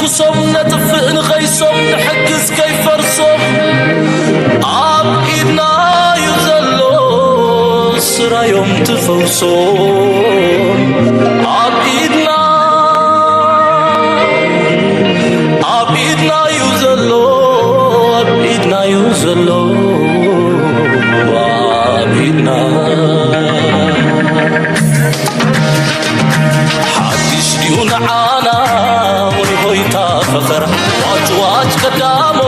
ንኹሶም ነጥፍእ ንኸይሶም ንሕግዝ ከይፈርሶም ኣብ ኢድና እዩ ዘሎ ስራዮም ትፈውሶም ኣብ ኢድና ኣብ ኢድና እዩ ዘሎ ኣብ ኢድና እዩ ዘሎ ኣብ ኢድና ሓድሽ ድዩ ንዓና ወይ ሆይታ ፈኸራ ዋጭ ዋጭ ቀዳሞ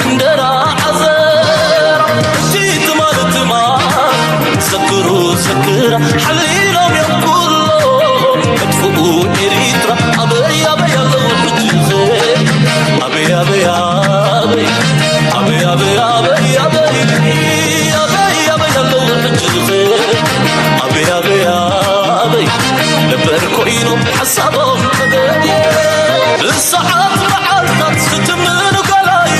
እንደራ ዓዘራ እቲ ትማል ትማል ዘክሩ ዘክራ ሓሊሎም እዮም ኩሎም መጥፍኡ ኤሪትራ ኣበይ ኣበይ ኣለዉ ሕጂ ኸ ኣበይ ኣበይ ኣበይ ኣበይ ኣበይ ኣበይ ኣበይ ኣበይ ኣበይ ኣለዉ ሕጂ ኸ ኣበይ ኣበይ ኣበይ ነበር ኮይኖም ሓሳቦም ተገድየ ብሰዓት መዓልታት ዝትምኑ ገላዩ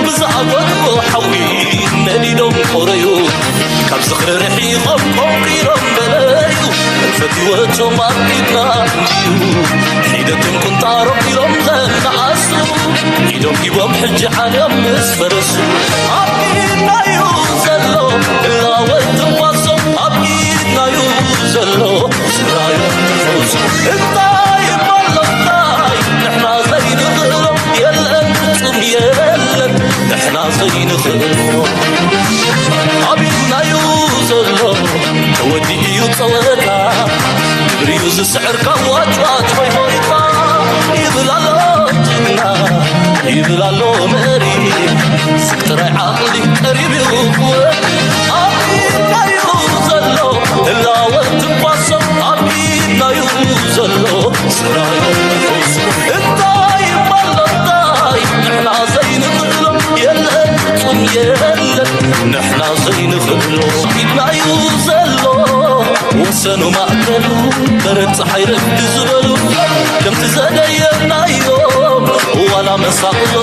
ብዝኣጎድዎ ሓዊ ነዲዶም ቆረዩ ካብ ዝኽሪ ርሒቖም ቆንቂሮም በለዩ ፈትወቶም ኣብ ኢድና እንድዩ ሒደቶም ቁንጣሮም ኢሎም ዘነኣሱ ኢዶም ሂቦም ሕጂ ዓለም ምስ ፈረሱ ኣብ ኢድናዩ ዘሎ እላወት ትንፋሶም ኣብ ኢድናዩ ዘሎ ስራዮም ትፈውሶም እንታይ እሞ ኣሎ እንታይ ንሕና ዘይንኽእሎ የለን ፍጹም የለን ንሕና ዘይንኽእሎ ኣብ ኢድናዩ ዘሎ ተወዲኡ እዩ ጸወታ ግብሪዩ ዝስዕር ካብ ዋጭዋጭ ሆይ ሆይታ ይብል ኣሎ ጅግና ይብል ኣሎ መሪ ስቅ ጥራይ ዓቕሊ ቀሪብ እዩ ክወዲ ኣብ ኢድናዩ ዘሎ ህላወ ትንፋሶም ኣብ ኢድናዩ ዘሎ ስራዮ እንታይ ይባል እንታይ ንሕና ዘይንኽእሎ የለን ፍጹም የለን ንሕና ዘይንኽእሎ ኢድናዩ ዘሎ ወሰኑ ማእከሉ በረድ ፀሓይ ረፍዲ ዝበሉ ከምቲ ዘደየናዮ ዋላ መሳቕሎ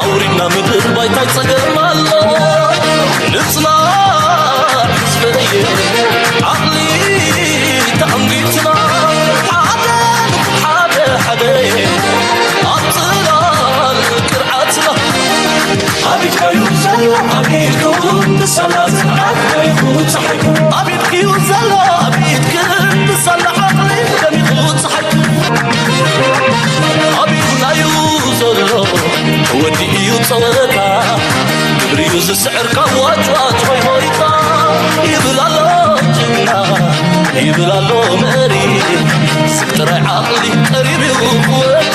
ኣውሪድና ምድር ባይታይ ፀገም ኣሎ ንፅናዕ ህዝበየ ዓቕሊ ተኣንጊትና ሓደ ሓደ ሓደ ኣብ ፅላል ቅርዓትና ኣቢድካዩ ዘሎ ኣቢድኩ ብሰላ ዝዓበይኩ ፀሓይኩ ኣቢድክዩ ዘሎ ኣቢድክ ብሰላ ዓቕሊ ደሚቑ ፀሓይኩ ኣቢድናዩ ዘሎ ተወዲኡ እዩ ፀወታ ግብሪዩ ዝስዕር ካብ ዋጭዋጭ ሆይ ሆይታ ይብል ኣሎ ጅግና ይብል ኣሎ መሪ ስብ ጥራይ ዓቕሊ ቀሪብ እዩ ክወድ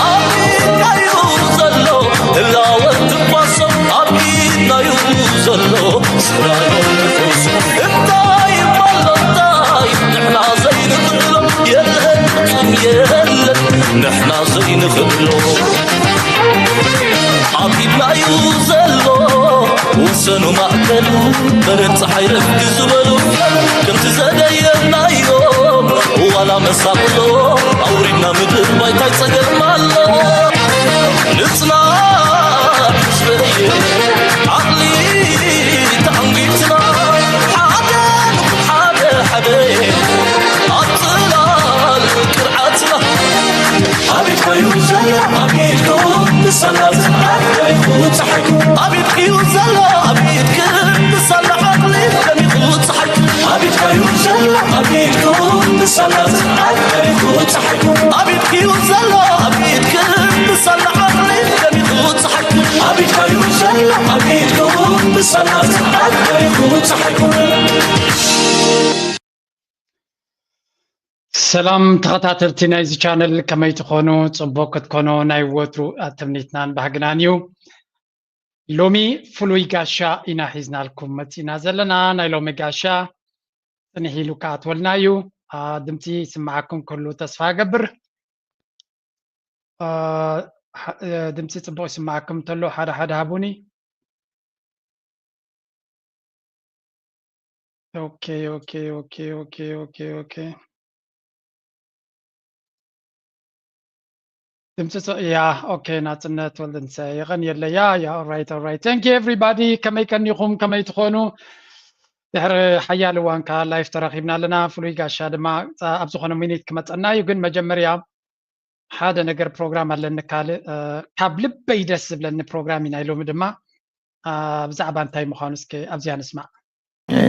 ኣብ ኢድናዩ ዘሎ ህላወ ትንፋሶም ኣብ ኢድናዩ ዘሎ ስራዮ ትፈውሶ እንታይ ይባል እንታይ ንሕና ዘይንኽእሎ የለን ፍጹም የለን ንሕና ዘይንኽእሎ ኣብ ኢድናዩ ዘሎ ወሰኑ ማእከሉ በረድ ፀሓይ ረፍዲ ዝበሉ ከምቲ ዘደየናዮ ዋላ መሳቕሎ ኣውሪድና ምድር ባይታይ ፀገም ኣሎ ንፅናዕ ህዝበየ ዓቕሊ ተዓንጊትና ሓደ ሓደ ሓደ ኣብ ፅላል ቅርዓትና ኣቢድካዩ ዘሎ ኣቢድኩ ንሰላ ዝዓበይኩ ፀሓይኩ ኣቢድክዩ ዘሎ ኣቢድክ ንሰላ ዓቕሊ ደሚቑ ፀሓይኩ ኣቢድካዩ ዘሎ ኣቢድኩ ንሰላ ዝዓበይኩ ፀሓይኩ ኣቢድክዩ ዘሎ ኣቢድክ ንሰላ ዓቕሊ ደሚቑ ፀሓይኩ ኣቢድካዩ ዘሎ ኣቢድኩ ንሰላ ዝዓበይኩ ፀሓይኩ ሰላም ተኸታተልቲ ናይዚ ቻነል ከመይ ትኾኑ? ፅቡቅ ክትኮኑ ናይ ወትሩ ትምኒትናን ባህግናን እዩ። ሎሚ ፍሉይ ጋሻ ኢና ሒዝናልኩም መፂና ዘለና። ናይ ሎሚ ጋሻ ፅንሕ ኢሉ ክኣትወልና እዩ። ድምፂ ይስምዓኩም ክህሉ ተስፋ እገብር። ድምፂ ፅቡቅ ይስምዓኩም እንተሎ ሓደ ሓደ ሃቡኒ። Okay, okay, okay, okay, okay, okay, okay. ድምፂ ያ okay ናፅነት ወልድንሰ የቐን የለ ያ ያ alright alright thank you everybody ከመይ ቀኒኹም ከመይ ትኾኑ ድሕሪ ሓያል እዋን ከዓ live ተራኺብና ኣለና ፍሉይ ጋሻ ድማ ኣብ ዝኾነ ሚኒት ክመፀና እዩ ግን መጀመርያ ሓደ ነገር ፕሮግራም ኣለኒ ካልእ፣ እ፣ ካብ ልበይ ደስ ዝብለኒ ፕሮግራም እዩ ናይ ሎሚ ድማ። እ፣ ብዛዕባ እንታይ ምዃኑ እስከ ኣብዚኣ ንስማዕ።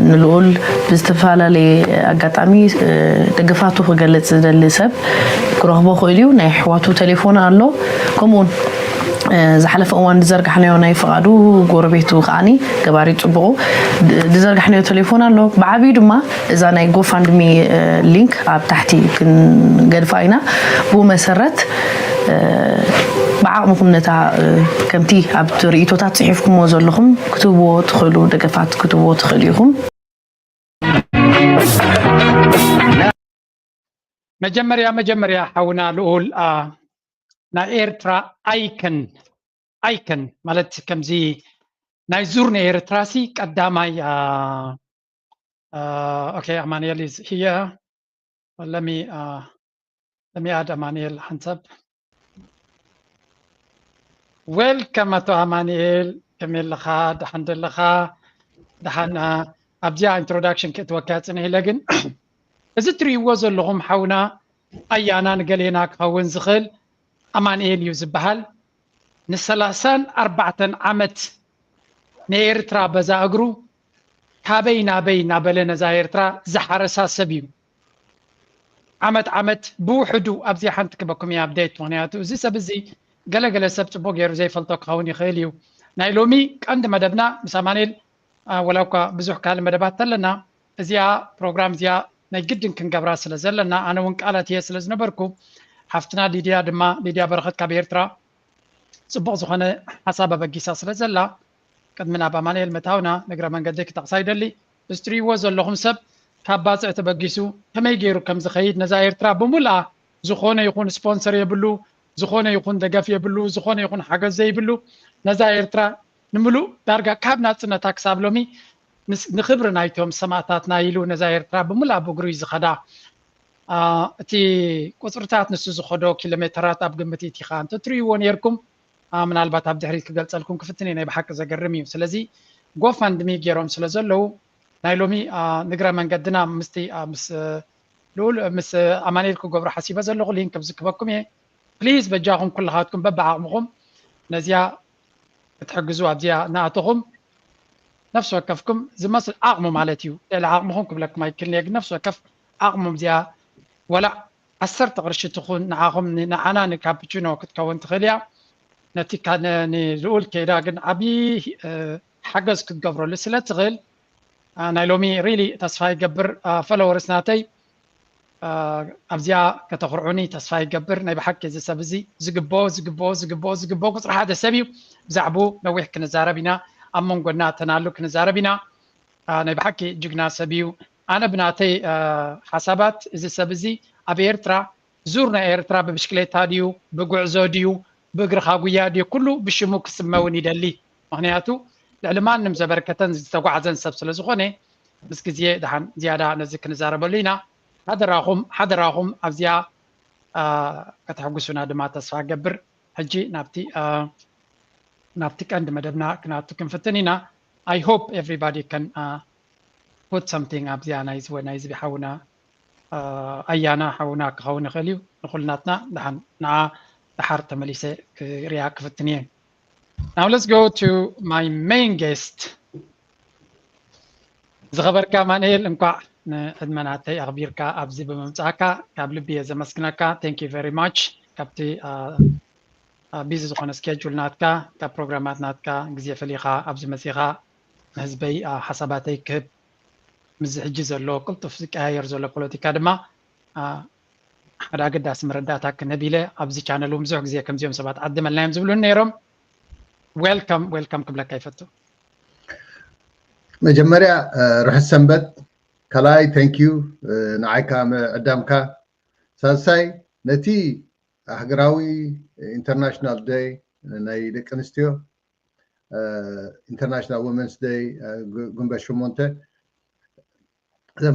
ንልኡል ብዝተፈላለየ ኣጋጣሚ፣ እ፣ ደገፋቱ ክገልጽ ዝደሊ ሰብ ክረኽቦ ክእል እዩ። ናይ ኣሕዋቱ ቴሌፎን ኣሎ። ከምኡውን፣ እ፣ ዝሓለፈ እዋን ዝዘርጋሕናዮ ናይ ፍቓዱ ጎረቤቱ ከዓኒ ገባሪ ጽቡቑ ድ-፣ ዝዘርጋሕናዮ ቴሌፎን ኣሎ። ብዓብዩ ድማ እዛ ናይ ጎፋንድሚ፣ እ፣ ሊንክ ኣብ ታሕቲ ክንገድፋ ኢና። ብኡ መሰረት፣ እ፣ ብዓቕምኹም ነታ፣ እ፣ ከምቲ ኣብቲ ርእይቶታት ጽሒፍኩምዎ ዘለኹም ክትህብዎ ትኽእሉ ደገፋት ክትህብዎ ትኽእሉ ኢኹም። መጀመርያ መጀመርያ ሓውና ልኡል፣ አ፣ ናይ ኤርትራ ኣይከን፣ ኣይከን ማለት ከምዚ ናይ ዙር ናይ ኤርትራ ሲ ቀዳማይ፣ አ፣ አ፣ ኦኬ፣ ኣማኑኤል is here። Let me, አ፣ let me add ኣማኑኤል ሓንሳብ። Welcome ኣቶ ኣማኑኤል፣ ከመይ ኣለኻ? ደሓን ደለኻ? ደሓን፣ አ፣ ኣብዚኣ ኢንትሮዳክሽን ክእትወካ ጽንሕ ኢለ፣ ግን እዚ ትርእይዎ ዘለኹም ሓውና ኣያና ንገሌና ክኸውን ዝኽእል ኣማኑኤል እዩ ዝበሃል። ንሰላሳን ኣርባዕተን ዓመት ንኤርትራ በዛ እግሩ ካበይ ናበይ እናበለ ነዛ ኤርትራ ዝሓረሳ ሰብ እዩ። ዓመት ዓመት ብውሕዱ ኣብዚኣ ሓንቲ ክበኩም እየ ኣፕዴት፣ ምኽንያቱ እዚ ሰብ እዚ ገለገለ ሰብ ጽቡቕ ገይሩ ዘይፈልጦ ክኸውን ይኽእል እዩ። ናይ ሎሚ ቀንዲ መደብና ምስ ኣማኑኤል፣ አ፣ ወላ እኳ ብዙሕ ካልእ መደባት ተለና፣ እዚኣ ፕሮግራም እዚኣ ናይ ግድን ክንገብራ ስለ ዘለና፣ ኣነ እውን ቃል ኣትየ ስለ ዝነበርኩ፣ ሓፍትና ሊድያ ድማ፣ ሊድያ በረኸት ካብ ኤርትራ ጽቡቕ ዝኾነ ሓሳብ ኣበጊሳ ስለ ዘላ፣ ቅድሚ ናብ ኣማኑኤል ምእታውና ንግረ መንገደይ ክጠቕሳ ይደሊ። እዚ ትርእይዎ ዘለኹም ሰብ ካብ ባጽዕ ተበጊሱ ከመይ ገይሩ ከም ዝኸይድ፣ ነዛ ኤርትራ ብምልኣ ዝኾነ ይኹን ስፖንሰር የብሉ፣ ዝኾነ ይኹን ደገፍ የብሉ፣ ዝኾነ ይኹን ሓገዝ ዘይብሉ፣ ነዛ ኤርትራ ንምሉእ ዳርጋ ካብ ናጽነታ ክሳብ ሎሚ ንስ-፣ ንኽብሪ ናይቶም ሰማእታትና ኢሉ ነዛ ኤርትራ ብምልኣ ብእግሩ እዩ ዝኸዳ። አ፣ እቲ ቁጽርታት ንሱ ዝኸዶ ኪሎ ሜተራት ኣብ ግምት ይእቲኻ እንተትርእይዎ ነይርኩም፣ አ፣ ምናልባት ኣብ ድሕሪት ክገልጸልኩም ክፍትን እየ፣ ናይ ብሓቂ ዘገርም እዩ። ስለዚ ጎፋንድሚ ገይሮም ስለ ዘለዉ ናይ ሎሚ፣ አ፣ ንግረ መንገድና ምስቲ፣ አ፣ ምስ ልኡል፣ ምስ ኣማኑኤል ክገብሮ ሓሲበ ዘለኹ ሊንክ ክብዝክበኩም እየ። ፕሊዝ በጃኹም ኩልኻትኩም በብዓቕምኹም ነዚኣ ክትሕግዙ ኣብዚኣ እናኣተኹም ነፍሲ ወከፍኩም ዝመስል ዓቕሙ ማለት እዩ። ልዕሊ ዓቕምኹም ክብለኩም ኣይክእልን እየ፣ ግን ነፍሲ ወከፍ ዓቕሙ እዚኣ ወላ ዓሰርተ ቅርሺ ትኹን ንዓኹም ን-፣ ንዓና ንካፕቺኖ ክትከውን ትኽእል እያ። ነቲ ካ-፣ ን-፣ ንልኡል ከይዳ ግን ዓብዪ፣ እ፣ ሓገዝ ክትገብረሉ ስለ ትኽእል፣ አ፣ ናይ ሎሚ ሪሊ ተስፋ ይገብር፣ አ፣ ፎሎወርስ ናተይ፣ አ፣ ኣብዚኣ ከተኹርዑኒ ተስፋ ይገብር። ናይ ብሓቂ እዚ ሰብ እዚ ዝግብኦ፣ ዝግብኦ፣ ዝግብኦ፣ ዝግብኦ ቁጽሪ ሓደ ሰብ እዩ። ብዛዕባኡ ነዊሕ ክንዛረብ ኢና። ኣብ መንጎና ተናሉ ክንዛረብ ኢና። አ፣ ናይ ብሓቂ ጅግና ሰብ እዩ። ኣነ ብናተይ፣ አ፣ ሓሳባት እዚ ሰብ እዚ ኣብ ኤርትራ ዙር ናይ ኤርትራ ብብሽክሌታ ድዩ፣ ብጉዕዞ ድዩ፣ ብእግርኻ ጉያ ድዩ፣ ኩሉ ብሽሙ ክስመ እውን ይደሊ። ምኽንያቱ ልዕሊ ማንም ዘበርከተን ዝተጓዕዘን ሰብ ስለ ዝኾነ፣ ምስ ግዜ ደሓን ዝያዳ ነዚ ክንዛረበሉ ኢና። ሓደራኹም፣ ሓደራኹም ኣብዚኣ፣ አ፣ ከተሐጉሱና ድማ ተስፋ እገብር። ሕጂ ናብቲ፣ አ፣ ናብቲ ቀንዲ መደብና ክናቱ ክንፍትን ኢና። I hope everybody can, አ፣ put something ኣብዚኣ ናይዚ ወ-፣ ናይዚ ሓውና፣ አ፣ ኣያና ሓውና ክኸውን ይኽእል እዩ። ንኹልናትና ደሓን ንዓ ደሓር ተመሊሰ ክሪኣ ክፍትን እየ። Now let's go to my main guest። ዝኸበርካ ኣማኑኤል፣ እንኳዕ ንዕድመ ናተይ ኣኽቢርካ ኣብዚ ብምምጻእካ ካብ ልቢ እየ ዘመስግነካ። Thank you very much። ካብቲ፣ አ፣ አ፣ ቢዚ ዝኾነ ስኬጁል ናትካ፣ ካብ ፕሮግራማት ናትካ ግዜ ፈሊኻ ኣብዚ መጺኻ ንህዝበይ፣ አ፣ ሓሳባተይ ክህብ፣ ምስዚ ሕጂ ዘሎ ቅልጡፍ ዝቀያየር ዘሎ ፖለቲካ ድማ፣ አ፣ ሓደ ኣገዳሲ መረዳእታ ክንህብ ኢለ ኣብዚ ቻነል እውን ብዙሕ ግዜ ከምዚኦም ሰባት ዓድመልና እዮም ዝብሉኒ ነይሮም። ዌልካም፣ ዌልካም ክብለካ ይፈቱ። መጀመርያ፣ እ፣ ርሑስ ሰንበት። ካልኣይ፣ thank you፣ እ፣ ንዓይ ከዓ ምዕዳምካ። ሳልሳይ፣ ነቲ ሃገራዊ ኢንተርናሽናል ደይ ናይ ደቂ ኣንስትዮ፣ እ፣ ኢንተርናሽናል ወመንስ ደይ፣ እ፣ ግ-፣ ግንቦት ሸሞንተ፣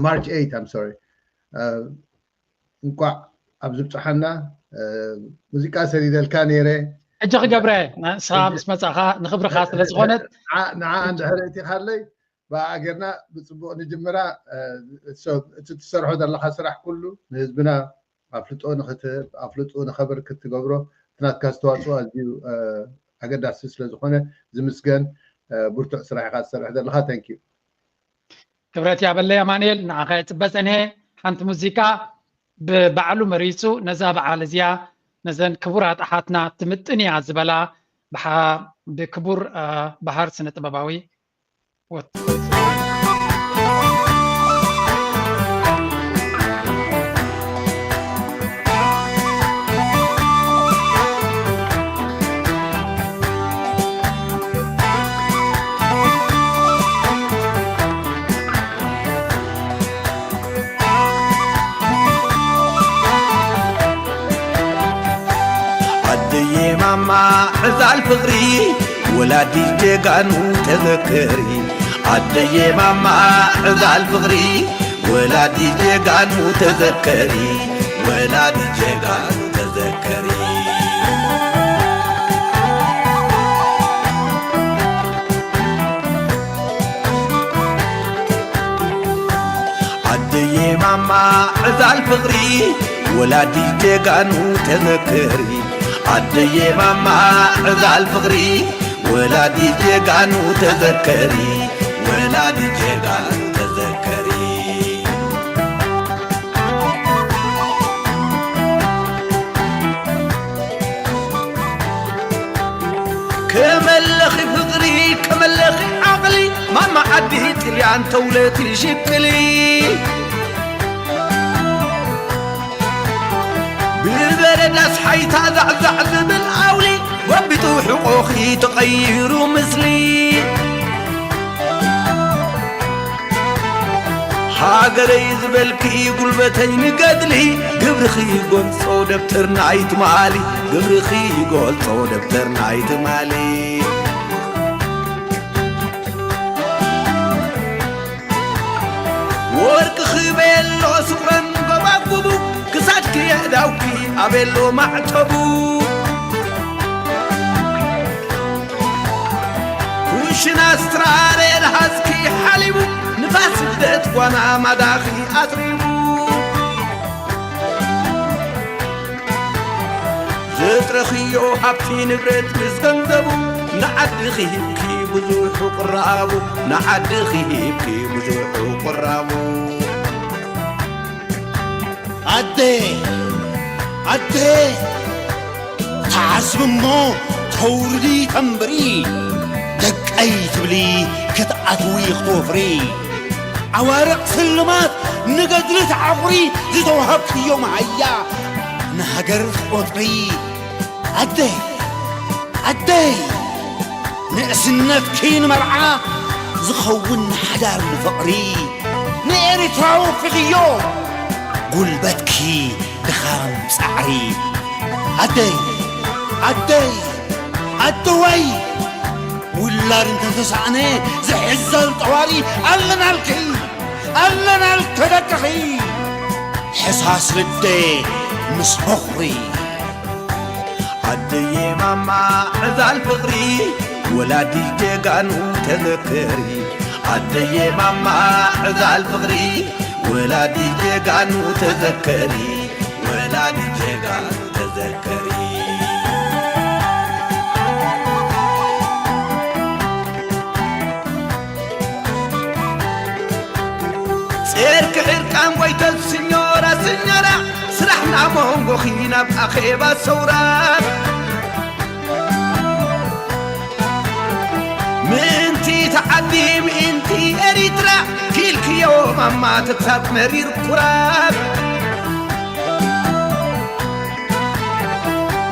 ማርች ኤይት፣ I'm sorry፣ እ፣ እንኳዕ ኣብ ዝብፅሓና። እ፣ ሙዚቃ ሰዲደልካ ነይረ። ሕጂ ክገብረ፣ ንስኻ ምስ መጻኻ ንኽብርኻ ስለ ዝኾነት። ንዓ፣ ንዓ እንድሕር እቲ ካለይ ብኣ ጌርና ብፅቡቕ ንጅምራ። እ፣ so፣ እቲ ትሰርሖ ዘለኻ ስራሕ ኩሉ ንህዝብና ኣፍልጦ ንክትህብ ኣፍልጦ ንከበርክት ትገብሮ እቲ ናትካ ዝተዋፅኦ ኣዝዩ ኣገዳሲ ስለዝኾነ ዝምስገን ብርቱዕ ስራሕ ኢኻ ትሰርሕ ዘለኻ። ተንኪዩ። ክብረት ያበለይ ኣማንኤል፣ ንዓኻ ይጽበ ጸኒሐ። ሓንቲ ሙዚቃ ብባዕሉ መሪጹ ነዛ በዓል እዚኣ ነዘን ክቡራት ኣሓትና ትምጥን እያ ዝበላ ብሓ- ብክቡር አ፣ በሃር ስነ ጥበባዊ ወት ኣደየ ማማ ዕዛል ፍቕሪ ወላዲ ጀጋኑ ተዘከሪ ኣደየ ማማ ዕዛል ፍቕሪ ወላዲ ጀጋኑ ተዘከሪ ወላዲ ጀጋኑ ተዘከሪ ኣደየ ማማ ዕዛል ፍቕሪ ወላዲ ጀጋኑ ተዘከሪ ኣደየ ማማ ዕዛል ፍቕሪ ወላዲ ጀጋኑ ተዘከሪ ወላዲ ጀጋኑ ተዘከሪ ከመለኺ ፍቕሪ ከመለኺ ዓቕሊ ማማ ዓዲ ጥልያን ተውለቲ ሽቅሊ ብበረዳስ ሓይታ ዛዕዛዕ ዝብል ኣውሊ ጎቢጡ ሕቆኺ ተቐይሩ ምስሊ ሃገረይ ዝበልኪ ጉልበተይ ንገድሊ ግብርኺ ይገልጾ ደብተር ናይ ትማሊ ግብርኺ ይገልጾ ደብተር ናይ ትማሊ ወርቅኺ ቤሎ ስቑረን ጎባጉቡ ክሳድኪ የእዳውኪ ኣቤሎ ማዕተቡ ኩሽና ስትራሬ ለሃዝኪ ሓሊቡ ንፋስ ስደት ጓና ማዳኺ ኣጥሪቡ ዘጥረኽዮ ሃብቲ ንብረት ምስ ገንዘቡ ንዓድኺ ሂብኪ ብዙሑ ቅራቡ ንዓድኺ ሂብኪ ብዙሑ ቅራቡ ኣደ ኣደ ተዓዝቢ እሞ ተውርዲ ተንብሪ ደቀይ ትብሊ ክትኣትዊ ክትወፍሪ ዓዋርቕ ስልማት ንገድሊ ተዓቑሪ ዝተዋሃብክዮ መሃያ ንሃገር ትቆጥሪ ኣደይ ኣደይ ንእስነትኪ ንመርዓ ዝኸውን ንሓዳር ንፍቕሪ ንኤሪትራዊ ፍቕዮ ጉልበትኪ ድኻም ጻዕሪ ኣደይ ኣደይ ኣደዋይ ውላድ እንተተሳእነ ዝሕዘል ጠዋሪ ኣለናልኪ ኣለናልኪ ደቅኺ ሕሳስ ልደ ምስ በኹሪ ኣደየ ማማ ዕዛል ፍቕሪ ወላዲ ጀጋኑ ተዘከሪ ኣደየ ማማ ዕዛል ፍቕሪ ወላዲ ጀጋኑ ተዘከሪ ወላዲ ጀጋኑ ተዘከሪ ጼርኪ ሕርቃን ጎይተት ስኞራ ስኞራ ስራሕ ናብ መንጎኺ ናብ ኣኼባ ሰውራ ምእንቲ ተዓዲ ምእንቲ ኤሪትራ ኪልክዮ ማማ ተብሳት መሪር ኩራት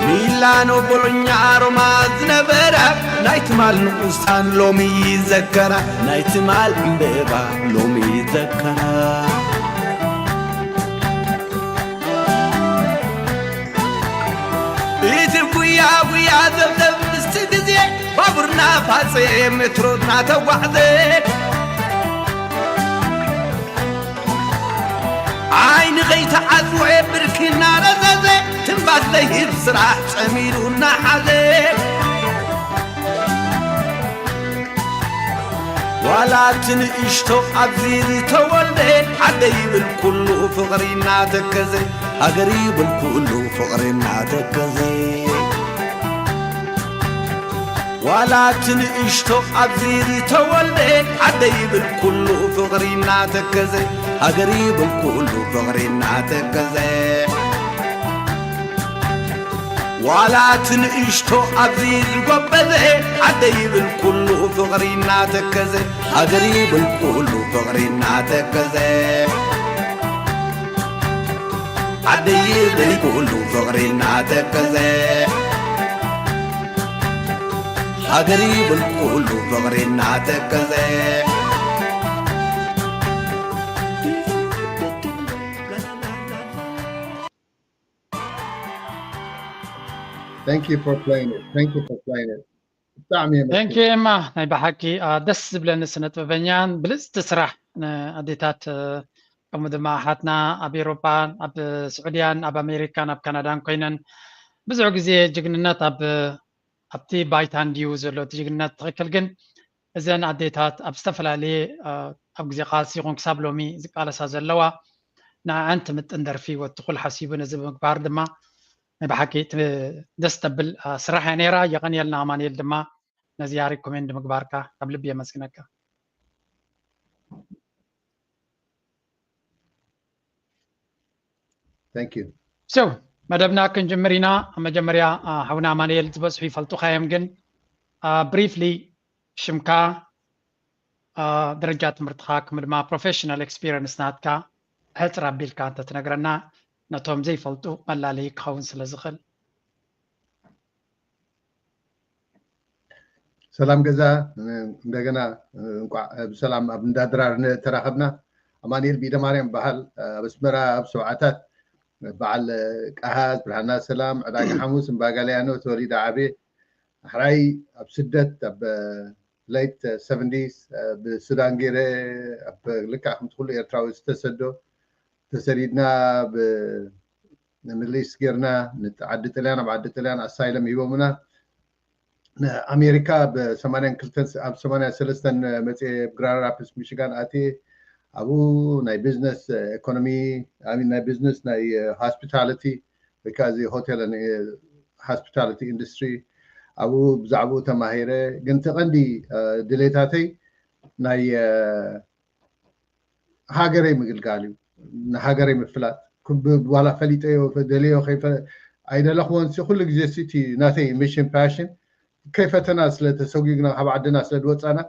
ሚላኖ ቦሎኛ ሮማ ዝነበራ ናይ ትማል ንኡሳን ሎሚ ይዘከራ ናይ ትማል ዕምበባ ሎሚ ይዘከራ እቲ ጉያ ጉያ ዘብዘብ ምስቲ ግዜ ባቡርና ፋፀ ሜትሮና ተጓዕዘ ዓይኒ ከይተዓጽወ ብርኪ እናረዘዘ ትንፋስ ዘይህብ ስራሕ ጸሚሩ እናሓዘ ዋላ እቲ ንእሽቶ ኣብዚ ዝተወልደ፣ ዓደይ ይብል ኩሉ ፍቕሪ እናተከዘ፣ ሃገር ይብል ኩሉ ፍቕሪ እናተከዘ። ዋላ እቲ ንእሽቶ ኣብዚ ዝተወልደ፣ ዓደይ ይብል ኩሉ ፍቕሪ እናተከዘ፣ ሃገር ይብል ኩሉ ፍቕሪ እናተከዘ። ዋላ እቲ ንእሽቶ ኣብዚ ዝጎበዘ፣ ዓደይ ይብል ኩሉ ፍቕሪ እናተከዘ፣ ሃገር ይብል ኩሉ ፍቕሪ እናተከዘ። ዓደይ ይብል ኩሉ ፍቕሪ እናተከዘ፣ ሃገር ይብል ኩሉ ፍቕሪ እናተከዘ። Thank you for playing it. Thank you for playing it. ብጣዕሚ እየ Thank you ኤማ፣ ናይ ብሓቂ ደስ ዝብለኒ ስነ ጥበበኛን ብልፅቲ ስራሕ ንኣዴታት፣ ከምኡ ድማ ኣሓትና ኣብ ኤሮፓ፣ ኣብ ስዑድያን ኣብ ኣሜሪካን ኣብ ካናዳን ኮይነን ብዙሕ ግዜ ጅግንነት ኣብ ኣብቲ ባይታ እንድዩ ዘሎ እቲ ጅግንነት ትኽክል። ግን እዘን ኣዴታት ኣብ ዝተፈላለየ ኣብ ግዜ ቃልሲ ይኹን ክሳብ ሎሚ ዝቃለሳ ዘለዋ ንዓን ትምጥን ደርፊ ወትኹል ሓሲቡ ነዚ ብምግባር ድማ ናይ ብሓቂ ደስ ተብል ስራሕ እያ ነይራ። የቐንየልና ኣማንኤል ድማ ነዚኣ ሪኮሜንድ ምግባርካ ካብ ልቢ የመስግነካ። Thank you. So መደብና ክንጅምር ኢና። መጀመርያ ሓውና ኣማንኤል ዝበዝሑ ይፈልጡኻ እዮም፣ ግን ብሪፍሊ ሽምካ፣ ደረጃ ትምህርትኻ፣ ከምኡ ድማ ፕሮፌሽናል ኤክስፒሪየንስ ናትካ ሕፅር ኣቢልካ እንተትነግረና ነቶም ዘይፈልጡ መላለዪ ክኸውን ስለ ዝኽእል። ሰላም ገዛ፣ እንደገና እንኳዕ ብሰላም ኣብ እንዳድራር ተራኸብና። ኣማኑኤል ቢደማርያም በሃል ኣብ ኣስመራ ኣብ ሰብዓታት በዓል ቀሃዝ፣ ብርሃና ሰላም፣ ዕዳጋ ሓሙስ፣ እምባጋልያኖ ተወሊደ ዓብየ። ሕራይ ኣብ ስደት ኣብ ሌት ሰቨንቲስ ብሱዳን ገይረ ኣብ ልክዕ ከምቲ ኩሉ ኤርትራዊ ዝተሰዶ ተሰዲድና ብ ንሊስ ጌርና ዓዲ ጥልያን ኣብ ዓዲ ጥልያን ኣሳይለም ሂቦምና። ኣሜሪካ ብ ሰማንያን ክልተን ኣብ ሰማንያን ሰለስተን መፅየ ግራንድ ራፒድስ ሚሽጋን ኣትየ። ኣብኡ ናይ ቢዝነስ ኢኮኖሚ ናይ ቢዝነስ ናይ ሆስፒታሊቲ ወይ ከዓ እዚ ሆቴል ሆስፒታሊቲ ኢንዱስትሪ ኣብኡ ብዛዕባኡ ተማሂረ። ግን እቲ ቀንዲ ድሌታተይ ናይ ሃገረይ ምግልጋል እዩ፣ ንሃገረይ ምፍላጥ። ዋላ ፈሊጠዮ ደልዮ ኣይደለኽዎን። ኩሉ ግዜ እቲ ናተይ ሚሽን ፓሽን ከይፈተና ስለተሰጉግና ካብ ዓድና ስለዝወፃና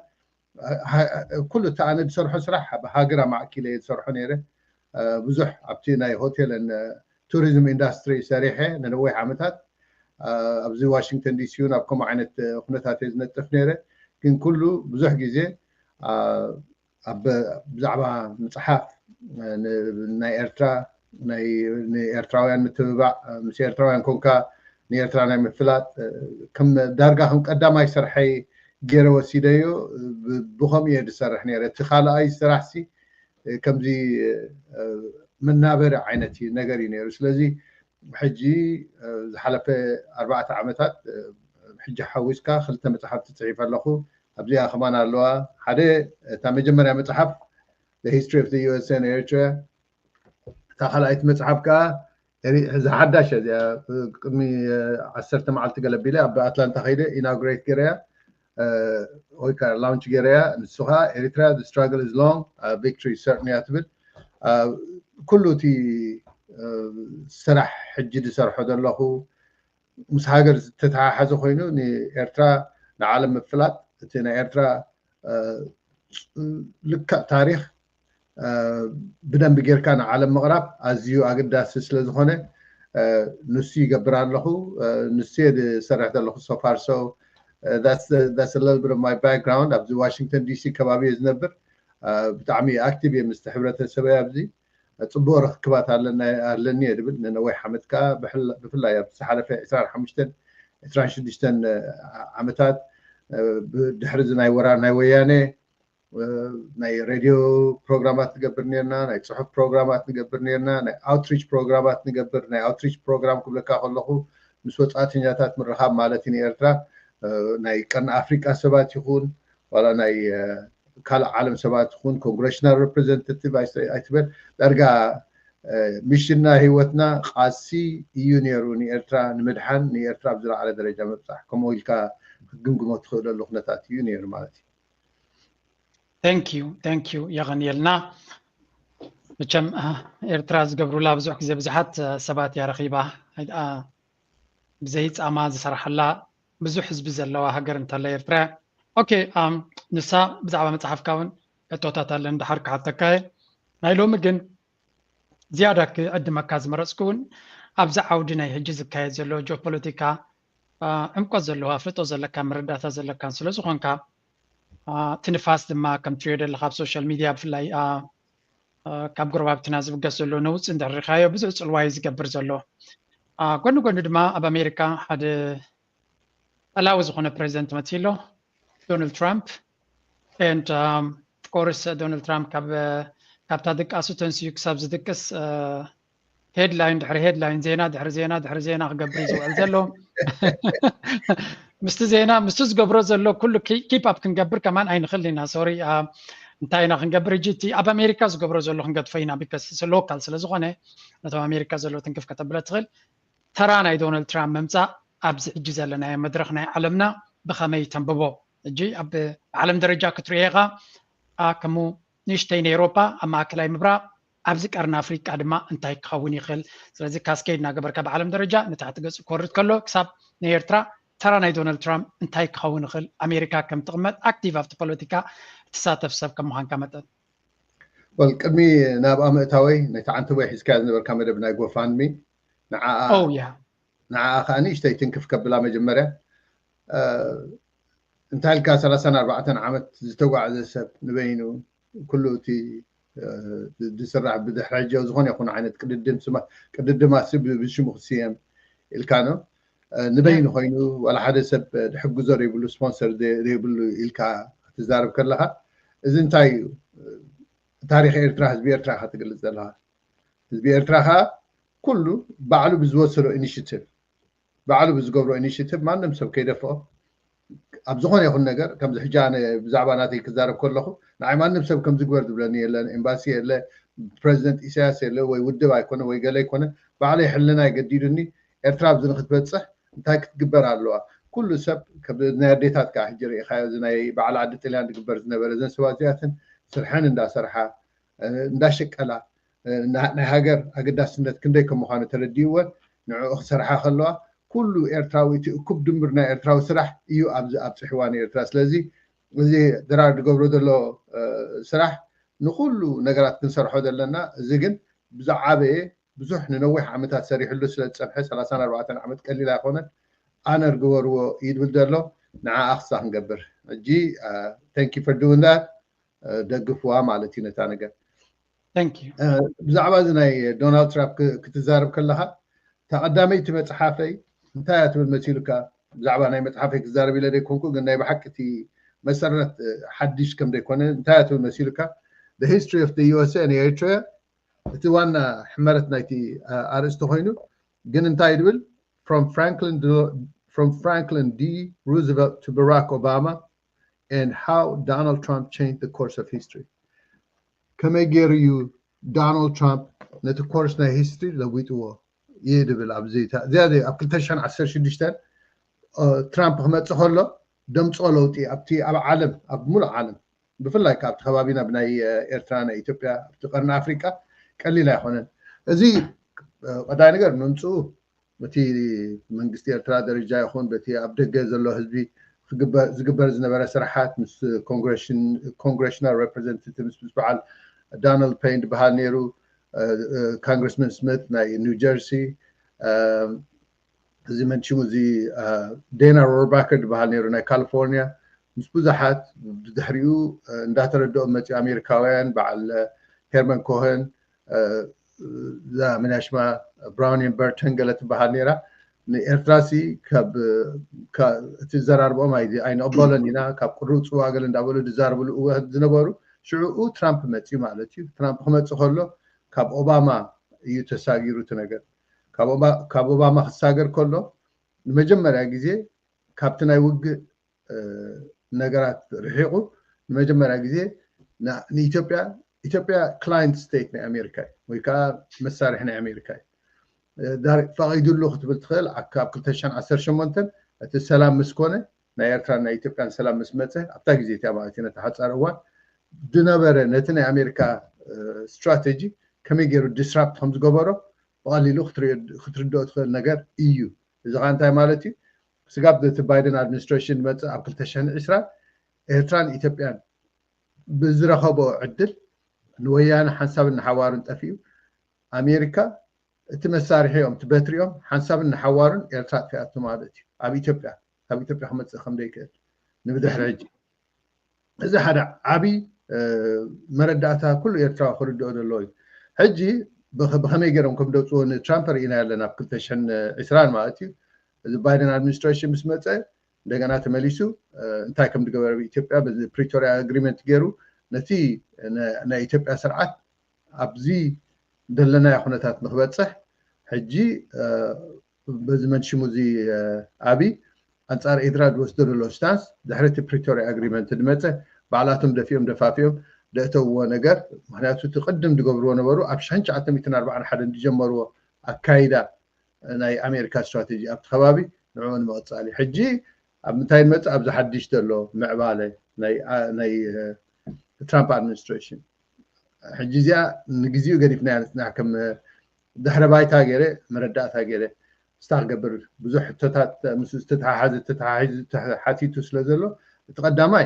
ኩሉ እቲ ኣነ ዝሰርሖ ስራሕ ኣብ ሃገር ኣማዕኪለ እየ ዝሰርሖ ነይረ። ብዙሕ ኣብቲ ናይ ሆቴልን ቱሪዝም ኢንዳስትሪ ሰሪሐ ንነዊሕ ዓመታት ኣብዚ ዋሽንግተን ዲሲ እውን ኣብ ከምኡ ዓይነት ኩነታት እየ ዝነጥፍ ነይረ። ግን ኩሉ ብዙሕ ግዜ ኣብ ብዛዕባ ምፅሓፍ ናይ ኤርትራ ንኤርትራውያን ምትብባዕ ምስ ኤርትራውያን ኮንካ ንኤርትራ ናይ ምፍላጥ ከም ዳርጋ ከም ቀዳማይ ስርሐይ ገይረ ወሲደዮ። ብኸምኡ እየ ዝሰርሕ ነይረ። እቲ ካልኣይ ስራሕሲ ከምዚ መናበሪ ዓይነት ነገር እዩ ነይሩ። ስለዚ ሕጂ ዝሓለፈ ኣርባዕተ ዓመታት ሕጂ ሓዊስካ ክልተ መፅሓፍቲ ፅሒፈ ኣለኹ። ኣብዚኣ ከማን ኣለዋ። ሓደ እታ መጀመርያ መፅሓፍ The History of the U S A and Eritrea፣ እታ ካልኣይቲ መፅሓፍ ከዓ እዛ ሓዳሽ እዚኣ ቅድሚ ዓሰርተ መዓልቲ ገለ ቢለ ኣብ ኣትላንታ ከይደ ኢናጉሬት ገይረያ ወይ ከዓ ላውንች ገይረያ። ንሱ ከዓ Eritrea, the struggle is long, victory is certain እያ ትብል። ኩሉ እቲ ስራሕ ሕጂ ዝሰርሖ ዘለኹ ምስ ሃገር ዝተተሓሓዘ ኮይኑ ንኤርትራ ንዓለም ምፍላጥ እቲ ናይ ኤርትራ ልክዕ ታሪኽ ብደንቢ ጌርካ ንዓለም ምቕራብ ኣዝዩ ኣገዳሲ ስለ ዝኾነ ንሱ ይገብር ኣለኹ። ንሱ እየ ዝሰርሕ ዘለኹ so far. So that's a little bit of my background። ኣብዚ ዋሽንግተን ዲሲ ከባቢ እየ ዝነብር። ብጣዕሚ ኣክቲቭ እየ ምስቲ ሕብረተሰበይ ኣብዚ። ፅቡቅ ርክክባት ኣለኒ እየ ዝብል። ንነዊሕ ዓመት ከዓ ብፍላይ ኣብ ዝሓለፈ ዕስራን ሓሙሽተን ዕስራን ሽዱሽተን ዓመታት ድሕሪ እዚ ናይ ወራር ናይ ወያነ ናይ ሬድዮ ፕሮግራማት ንገብር ነርና፣ ናይ ፅሑፍ ፕሮግራማት ንገብር ነርና፣ ናይ ኣውትሪች ፕሮግራማት ንገብር። ናይ ኣውትሪች ፕሮግራም ክብለካ ከለኹ ምስ ወፃእተኛታት ምርኻብ ማለት እዩ። ንኤርትራ ናይ ቀርኒ ኣፍሪቃ ሰባት ይኹን ዋላ ናይ ካልእ ዓለም ሰባት ይኹን ኮንግረሽናል ሬፕሬዘንታቲቭ ኣይትበል፣ ዳርጋ ሚሽንና፣ ህይወትና ቃሲ እዩ ነይሩ፣ ንኤርትራ ንምድሓን፣ ንኤርትራ ኣብ ዝለዓለ ደረጃ ምብጻሕ፣ ከምኡ ኢልካ ክትግምግሞ ትኽእለሉ ኩነታት እዩ ነይሩ ማለት እዩ። Thank you, thank you። የቐንየልና። መቸም ኤርትራ ዝገብሩላ ብዙሕ ግዜ ብዙሓት ሰባት እያ ረኺባ፣ ብዘይ ጻማ ዝሰርሓላ ብዙሕ ህዝቢ ዘለዋ ሃገር እንተላ ኤርትራ። ኦኬ፣ ንሳ ብዛዕባ መጽሓፍካ እውን ሕቶታት ኣለኒ፣ ድሓር ክሓተካ እየ። ናይ ሎሚ ግን ዝያዳ ክዕድመካ ዝመረጽኩ እውን ኣብዚ ዓውዲ ናይ ሕጂ ዝካየድ ዘሎ ጂኦፖለቲካ ዕምቆት ዘለዎ ኣፍልጦ ዘለካ መረዳእታ ዘለካን ስለ ዝኾንካ፣ እቲ ንፋስ ድማ ከም ትሪኦ ዘለካ ኣብ ሶሻል ሚድያ ብፍላይ ካብ ጎረባብትና ዝብገስ ዘሎ ነውፂ እንድሕር ሪኻዮ ብዙሕ ፅልዋ እዩ ዝገብር ዘሎ። ጎኒ ጎኒ ድማ ኣብ ኣሜሪካ ሓደ ጠላዊ ዝኾነ ፕሬዚደንት መፂ ኣሎ፣ ዶናልድ ትራምፕ። And of course ዶናልድ ትራምፕ ካብ ካብታ ድቃሱ ተንስዩ ክሳብ ዝድቅስ ሄድላይን ድሕሪ ሄድላይን፣ ዜና ድሕሪ ዜና ድሕሪ ዜና ክገብር እዩ ዝውዕል ዘሎ። ምስቲ ዜና ምስቲ ዝገብሮ ዘሎ ኩሉ ኪፕ ኣፕ ክንገብር ከማን ኣይንኽእል ኢና። ሶሪ፣ እንታይ ኢና ክንገብር? ሕጂ እቲ ኣብ ኣሜሪካ ዝገብሮ ዘሎ ክንገድፎ ኢና፣ ቢካስ ሎካል ስለ ዝኾነ ነቶም ኣሜሪካ ዘሎ ትንክፍ ከተብለ ትኽእል። ተራ ናይ ዶናልድ ትራምፕ ምምፃእ ኣብዚ ሕጂ ዘለናዮ መድረኽ ናይ ዓለምና ብኸመይ ተንብቦ? ሕጂ ኣብ ዓለም ደረጃ ክትሪኦ ኢኻ፣ ከምኡ ንእሽተይ ንኤሮፓ፣ ኣብ ማእከላይ ምብራቕ፣ ኣብዚ ቀርኒ ኣፍሪቃ ድማ እንታይ ክኸውን ይኽእል? ስለዚ ካስኬድ እናገበርካ ብዓለም ደረጃ ንታሕቲ ገጹ ክወርድ ከሎ ክሳብ ንኤርትራ ተራ ናይ ዶናልድ ትራምፕ እንታይ ክኸውን ይኽእል? ኣሜሪካ ከም ትቕመጥ ኣክቲቭ ኣብቲ ፖለቲካ እትሳተፍ ሰብ ከም ምዃንካ መጠን። ወል ቅድሚ ናብኣ ምእታወይ ነቲ ዓንተቦይ ሒዝካያ ዝነበርካ መደብ ናይ ጎፋንሚ ንዓኣ ኦ ያ ንዓኣ ከዓ ንእሽተይ ትንክፍ ከብላ መጀመርያ እንታይ ኢልካ ሰላሳን ኣርባዕተን ዓመት ዝተጓዕዘ ሰብ ንበይኑ ኩሉ እቲ ዝስራሕ ብድሕሪ ሕጂ ዝኾነ ይኹን ዓይነት ቅድድም ስማ ቅድድም ኣሲ ብሽሙ ክስየም ኢልካ ነው ንበይኑ ኮይኑ ዋላ ሓደ ሰብ ድሕግዞ ዘይብሉ ስፖንሰር ዘይብሉ ኢልካ ክትዛረብ ከለካ እዚ እንታይ እዩ ታሪክ ኤርትራ ህዝቢ ኤርትራ ኢካ ትገልፅ ዘለካ ህዝቢ ኤርትራ ከዓ ኩሉ ባዕሉ ብዝወሰዶ ኢኒሽቲቭ ባዕሉ ብዝገብሮ ኢኒሽቲቭ ማንም ሰብ ከይደፍኦ ኣብ ዝኾነ ይኹን ነገር ከምዚ ሕጂ ኣነ ብዛዕባ ናተይ ክዛረብ ከለኹ ንዓይ ማንም ሰብ ከምዚ ግበር ዝብለኒ የለን ኤምባሲ የለ ፕረዚደንት ኢሳያስ የለ ወይ ውድብ ኣይኮነ ወይ ገለ ኣይኮነ ባዕለይ ሕልናይ ገዲዱኒ ኤርትራ ኣብዚ ንክትበፅሕ እንታይ ክትግበር ኣለዋ ኩሉ ሰብ ናይ ኣዴታት ከዓ ሕጂ ርኢኻዮ እዚ ናይ በዓል ዓዲ ጥልያን ዝግበር ዝነበረ እዘን ሰባት እዚኣተን ስርሐን እንዳሰርሓ እንዳሸቀላ ናይ ሃገር ኣገዳስነት ክንደይ ከም ምዃኑ ተረዲእወን ንዕኡ ክሰርሓ ከለዋ ኩሉ ኤርትራዊ እቲ እኩብ ድምር ናይ ኤርትራዊ ስራሕ እዩ ኣብዚ ኣብፅሕዋ ንኤርትራ ስለዚ እዚ ድራር ዝገብሮ ዘሎ ስራሕ ንኩሉ ነገራት ክንሰርሖ ዘለና እዚ ግን ብዝዓበየ ብዙሕ ንነዊሕ ዓመታት ሰሪሕሉ ስለ ዝፀንሐ ሰላሳን ኣርባዕተን ዓመት ቀሊል ኣይኮነን ኣነር ግበርዎ ይድብል ዘሎ ንዓ ኣክሳ ክንገብር ሕጂ thank you for doing that ደግፍዋ ማለት እዩ ነታ ነገር Thank you ብዛዕባ እዚ ናይ ዶናልድ ትራምፕ ክትዛረብ ከለካ እታ ቀዳመይቲ መፅሓፈይ እንታይ እያ ትብል መሲሉካ ብዛዕባ ናይ መፅሓፈይ ክዛረብ ኢለ ዘይኮንኩ ግን ናይ ብሓቂ እቲ መሰረት ሓድሽ ከም ዘይኮነ እንታይ እያ ትብል መሲሉካ the history of the U S A and Eritrea እቲ ዋና ሕመረት ናይቲ ኣርእስቲ ኮይኑ ግን እንታይ ይብል from Franklin from Franklin D Roosevelt to Barack Obama and how Donald Trump changed the course of history ከመይ ገይሩ እዩ ዶናልድ ትራምፕ ነቲ ኮርስ ናይ ሂስትሪ ለዊጥዎ ይድብል ኣብዚ እዚኣ ኣብ ክልተ ሽሕን ዓሰርተ ሽዱሽተን ትራምፕ ክመፅእ ከሎ ደምፅኦ ለውጢ ኣብቲ ኣብ ዓለም ኣብ ሙሉእ ዓለም ብፍላይ ካብቲ ከባቢና ብናይ ኤርትራ ናይ ኢትዮጵያ ኣብቲ ቀርኒ ኣፍሪቃ ቀሊል ኣይኮነን እዚ ቀዳይ ነገር ምምፅኡ በቲ መንግስቲ ኤርትራ ደረጃ ይኹን በቲ ኣብ ደገ ዘሎ ህዝቢ ዝግበር ዝነበረ ስራሓት ምስ congressional representative ምስ በዓል ዶናልድ ፔን ዝበሃል ነይሩ congressman Smith ናይ new Jersey እዚ መንሽሙ እዚ ዴና ሮርባከር ዝበሃል ነይሩ ናይ ካሊፎርኒያ ምስ ብዙሓት ብድሕሪኡ እንዳተረድኦም መፅኡ ኣሜሪካውያን በዓል ሄርመን ኮሀን እዛ መናሽማ ብራውኒን በርተን ገለ ትበሃል ነይራ ንኤርትራ ሲ ካብ እቲ ዘራርቦም ኣይንቕበሎን ኢና ካብ ቅሩብ ፅዋ ገለ እንዳበሉ ዝዛርብሉ እወት ዝነበሩ ሽዑኡ ትራምፕ መፅኡ ማለት እዩ ትራምፕ ክመፅእ ከሎ ካብ ኦባማ እዩ ተሳጊሩ እቲ ነገር ካብ ኦባማ ክሳገር ከሎ ንመጀመርያ ግዜ ካብቲ ናይ ውግእ ነገራት ርሒቑ መጀመርያ ግዜ ንኢትዮጵያ ኢትዮጵያ ክላይንት ስቴት ናይ ኣሜሪካ እዩ ወይ ከዓ መሳርሒ ናይ ኣሜሪካ እዩ። ፈቒዱሉ ክትብል ትኽእል። ካብ ክልተ ሽሕን ዓሰርተ ሸሞንተን እቲ ሰላም ምስ ኮነ ናይ ኤርትራን ናይ ኢትዮጵያን ሰላም ምስ መፀ ኣብታ ግዜ እቲኣ ማለት እዩ ነቲ ሓፃር እዋን ዝነበረ ነቲ ናይ ኣሜሪካ ስትራቴጂ ከመይ ገይሩ ዲስራፕት ከም ዝገበሮ ብቐሊሉ ክትርድኦ ትኽእል ነገር እዩ። እዚ ከዓ እንታይ ማለት እዩ? ስጋብ እቲ ባይደን ኣድሚኒስትሬሽን ዝመፅእ ኣብ ክልተ ሽሕን ዕስራን ኤርትራን ኢትዮጵያን ብዝረኸቦ ዕድል ንወያነ ሓንሳብን ንሓዋሩን ጠፊኡ ኣሜሪካ እቲ መሳርሒ እዮም እቲ በትሪ እዮም ሓንሳብን ንሓዋሩን ኤርትራ ኣጥፊኣቶ ማለት እዩ። ኣብ ኢትዮጵያ ካብ ኢትዮጵያ ክመፅእ ከም ዘይክእል ንብድሕሪ ሕጂ እዚ ሓደ ዓብይ መረዳእታ ኩሉ ኤርትራዊ ክርድኦ ዘለዎ እዩ። ሕጂ ብኸመይ ገይሮም ከም ደውፅዎ ንትራምፕ ርኢና ያለን ኣብ ክልተ ሽሕን ዕስራን ማለት እዩ። እዚ ባይደን ኣድሚኒስትሬሽን ምስ መፀ እንደገና ተመሊሱ እንታይ ከም ዝገበረ ኢትዮጵያ በዚ ፕሪቶሪያ ኣግሪመንት ገይሩ ነቲ ናይ ኢትዮጵያ ስርዓት ኣብዚ ዘለናዮ ኩነታት ንክበፅሕ ሕጂ በዚ መንሽሙ እዚ ኣብይ ኣንፃር ኤርትራ ዝወስዶ ዘሎ ስታንስ ድሕሪ እቲ ፕሪቶሪያ ኣግሪመንት ዝመፀ ባዕላቶም ደፊኦም ደፋፊኦም ደእተውዎ ነገር ምክንያቱ እቲ ቅድም ዝገብርዎ ነበሩ ኣብ ሽሕን ትሽዓተ ሚእትን ኣርባዓን ሓደን ዝጀመርዎ ኣካይዳ ናይ ኣሜሪካ ስትራቴጂ ኣብቲ ከባቢ ንዕኡ ንምቕፃል እዩ። ሕጂ ኣብ ምንታይ ንመፅእ ኣብዚ ሓድሽ ዘሎ ምዕባለ ናይ ትራምፕ ኣድሚኒስትሬሽን ሕጂ እዚኣ ንግዜኡ ገዲፍና ንፅናሕ ከም ድሕረ ባይታ ገይረ መረዳእታ ገይረ ስታ ክገብር ብዙሕ ሕቶታት ምስ ዝተተሓሓዘ ተተሓሒዙ ሓቲቱ ስለ ዘሎ እቲ ቀዳማይ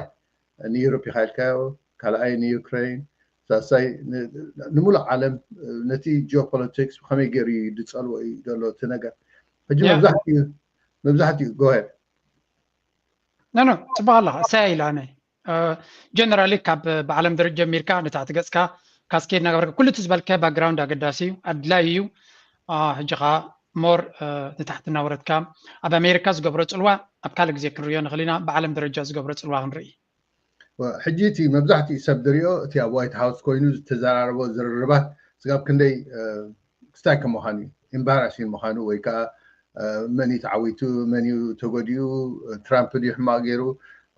ንዩሮፕ ኢኻ ኢልካዮ ካልኣይ ንዩክሬን ሳሳይ ንምሉእ ዓለም ነቲ ጂኦፖለቲክስ ብከመይ ገይሩ እዩ ዝፀልዎ እዩ ዘሎ እቲ ነገር ሕጂ መብዛሕትኡ መብዛሕትኡ ጎሄድ ኖ ኖ ፅቡቅ ኣለካ እሳያ ኢላ ኣነ ጀነራሊ ካብ ብዓለም ደረጃ ጀሚርካ ንታሕቲ ገፅካ ካስኬድ እናገበርካ ኩሉ እቲ ዝበልካ ባክግራውንድ ኣገዳሲ እዩ ኣድላይ እዩ ሕጂ ከዓ ሞር ንታሕቲ እናወረድካ ኣብ ኣሜሪካ ዝገብሮ ፅልዋ ኣብ ካልእ ግዜ ክንሪኦ ንኽእል ኢና ብዓለም ደረጃ ዝገብሮ ፅልዋ ክንርኢ ሕጂ እቲ መብዛሕትኡ ሰብ ዝሪኦ እቲ ኣብ ዋይት ሃውስ ኮይኑ ዝተዘራረቦ ዝርርባት ስጋብ ክንደይ ክስታይ ከም ምዃኑ እዩ ኤምባራሲን ምዃኑ ወይ ከዓ መን እዩ ተዓዊቱ መን እዩ ተጎዲኡ ትራምፕ ድዩ ሕማቕ ገይሩ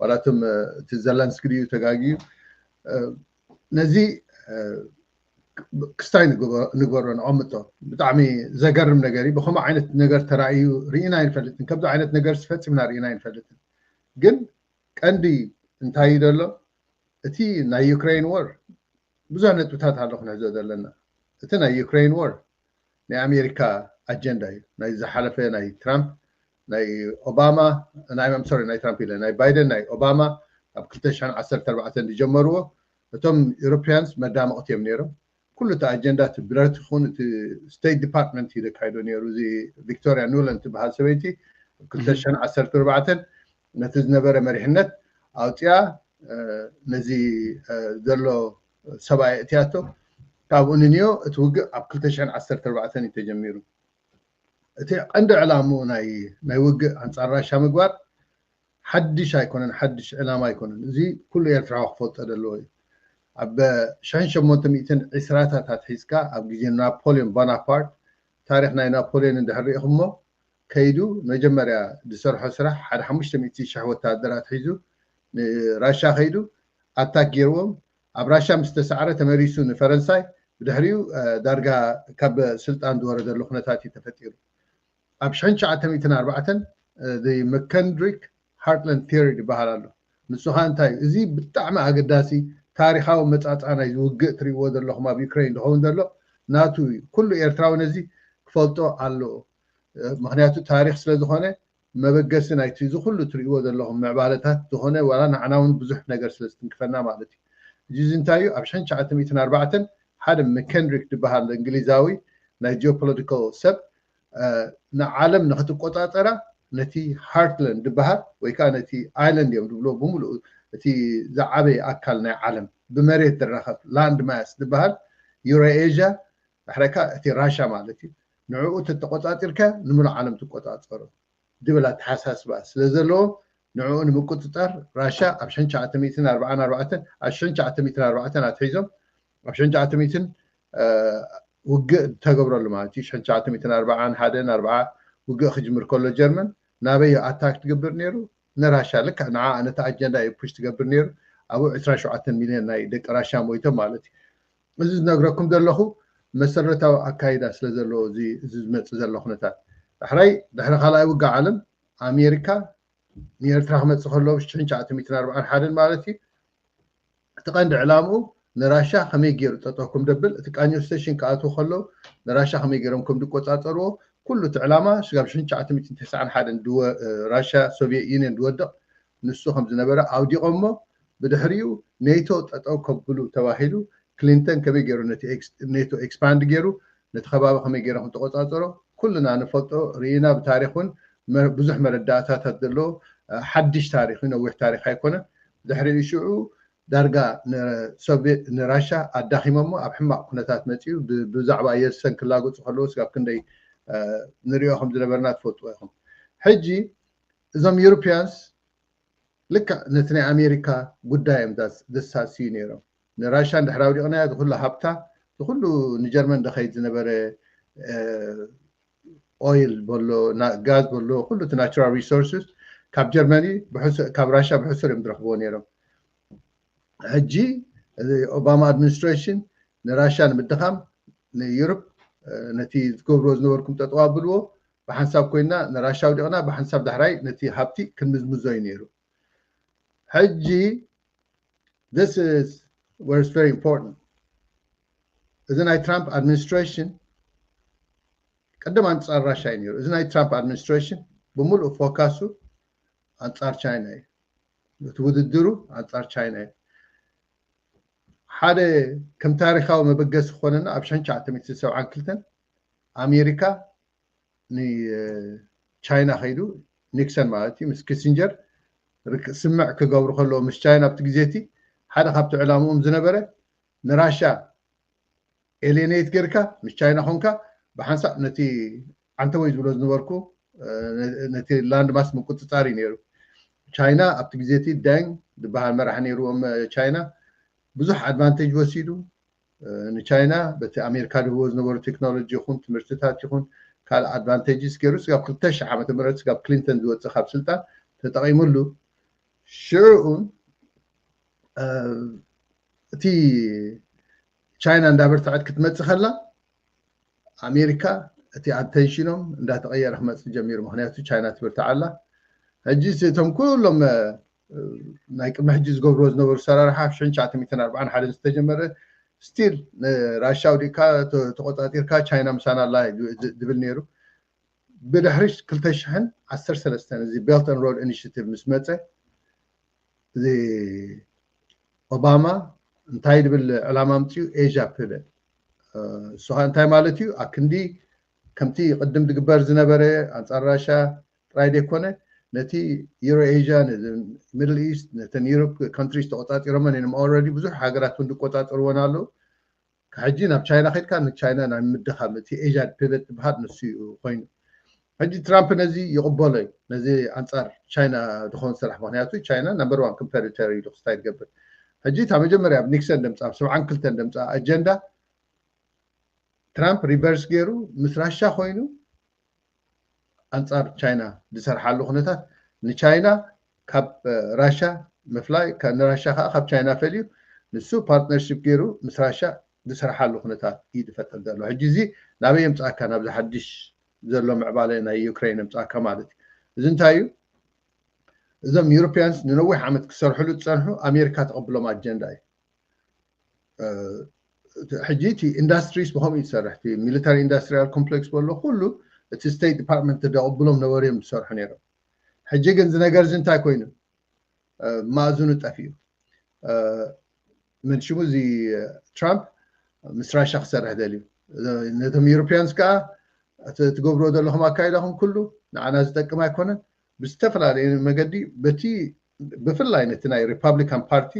ዋላቶም እቲ ዘለንስኪ ድዩ ተጋግዩ ነዚ ክስታይ ንግበሮ ንቐምጦ ብጣዕሚ ዘገርም ነገር እዩ ብከምኡ ዓይነት ነገር ተራእዩ ርኢና ኣይንፈልጥን ከምዚ ዓይነት ነገር ፈፂምና ርኢና ኣይንፈልጥን ግን ቀንዲ እንታይ እዩ ዘሎ እቲ ናይ ዩክሬን ወር ብዙሕ ነጥብታት ኣሎ ክንሕዞ ዘለና እቲ ናይ ዩክሬን ወር ናይ ኣሜሪካ ኣጀንዳ እዩ ናይ ዝሓለፈ ናይ ትራምፕ ናይ ኦባማ ናይ ሶሪ ናይ ትራምፕ ኢለ ናይ ባይደን ናይ ኦባማ ኣብ ክልተ ሽሕን ዓሰርተ ኣርባዕተን ዝጀመርዎ እቶም ኤሮፒያንስ መዳመቕቲ እዮም ነይሮም ኩሉ እቲ ኣጀንዳ እቲ ብረት ይኹን እቲ ስቴት ዲፓርትመንት እዩ ዘካይዶ ነይሩ እዚ ቪክቶሪያ ኑለን ትበሃል ሰበይቲ ክልተ ሽሕን ዓሰርተ ኣርባዕተን ነቲ ዝነበረ መሪሕነት ኣውፅኣ ነዚ ዘሎ ሰብኣይ እትያቶ ካብኡ ንንዮ እቲ ውግእ ኣብ ክልተ ሽሕን ዓሰርተ ኣርባዕተን እዩ ተጀሚሩ እቲ ቀንዲ ዕላምኡ ናይ ውግእ ኣንፃር ራሻ ምግባር ሓድሽ ኣይኮነን ሓድሽ ዕላማ ኣይኮነን እዚ ኩሉ ኤርትራዊ ክፈልጦ ዘለዎ እዩ ኣብ ሽሕን ሸሞንተ ሚእትን ዕስራታት ኣትሒዝካ ኣብ ግዜ ናፖሊዮን ቦናፓርት ታሪክ ናይ ናፖሊዮን እንድሕር ሪኢኹሞ ከይዱ መጀመርያ ዝሰርሖ ስራሕ ሓደ ሓሙሽተ ሚእቲ ሽሕ ወታደራት ሒዙ ንራሻ ከይዱ ኣታክ ገይርዎም ኣብ ራሻ ምስ ተሳዕረ ተመሊሱ ንፈረንሳይ ብድሕሪኡ ዳርጋ ካብ ስልጣን ዝወረደሉ ኩነታት እዩ ተፈጢሩ ኣብ ሽሕን ትሽዓተ ሚእትን ኣርባዕተን መከንድሪክ ሃርትላንድ ቲዮሪ ዝበሃል ኣሎ ንሱ ከዓ እንታይ እዩ እዚ ብጣዕሚ ኣገዳሲ ታሪካዊ መፃፃ ናይ ውግእ ትሪእዎ ዘለኹም ኣብ ዩክሬን ዝኸውን ዘሎ ናቱ እዩ ኩሉ ኤርትራዊ ነዚ ክፈልጦ ኣለዎ ምክንያቱ ታሪክ ስለዝኮነ መበገሲ ናይቲ እዚ ኩሉ ትሪእዎ ዘለኹም ምዕባለታት ዝኾነ ዋላ ንዓና እውን ብዙሕ ነገር ስለ ዝትንክፈና ማለት እዩ እዚ እዚ እንታይ እዩ ኣብ ሽሕን ትሽዓተ ሚእትን ኣርባዕተን ሓደ መከንድሪክ ዝበሃል እንግሊዛዊ ናይ ጂኦፖለቲካል ሰብ ንዓለም ንክትቆፃፀራ ነቲ ሃርትላንድ ዝበሃል ወይ ከዓ ነቲ ኣይላንድ እዮም ዝብሎ ብምሉእ እቲ ዝዓበየ ኣካል ናይ ዓለም ብመሬት ዝራኸብ ላንድ ማስ ዝበሃል ዩሮ ኤዥያ ባሕረካ እቲ ራሻ ማለት እዩ ንዕኡ ተተቆፃፂርካ ንምሉእ ዓለም ትቆፃፀሮ ዝብል ኣተሓሳስባ ስለ ዘለዎ ንዕኡ ንምቁፅፃር ራሻ ኣብ ሽሕን ትሽዓተ ሚእትን ኣርባዓን ኣርባዕተን ኣብ ሽሕን ትሽዓተ ሚእትን ኣርባዕተን ኣትሒዞም ኣብ ሽሕን ትሽዓተ ሚእትን ውግእ ተገብረሉ ማለት እዩ ሽሕን ትሽዓተ ሚእትን ኣርባዓን ሓደን ኣርባዓ ውግእ ክጅምር ከሎ ጀርመን ናበይ ኣታክ ትገብር ነይሩ ንራሻ ልክዕ ንዓ ነቲ ኣጀንዳ እዩ ፑሽ ትገብር ነይሩ ኣብኡ ዕስራን ሸውዓተን ሚልዮን ናይ ደቂ ራሻ ሞይቶም ማለት እዩ። እዚ ዝነግረኩም ዘለኹ መሰረታዊ ኣካይዳ ስለ ዘለዎ እዚ እዚ ዝመፅእ ዘሎ ኩነታት። ዳሕራይ ድሕሪ ካልኣይ ውግእ ዓለም ኣሜሪካ ንኤርትራ ክመፅእ ከሎ ሽሕን ትሽዓተ ሚእትን ኣርባዓን ሓደን ማለት እዩ። እቲ ቀንዲ ዕላምኡ ንራሻ ከመይ ገይሩ ጠጠው ከም ደብል፣ እቲ ቃኘው ስቴሽን ክኣትዉ ከለዉ ንራሻ ከመይ ገይሮም ከም ዝቆፃፀርዎ፣ ኩሉ እቲ ዕላማ ስጋብ ሽሕን ትሽዓተ ሚእትን ተስዓን ሓደን ድወ ራሻ ሶቪየት ዩኒየን ዝወድቕ ንሱ ከም ዝነበረ ኣውዲቖሞ። ብድሕሪኡ ኔቶ ጠጠው ከብሉ ተባሂሉ፣ ክሊንተን ከመይ ገይሩ ነቲ ኔቶ ኤክስፓንድ ገይሩ ነቲ ከባቢ ከመይ ገይሩ ከም ተቆፃፀሮ ኩልና ንፈልጦ፣ ርኢና። ብታሪክ እውን ብዙሕ መረዳእታታት ዘለዎ ሓድሽ ታሪክ እዩ፣ ነዊሕ ታሪክ ኣይኮነ። ድሕሪኡ ሽዑ ዳርጋ ንሶቪየት ንራሻ ኣዳኺሞሞ ኣብ ሕማቕ ኩነታት መፂኡ። ብዛዕባ የልሰን ክላገፁ ከለዉ ስጋብ ክንደይ ንሪኦ ከም ዝነበርና ትፈልጥዎ ኢኹም። ሕጂ እዞም ዩሮፒያንስ ልክዕ ነቲ ናይ ኣሜሪካ ጉዳይ እዮም ዘሳስዩ ነይሮም። ንራሻ እንድሕር ኣውዲቕናዮ፣ ዝኩሉ ሃብታ፣ ዝኩሉ ንጀርመን ደኸይድ ዝነበረ ኦይል በሎ፣ ጋዝ በሎ፣ ኩሉ እቲ ናቹራል ሪሶርስስ ካብ ጀርመኒ ካብ ራሻ ብሕሱር እዮም ዝረኽብዎ ነይሮም። ሕጂ ኦባማ ኣድሚኒስትሬሽን ንራሻ ንምድኻም ንዩሮፕ ነቲ ዝገብርዎ ዝነበርኩም ጠጠው ኣብልዎ፣ ብሓንሳብ ኮይና ንራሻ ኣውዲቕና፣ ብሓንሳብ ዳሕራይ ነቲ ሃብቲ ክንምዝምዞ እዩ ነይሩ። ሕጂ this is where it's very important። እዚ ናይ ትራምፕ ኣድሚኒስትሬሽን ቅድም ኣንጻር ራሻ እዩ ነይሩ። እዚ ናይ ትራምፕ ኣድሚኒስትሬሽን ብምሉእ ፎካሱ ኣንጻር ቻይና እዩ። እቲ ውድድሩ ኣንጻር ቻይና እዩ። ሓደ ከም ታሪካዊ መበገሲ ክኾነና ኣብ ሽሕን ትሽዓተ ሚእትን ሰብዓን ክልተን ኣሜሪካ ንቻይና ከይዱ፣ ኒክሰን ማለት እዩ፣ ምስ ኪሲንጀር ስምዕ ክገብሩ ከለዎ ምስ ቻይና ኣብቲ ግዜ እቲ ሓደ ካብቲ ዕላምኦም ዝነበረ ንራሻ ኤሌኔት ጌርካ ምስ ቻይና ኮንካ ብሓንሳእ ነቲ ዓንተወይ ዝብሎ ዝነበርኩ ነቲ ላንድ ማስ ምቁፅፃር እዩ ነይሩ። ቻይና ኣብቲ ግዜ እቲ ዳንግ ዝበሃል መራሒ ነይርዎም ቻይና ብዙሕ ኣድቫንቴጅ ወሲዱ ንቻይና በቲ ኣሜሪካ ድህቦ ዝነበሩ ቴክኖሎጂ ይኹን ትምህርትታት ይኹን ካልእ ኣድቫንቴጅስ ገይሩ ስጋብ ክልተ ሽሕ ዓመተ ምህረት ስጋብ ክሊንተን ዝወፅእ ካብ ስልጣን ተጠቒሙሉ። ሽዑ እቲ ቻይና እንዳበርትዐት ክትመፅእ ከላ ኣሜሪካ እቲ ኣቴንሽኖም እንዳተቐየረ ክመፅእ ጀሚሩ። ምክንያቱ ቻይና ትብርትዕ ኣላ። ሕጂ እቶም ኩሎም ናይ ቅድሚ ሕጂ ዝገብርዎ ዝነበሩ ሰራርሓ ሽሕን ትሽዓተ ሚእትን ኣርባዓን ሓደን ዝተጀመረ ስቲል ንራሻ ኣውዲእካ ተቆፃፂርካ ቻይና ምሳና ኣላ ድብል ነይሩ። ብድሕሪ ክልተ ሽሕን ዓሰርተ ሰለስተን እዚ ቤልት ን ሮድ ኢኒሽቲቭ ምስ መፀ እዚ ኦባማ እንታይ ድብል ዕላማ ኣምፅኡ? ኤዥያ ፒቨት። እሱ ከዓ እንታይ ማለት እዩ? ኣክንዲ ከምቲ ቅድም ድግበር ዝነበረ ኣንፃር ራሻ ጥራይ ዘይኮነ ነቲ ዩሮ ኤዥያ፣ ሚድል ኢስት፣ ነተን ዩሮፕ ካንትሪስ ተቆፃፂሮመን እዮም። ኦልሬዲ ብዙሕ ሃገራት እውን ዝቆፃፀርወን ኣለዉ። ሕጂ ናብ ቻይና ከድካ ንቻይና ናይ ምድኻም እቲ ኤዥያ ፒቨት ዝበሃል ንሱ እዩ ኮይኑ። ሕጂ ትራምፕ ነዚ ይቕበሎ እዩ፣ ነዚ ኣንፃር ቻይና ዝኾን ስራሕ። ምክንያቱ ቻይና ናምበር ዋን ኮምፐቲተር እዩ ክስታይ ትገብር። ሕጂ እታ መጀመርያ ኣብ ኒክሰን ደምፃ ኣብ ሰብዓን ክልተን ደምፃ ኣጀንዳ ትራምፕ ሪቨርስ ገይሩ ምስ ራሻ ኮይኑ ኣንፃር ቻይና ዝሰርሓሉ ኩነታት ንቻይና ካብ ራሻ ምፍላይ ንራሻ ከዓ ካብ ቻይና ፈልዩ ንሱ ፓርትነርሽፕ ገይሩ ምስ ራሻ ዝሰርሓሉ ኩነታት እዩ ዝፈጥር ዘሎ። ሕጂ እዚ ናበይ የምፃእካ? ናብዚ ሓድሽ ዘሎ ምዕባለ ናይ ዩክሬን የምፃእካ ማለት እዩ። እዚ እንታይ እዩ? እዞም ዩሮፒያንስ ንነዊሕ ዓመት ክሰርሕሉ ዝፀንሑ ኣሜሪካ ተቐብሎም ኣጀንዳ እዩ። ሕጂ እቲ ኢንዳስትሪስ ብከምኡ እዩ ዝሰርሕ። እቲ ሚሊታሪ ኢንዳስትሪያል ኮምፕሌክስ በሎ ኩሉ እቲ ስቴት ዲፓርትመንት ደቐብሎም ነበሩ እዮም ዝሰርሑ ነይሮም። ሕጂ ግን እዚ ነገር እዚ እንታይ ኮይኑ? ማእዝኑ ጠፊኡ። መን ሽሙ እዚ ትራምፕ ምስ ራሻ ክሰርሕ ደልዩ። ነቶም ዩሮፒያንስ ከዓ ትገብርዎ ዘለኹም ኣካይዳኹም ኩሉ ንዓና ዝጠቅም ኣይኮነን። ብዝተፈላለየ መገዲ በቲ ብፍላይ ነቲ ናይ ሪፓብሊካን ፓርቲ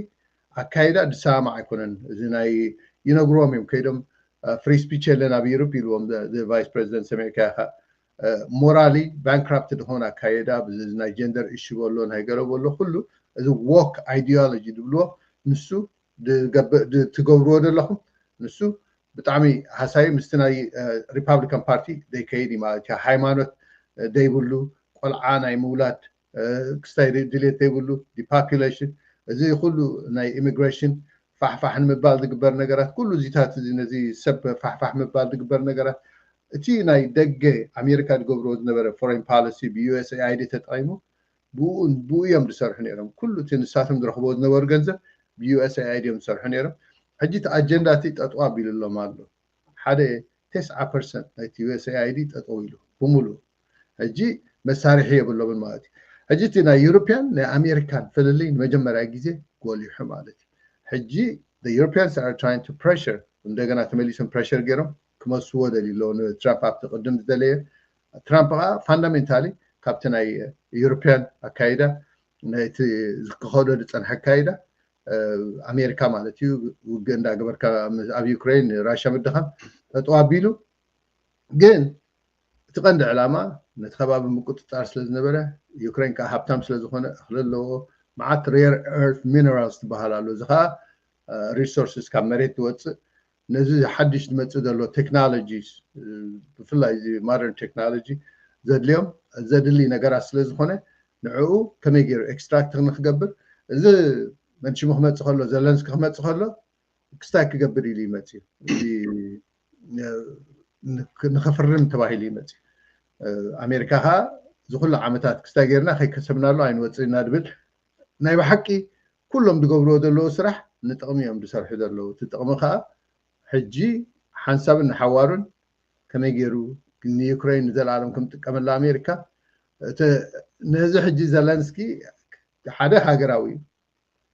ኣካይዳ ዝሰማማዕ ኣይኮነን። እዚ ናይ ይነግርዎም እዮም ከይዶም ፍሪ ስፒች የለን ኣብ ዩሮፕ ኢልዎም ቫይስ ፕሬዚደንት ሰሚዕካ ኢኻ። ሞራሊ ባንክራፕት ዝኾነ ኣካየዳ ናይ ጀንደር እሹ በሎ ናይ ገለ በሎ ኩሉ እዚ ዎክ ኣይዲዮሎጂ ዝብልዎ ንሱ ትገብርዎ ዘለኹም ንሱ ብጣዕሚ ሃሳዩ ምስቲ ናይ ሪፓብሊካን ፓርቲ ዘይከይድ እዩ ማለት እዩ። ሃይማኖት ዘይብሉ ቆልዓ ናይ ምውላድ ክስታይ ድሌት ዘይብሉ ዲፓፑሌሽን እዚ ኩሉ ናይ ኢሚግሬሽን ፋሕፋሕ ንምባል ዝግበር ነገራት፣ ኩሉ እዚታት እዚ ነዚ ሰብ ፋሕፋሕ ምባል ዝግበር ነገራት፣ እቲ ናይ ደገ ኣሜሪካ ዝገብርዎ ዝነበረ ፎሬን ፖሊሲ ብዩ ኤስ ኤ ኣይ ዲ ተጠቒሙ ብኡ ብኡ እዮም ዝሰርሑ ነይሮም። ኩሉ እቲ ንሳቶም ዝረኽብዎ ዝነበሩ ገንዘብ ብዩ ኤስ ኤ ኣይ ዲ እዮም ዝሰርሑ ነይሮም። ሕጂ እቲ ኣጀንዳ እቲ ጠጥዋ ኣቢሉሎም ኣሎ። ሓደ ተስዓ ፐርሰንት ናይቲ ዩ ኤስ ኤ ኣይ ዲ ጠጠው ኢሉ ብምሉእ። ሕጂ መሳርሒ የብሎምን ማለት እዩ። ሕጂ እቲ ናይ ዩሮፒያን ናይ ኣሜሪካን ፍልልይ ንመጀመርያ ግዜ ጎሊሑ ማለት እዩ። ሕጂ Europeans are trying to pressure፣ እንደገና ተመሊሶም ፕረሸር ገይሮም ክመልስዎ ደልዩ ኣለዎ ንትራምፕ ኣብቲ ቅድም ዝደለየ። ትራምፕ ከዓ ፋንዳሜንታሊ ካብቲ ናይ ዩሮፒያን ኣካይዳ፣ ናይቲ ክኸዶ ዝፀንሐ ኣካይዳ ኣሜሪካ ማለት እዩ፣ ውግእ እንዳገበርካ ኣብ ዩክሬን ራሻ ምድኻም ጠጠው ኣቢሉ። ግን እቲ ቀንዲ ዕላማ ነቲ ከባቢ ምቁፅፃር ስለ ዝነበረ፣ ዩክሬን ከዓ ሃብታም ስለ ዝኾነ፣ እኽሊ ኣለዎ፣ መዓት ሬር ኤርት ሚነራልስ ዝበሃል ኣሎ። እዚ ከዓ ሪሶርስስ ካብ መሬት ዝወፅእ፣ ነዚ ሓድሽ ዝመፅእ ዘሎ ቴክኖሎጂስ፣ ብፍላይ እዚ ማደርን ቴክኖሎጂ ዘድልዮም፣ ዘድሊ ነገራት ስለ ዝኾነ፣ ንዕኡ ከመይ ገይሩ ኤክስትራክት ንክገብር፣ እዚ መንሽሙ ክመፅእ ከሎ፣ ዘለንስኪ ክመፅእ ከሎ ክስታይ ክገብር ኢሉ ይመፅእ እዩ። ንክፍርም ተባሂሉ ይመፅእ። ኣሜሪካ ከዓ እዚ ኩሉ ዓመታት ክስታይ ገይርና ከይከሰብናሉ ኣይንወፅእና ድብል ናይ ብሓቂ ኩሎም ዝገብርዎ ዘለዉ ስራሕ ንጥቕሚ እዮም ዝሰርሑ ዘለዉ። እቲ ጥቕሚ ከዓ ሕጂ ሓንሳብን ንሓዋሩን ከመይ ገይሩ ንዩክሬን ንዘለኣለም ከምጥቀመላ ኣሜሪካ። ነዚ ሕጂ ዘለንስኪ ሓደ ሃገራዊ እዩ።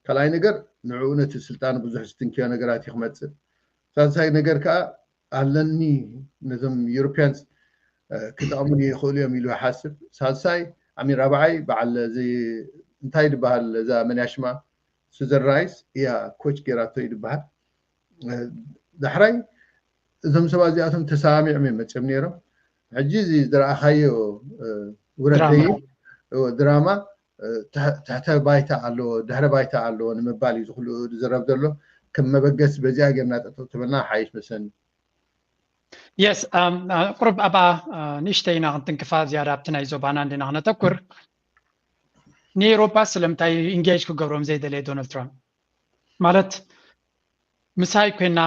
ካልኣይ ነገር ንዕኡ ነቲ ስልጣን ብዙሕ ዝትንክዮ ነገራት እዩ ክመፅእ። ሳልሳይ ነገር ከዓ ኣለኒ ነዞም ዩሮፒያንስ ክጠቕሙኒ ይኽእሉ እዮም ኢሉ ይሓስብ። ሳልሳይ ኣሚን ራብዓይ በዓል እዚ እንታይ ዝበሃል እዛ መንያሽማ ሱዘን ራይስ እያ ኮች ገይራቶ እዩ ዝበሃል። ዳሕራይ እዞም ሰባት እዚኣቶም ተሰማሚዖም እዮም መፅኦም ነይሮም። ሕጂ እዚ ዝረኣኻዮ ውረደይ ድራማ ትሕተ ባይታ ኣለዎ፣ ድሕረ ባይታ ኣለዎ ንምባል እዩ ዝኩሉ ዝረብ ዘሎ። ከም መበገሲ በዚኣ ጌርና ጠጠው ተበልና ሓይሽ መሰኒ። የስ ቁሩብ ኣብኣ ንእሽተይ ኢና ክንትንክፋ ዝያዳ ኣብቲ ናይ ዞባና እንዲና ክነተኩር። ንኤውሮጳ ስለምንታይ ኢንጌጅ ክገብሮም ዘይደለየ ዶናልድ ትራምፕ ማለት ምሳይ ኮይና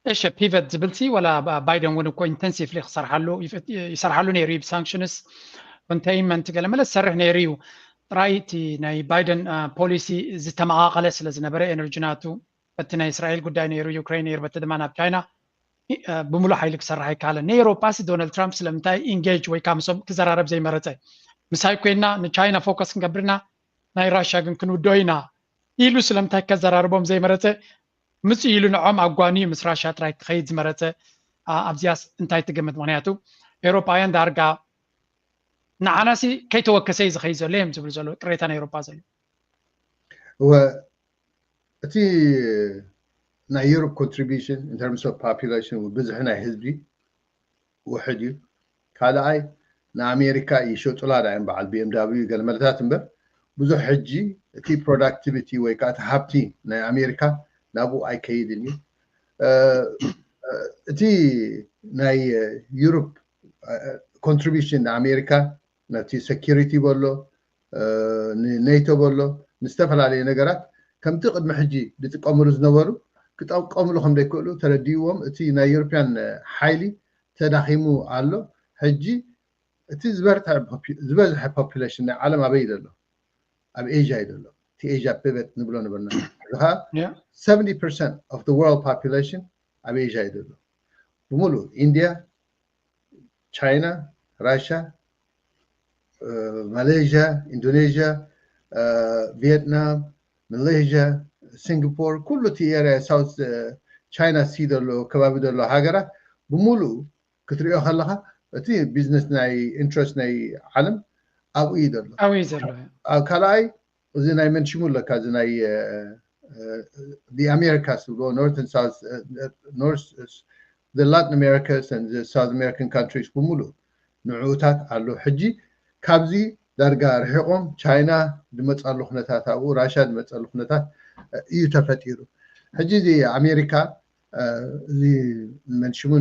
እሺ ፒቨት ዝብል ሲ ወላ ባይደን እውን እኮ ኢንተንሲቭሊ ክሰርሓሉ ይሰርሓሉ ነይሩ እዩ ብሳንክሽንስ ኮንቴይንመንት ገለ መለ ዝሰርሕ ነይሩ እዩ። ጥራይ እቲ ናይ ባይደን ፖሊሲ ዝተመቓቐለ ስለ ዝነበረ ኤነርጂ ናቱ በቲ ናይ እስራኤል ጉዳይ ነይሩ ዩክሬን ነይሩ በቲ ድማ ናብ ቻይና ብምሉእ ሓይሊ ክሰርሕ ኣይከኣለን። ንኤውሮጳ ሲ ዶናልድ ትራምፕ ስለምንታይ ኢንጌጅ ወይ ከዓ ምሶም ክዘራረብ ዘይመረፀ? ምሳይ ኮይና ንቻይና ፎከስ ክንገብርና ናይ ራሽያ ግን ክንውዶ ኢና ኢሉ ስለምንታይ ከዘራርቦም ዘይመረፀ? ምፅእ ኢሉ ንዖም ኣጓንዩ ምስ ራሽያ ጥራይ ክኸይድ ዝመረፀ ኣብዚያስ እንታይ ትግምት? ምክንያቱ ኤውሮጳውያን ዳርጋ ንዓናሲ ከይተወከሰ እዩ ዝኸይድ ዘሎ እዮም ዝብሉ ዘለዉ ቅሬታ ናይ ኤውሮጳ ዘሎ። እወ እቲ ናይ ዩሮፕ ኮንትሪቢሽን in terms of population ብዝሒ ናይ ህዝቢ ውሕድ እዩ። ካልኣይ ንኣሜሪካ ይሸጡላ ዳ እዮም በዓል ቢኤምዳብዩ ገለመለታት እምበር ብዙሕ ሕጂ እቲ ፕሮዳክቲቪቲ ወይ ከዓ እቲ ሃብቲ ናይ ኣሜሪካ ናብኡ ኣይከይድን እዩ። እቲ ናይ ዩሮፕ ኮንትሪቢሽን ንኣሜሪካ ነቲ ሴኪሪቲ በሎ ንኔቶ በሎ ንዝተፈላለዩ ነገራት ከምቲ ቅድሚ ሕጂ ዝጥቀምሉ ዝነበሩ ክጠቀምሉ ከም ዘይክእሉ ተረዲእዎም እቲ ናይ ዩሮፒያን ሓይሊ ተዳኺሙ ኣሎ። ሕጂ እቲ ዝበርትዐ ዝበዝሐ ፖፑሌሽን ናይ ዓለም ኣበይ ዘሎ? ኣብ ኤዥያ እዩ ዘሎ። እቲ ኤዥያ ፒቨት ንብሎ ነበርና። እዚ ከዓ ሰቨንቲ ፐርሰንት of the world population ኣብ ኤዥያ እዩ ዘሎ። ብምሉእ ኢንድያ፣ ቻይና፣ ራሽያ፣ ማሌዥያ፣ ኢንዶኔዥያ፣ ቪየትናም፣ ማሌዥያ፣ ሲንጋፖር፣ ኩሉ እቲ ኤርያ ሳውት ቻይና ሲ ዘሎ ከባቢ ዘሎ ሃገራት ብምሉኡ ክትሪኦ ከለካ እቲ ቢዝነስ ናይ ኢንትረስት ናይ ዓለም ኣብኡ እዩ ዘሎ። ኣብኡ እዩ ዘሎ። ኣብ ካልኣይ እዚ ናይ መንሽሙ ኣለካ እዚ ናይ ኣሜሪካ ዝብሎ ኖርትን ሳውት ኖርት ላቲን ኣሜሪካስ ሳውት ኣሜሪካን ካንትሪስ ብምሉእ ንዕኡታት ኣሎ። ሕጂ ካብዚ ዳርጋ ርሒቆም ቻይና ዝመፃሉ ኩነታት ኣብኡ ራሽያ ዝመፀሉ ኩነታት እዩ ተፈጢሩ። ሕጂ እዚ ኣሜሪካ እዚ መንሽሙ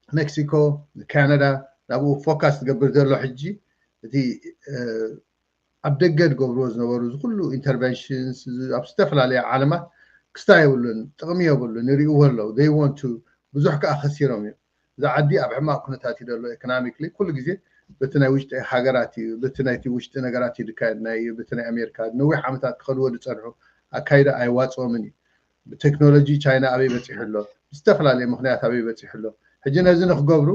ንሜክሲኮ ንካናዳ ናብኡ ፎካስ ዝገብር ዘሎ ሕጂ እቲ ኣብ ደገ ዝገብርዎ ዝነበሩ እዚ ኩሉ ኢንተርቨንሽንስ ኣብ ዝተፈላለያ ዓለማት ክስታ የብሉን፣ ጥቕሚ የብሉን፣ ይርእይዎ ኣለዉ። They want to ብዙሕ ከዓ ከሲሮም እዮም። እዛ ዓዲ ኣብ ሕማቕ ኩነታት እዩ ዘሎ ኢኮኖሚክሊ። ኩሉ ግዜ በቲ ናይ ውሽጢ ሃገራት እዩ፣ በቲ ናይቲ ውሽጢ ነገራት እዩ ዝካየድ፣ ናይ በቲ ናይ ኣሜሪካ ነዊሕ ዓመታት ክኸድዎ ዝፀንሑ ኣካይዳ ኣይዋፅኦምን እዩ። ብቴክኖሎጂ ቻይና ኣበይ በፂሑ ኣሎ፣ ብዝተፈላለየ ምክንያት ኣበይ በፂሑ ኣሎ። ሕጂ ነዚ ንክገብሩ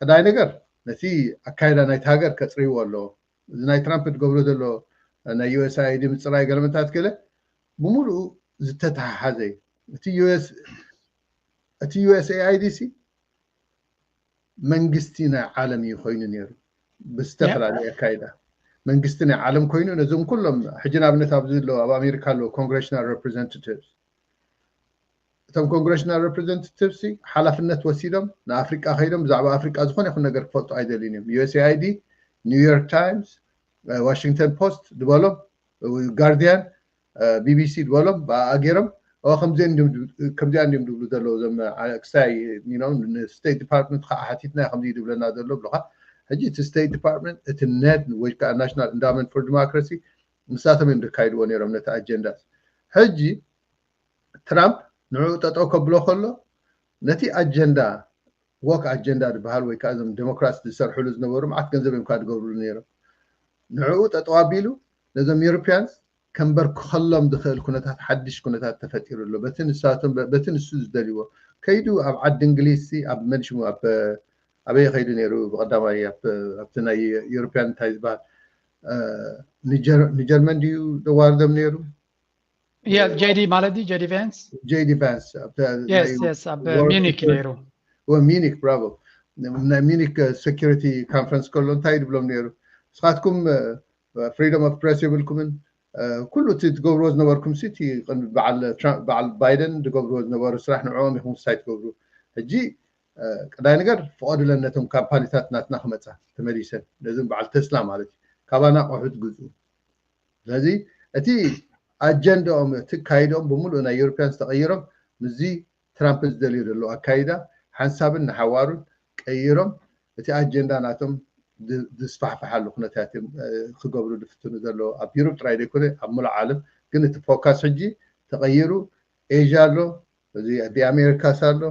ቀዳይ ነገር ነቲ ኣካይዳ ናይቲ ሃገር ከፅርይዎ ኣለዎ። እዚ ናይ ትራምፕ ዝገብሮ ዘሎ ናይ ዩ ኤስ ኣይ ዲ ምፅራይ ገለመታት ገለ ብምሉኡ ዝተተሓሓዘ እዩ። እቲ ዩ ኤስ እቲ ዩ ኤስ ኤ ኣይ ዲ ሲ መንግስቲ ናይ ዓለም እዩ ኮይኑ ነይሩ ብዝተፈላለየ ኣካይዳ መንግስቲ ናይ ዓለም ኮይኑ ነዞም ኩሎም ሕጂ ንኣብነት ኣብዚ ኣለዉ ኣብ ኣሜሪካ ኣለዉ ኮንግሬሽናል ሬፕሬዘንታቲቭስ እቶም ኮንግሬሽናል ሬፕሬዘንታቲቭስ ሓላፍነት ወሲዶም ንኣፍሪቃ ከይዶም ብዛዕባ ኣፍሪቃ ዝኾነ ይኹን ነገር ክፈልጡ ኣይደልዩን እዮም። ዩ ኤስ ኤ ኣይ ዲ፣ ኒው ዮርክ ታይምስ፣ ዋሽንግተን ፖስት ዝበሎም፣ ጋርዲያን፣ ቢ ቢ ሲ ዝበሎም ብኣኣ ገይሮም ከምዚኣ እንዲም ድብሉ ዘለዉ እዞም ክሳይ ስቴት ዲፓርትመንት ከዓ ሓቲትና ከምዚ ድብለና ዘሎ ብልካ ሕጂ እቲ ስቴት ዲፓርትመንት እቲ ነት ወይ ከዓ ናሽናል ኢንዳውመንት ፎር ዲሞክራሲ ንሳቶም እዮም ዘካይድዎ ነይሮም ነቲ ኣጀንዳ። ሕጂ ትራምፕ ንዕኡ ጠጠው ከብሎ ከሎ ነቲ ኣጀንዳ ዎክ ኣጀንዳ ዝበሃል ወይ ከዓ እዞም ዴሞክራት ዝሰርሕሉ ዝነበሩ መዓት ገንዘብ እዮም ከዓ ዝገብርሉ ነይሮም። ንዕኡ ጠጠው ኣቢሉ ነዞም ዩሮፒያንስ ከንበርክኸሎም ዝኽእል ኩነታት ሓድሽ ኩነታት ተፈጢሩ ኣሎ። በቲ ንሳቶም በቲ ንሱ ዝደልይዎ ከይዱ ኣብ ዓዲ እንግሊዝ ኣብ መንሽሙ ኣበይ ከይዱ ነይሩ ብቀዳማይ ኣብቲ ናይ ዩሮፒያን እንታይ ዝበሃል ንጀርመን ድዩ ዘዋርዶም ነይሩ? ያ ጄዲ ማለት ድዩ ጄዲ ቫንስ? ጄዲ ቫንስ ኣብ ሚኒክ ነይሩ። ሚኒክ ብራቮ ናይ ሚኒክ ሴኩሪቲ ኮንፈረንስ ከሎ እንታይ ድብሎም ነይሩ? ንስኻትኩም ፍሪደም ኦፍ ፕሬስ የብልኩምን ኩሉ እቲ ትገብርዎ ዝነበርኩም ሲ በዓል ባይደን ዝገብርዎ ዝነበሩ ስራሕ ንዕኦም ኢኹም ክሳይ ትገብሩ። ሕጂ ቀዳይ ነገር ፍቐዱለን ነቶም ካምፓኒታት ናትና ክመፃ ተመሊሰን ነዚ በዓል ተስላ ማለት እዩ ካባና ኣቑሑት ግዝኡ። ስለዚ እቲ ኣጀንዳኦም እቲ ካይድኦም ብምሉእ ናይ ዩሮፒያንስ ተቐይሮም ምስዚ ትራምፕ ዝደልዮ ዘሎ ኣካይዳ ሓንሳብን ንሓዋሩን ቀይሮም እቲ ኣጀንዳ ናቶም ዝስፋሕፍሓሉ ኩነታት እዮም ክገብሩ ዝፍትኑ ዘለዉ ኣብ ዩሮፕ ጥራይ ዘይኮነ ኣብ ሙሉእ ዓለም። ግን እቲ ፎካስ ሕጂ ተቐይሩ ኤዥያ ኣሎ፣ እዚ ኣሜሪካስ ኣሎ፣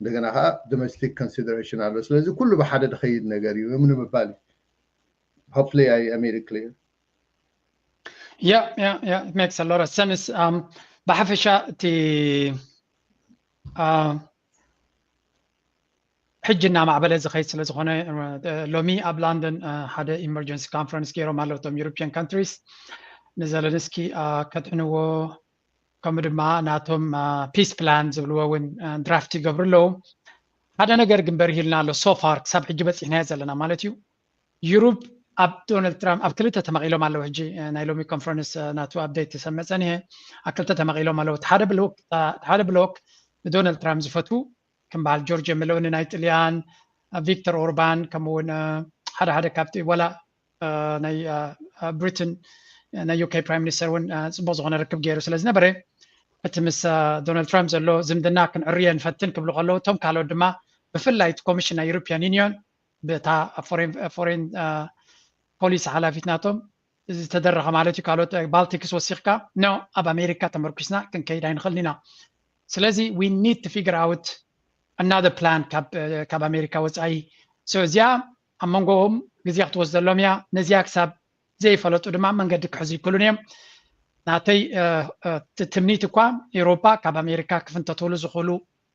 እንደገና ከዓ ዶሜስቲክ ኮንሲደሬሽን ኣሎ። ስለዚ ኩሉ ብሓደ ዝኸይድ ነገር እዩ እምኒ ምባል እዩ። Hopefully I made it clear. Yeah, yeah, yeah, it makes a lot of sense. ብሓፈሻ እቲ ሕጂ እናማዕበለ ዝኸይድ ስለ ዝኾነ ሎሚ ኣብ ላንደን ሓደ ኢመርጀንሲ ኮንፈረንስ ገይሮም ኣለዉ እቶም ዩሮፒያን ካንትሪስ ንዘለንስኪ ከድሕንዎ ከምኡ ድማ ናቶም ፒስ ፕላን ዝብልዎ እውን ድራፍት ይገብሩ ኣለዉ። ሓደ ነገር ግን በሪህ ኢልና ኣሎ ሶፋር ክሳብ ሕጂ በፂሕናዮ ዘለና ማለት እዩ። ዩሩብ ኣብ ዶናልድ ትራምፕ ኣብ ክልተ ተመቒሎም ኣለዉ። ሕጂ ናይ ሎሚ ኮንፈረንስ ናቱ ኣፕዴት ተሰመፀ ኒሀ ኣብ ክልተ ተመቒሎም ኣለዉ። ሓደ ብሎክ ንዶናልድ ትራምፕ ዝፈትዉ ከም በዓል ጆርጅ ሜሎኒ ናይ ጥልያን፣ ቪክተር ኦርባን ከምኡውን ሓደ ሓደ ካብቲ ወላ ናይ ብሪትን ናይ ዩኬ ፕራይም ሚኒስተር እውን ፅቡቅ ዝኾነ ርክብ ገይሩ ስለ ዝነበረ እቲ ምስ ዶናልድ ትራምፕ ዘሎ ዝምድና ክንዕርዮ ንፈትን ክብሉ ከለዉ እቶም ካልኦት ድማ ብፍላይ እቲ ኮሚሽን ናይ ዩሮፒያን ዩኒዮን ብታ ፎሬን ፖሊሲ ሓላፊት ናቶም ዝተደረኸ ማለት እዩ። ካልኦት ባልቲክስ ወሲኽካ ኖ ኣብ ኣሜሪካ ተመርኩስና ክንከይድ ኣይንኽእልን ኢና። ስለዚ we need to figure out another plan ካብ ኣሜሪካ ወፃኢ። እዚኣ ኣብ መንጎኦም ግዜ ክትወስደሎም እያ። ነዚኣ ክሳብ ዘይፈለጡ ድማ መንገዲ ክሕዙ ይክእሉን እዮም። ናተይ ትምኒት እኳ ኤውሮፓ ካብ ኣሜሪካ ክፍንተትሉ ዝኽእሉ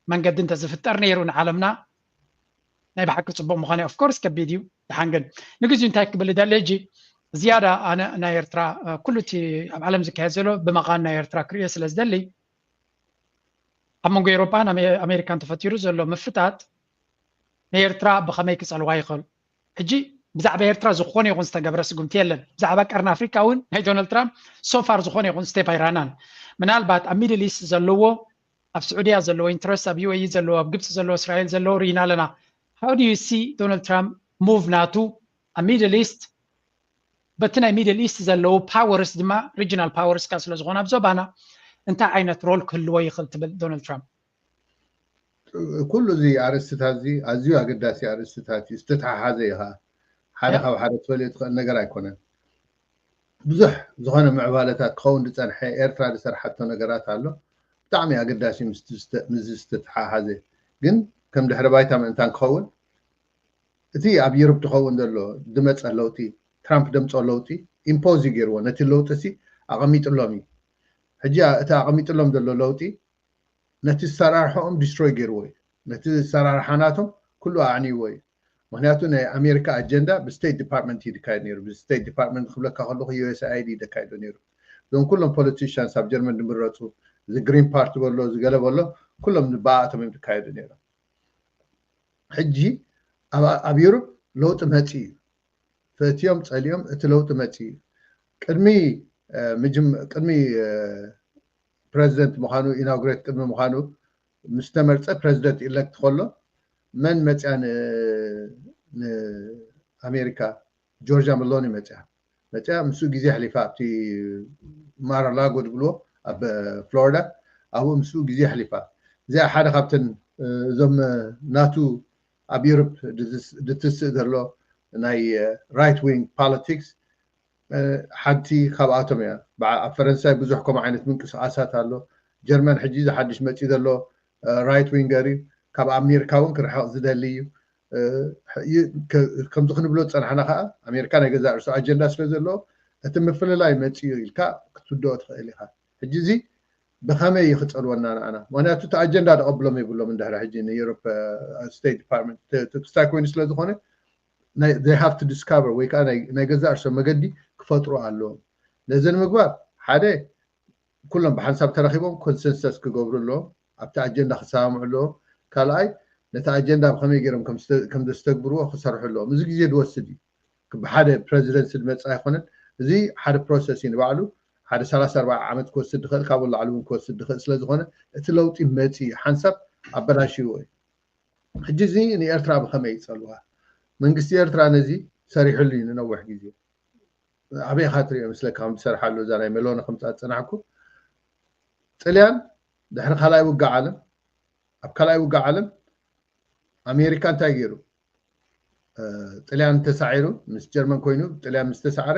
መንገዲ እንተዝፍጠር ነይሩ ንዓለምና ናይ ብሓቂ ፅቡቅ ምኾነ። ኦፍኮርስ ከቢድ እዩ። ድሓን ግን ንግዚኡ እንታይ ክብል ይደሊ ሕጂ ዝያዳ ኣነ ናይ ኤርትራ ኩሉ እቲ ኣብ ዓለም ዝካየድ ዘሎ ብመቓን ናይ ኤርትራ ክርእዮ ስለ ዝደሊ ኣብ መንጎ ኤውሮፓን ኣሜሪካን ተፈጢሩ ዘሎ ምፍጣጥ ንኤርትራ ብኸመይ ክፀልዋ ይኽእል? ሕጂ ብዛዕባ ኤርትራ ዝኾነ ይኹን ዝተገብረ ስጉምቲ የለን። ብዛዕባ ቀርኒ ኣፍሪካ እውን ናይ ዶናልድ ትራምፕ ሶፋር ዝኾነ ይኹን ስቴፕ ኣይራናን። ምናልባት ኣብ ሚድል ኢስት ዘለዎ ኣብ ስዑድያ ዘለዎ ኢንትረስት ኣብ ዩ ኤ ኢ ዘለዎ ኣብ ግብፂ ዘለዎ እስራኤል ዘለዎ ርኢና ኣለና። How do you see ዶናልድ ትራምፕ ሙቭ ናቱ ኣብ ሚድል ኢስት በቲ ናይ ሚድል ኢስት ዘለዉ ፓወርስ ድማ ሪጅናል ፓወርስ ካ ስለ ዝኾነ ኣብ ዞባና እንታይ ዓይነት ሮል ክህልዎ ይኽእል ትብል ዶናልድ ትራምፕ? ኩሉ እዚ ኣርእስትታት እዚ ኣዝዩ ኣገዳሲ ኣርእስትታት እዩ። ዝተተሓሓዘ እዩ ከዓ ሓደ ካብ ሓደ ትፈልዮ ትኽእል ነገር ኣይኮነን። ብዙሕ ዝኾነ ምዕባለታት ክኸውን ዝፀንሐ ኤርትራ ዝሰርሓቶ ነገራት ኣሎ። ብጣዕሚ ኣገዳሲ ምስ ዝተተሓሓዘ ግን ከም ድሕሪ ባይታ ምእንታን ክኸውን እቲ ኣብ ዩሮፕ ዝኸውን ዘሎ ዝመፀ ለውጢ ትራምፕ ደምፆ ለውጢ ኢምፖዝ ገይርዎ ነቲ ለውጢ ሲ ኣቐሚጥሎም እዩ። ሕጂ እቲ ኣቐሚጥሎም ዘሎ ለውጢ ነቲ ሰራርሖኦም ዲስትሮይ ገይርዎ እዩ። ነቲ ሰራርሓ ናቶም ኩሉ ኣዕንይዎ እዩ። ምክንያቱ ናይ ኣሜሪካ ኣጀንዳ ብስቴት ዲፓርትመንት እዩ ዝካየድ ነይሩ። ብስቴት ዲፓርትመንት ክብለካ ከለኩ ዩ ኤስ ኣይ ዲ ዘካይዶ ነይሩ። እዞም ኩሎም ፖለቲሽንስ ኣብ ጀርመን ዝምረፁ እዚ ግሪን ፓርቲ በሎ ዝገለ በሎ ኩሎም ብኣቶም እዮም ዝካየዱ ነይሮም። ሕጂ ኣብ ዩሮፕ ለውጢ መፂ እዩ። ፈትዮም ፀሊኦም እቲ ለውጢ መፂ እዩ። ቅድሚ ቅድሚ ፕረዚደንት ምዃኑ ኢናውግሬት ቅድሚ ምዃኑ ምስ ተመርፀ ፕረዚደንት ኢለክት ከሎ መን መፅያ ንኣሜሪካ? ጆርጃ መሎኒ መፅያ መፅያ ምስኡ ግዜ ኣሕሊፋ ኣብቲ ማራላጎ ዝብልዎ ኣብ ፍሎሪዳ ኣብኡ ምስኡ ግዜ ኣሕሊፋ። እዚኣ ሓደ ካብተን እዞም ናቱ ኣብ ዩሮፕ ድትስእ ዘሎ ናይ ራይት ዊንግ ፖለቲክስ ሓንቲ ካብኣቶም እያ። ኣብ ፈረንሳይ ብዙሕ ከምኡ ዓይነት ምንቅስቃሳት ኣሎ። ጀርመን ሕጂ ዝሓድሽ መፂ ዘሎ ራይት ዊንገር እዩ። ካብ ኣሜሪካ እውን ክርሕቕ ዝደሊ እዩ። ከምዚ ክንብሎ ዝፀናሕና ከዓ ኣሜሪካ ናይ ገዛእ ርእሱ ኣጀንዳ ስለ ዘለዎ እቲ ምፍልላይ መፂኡ ኢልካ ክትውድኦ ትኽእል ኢኻ። ሕጂ እዚ ብኸመይ እዩ ክፀልወና ንኣና? ምክንያቱ እቲ ኣጀንዳ ደቐብሎም የብሎም እንድሕር ሕጂ ንዩሮፕ ስቴት ዲፓርትመንት ክስታይ ኮይኑ ስለ ዝኾነ they have to discover ወይ ከዓ ናይ ገዛእ ርእሶም መገዲ ክፈጥሩ ኣለዎም። ነዚ ንምግባር ሓደ ኩሎም ብሓንሳብ ተረኪቦም ኮንሰንሰስ ክገብሩ ኣለዎም። ኣብቲ ኣጀንዳ ክሰማምዑ ኣለዎም። ካልኣይ ነቲ ኣጀንዳ ብከመይ ገይሮም ከም ዘስተግብርዎ ክሰርሑ ኣለዎም። እዚ ግዜ ዝወስድ እዩ። ብሓደ ፕረዚደንት ዝመፅእ ኣይኮነን። እዚ ሓደ ፕሮሰስ እዩ ንባዕሉ። ሓደ ሰላሳ ኣርባዓ ዓመት ክወስድ ዝኽእል ካብኡ ንላዕሊ እውን ክወስድ ዝኽእል ስለዝኾነ እቲ ለውጢ መፂ ሓንሳብ ኣበላሽዎ እዩ። ሕጂ እዚ ንኤርትራ ብኸመይ ይፀልዋ? መንግስቲ ኤርትራ ነዚ ሰሪሕሉ እዩ ንነዊሕ ግዜ። ኣበይ ኢኻ ትሪኦ ይመስለካ ከም ዝሰርሓሉ እዛ ናይ መሎኒ ከምፃ ዝፀናሕኩ ጥልያን ድሕሪ ካልኣይ ውግእ ዓለም ኣብ ካልኣይ ውግእ ዓለም ኣሜሪካ እንታይ ገይሩ? ጥልያን ተሳዒሩ ምስ ጀርመን ኮይኑ ጥልያን ምስ ተሳዕረ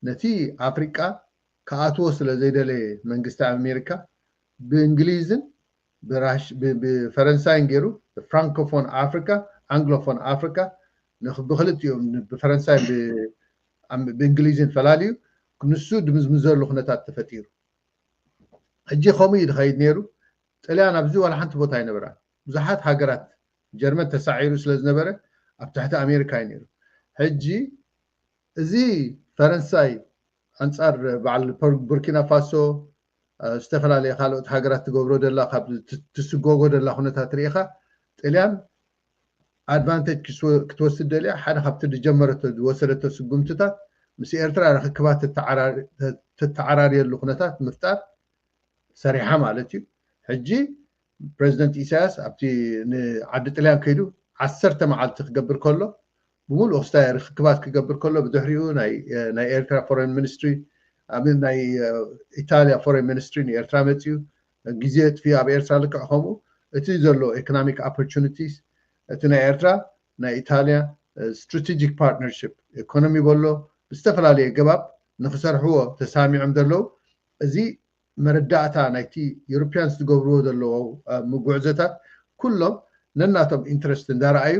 ነቲ ኣፍሪቃ ክኣትዎ ስለ ዘይደለየ መንግስቲ ኣሜሪካ ብእንግሊዝን ብፈረንሳይን ገይሩ ፍራንኮፎን ኣፍሪካ ኣንግሎፎን ኣፍሪካ ብክልቲኦም ብፈረንሳይን ብእንግሊዝን ፈላልዩ ንሱ ድምዝምዘሉ ኩነታት ተፈጢሩ። ሕጂ ከምኡ እዩ ዝኸይድ ነይሩ። ጥልያን ኣብዚ ዋላ ሓንቲ ቦታ ኣይነበራን። ብዙሓት ሃገራት ጀርመን ተሳዒሩ ስለ ዝነበረ ኣብ ትሕቲ ኣሜሪካ እዩ ነይሩ። ሕጂ እዚ ፈረንሳይ ኣንፃር በዓል ቡርኪና ፋሶ ዝተፈላለየ ካልኦት ሃገራት ትገብሮ ደላ ካብ ትስጎጎ ደላ ኩነታት ርኢኻ ጥልያን ኣድቫንቴጅ ክትወስድ ደልያ ሓደ ካብቲ ዝጀመረቶ ዝወሰደቶ ስጉምትታት ምስ ኤርትራ ርክክባት ትተዓራርየሉ ኩነታት ምፍጣር ሰሪሓ ማለት እዩ። ሕጂ ፕረዚደንት ኢሳያስ ኣብቲ ንዓዲ ጥልያን ከይዱ ዓሰርተ መዓልቲ ክገብር ከሎ ብምሉእ ክስታይ ርክክባት ክገብር ከሎ ብድሕሪኡ ናይ ኤርትራ ፎሬን ሚኒስትሪ ናይ ኢታልያ ፎሬን ሚኒስትሪ ንኤርትራ መፅዩ ግዜ የጥፍዩ ኣብ ኤርትራ ልክዕ ከምኡ እቲ ዘሎ ኢኮኖሚክ ኦፖርቹኒቲስ እቲ ናይ ኤርትራ ናይ ኢታልያ ስትራቴጂክ ፓርትነርሽፕ ኢኮኖሚ በሎ ብዝተፈላለየ ገባብ ንክሰርሕዎ ተሳሚዖም ዘለዉ እዚ መረዳእታ ናይቲ ዩሮፒያንስ ዝገብርዎ ዘለዎ ምጉዕዞታት ኩሎም ነናቶም ኢንትረስት እንዳረኣዩ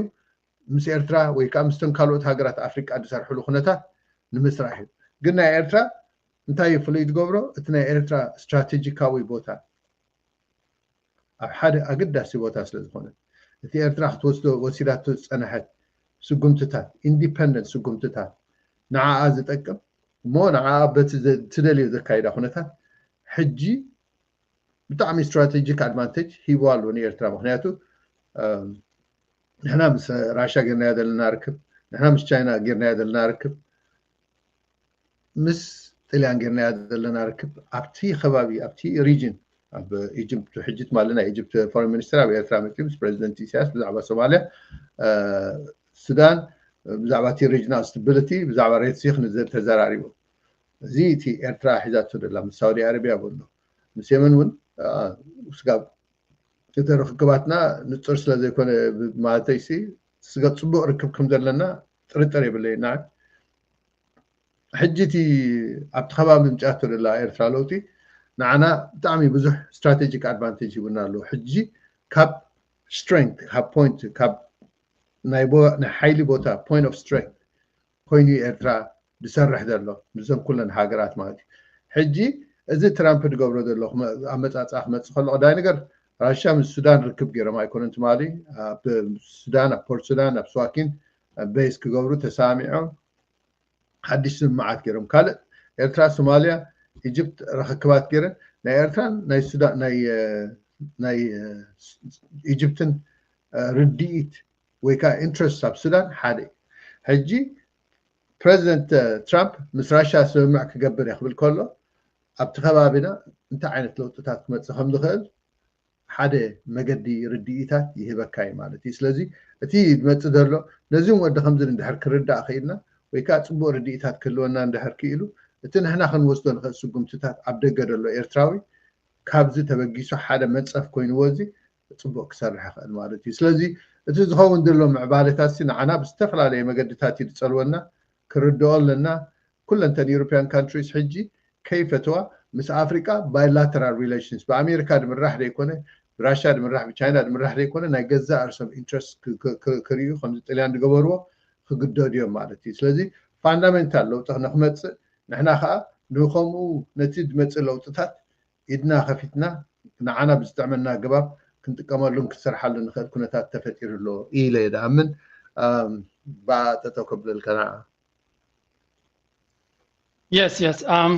ምስ ኤርትራ ወይ ከዓ ምስቶም ካልኦት ሃገራት ኣፍሪቃ ዝሰርሕሉ ኩነታት ንምስራሕ እዩ። ግን ናይ ኤርትራ እንታይ እዩ ፍሉይ ዝገብሮ? እቲ ናይ ኤርትራ ስትራቴጂካዊ ቦታ ኣብ ሓደ ኣገዳሲ ቦታ ስለ ዝኾነ እቲ ኤርትራ ክትወስዶ ወሲዳቶ ዝፀነሐት ስጉምትታት ኢንዲፐንደንት ስጉምትታት ንዓኣ ዝጠቅም እሞ ንዓኣ በቲ ትደልዮ ዘካይዳ ኩነታት ሕጂ ብጣዕሚ ስትራቴጂክ ኣድቫንቴጅ ሂቡ ኣሎ ንኤርትራ። ምክንያቱ ንሕና ምስ ራሻ ጌርናዮ ዘለና ርክብ፣ ንሕና ምስ ቻይና ጌርናዮ ዘለና ርክብ፣ ምስ ጥልያን ጌርናዮ ዘለና ርክብ ኣብቲ ከባቢ ኣብቲ ሪጅን ኣብ ኢጅፕት ሕጂ ትማሊ ናይ ኢጅፕት ፎሬን ሚኒስትር ኣብ ኤርትራ መፅኡ ምስ ፕረዚደንት ኢሳያስ ብዛዕባ ሶማልያ ሱዳን ብዛዕባ እቲ ሪጅናል ስታቢሊቲ ብዛዕባ ሬድሲ ተዘራሪቦም። እዚ እቲ ኤርትራ ሒዛቶ ደላ ምስ ሳውዲ ኣረቢያ በሎ ምስ የመን እውን ስጋብ እቲ ርክክባትና ንፁር ስለ ዘይኮነ ማለተይ ሲ ስጋብ ፅቡቅ ርክብ ከም ዘለና ጥርጥር የብለይ። ሕጂ እቲ ኣብቲ ከባቢ ምምፅኣቶ ዘላ ኤርትራ ለውጢ ንዓና ብጣዕሚ ብዙሕ strategic advantage ሂቡና ኣለዎ። ሕጂ ካብ strength ካብ point ካብ ናይ ሓይሊ ቦታ point of strength ኮይኑ ኤርትራ ዝሰርሕ ዘሎ ምስዘን ኩለን ሃገራት ማለት እዩ። ሕጂ እዚ ትራምፕ ዝገብሮ ዘሎ ኣመፃፅኣ ክመፅእ ከሎ ቀዳይ ነገር ራሻ ምስ ሱዳን ርክብ ገይሮም ኣይኮነን ትማሊ ኣብ ሱዳን ኣብ ፖርት ሱዳን ኣብ ስዋኪን base ክገብሩ ተሰማሚዖም ሓድሽ ስምምዓት ገይሮም ካልእ ኤርትራ ሶማልያ ኢጅፕት ርክክባት ገይረን ናይ ኤርትራን ናይ ሱዳን ናይ ኢጅፕትን ርድኢት ወይ ከዓ interest ኣብ ሱዳን ሓደ እዩ። ሕጂ ፕረዚደንት ትራምፕ ምስ ራሻ ስምምዕ ክገብር እየ ክብል ከሎ ኣብቲ ከባቢና እንታይ ዓይነት ለውጥታት ክመፅእ ከም ዝኽእል ሓደ መገዲ ርድኢታት ይህበካ እዩ ማለት እዩ። ስለዚ እቲ ዝመፅእ ዘሎ ነዚ እውን ወዲ ከምዚ እንድሕር ክርዳእ ክኢልና ወይ ከዓ ፅቡቅ ርድኢታት ክህልወና እንድሕር ክኢሉ እቲ ንሕና ክንወስዶ ንኽእል ስጉምትታት ኣብ ደገ ዘሎ ኤርትራዊ ካብዚ ተበጊሱ ሓደ መንፀፍ ኮይንዎ እዚ ፅቡቅ ክሰርሕ ይኽእል ማለት እዩ። ስለዚ እቲ ዝኸውን ዘሎ ምዕባለታት ንዓና ብዝተፈላለየ መገድታት እዩ ዝፀልወና ክርድኦ ኣለና። ኩለንተን European countries ሕጂ ከይፈትዋ ምስ ኣፍሪቃ bilateral relations ብኣሜሪካ ድምራሕ ዘይኮነ ብራሻ ድምራሕ ብቻይና ድምራሕ ዘይኮነ ናይ ገዛእ ርእሶም interest ክርእዩ ከምዚ ጥልያን ዝገበርዎ ክግደዱ እዮም ማለት እዩ። ስለዚ fundamental ለውጢ ንክመፅእ ንሕና ከዓ ንከምኡ ነቲ ዝመፅእ ለውጥታት ኢድና ከፊትና ንዓና ብዝጥዕመና ኣገባብ ክንጥቀመሉን ክንሰርሓሉ ንኽእል ኩነታት ተፈጢሩ ኣሎ ኢለ እየ ድኣምን። ብኣ ጠጠው ከብለልካ ንዓ። Yes, yes. Um,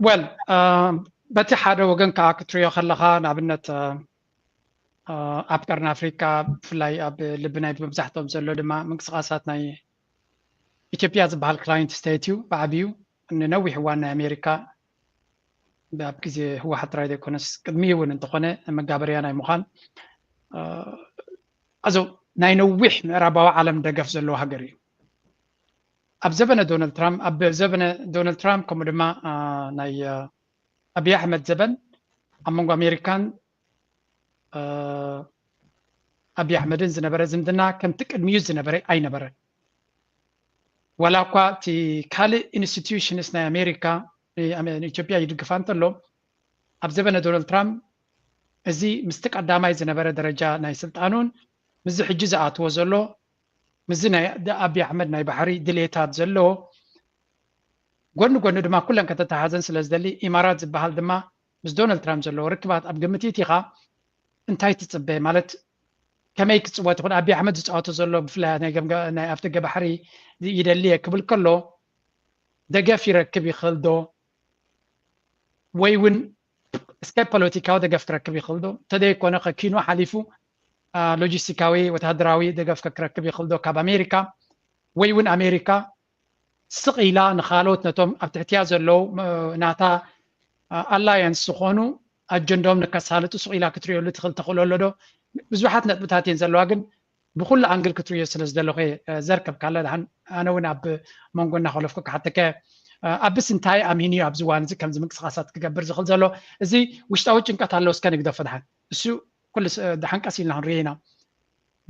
well, um, በቲ ሓደ ወገን ከዓ ክትሪኦ ከለካ ንኣብነት ኣብ ቀርኒ ኣፍሪካ ብፍላይ ኣብ ልቢ ናይ መብዛሕትኦም ዘሎ ድማ ምንቅስቃሳት ናይ ኢትዮጵያ ዝበሃል client state እዩ ብዓብዩ ንነዊሕ እዋን ናይ ኣሜሪካ ኣብ ግዜ ህወሓት ጥራይ ዘይኮነስ ቅድሚኡ እውን እንተኾነ መጋበርያ ናይ ምዃን ኣዞ ናይ ነዊሕ ምዕራባዊ ዓለም ደገፍ ዘለዎ ሃገር እዩ። ኣብ ዘበነ ዶናልድ ትራምፕ ኣብ ዘበነ ዶናልድ ትራምፕ ከምኡ ድማ ናይ ኣብይ ኣሕመድ ዘበን ኣብ መንጎ ኣሜሪካን ኣብይ ኣሕመድን ዝነበረ ዝምድና ከምቲ ቅድሚኡ ዝነበረ ኣይነበረን። ዋላ እኳ እቲ ካልእ institutions ናይ ኣሜሪካ ንኢትዮጵያ ይድግፋ እንተሎ ኣብ ዘበነ ዶናልድ ትራምፕ እዚ ምስቲ ቀዳማይ ዝነበረ ደረጃ ናይ ስልጣኑን ምስዚ ሕጂ ዝኣትዎ ዘሎ ምስዚ ናይ ኣብይ ኣሕመድ ናይ ባሕሪ ድሌታት ዘለዎ ጎኒ ጎኒ ድማ ኩለን ከተተሓዘን ስለ ዝደሊ ኢማራት ዝበሃል ድማ ምስ ዶናልድ ትራምፕ ዘለዎ ርክባት ኣብ ግምት ይእቲኻ እንታይ ትፅበ ማለት ከመይ ክፅወት ይኹን ኣብይ ኣሕመድ ዝፃወቶ ዘሎ ብፍላይ ናይ ኣፍደገ ባሕሪ ይደሊ እየ ክብል ከሎ ደገፍ ይረክብ ይኽእል ዶ ወይ እውን እስከ ፖለቲካዊ ደገፍ ክረክብ ይኽእል ዶ እንተዘይኮነ ከኪኑ ሓሊፉ ሎጂስቲካዊ ወታደራዊ ደገፍ ክረክብ ይኽእል ዶ ካብ ኣሜሪካ ወይ እውን ኣሜሪካ ስቕ ኢላ ንካልኦት ነቶም ኣብ ትሕትያ ዘለዉ ናታ ኣላያንስ ዝኾኑ ኣጀንዶም ንከሳልጡ ስቕ ኢላ ክትሪኦሉ ትኽእል ተኽእሎ ኣሎ ዶ ብዙሓት ነጥብታት እየን ዘለዋ ግን ብኩሉ ኣንግል ክትሪኦ ስለ ዝደለኹ ዘርከብ ካለ ድሓን ኣነ እውን ኣብ መንጎ እናኸለፍኩ ክሓተከ ኣብስ እንታይ ኣምሂን እዩ ኣብዚ ዋን እዚ ከምዚ ምንቅስቃሳት ክገብር ዝኽእል ዘሎ እዚ ውሽጣዊ ጭንቀት ኣለዎ እስከ ንግደፎ ድሓን እሱ ኩሉ ድሓን ቀስ ኢልና ክንሪኦ ኢና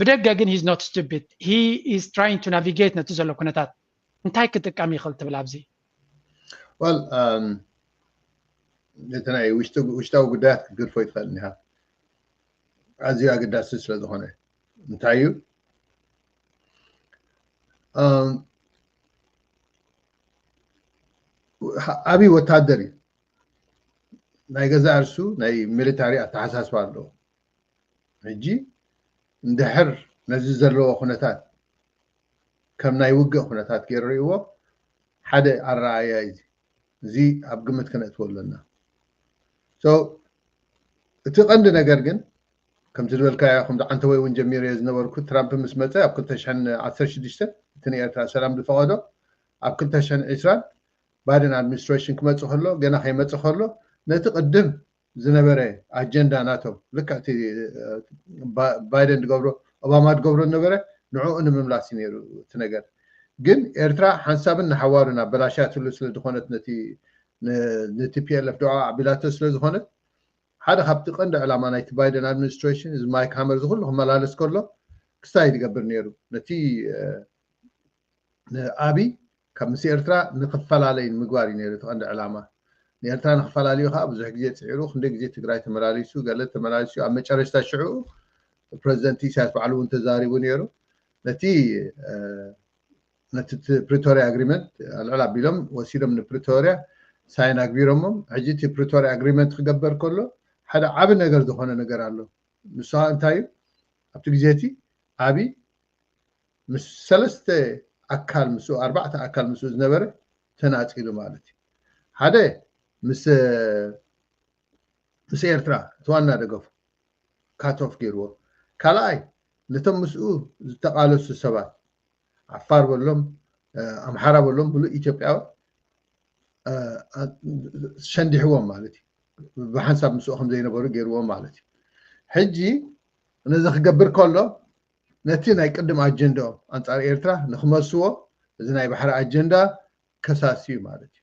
ብደገ ግን he's not stupid he is trying to navigate ነቲ ዘሎ ኩነታት እንታይ ክጥቀም ይኽእል ትብል ኣብዚ well እቲ ናይ ውሽጣዊ ጉዳያት ክትገድፎ ይትኽእል እኒሃ ኣዝዩ ኣገዳሲ ስለ ዝኾነ እንታይ እዩ ኣብይ ወታደር እዩ ናይ ገዛ እርሱ ናይ ሚሊታሪ ኣተሓሳስባ ኣለዎ ሕጂ እንድሕር ነዚ ዘለዎ ኩነታት ከም ናይ ውግእ ኩነታት ገይሩ ርእይዎ ሓደ ኣረኣያ እዩ እዚ ኣብ ግምት ክነእትዎ ኣለና እቲ ቀንዲ ነገር ግን ከምቲ ዝበልካዮ ከምዚ ዓንተወይ እውን ጀሚረ ዝነበርኩ ትራምፕ ምስ መፀ ኣብ ክልተ ሽሕን ዓሰርተ ሽዱሽተን እቲ ንኤርትራ ሰላም ዝፈቐዶ ኣብ ክልተ ሽሕን ዕስራን ባይደን ኣድሚኒስትሬሽን ክመፅእ ከሎ ገና ከይመፅእ ከሎ ነቲ ቅድም ዝነበረ ኣጀንዳ ናቶም ልክዕ እቲ ባይደን ዝገብሮ ኦባማ ዝገብሮ ዝነበረ ንዕኡ ንምምላስ እዩ ነይሩ እቲ ነገር ግን ኤርትራ ሓንሳብን ንሓዋሩን ኣበላሽያትሉ ስለ ዝኾነት ነቲ ን ቲፒኤልኤፍ ዶ ኣዕቢላቶ ስለ ዝኾነት ሓደ ካብቲ ቀንዲ ዕላማ ናይቲ ባይደን ኣድሚኒስትሬሽን እዚ ማይክ ሃመር ዝኩሉ ክመላለስ ከሎ ክስታይ ዝገብር ነይሩ ነቲ ንኣብይ ካብ ምስ ኤርትራ ንክፈላለይ ንምግባር እዩ ነይሩ እቲ ቀንዲ ዕላማ። ንኤርትራ ንክፈላለዩ ከዓ ብዙሕ ግዜ ፅዒሩ፣ ክንደይ ግዜ ትግራይ ተመላሊሱ፣ ገለ ተመላሊሱ፣ ኣብ መጨረሽታ ሽዑ ፕረዚደንት ኢሳያስ ባዕሉ እውን ተዛሪቡ ነይሩ። ነቲ ነቲ ፕሪቶሪያ ኣግሪመንት ኣልዕል ኣቢሎም ወሲዶም ንፕሪቶሪያ ሳይን ኣግቢሮሞም። ሕጂ እቲ ፕሪቶሪያ ኣግሪመንት ክገበር ከሎ ሓደ ዓቢ ነገር ዝኾነ ነገር ኣሎ። ንሱ ከዓ እንታይ እዩ? ኣብቲ ግዜ እቲ ዓቢ ምስ ሰለስተ ኣካል ምስኡ ኣርባዕተ ኣካል ምስኡ ዝነበረ ተናፂሉ ማለት እዩ። ሓደ ምስ ምስ ኤርትራ እቲ ዋና ደገፉ ካት ኦፍ ገይርዎ። ካልኣይ ነቶም ምስኡ ዝተቃለሱ ሰባት ዓፋር በሎም ኣምሓራ በሎም ብሉእ ኢትዮጵያዊ ሸንዲሕዎም ማለት እዩ። ብሓንሳብ ምስኡ ከም ዘይነበሩ ገይርዎም ማለት እዩ። ሕጂ ነዚ ክገብር ከሎ ነቲ ናይ ቅድም ኣጀንዳኦም ኣንጻር ኤርትራ ንክመልስዎ እዚ ናይ ባሕሪ ኣጀንዳ ከሳሲ እዩ ማለት እዩ።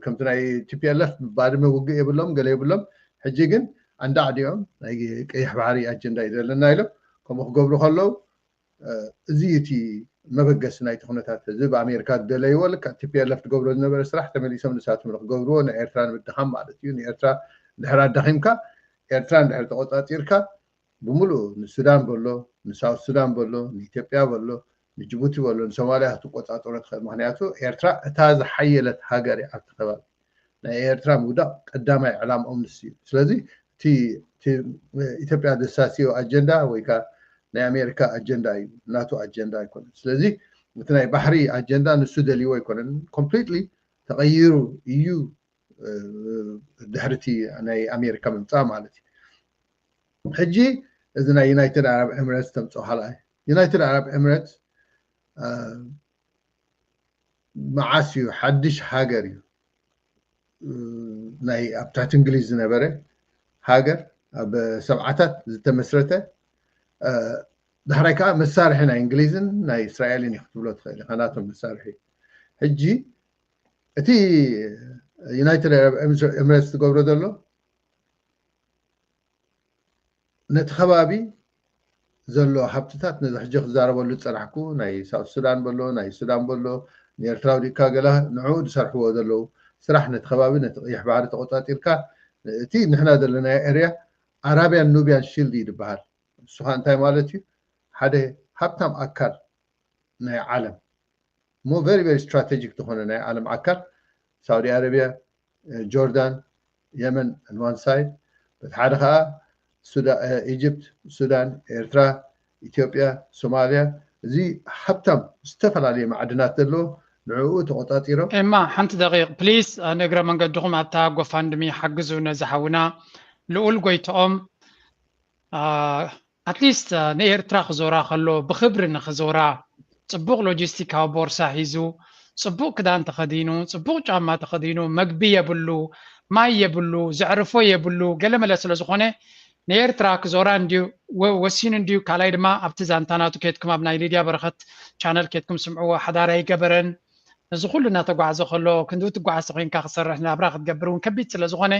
ከምቲ ናይ ቲ ፒ ኤል ኤፍ ባድመ ውግእ የብሎም ገለ የብሎም። ሕጂ ግን ኣንዳዕዲኦም ናይ ቀይሕ ባሕሪ ኣጀንዳ እዩ ዘለና ኢሎም ከምኡ ክገብሩ ከለዉ እዚ እቲ መበገሲ ናይቲ ኩነታት እዚ ብኣሜሪካ ዝደለይዎ ልክዕ ቲ ፒ ኤል ኤፍ ትገብሮ ዝነበረ ስራሕ ተመሊሶም ንሳቶም ንክገብርዎ ንኤርትራ ንምድኻም ማለት እዩ። ንኤርትራ እንድሕር ኣዳኺምካ ኤርትራ እንድሕር ተቆጻጺርካ ብምሉእ ንሱዳን በሎ ንሳውት ሱዳን በሎ ንኢትዮጵያ በሎ ንጅቡቲ በሎ ንሶማሊያ ክትቆጻጸሮ ትኽእል። ምክንያቱ ኤርትራ እታ ዝሓየለት ሃገር እያ ኣብቲ ከባቢ። ናይ ኤርትራ ምውዳቕ ቀዳማይ ዕላምኦም ንሱ እዩ። ስለዚ እቲ ኢትዮጵያ ዘሳስዮ ኣጀንዳ ወይ ከዓ ናይ ኣሜሪካ ኣጀንዳ እዩ፣ ናቱ ኣጀንዳ ኣይኮነን። ስለዚ እቲ ናይ ባሕሪ ኣጀንዳ ንሱ ደልይዎ ኣይኮነን፣ ኮምፕሊትሊ ተቐይሩ እዩ። ድሕሪ እቲ ናይ ኣሜሪካ ምምፃእ ማለት እዩ። ሕጂ እዚ ናይ ዩናይትድ ኣረብ ኤምሬትስ ተምፅኦ ካልኣይ ዩናይትድ ኣረብ ኤምሬትስ መዓስ እዩ ሓድሽ ሃገር እዩ ናይ ኣብ ትሕቲ እንግሊዝ ዝነበረ ሃገር ኣብ ሰብዓታት ዝተመስረተ ዳሕራይ ከዓ መሳርሒ ናይ እንግሊዝን ናይ እስራኤልን እዩ ክትብሎ ትኽእል ኢኻ ናቶም መሳርሒ። ሕጂ እቲ ዩናይትድ ኣረብ ኤምሬትስ ዝገብሮ ዘሎ ነቲ ከባቢ ዘሎ ሃብትታት ነዚ ሕጂ ክዛረበሉ ዝፀናሕኩ ናይ ሳውት ሱዳን በሎ ናይ ሱዳን በሎ ንኤርትራ ውዲእካ ገለ ንዕኡ ዝሰርሕዎ ዘለዉ ስራሕ ነቲ ከባቢ ነቲ ቀይሕ ባሕሪ ተቆፃፂርካ እቲ ንሕና ዘለናዮ ኤርያ ኣራብያን ኑብያን ሺልድ እዩ ዝበሃል። ንሱ ከዓ እንታይ ማለት እዩ? ሓደ ሃብታም ኣካል ናይ ዓለም እሞ ቨሪ ቨሪ ስትራቴጂክ ዝኾነ ናይ ዓለም ኣካል ሳውዲ ኣረቢያ፣ ጆርዳን፣ የመን on one side በቲ ሓደ ከዓ ኢጅፕት፣ ሱዳን፣ ኤርትራ፣ ኢትዮጵያ፣ ሶማሊያ እዚ ሃብታም ዝተፈላለየ ማዕድናት ዘለዎ ንዕኡ ተቆፃፂሮም። ኤማ ሓንቲ ደቂቅ ፕሊስ ንእግረ መንገድኹም ኣብታ ጎፋንድሚ ሓግዙ ነዚ ሓውና ልኡል ጎይትኦም ኣትሊስት ንኤርትራ ክዞራ ከሎ ብክብሪ ንክዞራ ፅቡቅ ሎጂስቲካዊ ቦርሳ ሒዙ ፅቡቅ ክዳን ተኸዲኑ ፅቡቅ ጫማ ተኸዲኑ መግቢ የብሉ ማይ የብሉ ዘዕርፎ የብሉ ገለመለ ስለዝኾነ ንኤርትራ ክዞራ እንድዩ ወሲኑ እንድዩ ካልኣይ ድማ ኣብቲ ዛንታ ናቱ ኬድኩም ኣብ ናይ ሊድያ በረኸት ቻነል ኬድኩም ስምዕዎ ሓዳር ኣይገበረን ነዚ ኩሉ እናተጓዓዘ ከሎ ክንዲ ትጓዓዝ ተኮይንካ ክሰርሕ ናብራ ክትገብር እውን ከቢድ ስለዝኾነ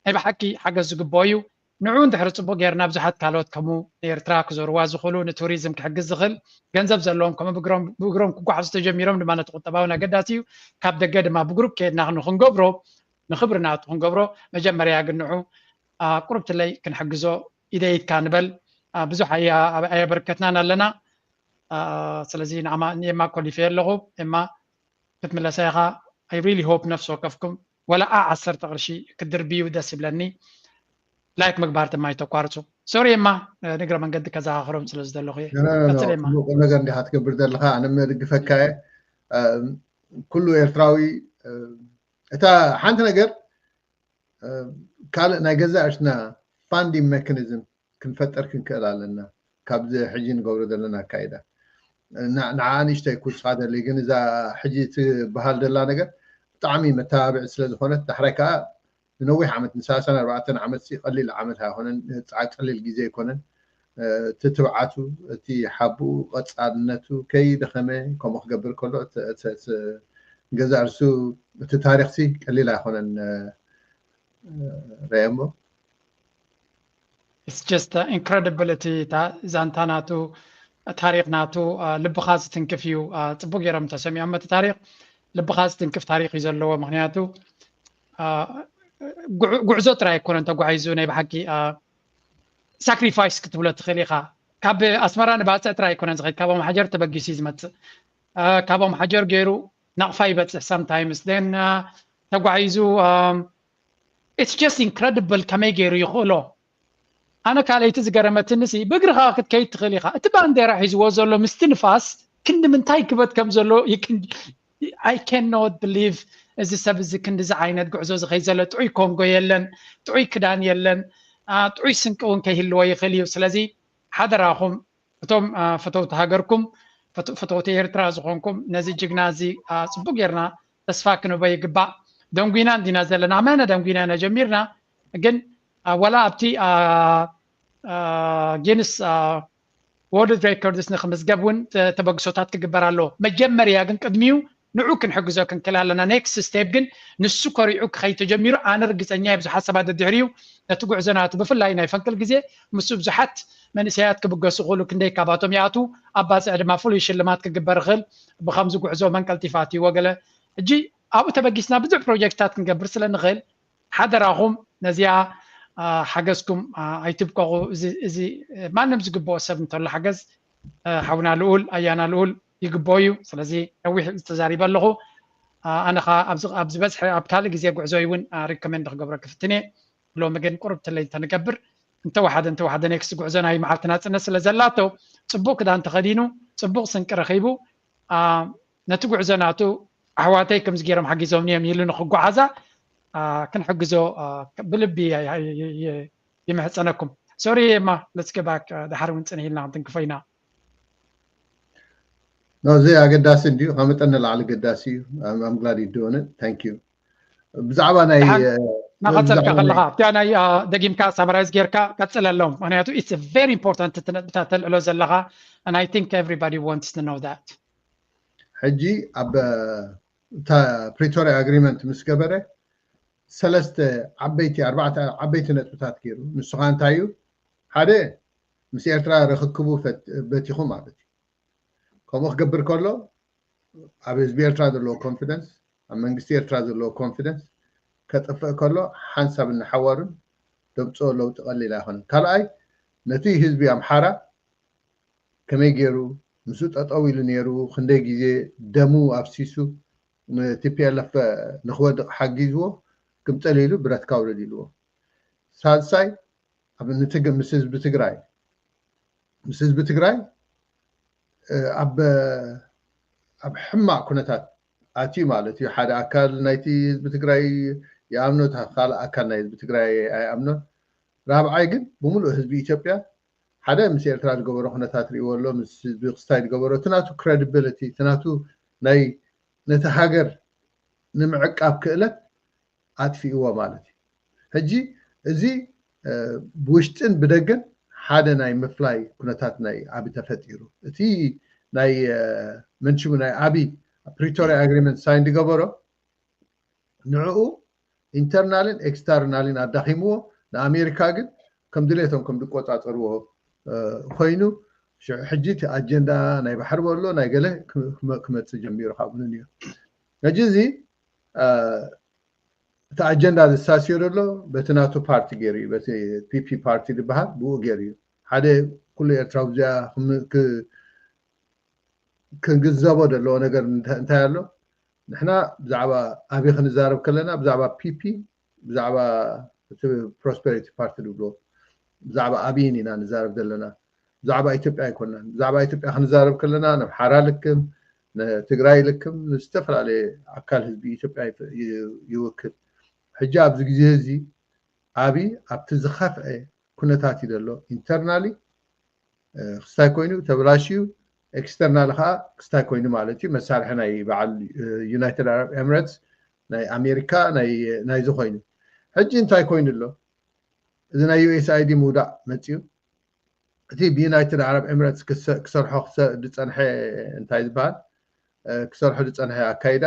ናይ ብሓቂ ሓገዝ ዝግብኦ እዩ ንዑ እንድሕሪ ፅቡቅ ጌርና ብዙሓት ካልኦት ከምኡ ንኤርትራ ክዞርዋ ዝኽእሉ ንቱሪዝም ክሕግዝ ዝኽእል ገንዘብ ዘለዎም ከምኡ ብእግሮም ክጓዓዙ ተጀሚሮም ድማ ነቲ ቁጠባውን ኣገዳሲ እዩ ካብ ደገ ድማ ብግሩፕ ከይድና ንክንገብሮ ንክብሪ ናቱ ክንገብሮ መጀመርያ ግን ንዑ ቁርብትለይ ክንሕግዞ ኢደይትካ ንበል ብዙሕ ኣየበርከትናን ኣለና ስለዚ ንኤማ ኮሊፈ ኣለኹ ኤማ ክትምለሳ ኢኻ I really hope ነፍሲ ወከፍኩም ወላ ዓ ዓሰርተ ቅርሺ ክትድርብዩ ደስ ይብለኒ ላይክ ምግባር ድማ ይተቋርፁ ሶሪ እማ ንግረ መንገዲ ከዘኻኽሮም ስለ ዝደለኹ እየ ቀፅል እማ ነገር እንዲኻ ትገብር ዘለኻ ኣነ መድግፈካ እየ ኩሉ ኤርትራዊ እታ ሓንቲ ነገር ካልእ ናይ ገዛእ ርእስና ፋንዲንግ ሜካኒዝም ክንፈጥር ክንክእል ኣለና ካብዚ ሕጂ ንገብሮ ዘለና ኣካይዳ ንዓ ንእሽተይ ክውስኻ ደሊ ግን እዛ ሕጂ ትበሃል ደላ ነገር ብጣዕሚ መተባብዒ ስለ ዝኾነት ዳሕራይ ከዓ ንነዊሕ ዓመት ንሰላሳን ኣርባዕተን ዓመት ቀሊል ዓመት ኣይኮነን ፃዕ ቀሊል ግዜ ኣይኮነን እቲ ትብዓቱ እቲ ሓቡ ቀፃልነቱ ከይደኸመ ከምኡ ክገብር ከሎ ገዛ እርሱ እቲ ታሪክሲ ቀሊል ኣይኮነን ረየሞ It's just incredible እቲ ዛንታ ናቱ ታሪክ ናቱ ልብኻ ዝትንክፍ እዩ ፅቡቅ ገይሮም ተሰሚዖም እቲ ታሪክ ልብኻ ዝትንክፍ ታሪኽ እዩ ዘለዎ። ምክንያቱ ጉዕዞ ጥራይ ኣይኮነን ተጓዒዙ፣ ናይ ብሓቂ ሳክሪፋይስ ክትብሎ ትኽእል ኢኻ። ካብ ኣስመራ ንባፅዕ ጥራይ ኣይኮነን ዝኸይድ፣ ካብ ኣምሓጀር ተበጊሱ እዩ ዝመፅእ። ካብ ኣምሓጀር ገይሩ ናቕፋ ይበፅሕ፣ ሳምታይምስ ን ተጓዒዙ። It's just incredible ከመይ ገይሩ ይኽእሎ። ኣነ ካልኣይቲ ዝገረመትኒ ሲ ብእግርኻ ክትከይድ ትኽእል ኢኻ። እቲ ባንዴራ ሒዝዎ ዘሎ ምስቲ ንፋስ ክንዲ ምንታይ ክበት ከም ዘሎ I cannot believe። እዚ ሰብ እዚ ክንዲዚ ዓይነት ጉዕዞ ዝኸይድ ዘሎ፣ ጥዑይ ኮንጎ የለን፣ ጥዑይ ክዳን የለን፣ ጥዑይ ስንቂ እውን ከይህልዎ ይኽእል እዩ። ስለዚ ሓደራኹም እቶም ፈተውቲ ሃገርኩም፣ ፈተውቲ ኤርትራ ዝኾንኩም ነዚ ጅግና እዚ ፅቡቅ ጌርና ተስፋ ክንህቦ ይግባእ። ደንጉና እንዲና ዘለና፣ ኣመነ ደንጉና ኢና ጀሚርና። ግን ወላ ኣብቲ ጊንስ ወርልድ ሬኮርድስ ንክምዝገብ እውን ተበግሶታት ክግበር ኣለዎ። መጀመርያ ግን ቅድሚኡ ንዑ ክንሕግዞ ክንክእል ኣለና። ኔክስት ስቴፕ ግን ንሱ ኮሪዑ ክኸይድ ተጀሚሩ፣ ኣነ ርግፀኛ እየ ብዙሓት ሰባት ደድሕሪኡ ነቲ ጉዕዞ ናቱ ብፍላይ ናይ ፈንቅል ግዜ ምስ ብዙሓት መንእሰያት ክብገሱ ክእሉ ክንደይ ካባቶም ይኣትዉ ኣብ ባፅዕ ድማ ፍሉይ ሽልማት ክግበር ይኽእል። ብከምዚ ጉዕዞ መን ቀልጢፉ ኣትይዎ ገለ ሕጂ ኣብኡ ተበጊስና ብዙሕ ፕሮጀክትታት ክንገብር ስለ ንኽእል ሓደራኹም ነዚኣ ሓገዝኩም ኣይትብቀቑ። እዚ ማንም ዝግብኦ ሰብ እንተሎ ሓገዝ ሓውና ልኡል ኣያና ልኡል ይግብኦ እዩ። ስለዚ ነዊሕ ተዛሪበ ኣለኹ። ኣነ ከዓ ኣብ ዝበዝሐ ኣብ ካልእ ግዜ ጉዕዞይ እውን ሪኮመንድ ክገብሮ ክፍትን እየ። ሎሚ ግን ቁሩብ ትለይ እንተንገብር እንተወሓደ እንተወሓደ ኔክስት ጉዕዞ ናይ መዓልቲ ናፅነት ስለ ዘላቶ ፅቡቅ ክዳን ተኸዲኑ ፅቡቅ ስንቂ ረኺቡ ነቲ ጉዕዞ ናቱ ኣሕዋተይ ከምዚ ገይሮም ሓጊዞምኒ እዮም ኢሉ ንክጓዓዛ ክንሕግዞ ብልቢ ይምሕፀነኩም። ሶሪ ማ ለትስ ገባክ ድሓር እውን ፅንሕ ኢልና ክንትንክፎ ኢና። እዚ ኣገዳሲ እንድዩ፣ ካብ መጠን ንላዕሊ ኣገዳሲ እዩ። ኣም ግላድ ዩ ዱን። ታንክ ዩ። ብዛዕባ ናይ ናቐፀልካ ከለካ ኣብቲ ናይ ደጊምካ ሳመራይዝ ጌርካ ቀፅለሎም። ምክንያቱ ኢትስ ቨሪ ኢምፖርታንት እቲ ነጥብታት ተልዕሎ ዘለካ። And I think everybody wants to know that. ሕጂ ኣብ ፕሪቶሪያ ኣግሪመንት ምስ ገበረ ሰለስተ ዓበይቲ ኣርባዕተ ዓበይቲ ነጥብታት ገይሩ። ንሱ ከዓ እንታይ እዩ? ሓደ ምስ ኤርትራ ርክክቡ በቲኹ ማለት እዩ። ከምኡ ክገብር ከሎ ኣብ ህዝቢ ኤርትራ ዘለዎ ኮንፊደንስ፣ ኣብ መንግስቲ ኤርትራ ዘለዎ ኮንፊደንስ ከጥፍእ ከሎ ሓንሳብ እናሓዋሩን ደምፅኦ ለውጢ ቀሊል ኣይኮነን። ካልኣይ ነቲ ህዝቢ ኣምሓራ ከመይ ገይሩ ምስኡ ጠጠው ኢሉ ነይሩ፣ ክንደይ ግዜ ደሙ ኣፍሲሱ ንቲፒኤልኤፍ ንክወድቕ ሓጊዝዎ፣ ክምጠል ኢሉ ብረት ካውርድ ኢልዎ። ሳልሳይ ኣብ ንትግ ምስ ህዝቢ ትግራይ ምስ ህዝቢ ትግራይ ኣብ ኣብ ሕማቅ ኩነታት ኣትዩ ማለት እዩ። ሓደ ኣካል ናይቲ ህዝቢ ትግራይ ይኣምኖ፣ ካልእ ኣካል ናይ ህዝቢ ትግራይ ኣይኣምኖን። ራብዓይ ግን ብምሉእ ህዝቢ ኢትዮጵያ ሓደ ምስ ኤርትራ ዝገበሮ ኩነታት ሪእዎ ኣሎ፣ ምስ ህዝቢ ክስታይ ዝገበሮ እቲ ናቱ ክሬዲቢሊቲ እቲ ናቱ ናይ ነቲ ሃገር ንምዕቃብ ክእለት ኣጥፊእዎ ማለት እዩ። ሕጂ እዚ ብውሽጥን ብደገን ሓደ ናይ ምፍላይ ኩነታት ናይ ኣቢ ተፈጢሩ። እቲ ናይ መንሽሙ ናይ ኣቢ ፕሪቶሪያ ኣግሪመንት ሳይን ዝገበሮ ንዕኡ ኢንተርናልን ኤክስተርናልን ኣዳኺምዎ፣ ንኣሜሪካ ግን ከም ድሌቶም ከም ዝቆፃፀርዎ ኮይኑ ሽዑ ሕጂ እቲ ኣጀንዳ ናይ ባሕሪ በሎ ናይ ገለ ክመፅእ ጀሚሩ ካብኡ ንዮ። ሕጂ እዚ እቲ ኣጀንዳ ዝሳስዮ ዘሎ በቲ ናቱ ፓርቲ ገይሩ እዩ፣ በቲ ፒፒ ፓርቲ ዝበሃል ብኡ ገይሩ እዩ። ሓደ ኩሉ ኤርትራዊ እዚኣ ክንግንዘቦ ዘለዎ ነገር እንታይ ኣሎ? ንሕና ብዛዕባ ኣቢ ክንዛረብ ከለና ብዛዕባ ፒፒ ብዛዕባ እቲ ፕሮስፐሪቲ ፓርቲ ዝብልዎ ብዛዕባ ኣቢይን ኢና ንዛረብ ዘለና። ብዛዕባ ኢትዮጵያ ኣይኮናን። ብዛዕባ ኢትዮጵያ ክንዛረብ ከለና ንኣምሓራ ልክም፣ ንትግራይ ልክም፣ ንዝተፈላለየ ኣካል ህዝቢ ኢትዮጵያ ይውክል። ሕጂ ኣብዚ ግዜ እዚ ኣቢ ኣብቲ ዝኸፍአ ኩነታት እዩ ዘሎ። ኢንተርናሊ ክስታይ ኮይኑ ተበላሽዩ፣ ኤክስተርናል ከዓ ክስታይ ኮይኑ ማለት እዩ። መሳርሒ ናይ በዓል ዩናይትድ ዓረብ ኤምሬትስ ናይ ኣሜሪካ ናይዚ ኮይኑ። ሕጂ እንታይ ኮይኑ ኣሎ? እዚ ናይ ዩኤስኣይዲ ምውዳእ መፅዩ። እቲ ብዩናይትድ ዓረብ ኤምሬትስ ክሰርሖ ዝፀንሐ እንታይ ዝበሃል ክሰርሖ ዝፀንሐ ኣካይዳ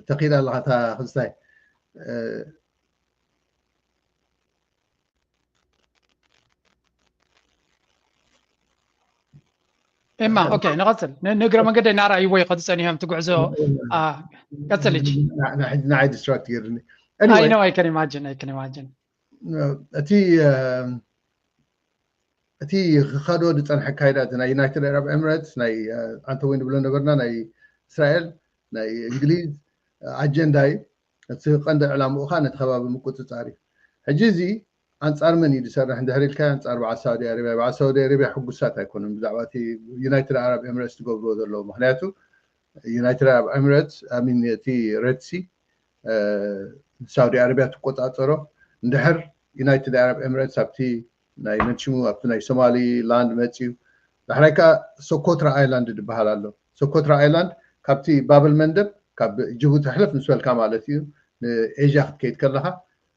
ተኺኢላ ኣለካ እታ ክስታይ ኤማ ኦኬ፣ ንቐጽል። ን- ንእግረ መንገደይ ናርኣይዎ እዩ ከዚ ጸኒሖም ትጉዕዞ። አ፣ ቀጽል እጂ። ንዓይ ዲስትራክት ገይርኒ። I Anyway፣ know, I can imagine, I can imagine. እቲ እቲ ክኸዶ ዝፀንሐ ኣካይዳ ናይ ዩናይትድ ኣረብ ኤምሬትስ፣ ናይ ኣንተ ወይ ንብሎ ነበርና፣ ናይ እስራኤል፣ ናይ እንግሊዝ ኣጀንዳ እዩ። እቲ ቀንዲ ዕላምኡ ከዓ ነቲ ከባቢ ምቁፅፃር እዩ። ሕጂ እዚ ኣንፃር መን እዩ ዝሰርሕ እንድሕር ኢልካ፣ ኣንፃር በዓል ሳውዲ ኣረቢያ። በዓል ሳውዲ ኣረቢያ ሕጉሳት ኣይኮኑን ብዛዕባ እቲ ዩናይትድ ኣረብ ኤምሬትስ ትገብርዎ ዘለዉ። ምክንያቱ ዩናይትድ ኣረብ ኤምሬትስ ኣሚን እቲ ሬድሲ ሳውዲ ኣረቢያ ትቆፃፀሮ። እንድሕር ዩናይትድ ኣረብ ኤምሬትስ ኣብቲ ናይ መንሽሙ ኣብቲ ናይ ሶማሊ ላንድ መፅዩ፣ ዳሕራይ ከዓ ሶኮትራ ኣይላንድ ዝበሃል ኣሎ። ሶኮትራ ኣይላንድ ካብቲ ባብል መንደብ ካብ ጅቡቲ ሕልፍ ምስ በልካ ማለት እዩ፣ ንኤዥያ ክትከይድ ከለካ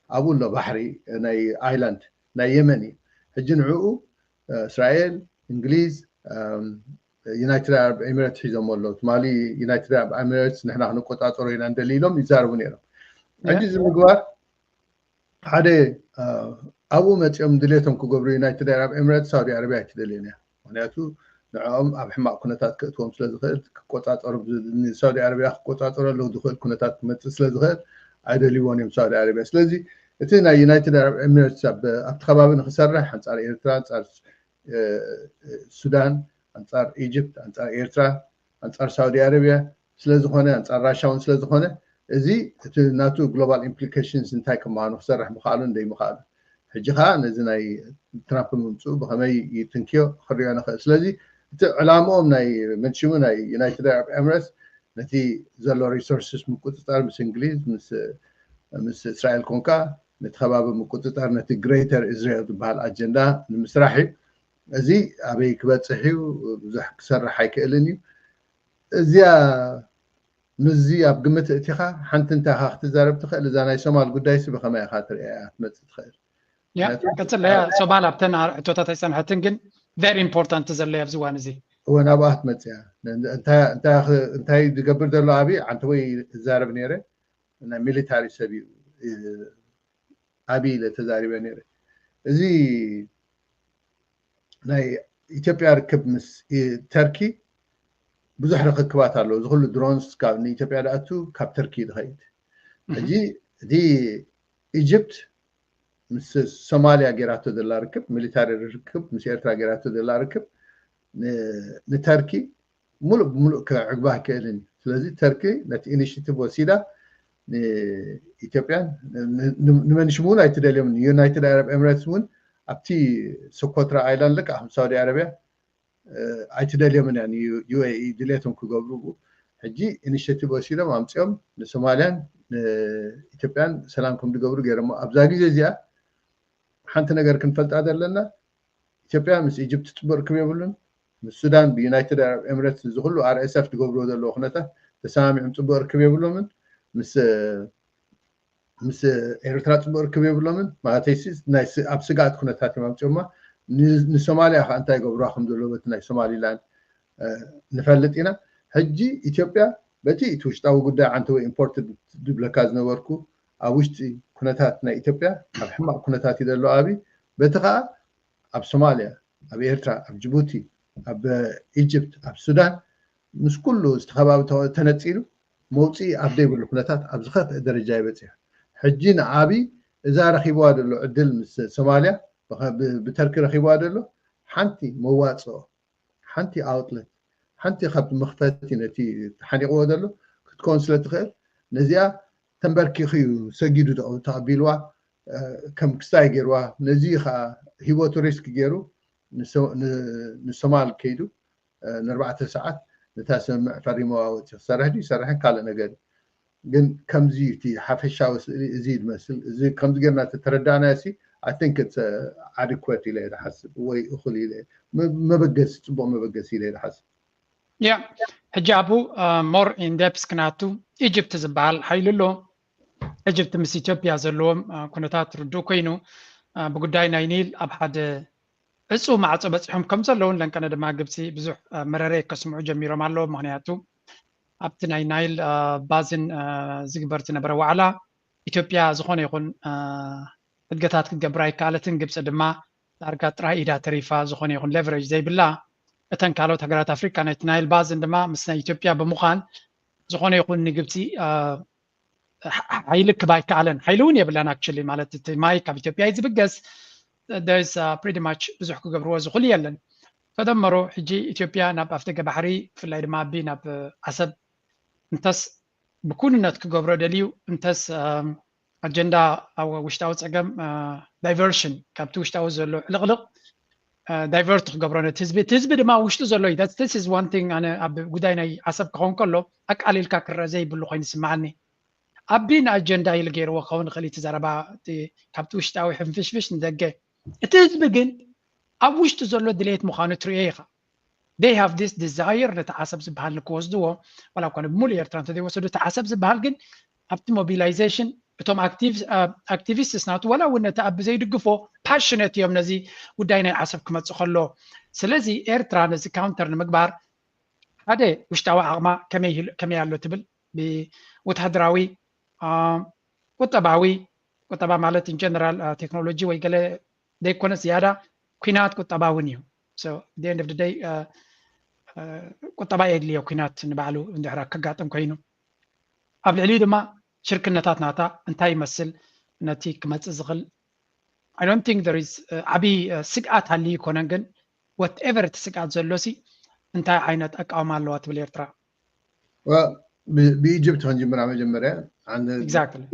ኣብኡ ኣሎ ባሕሪ ናይ ኣይላንድ ናይ የመን እዩ። ሕጂ ንዕኡ እስራኤል፣ እንግሊዝ፣ ዩናይትድ ኣረብ ኤሚሬትስ ሒዞሞ ኣለዉ። ትማሊ ዩናይትድ ኣረብ ኤሚሬትስ ንሕና ክንቆፃፀሮ ኢና እንደሊ ኢሎም ይዛረቡ ነይሮም። ሕጂ እዚ ምግባር ሓደ ኣብኡ መፂኦም ድሌቶም ክገብሩ ዩናይትድ ኣረብ ኤሚሬትስ ሳውዲ ኣረቢያ ኣይትደልዮን እያ። ምክንያቱ ንዕኦም ኣብ ሕማቅ ኩነታት ክእትዎም ስለዝኽእል ክቆፃፀሩ፣ ሳውዲ ኣረቢያ ክቆፃፀረሉ ዝኽእል ኩነታት ክመፅእ ስለዝኽእል ኣይደልይዎን እዮም ሳውዲ ኣረቢያ። ስለዚ እቲ ናይ ዩናይትድ ኣረብ ኤሚሬትስ ኣብቲ ከባቢ ንክሰርሕ ኣንፃር ኤርትራ፣ ኣንፃር ሱዳን፣ ኣንፃር ኢጅፕት፣ ኣንፃር ኤርትራ፣ ኣንፃር ሳውዲ ኣረቢያ ስለዝኾነ፣ ኣንፃር ራሻ እውን ስለዝኾነ፣ እዚ እቲ ናቱ ግሎባል ኢምፕሊኬሽንስ እንታይ ከም ምዃኑ ክሰርሕ ምኽኣሉን ዘይምኽኣሉን። ሕጂ ከዓ ነዚ ናይ ትራምፕ ምምፅኡ ብኸመይ ይትንክዮ ክሪኦ ንኽእል። ስለዚ እቲ ዕላምኦም ናይ መንሽሙ ናይ ዩናይትድ ኣረብ ኤምሬትስ ነቲ ዘሎ ሪሶርስስ ምቁፅፃር ምስ እንግሊዝ ምስ እስራኤል ኮንካ ነቲ ከባቢ ምቁፅፃር ነቲ ግሬተር እስራኤል ዝበሃል ኣጀንዳ ንምስራሕ እዩ። እዚ ኣበይ ክበፅሕ እዩ? ብዙሕ ክሰርሕ ኣይክእልን እዩ። እዚኣ ምስዚ ኣብ ግምት እቲኻ ሓንቲ እንታይ ኢኻ ክትዛረብ ትኽእል? እዛ ናይ ሶማል ጉዳይሲ ብኸመይ ኢኻ ትርእያ እያ ክትመፅእ ትኽእል? ያ ቀፅለያ። ሶማል ኣብተን ሕቶታት ኣይፀንሐትን፣ ግን ቨሪ ኢምፖርታንት ዘለያ ኣብዚ እዋን እዚ። እወ ናብኣ ክትመፅእ እያ። እንታይ ዝገብር ዘሎ ኣብይ ዓንተ ወይ እዛረብ ነይረ ናይ ሚሊታሪ ሰብ እዩ ኣብይ ኢለ ተዛሪበ ነይረ። እዚ ናይ ኢትዮጵያ ርክብ ምስ ተርኪ ብዙሕ ርክክባት ኣለዎ። እዚ ኩሉ ድሮንስ ካብ ንኢትዮጵያ ዝኣቱ ካብ ተርኪ ዝኸይድ። ሕጂ እቲ ኢጅፕት ምስ ሶማልያ ጌራቶ ዘላ ርክብ፣ ሚሊታሪ ርክብ ምስ ኤርትራ ጌራቶ ዘላ ርክብ ንተርኪ ሙሉእ ብሙሉእ ከዕግባ ኣይክእልን እዩ። ስለዚ ተርኪ ነቲ ኢኒሽቲቭ ወሲዳ ንኢትዮጵያን ንመንሽም እውን ኣይትደልዮም። ዩናይትድ ኣረብ ኤምሬትስ እውን ኣብቲ ሶኮትራ ኣይላንድ ልክዕ ከም ሳውዲ ኣረቢያ ኣይትደልዮምን እያ ንዩኤኢ ድሌቶም ክገብሩ። ሕጂ ኢኒሽቲቭ ወሲዶም ኣምፅኦም ንሶማልያን ንኢትዮጵያን ሰላም ከም ዝገብሩ ገይሮሞ። ኣብዛ ግዜ እዚኣ ሓንቲ ነገር ክንፈልጣ ዘለና፣ ኢትዮጵያ ምስ ኢጅፕት ፅቡቅ ርክብ የብሉን። ምስ ሱዳን ብዩናይትድ ኣረብ ኤምሬትስ እዚ ኩሉ ኣርኤስኤፍ ዝገብርዎ ዘለዎ ኩነታት ተሰማሚዖም ፅቡቅ ርክብ የብሎምን። ምስ ምስ ኤርትራ ፅቡቅ ርክብ የብሎምን። ማለተይሲ ኣብ ስግኣት ኩነታት እዮም ኣምፅኦማ። ንሶማልያ ከዓ እንታይ ገብርዋ ከም ዘለዎ በቲ ናይ ሶማሊላንድ ንፈልጥ ኢና። ሕጂ ኢትዮጵያ በቲ እቲ ውሽጣዊ ጉዳይ ዓንተ ወይ ኢምፖርት ዝብለካ ዝነበርኩ ኣብ ውሽጢ ኩነታት ናይ ኢትዮጵያ ኣብ ሕማቅ ኩነታት እዩ ዘሎ ኣብይ። በቲ ከዓ ኣብ ሶማልያ፣ ኣብ ኤርትራ፣ ኣብ ጅቡቲ፣ ኣብ ኢጅፕት፣ ኣብ ሱዳን ምስ ኩሉ ዝተኸባቢ ተነፂሉ መውፅኢ ኣብ ዘይብሉ ኩነታት ኣብ ዝኸፍአ ደረጃ ይበፅሕ። ሕጂ ንኣብይ እዛ ረኺብዋ ዘሎ ዕድል ምስ ሶማልያ ብተርኪ ረኺብዋ ዘሎ ሓንቲ መዋፅኦ፣ ሓንቲ ኣውጥለት፣ ሓንቲ ካብ መኽፈቲ ነቲ ተሓኒቕዎ ዘሎ ክትከውን ስለ ትኽእል ነዚኣ ተንበርኪኺ እዩ ሰጊዱ ተቐቢልዋ። ከም ክስታይ ገይርዋ። ነዚ ከዓ ሂወቱ ሪስክ ገይሩ ንሶማል ከይዱ ንኣርባዕተ ሰዓት ነታ ስምምዕ ፈሪምዋ ወፂኡ ክሰርሕ ድዩ ይሰርሕን ካልእ ነገር እዩ። ግን ከምዚ እቲ ሓፈሻዊ ስእሊ እዚ ዝመስል እዚ ከምዚ ጌርና ተተረዳእናዮ ሲ ኣይ ቲንክ ኣዲኩዌት ኢለ እየ ዝሓስብ ወይ እኹል ኢለ መበገሲ ፅቡቅ መበገሲ ኢለ እየ ዝሓስብ። ያ ሕጂ ኣብኡ ሞር ኢንደፕስ ክናቱ ኢጅፕት ዝበሃል ሓይሊ ኣሎ። ኢጅፕት ምስ ኢትዮጵያ ዘለዎም ኩነታት ርዱእ ኮይኑ ብጉዳይ ናይ ኒል ኣብ ሓደ ዕፁ ማዕፆ በፂሖም ከም ዘለውን ለንቀነ ድማ ግብፂ ብዙሕ መረረ ከስምዑ ጀሚሮም ኣለዎ። ምክንያቱ ኣብቲ ናይ ናይል ባዝን ዝግበር ዝነበረ ዋዕላ ኢትዮጵያ ዝኾነ ይኹን ሕድገታት ክትገብር ኣይከኣለትን። ግብፂ ድማ ዳርጋ ጥራይ ኢዳ ተሪፋ ዝኾነ ይኹን ሌቨሬጅ ዘይብላ እተን ካልኦት ሃገራት ኣፍሪካ ናይቲ ናይል ባዝን ድማ ምስ ናይ ኢትዮጵያ ብምዃን ዝኾነ ይኹን ንግብፂ ሓይሊ ክባ ኣይከኣለን። ሓይሊ እውን የብላን። ኣክቹሊ ማለት እቲ ማይ ካብ ኢትዮጵያ እዩ ዝብገስ። ፕሪቲ ማች ብዙሕ ክገብርዎ ዝኽእሉ የለን። ተደመሮ ሕጂ ኢትዮጵያ ናብ ኣፍደገ ባሕሪ ብፍላይ ድማ ኣቢ ናብ ዓሰብ እንተስ ብኩንነት ክገብሮ ደልዩ እንተስ ኣጀንዳ ውሽጣዊ ፀገም ዳይቨርሽን ካብቲ ውሽጣዊ ዘሎ ዕልቕልቕ ዳይቨርት ክገብሮ ነቲ ህዝቢ እቲ ህዝቢ ድማ ውሽጡ ዘሎ እዩ። This is one thing። ኣነ ኣብ ጉዳይ ናይ ዓሰብ ክኸውን ከሎ ኣቃሊልካ ክረአ ዘይብሉ ኮይኑ ይስምዓኒ። ኣቢ ንኣጀንዳ ኢሉ ገይርዎ ክኸውን ይኽእል እቲ ዘረባ ካብቲ ውሽጣዊ ሕንፍሽፍሽ ንደገ። እቲ ህዝቢ ግን ኣብ ውሽጡ ዘሎ ድሌት ምዃኑ ትርእዮ ኢኻ። They have this desire ነቲ ዓሰብ ዝበሃል ንክወስድዎ ዋላ እኳ ብሙሉእ ኤርትራ እንተዘይወሰዱ እቲ ዓሰብ ዝበሃል ግን ኣብቲ ሞቢላይዜሽን እቶም ኣክቲቪስትስ ናቱ ዋላ እውን ነቲ ኣብ ዘይድግፎ ፓሽነት እዮም ነዚ ጉዳይ ናይ ዓሰብ ክመፅእ ከሎ። ስለዚ ኤርትራ ነዚ ካውንተር ንምግባር ሓደ ውሽጣዊ ዓቕማ ከመይ ኣሎ ትብል ብወታደራዊ ቁጠባዊ ቁጠባ ማለት ኢንጀነራል ቴክኖሎጂ ወይ ገለ ዘይኮነስ ዝያዳ ኩናት ቁጠባ እውን እዩ። End of the day ቁጠባ የድልዮ ኩናት ንባዕሉ እንድሕር ከጋጥም ኮይኑ ኣብ ልዕሊኡ ድማ ሽርክነታት ናታ እንታይ ይመስል ነቲ ክመፅእ ዝኽእል I don't think there is ዓብዪ ስግኣት ሃልዩ ይኮነን ግን whatever እቲ ስግኣት ዘሎ ሲ እንታይ ዓይነት ኣቃውማ ኣለዋ ትብል ኤርትራ? ብኢጅፕት ክንጅምራ መጀመርያ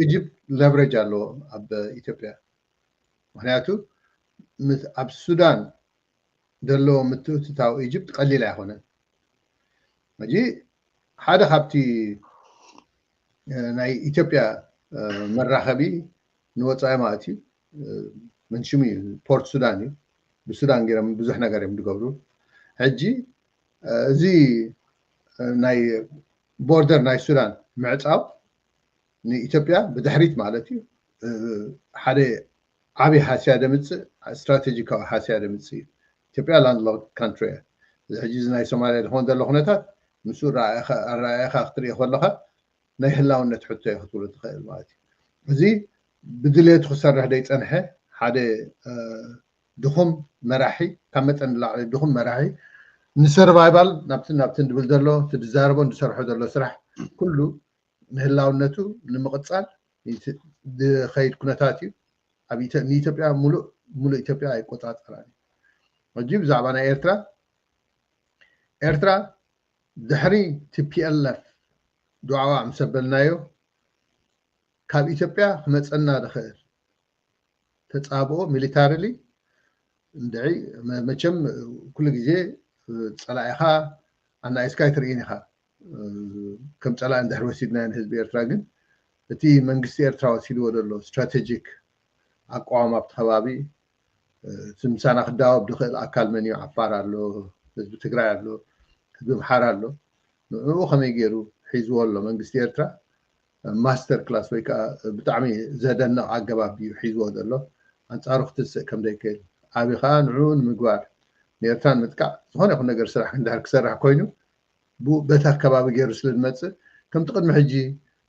ኢጅፕት ለቨሬጅ ኣለዎ ኣብ ኢትዮጵያ ምክንያቱ ኣብ ሱዳን ዘለዎ ምትእትታው ኢጅፕት ቀሊል ኣይኮነን። ሕጂ ሓደ ካብቲ ናይ ኢትዮጵያ መራኸቢ ንወፃኢ ማለት እዩ መንሽሙ እዩ ፖርት ሱዳን እዩ። ብሱዳን ገይሮም ብዙሕ ነገር እዮም ዝገብሩ። ሕጂ እዚ ናይ ቦርደር ናይ ሱዳን ምዕፃው ንኢትዮጵያ ብድሕሪት ማለት እዩ ሓደ ዓብዪ ሃስያ ደምፅእ ስትራቴጂካዊ ሃስያ ደምፅእ እዩ። ኢትዮጵያ ላንድሎክ ካንትሪ እያ። እዚ ሕጂ እዚ ናይ ሶማልያ ዝኾን ዘሎ ኩነታት ምስኡ ኣረኣእኻ ክትሪኦ ከለኻ ናይ ህላውነት ሕቶ እዩ ክትብሎ ትኽእል ማለት እዩ። እዚ ብድሌቱ ክሰርሕ ደይፀንሐ ሓደ ድኹም መራሒ ካብ መጠን ንላዕሊ ድኹም መራሒ ንሰርቫይቫል ናብትን ናብትን ድብል ዘሎ እቲ ድዛረቦን ዝሰርሖ ዘሎ ስራሕ ኩሉ ንህላውነቱ ንምቕፃል ዝኸይድ ኩነታት እዩ። ንኢትዮጵያ ሙሉእ ሙሉእ ኢትዮጵያ ኣይቆፃፀራን እዩ። ሕጂ ብዛዕባ ናይ ኤርትራ ኤርትራ ድሕሪ ቲፒኤልኤፍ ድዓዋ ምስ ኣበልናዮ ካብ ኢትዮጵያ ክመፀና ዝኽእል ተፃብኦ ሚሊታሪሊ እንድዒ መቸም ኩሉ ግዜ ፀላኢኻ ኣናኢስካ ኣይትርእይን ኢኻ። ከም ፀላኢ እንድሕር ወሲድናዮ ንህዝቢ ኤርትራ ግን እቲ መንግስቲ ኤርትራ ወሲድዎ ዘሎ ስትራቴጂክ ኣቋዋማ ኣብቲ ከባቢ እቲ ምሳና ክዳወብ ዝኽእል ኣካል መን እዩ? ዓፋር ኣሎ፣ ህዝቢ ትግራይ ኣሎ፣ ህዝቢ ኣምሓራ ኣሎ። ንዕኡ ከመይ ገይሩ ሒዝዎ ኣሎ መንግስቲ ኤርትራ? ማስተር ክላስ ወይ ከዓ ብጣዕሚ ዘደንቕ ኣገባብ እዩ ሒዝዎ ዘሎ። ኣንፃሩ ክትስእ ከም ዘይክእል ዓቢ ከዓ ንዕኡ ንምግባር ንኤርትራ ንምጥቃዕ ዝኾነ ይኹን ነገር ስራሕ እንድሕር ክሰርሕ ኮይኑ ብኡ በቲ ኣከባቢ ገይሩ ስለ ዝመፅእ ከምቲ ቅድሚ ሕጂ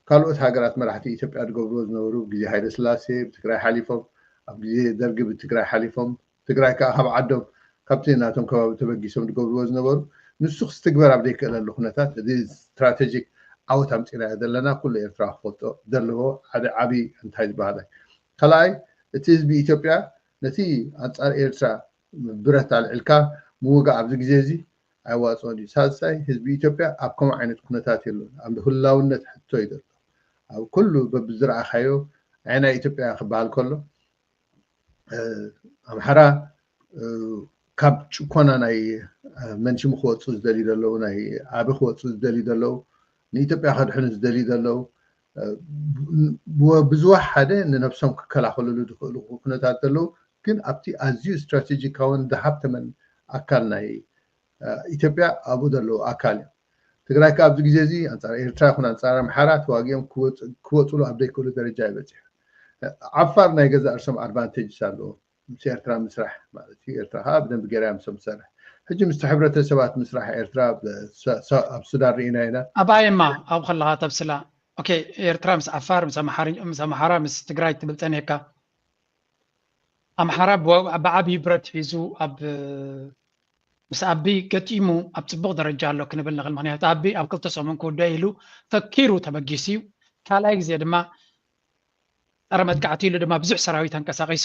ካልኦት ሃገራት መራሕቲ ኢትዮጵያ ዝገብርዎ ዝነበሩ ግዜ ሃይለ ስላሴ ብትግራይ ሓሊፎም ኣብ ግዜ ደርጊ ብትግራይ ሓሊፎም ትግራይ ከዓ ካብ ዓዶም ካብቲ ናቶም ከባቢ ተበጊሶም ዝገብርዎ ዝነበሩ ንሱ ክስትግበር ኣብ ዘይክእለሉ ኩነታት እዚ ስትራቴጂክ ዓወት ኣምፂናዮ ዘለና ኩሉ ኤርትራ ክፈልጦ ዘለዎ ሓደ ዓብዪ እንታይ ዝበሃለ ካልኣይ እቲ ህዝቢ ኢትዮጵያ ነቲ ኣንፃር ኤርትራ ብረት ኣልዒልካ ምውጋእ ኣብዚ ግዜ እዚ ኣይዋፅኦን እዩ። ሳልሳይ ህዝቢ ኢትዮጵያ ኣብ ከምኡ ዓይነት ኩነታት የሎን። ኣብ ህላውነት ሕቶ እዩ ዘሎ። ኣብ ኩሉ በብዝረኣኻዮ ኣየናይ ኢትዮጵያ ክበሃል ከሎ ኣምሓራ ካብ ጭኮና ናይ መንሽሙ ክወፁ ዝደልዩ ዘለዉ ናይ ዓቢ ክወፁ ዝደልዩ ዘለዉ ንኢትዮጵያ ከድሕኑ ዝደልዩ ዘለዉ ብዝወሓደ ንነብሶም ክከላኸልሉ ዝኽእሉ ኩነታት ዘለዉ ግን ኣብቲ ኣዝዩ ስትራቴጂካውን ዝሃብተመን ኣካል ናይ ኢትዮጵያ ኣብኡ ዘለዉ ኣካል እዮም። ትግራይ ከ ኣብዚ ግዜ እዚ ኣንፃር ኤርትራ ይኹን ኣንፃር ኣምሓራ ተዋጊኦም ክወፁሉ ኣብ ዘይክእሉ ደረጃ ይበፅሑ። ዓፋር ናይ ገዛእ ርእሶም ኣድቫንቴጅስ ኣለዎ ምስ ኤርትራ ምስራሕ ማለት እዩ። ኤርትራ ከዓ ብደንቢ ገይራ ምስኦም ትሰርሕ። ሕጂ ምስቲ ሕብረተሰባት ምስራሕ ኤርትራ ኣብ ሱዳን ርኢና ኢና። ኣብኣ እማ ኣብ ከለኻ ተብስላ ኦኬ ኤርትራ ምስ ዓፋር ምስ ኣምሓራ ምስ ትግራይ ትብል ፀኒሕካ ኣምሓራ ብዓብዩ ብረት ሒዙ ኣብ ምስ ኣቢ ገጢሙ ኣብ ፅቡቕ ደረጃ ኣሎ ክንብል ንኽእል። ምክንያቱ ኣቢ ኣብ ክልተ ሰሙን ክውደ ኢሉ ፈኪሩ ተበጊሱ እዩ። ካልኣይ ግዜ ድማ ጸረ መጥቃዕቲ ኢሉ ድማ ብዙሕ ሰራዊት ኣንቀሳቒሱ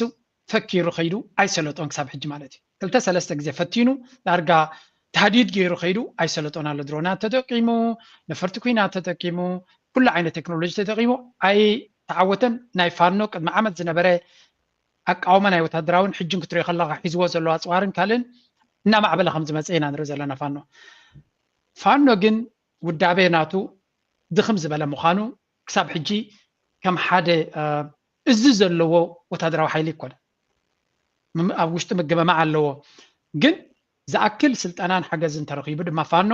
ፈኪሩ ከይዱ ኣይሰለጦን ክሳብ ሕጂ ማለት እዩ። ክልተ ሰለስተ ግዜ ፈቲኑ ዳርጋ ታህዲድ ገይሩ ከይዱ ኣይሰለጦን ኣሎ። ድሮናት ተጠቂሙ፣ ነፈርቲ ኩናት ተጠቂሙ፣ ኩሉ ዓይነት ቴክኖሎጂ ተጠቂሙ ኣይተዓወተን። ናይ ፋኖ ቅድሚ ዓመት ዝነበረ ኣቃውማ ናይ ወታደራውን ሕጅን ክትሪኦ ከለካ ሒዝዎ ዘሎ ኣፅዋርን ካልእን እናማዕበለ ከም ዝመፀ ኢና ንርኢ ዘለና። ፋኖ ፋኖ ግን ውዳቤ ናቱ ድኽም ዝበለ ምዃኑ ክሳብ ሕጂ ከም ሓደ እዚ ዘለዎ ወታደራዊ ሓይሊ ይኮነ። ኣብ ውሽጢ ምግምማዕ ኣለዎ፣ ግን ዝኣክል ስልጠናን ሓገዝን ተረኺቡ ድማ ፋኖ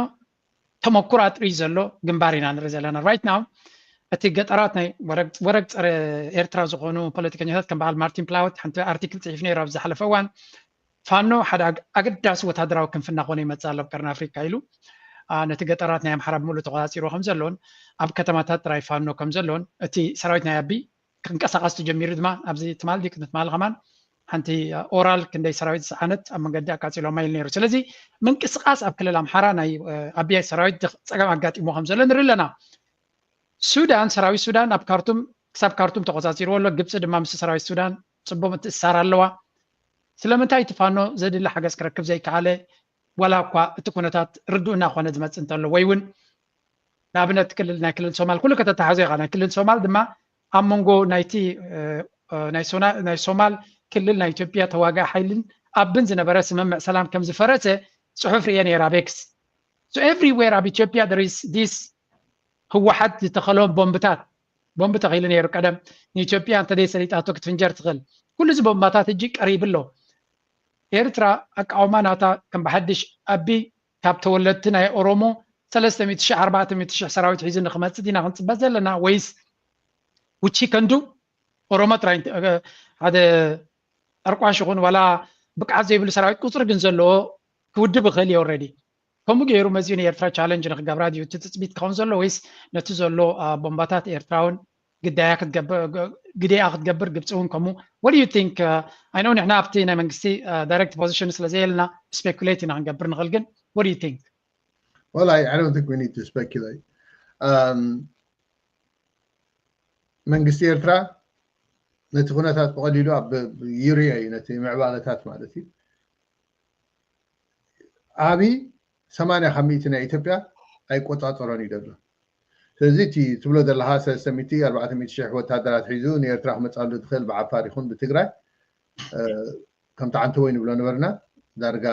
ተመኩሮ ኣጥርዩ ዘሎ ግንባር ኢና ንርኢ ዘለና። Right now እቲ ገጠራት ናይ ወረግ ጸረ ኤርትራ ዝኾኑ ፖለቲከኛታት ከም በዓል ማርቲን ፕላውት ሓንቲ ኣርቲክል ጽሒፍ ነይሩ ኣብ ዝሓለፈ እዋን። ፋኖ ሓደ ኣገዳሲ ወታደራዊ ክንፊ እናኾነ ይመጽእ ኣሎ ኣብ ቀርኒ ኣፍሪካ ኢሉ ነቲ ገጠራት ናይ ኣምሓራ ብምሉእ ተቆጻጺርዎ ከም ዘሎን ኣብ ከተማታት ጥራይ ፋኖ ከም ዘሎን እቲ ሰራዊት ናይ ኣቢ ክንቀሳቐስ ተጀሚሩ ድማ ኣብዚ ትማል ድዩ ቅድሚ ትማል ከማን ሓንቲ ኦራል ክንደይ ሰራዊት ዝሰዓነት ኣብ መንገዲ ኣቃጺሎማ ኢሉ ነይሩ። ስለዚ ምንቅስቃስ ኣብ ክልል ኣምሓራ ናይ ኣቢ ሰራዊት ጸገም ኣጋጢሞ ከም ዘሎ ንርኢ ኣለና። ሱዳን ሰራዊት ሱዳን ኣብ ካርቱም ክሳብ ካርቱም ተቆጻጺርዎ ኣሎ። ግብፂ ድማ ምስ ሰራዊት ሱዳን ፅቡቅ ምትእስሳር ኣለዋ። ስለምንታይ እቲ ፋኖ ዘድሊ ሓገዝ ክረክብ ዘይከኣለ? ዋላ እኳ እቲ ኩነታት ርዱእ እናኾነ ዝመፅእ እንተሎ ወይ እውን ንኣብነት ክልል ናይ ክልል ሶማል ኩሉ ከተተሓዞ ኢኻ። ናይ ክልል ሶማል ድማ ኣብ መንጎ ናይቲ ናይ ሶማል ክልል ናይ ኢትዮጵያ ተዋጋኢ ሓይልን ኣብን ዝነበረ ስምምዕ ሰላም ከም ዝፈረሰ ፅሑፍ ርየ ነይራ ቤክስ። So everywhere ኣብ ኢትዮጵያ there is this ህወሓት ዝተኸሎም ቦምብታት ቦምብ ተኺሉ ነይሩ ቀደም ንኢትዮጵያ እንተደይ ሰሊጣቶ ክትፍንጀር ትኽእል። ኩሉ እዚ ቦምባታት እጂ ቀሪቡ ኣሎ። ኤርትራ ኣቃውማ ናታ ከም ብሓድሽ ኣቢ ካብ ተወለድቲ ናይ ኦሮሞ ሰለስተ ሚእቲ ሺሕ ኣርባዕተ ሚእቲ ሺሕ ሰራዊት ሒዙ ንክመፅእ ዲና ክንፅበ ዘለና ወይስ ውቺ ከንዱ ኦሮሞ ጥራይ ሓደ ጠርቋሽ ይኹን ዋላ ብቅዓት ዘይብሉ ሰራዊት ቁፅሪ ግን ዘለዎ ክውድብ ይኽእል እዩ። Already ከምኡ ገይሩ መዚኡ ንኤርትራ ቻለንጅ ንክገብራ ድዩ እቲ ትፅቢት ክኸውን ዘሎ ወይስ ነቲ ዘሎ ቦምባታት ኤርትራ እውን ግዳያ ክትገብር ግዴኣ ክትገብር ግብፂ እውን ከምኡ? What do you think? I know ንሕና ኣብቲ ናይ መንግስቲ ዳይሬክት ፖዚሽን ስለዘየልና ስፔኩሌት ኢና ክንገብር ንኽእል ግን what do you think? Well, I, I don't think we need to speculate. መንግስቲ ኤርትራ ነቲ ኩነታት ብቐሊሉ ኣብ ይርዮ እዩ ነቲ ምዕባለታት ማለት እዩ። ኣቢ ሰማንያ ካብ ሚእቲ ናይ ኢትዮጵያ ኣይቆፃፀሮን እዩ ዘሎ። ስለዚ እቲ ትብሎ ዘለካ ሰለስተ ሚእቲ ኣርባዕተ ሚእቲ ሽሕ ወታደራት ሒዙ ንኤርትራ ክመፃሉ ዝኽእል ብዓፋር ይኹን ብትግራይ ከምቲ ዓንተ ወይ ንብሎ ነበርና ዳርጋ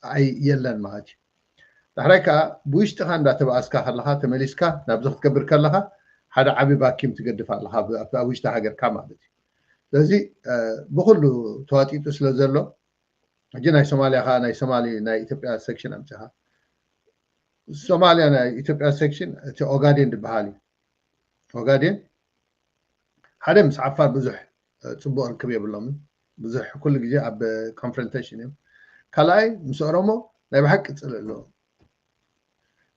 ኣይ የለን ማለት እዩ። ዳሕራይ ከዓ ብውሽጥኻ እንዳተባኣስካ ከለካ ተመሊስካ ናብዚ ክትገብር ከለካ ሓደ ዓቢ ባኪም ትገድፍ ኣለካ ኣብ ውሽጢ ሃገርካ ማለት እዩ። ስለዚ ብኩሉ ተዋጢጡ ስለ ዘሎ ሕጂ ናይ ሶማልያ ከዓ ናይ ሶማሊ ናይ ኢትዮጵያ ሴክሽን ኣምፅኻ ሶማልያ ናይ ኢትዮጵያ ሴክሽን እቲ ኦጋዴን ዝበሃል እዩ። ኦጋዴን ሓደ ምስ ዓፋር ብዙሕ ፅቡቅ ርክብ የብሎምን። ብዙሕ ኩሉ ግዜ ኣብ ኮንፍሮንቴሽን እዮም። ካልኣይ ምስ ኦሮሞ ናይ ብሓቂ ፅልእ ኣለዎም።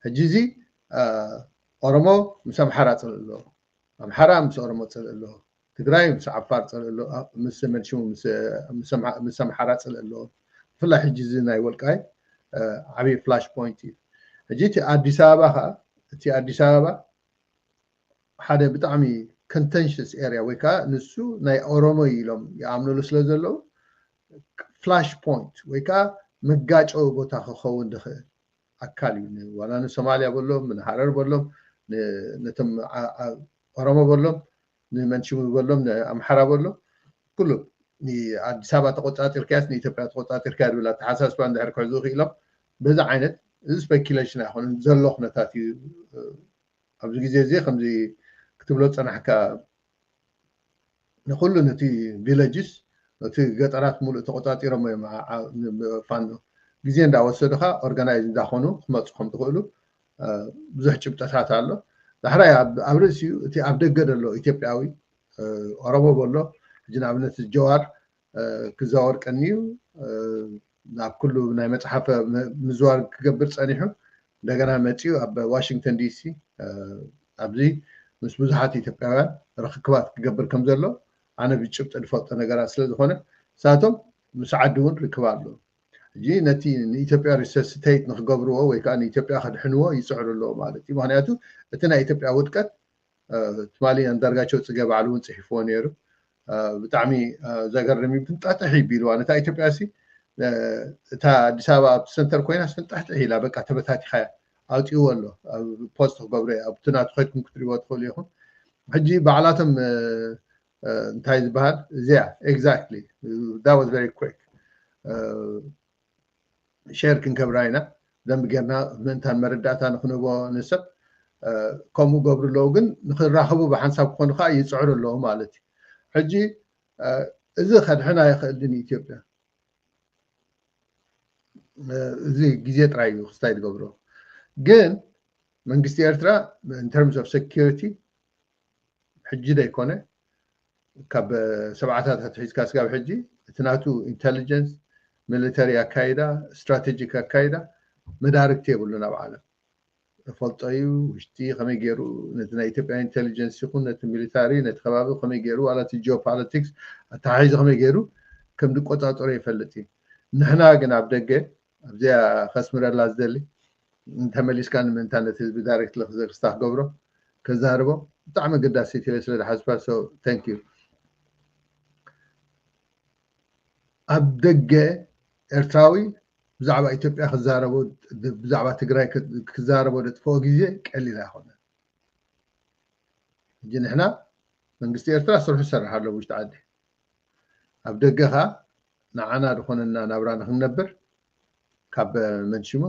ሕጂ እዚ ኦሮሞ ምስ ኣምሓራ ፅልእ ኣለዎ። ኣምሓራ ምስ ኦሮሞ ፅልእ ኣለዎ። ትግራይ ምስ ዓፋር ፅልእ ኣለዎ። ምስ መንሽሙ ምስ ኣምሓራ ፅልእ ኣለዎ። ብፍላይ ሕጂ እዚ ናይ ወልቃይ ዓብዪ ፍላሽ ፖይንት እዩ። ሕጂ እቲ ኣዲስ ኣበባ ከዓ እቲ ኣዲስ ኣበባ ሓደ ብጣዕሚ ኮንተንሽስ ኤርያ ወይ ከዓ ንሱ ናይ ኦሮሞ ኢሎም ይኣምንሉ ስለ ዘለዉ ፍላሽ ፖይንት ወይ ከዓ መጋጨዊ ቦታ ክኸውን ዝኽእል ኣካል እዩ። ዋላ ንሶማልያ በሎም ንሃረር በሎም ነቶም ኦሮሞ በሎም ንመንሽሙ በሎም ንኣምሓራ በሎም ኩሉ ኣዲስ ኣበባ ተቆፃፂርካያስ ንኢትዮጵያ ተቆፃፂርካያ ዝብል ኣተሓሳስባ እንድሕር ክሕዙ ክኢሎም በዚ ዓይነት እዚ ስፔኪሌሽን ኣይኮነን ዘሎ ኩነታት እዩ። ኣብዚ ግዜ እዚ ከምዚ ክትብሎ ዝፀናሕካ ንኩሉ ነቲ ቪለጅስ ነቲ ገጠራት ሙሉእ ተቆፃፂሮሞ እዮም ፋኖ ግዜ እንዳወሰዱ ከዓ ኦርጋናይዝ እንዳኮኑ ክመፁ ከም ዝክእሉ ብዙሕ ጭብጠታት ኣሎ። ዳሕራይ ኣብ ርእሲኡ እቲ ኣብ ደገ ዘሎ ኢትዮጵያዊ ኦሮሞ በሎ ሕጂ ንኣብነት ጀዋር ክዛወር ቀንዩ ናብ ኩሉ ናይ መፅሓፈ ምዝዋር ክገብር ፀኒሑ እንደገና መፂኡ ኣብ ዋሽንግተን ዲሲ ኣብዚ ምስ ብዙሓት ኢትዮጵያውያን ርክክባት ክገብር ከም ዘሎ ኣነ ብጭብጢ ዝፈልጦ ነገራት ስለ ዝኾነ ንሳቶም ምስ ዓዲ እውን ርክብ ኣሎ። ሕጂ ነቲ ንኢትዮጵያ resuscitate ንክገብርዎ ወይ ከዓ ንኢትዮጵያ ከድሕንዎ ይፅዕሩ ኣለዎ ማለት እዩ። ምክንያቱ እቲ ናይ ኢትዮጵያ ውድቀት ትማሊ ኣንዳርጋቸው ፅገ ባዕሉ እውን ፅሒፍዎ ነይሩ። ብጣዕሚ ዘገርም እዩ። ፍንጣጥሕ ይቢልዋ ነታ ኢትዮጵያ ሲ እታ ኣዲስ ኣበባ ኣብቲ ሰንተር ኮይና ፍንጣሕጥሕ ኢላ በቃ ተበታቲኻ ኣውፅዎ ኣሎ። ኣብ ፖስት ክገብረ ኣብቲ ናቱ ከድኩም ክትሪዎ ትኽእሉ ኢኹም። ሕጂ ባዕላቶም እንታይ ዝበሃል እዚኣ exactly that was very quick share ክንገብራ ኢና። ደንብ ጌርና ምእንታን መረዳእታ ንክንህቦ ንሰብ ከምኡ ገብሩ ኣለዉ። ግን ንክራኸቡ ብሓንሳብ ክኾኑ ከዓ ይፅዕሩ ኣለዉ ማለት እዩ። ሕጂ እዚ ከድሕን ኣይኽእልን ኢትዮጵያ። እዚ ግዜ ጥራይ እዩ ክስታይ ዝገብሮ። ግን መንግስቲ ኤርትራ in terms of security ሕጂ ደይኮነ ካብ ሰብዓታት ኣትሒዝካ ስጋብ ሕጂ እቲ ናቱ intelligence military ኣካይዳ strategic ኣካይዳ መዳርግቲ የብሉ ናብ ዓለም ፈልጦ እዩ። ውሽጢ ከመይ ገይሩ ነቲ ናይ ኢትዮጵያ intelligence ይኹን ነቲ ሚሊታሪ ነቲ ከባቢ ከመይ ገይሩ ዋላ እቲ geopolitics ኣተሓሒዙ ከመይ ገይሩ ከም ዝቆፃፀሮ ይፈልጥ እዩ። ንሕና ግን ኣብ ደገ ኣብዚኣ ከስምረላ ዝደሊ እንተመሊስካ ንምእንታ ነቲ ህዝቢ direct ክስታ ክገብሮ ከዛርቦ ብጣዕሚ ኣገዳሲ ስለ ዝሓስባ so thank you። ኣብ ደገ ኤርትራዊ ብዛዕባ ኢትዮጵያ ክዛረቦ ብዛዕባ ትግራይ ክዛረቦ ደጥፍኦ ግዜ ቀሊል ኣይኮነን። ሕጂ ንሕና መንግስቲ ኤርትራ ስርሑ ዝሰርሕ ኣሎ ውሽጢ ዓዲ ኣብ ደገ ከዓ ንዓና ዝኾነና ናብራ ንክንነብር ካብ መንሽሙ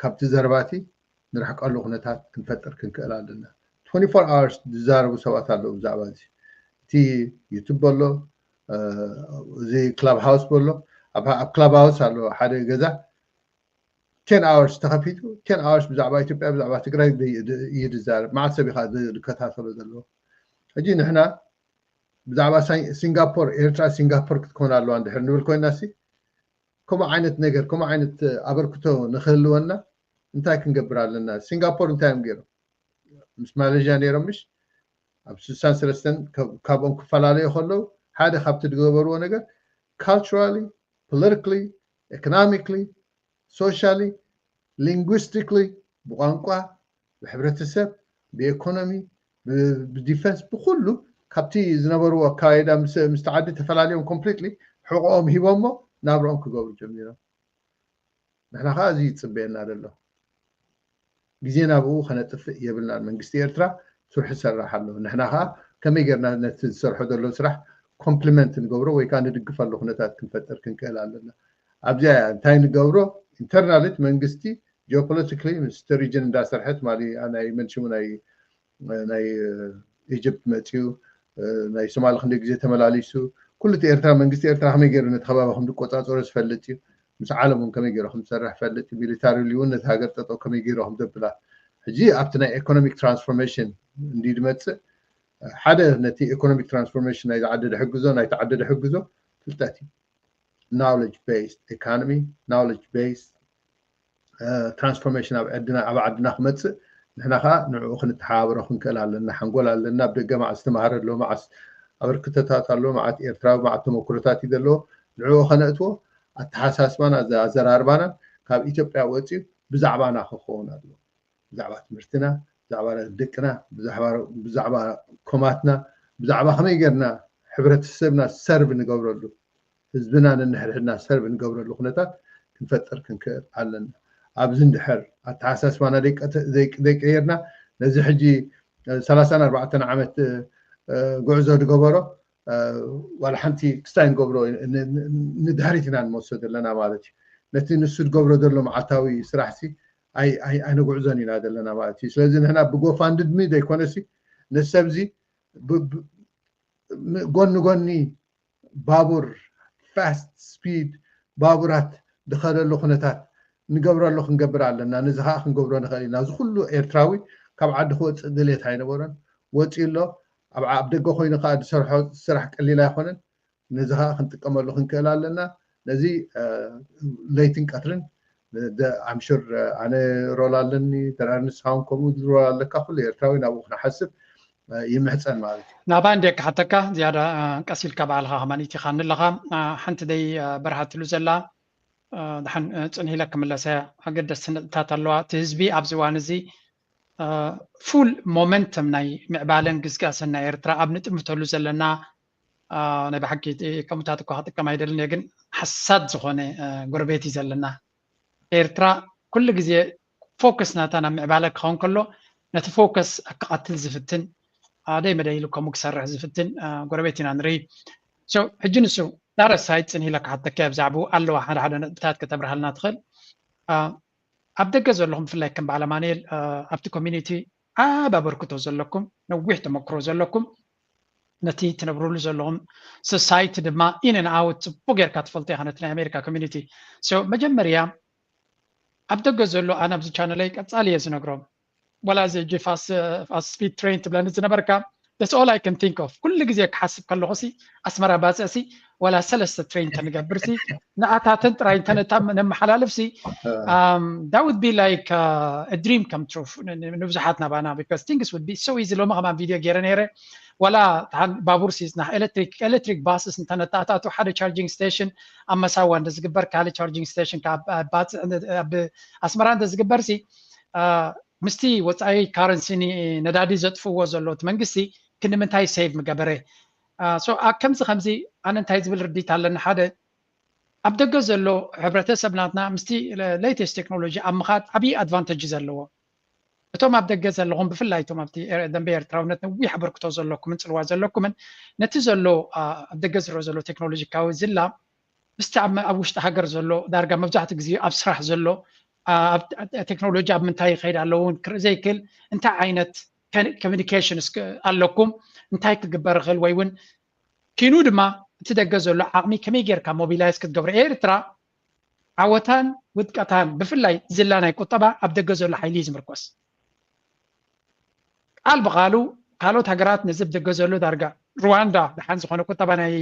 ካብቲ ዘረባቲ ንርሕቀሉ ኩነታት ክንፈጥር ክንክእል ኣለና። twenty-four hours ዝዛረቡ ሰባት ኣለዉ ብዛዕባ እዚ። እቲ YouTube ኣሎ፣ እዚ Clubhouse ኣሎ። ኣብ Clubhouse ኣሎ ሓደ ገዛ ten hours ተኸፊቱ ten hours ብዛዕባ ኢትዮጵያ ብዛዕባ ትግራይ እዩ ዝዛረብ። መዓት ሰብ ኢኻ ዝከታተሎ ዘለዎ። ሕጂ ንሕና ብዛዕባ ሲንጋፖር ኤርትራ ሲንጋፖር ክትኮን ኣለዋ እንድሕር ንብል ኮይና ሲ ከምኡ ዓይነት ነገር ከምኡ ዓይነት ኣበርክቶ ንክህልወና እንታይ ክንገብር ኣለና? ሲንጋፖር እንታይ እዮም ገይሮም? ምስ ማሌዥያ ነይሮም ምሽ ኣብ ስሳን ሰለስተን ካብኦም ክፈላለዩ ከለዉ ሓደ ካብቲ ዝገበርዎ ነገር culturally politically economically socially linguistically ብቋንቋ ብሕብረተሰብ ብኤኮኖሚ ብዲፈንስ ብኩሉ ካብቲ ዝነበርዎ ኣካይዳ ምስ ዓዲ ተፈላለዮም completely ሕቆኦም ሂቦሞ ናብርኦም ክገብሩ ጀሚሮም። ንሕና ከዓ እዚ ይፅበየና ዘሎ ግዜ ናብኡ ከነጥፍእ የብልናን። መንግስቲ ኤርትራ ስርሑ ይሰርሕ ኣሎ። ንሕና ከዓ ከመይ ጌርና ነቲ ዝሰርሖ ዘሎ ስራሕ ኮምፕሊመንት ንገብሮ ወይ ከዓ ንድግፈሉ ኩነታት ክንፈጥር ክንክእል ኣለና። ኣብዚኣ እያ እንታይ ንገብሮ ኢንተርናሊ እቲ መንግስቲ geopolitically ምስ ሪጅን እንዳሰርሐ ትማሊ ናይ መንሽሙ ናይ ናይ ኢጅፕት መፅዩ ናይ ሶማሊ ክንደይ ግዜ ተመላሊሱ ኩሉ እቲ ኤርትራ መንግስቲ ኤርትራ ከመይ ገይሩ ነቲ ከባቢ ከም ዝቆፃፀሮ ዝፈልጥ እዩ። ምስ ዓለም እውን ከመይ ገይሩ ከም ዝሰርሕ ፈልጥ እዩ። ሚሊታሪ እውን ነቲ ሃገር ጠጠው ከመይ ገይሩ ከም ዘብላ ሕጂ ኣብቲ ናይ ኢኮኖሚክ ትራንስፎርሜሽን እንዲ ዝመፅእ ሓደ ነቲ ኢኮኖሚክ ትራንስፎርሜሽን ናይ ዝዓደደ ሕግዞ ናይ ተዓደደ ሕግዞ ፍልጠት እዩ። knowledge based economy knowledge based ትራንስፎርሜሽን ኣብ ዓድና ኣብ ዓድና ክመፅእ ንሕና ከዓ ንዕኡ ክንተሓባበሮ ክንክእል ኣለና። ሓንጎል ኣለና ኣብ ደገ መዓስ ዝተማሃረ ኣሎ መዓስ ኣበርክቶታት ኣሎ መዓት ኤርትራዊ መዓት ተመክሮታት እዩ ዘለዎ ንዕኡ ከነእትዎ ኣተሓሳስባና ኣዘራርባናን ካብ ኢትዮጵያ ወፂኡ ብዛዕባና ክኸውን ኣለዎ። ብዛዕባ ትምህርትና ብዛዕባ ደቅና ብዛዕባ ኮማትና ብዛዕባ ከመይ ጌርና ሕብረተሰብና ሰርቭ ንገብረሉ ህዝብና ነንሕድሕድና ሰርቭ ንገብረሉ ኩነታት ክንፈጥር ክንክእል ኣለና። ኣብዚ እንድሕር ኣተሓሳስባና ዘይቀየርና ነዚ ሕጂ ሰላሳን ኣርባዕተን ዓመት ጉዕዞ ዝገበሮ ዋላ ሓንቲ ክስታይ ንገብሮ ንድሕሪት ኢና ንመልሶ ዘለና ማለት እዩ። ነቲ ንሱ ዝገብሮ ዘሎ መዓልታዊ ስራሕሲ ኣይነጉዕዞን ኢና ዘለና ማለት እዩ። ስለዚ ንሕና ብጎፋንድሚ ዘይኮነሲ ነሰብዚ ጎኒ ጎኒ ባቡር ፋስት ስፒድ ባቡራት ዝኸደሉ ኩነታት ንገብረሉ ክንገብር ኣለና። ነዚ ከዓ ክንገብሮ ንኽእል ኢና። እዚ ኩሉ ኤርትራዊ ካብ ዓዲ ክወፅእ ድሌት ኣይነበሮን ወፂኡ ኣሎ። ኣብ ደገ ኮይኑ ከዓ ዝሰርሖ ስራሕ ቀሊል ኣይኮነን። ነዚ ከዓ ክንጥቀመሉ ክንክእል ኣለና። ነዚ ለይትን ቀትርን ኣምሹር ኣነ ሮል ኣለኒ ተራርንስ ሃውን ከምኡ ሮል ኣለካ ኩሉ ኤርትራዊ ናብኡ ክንሓስብ ይምሕፀን ማለት እዩ። ናባ እንደ ክሓተካ ዝያዳ ቀስ ኢልካ ባዕልካ ከማን ኢቲኻኒ ኣለኻ። ሓንቲ ደይ በርሃትሉ ዘላ ድሓን ጽንሕ ኢለ ክምለሰ። ኣገደስቲ ነጥብታት ኣለዋ። እቲ ህዝቢ ኣብዚ እዋን እዚ ፉል ሞመንተም ናይ ምዕባለን ግስጋሰን ናይ ኤርትራ ኣብ ንጥምተሉ ዘለና፣ ናይ ብሓቂ ከምኡታት እኳ ክጥቀም ኣይደልን እየ፣ ግን ሓሳድ ዝኾነ ጎረቤት እዩ ዘለና። ኤርትራ ኩሉ ግዜ ፎከስ ናታ ናብ ምዕባለ ክኸውን ከሎ፣ ነቲ ፎከስ ክቐትል ዝፍትን፣ ደይ መደይ ኢሉ ከምኡ ክሰርሕ ዝፍትን ጎረቤት ኢና ንርኢ። ሕጂ ንሱ ዳረሳይ ጽንሕ ኢለ ክሓተካ ብዛዕባኡ ኣለዋ ሓደ ሓደ ነጥብታት ከተብርሃልና ትኽእል? ኣብ ደገ ዘለኹም ብፍላይ ከም በዓል ኣማኑኤል ኣብቲ ኮሚኒቲ ዓብ ኣበርክቶ ዘለኩም፣ ነዊሕ ተመክሮ ዘለኩም፣ ነቲ ትነብሩሉ ዘለኹም ሶሳይቲ ድማ ኢን ን ኣውት ጽቡቅ ጌርካ ትፈልጦ ኢኻ፣ ነቲ ናይ ኣሜሪካ ኮሚኒቲ። መጀመርያ ኣብ ደገ ዘሎ ኣነ ኣብዚ ቻነለይ ቀጻሊ እየ ዝነግሮም፣ ወላ እዚ ሕጂ ፋስት ስፒድ ትሬን ትብለኒ ዝነበርካ that's all I can think of። ኩሉ ግዜ ክሓስብ ከለኹ ሲ ኣስመራ ባፅዕ ሲ ወላ ሰለስተ ትሬን ተንገብር ሲ ንኣታተን ጥራይ እንተነታ ነመሓላልፍ ሲ that would be like a dream come true ንብዙሓት ናባና because things would be so easy። ሎሚ ከማን ቪድዮ ገይረ ነይረ፣ ወላ ባቡር ሲ ኤሌክትሪክ ኤሌክትሪክ ባስስ እንተነታኣታቱ ሓደ ቻርጂንግ ስቴሽን ኣብ መሳዋ እንተዝግበር ካልእ ቻርጂንግ ስቴሽን ኣብ ኣስመራ እንተዝግበር ሲ ምስቲ ወፃኢ ካረንሲ ነዳዲ ዘጥፍዎ ዘሎ እቲ መንግስቲ ክንምንታይ ሴቭ ምገበረ? ከምዚ ከምዚ ኣነ እንታይ ዝብል ርዲት ኣለኒ፣ ሓደ ኣብ ደገ ዘሎ ሕብረተሰብ ናትና ምስቲ ሌተስት ቴክኖሎጂ ኣብ ምኻድ ዓብዪ ኣድቫንተጅ ዘለዎ፣ እቶም ኣብ ደገ ዘለኹም ብፍላይ እቶም ኣብቲ ደንበ ኤርትራውነት ነዊሕ ኣበርክቶ ዘለኩምን ፅልዋ ዘለኩምን ነቲ ዘሎ ኣብ ደገ ዝረአ ዘሎ ቴክኖሎጂካዊ ዝላ ምስቲ ኣብ ውሽጢ ሃገር ዘሎ ዳርጋ መብዛሕትኡ ግዜ ኣብ ስራሕ ዘሎ ቴክኖሎጂ ኣብ ምንታይ ይኸይድ ኣለዎ እውን ክርኢ ዘይክእል እንታይ ዓይነት ኮሚኒኬሽን ኣለኩም፣ እንታይ ክግበር ይኽእል ወይ እውን ኪኑ ድማ እቲ ደገ ዘሎ ዓቕሚ ከመይ ጌርካ ሞቢላይዝ ክትገብሮ? ኤርትራ ዓወታን ውድቀታን ብፍላይ ዝላ ናይ ቁጠባ ኣብ ደገ ዘሎ ሓይሊ እዩ ዝምርኮስ። ቃል ብቃሉ ካልኦት ሃገራት ነዚ ኣብ ደገ ዘሎ ዳርጋ ሩዋንዳ ደሓን ዝኾነ ቁጠባ ናይ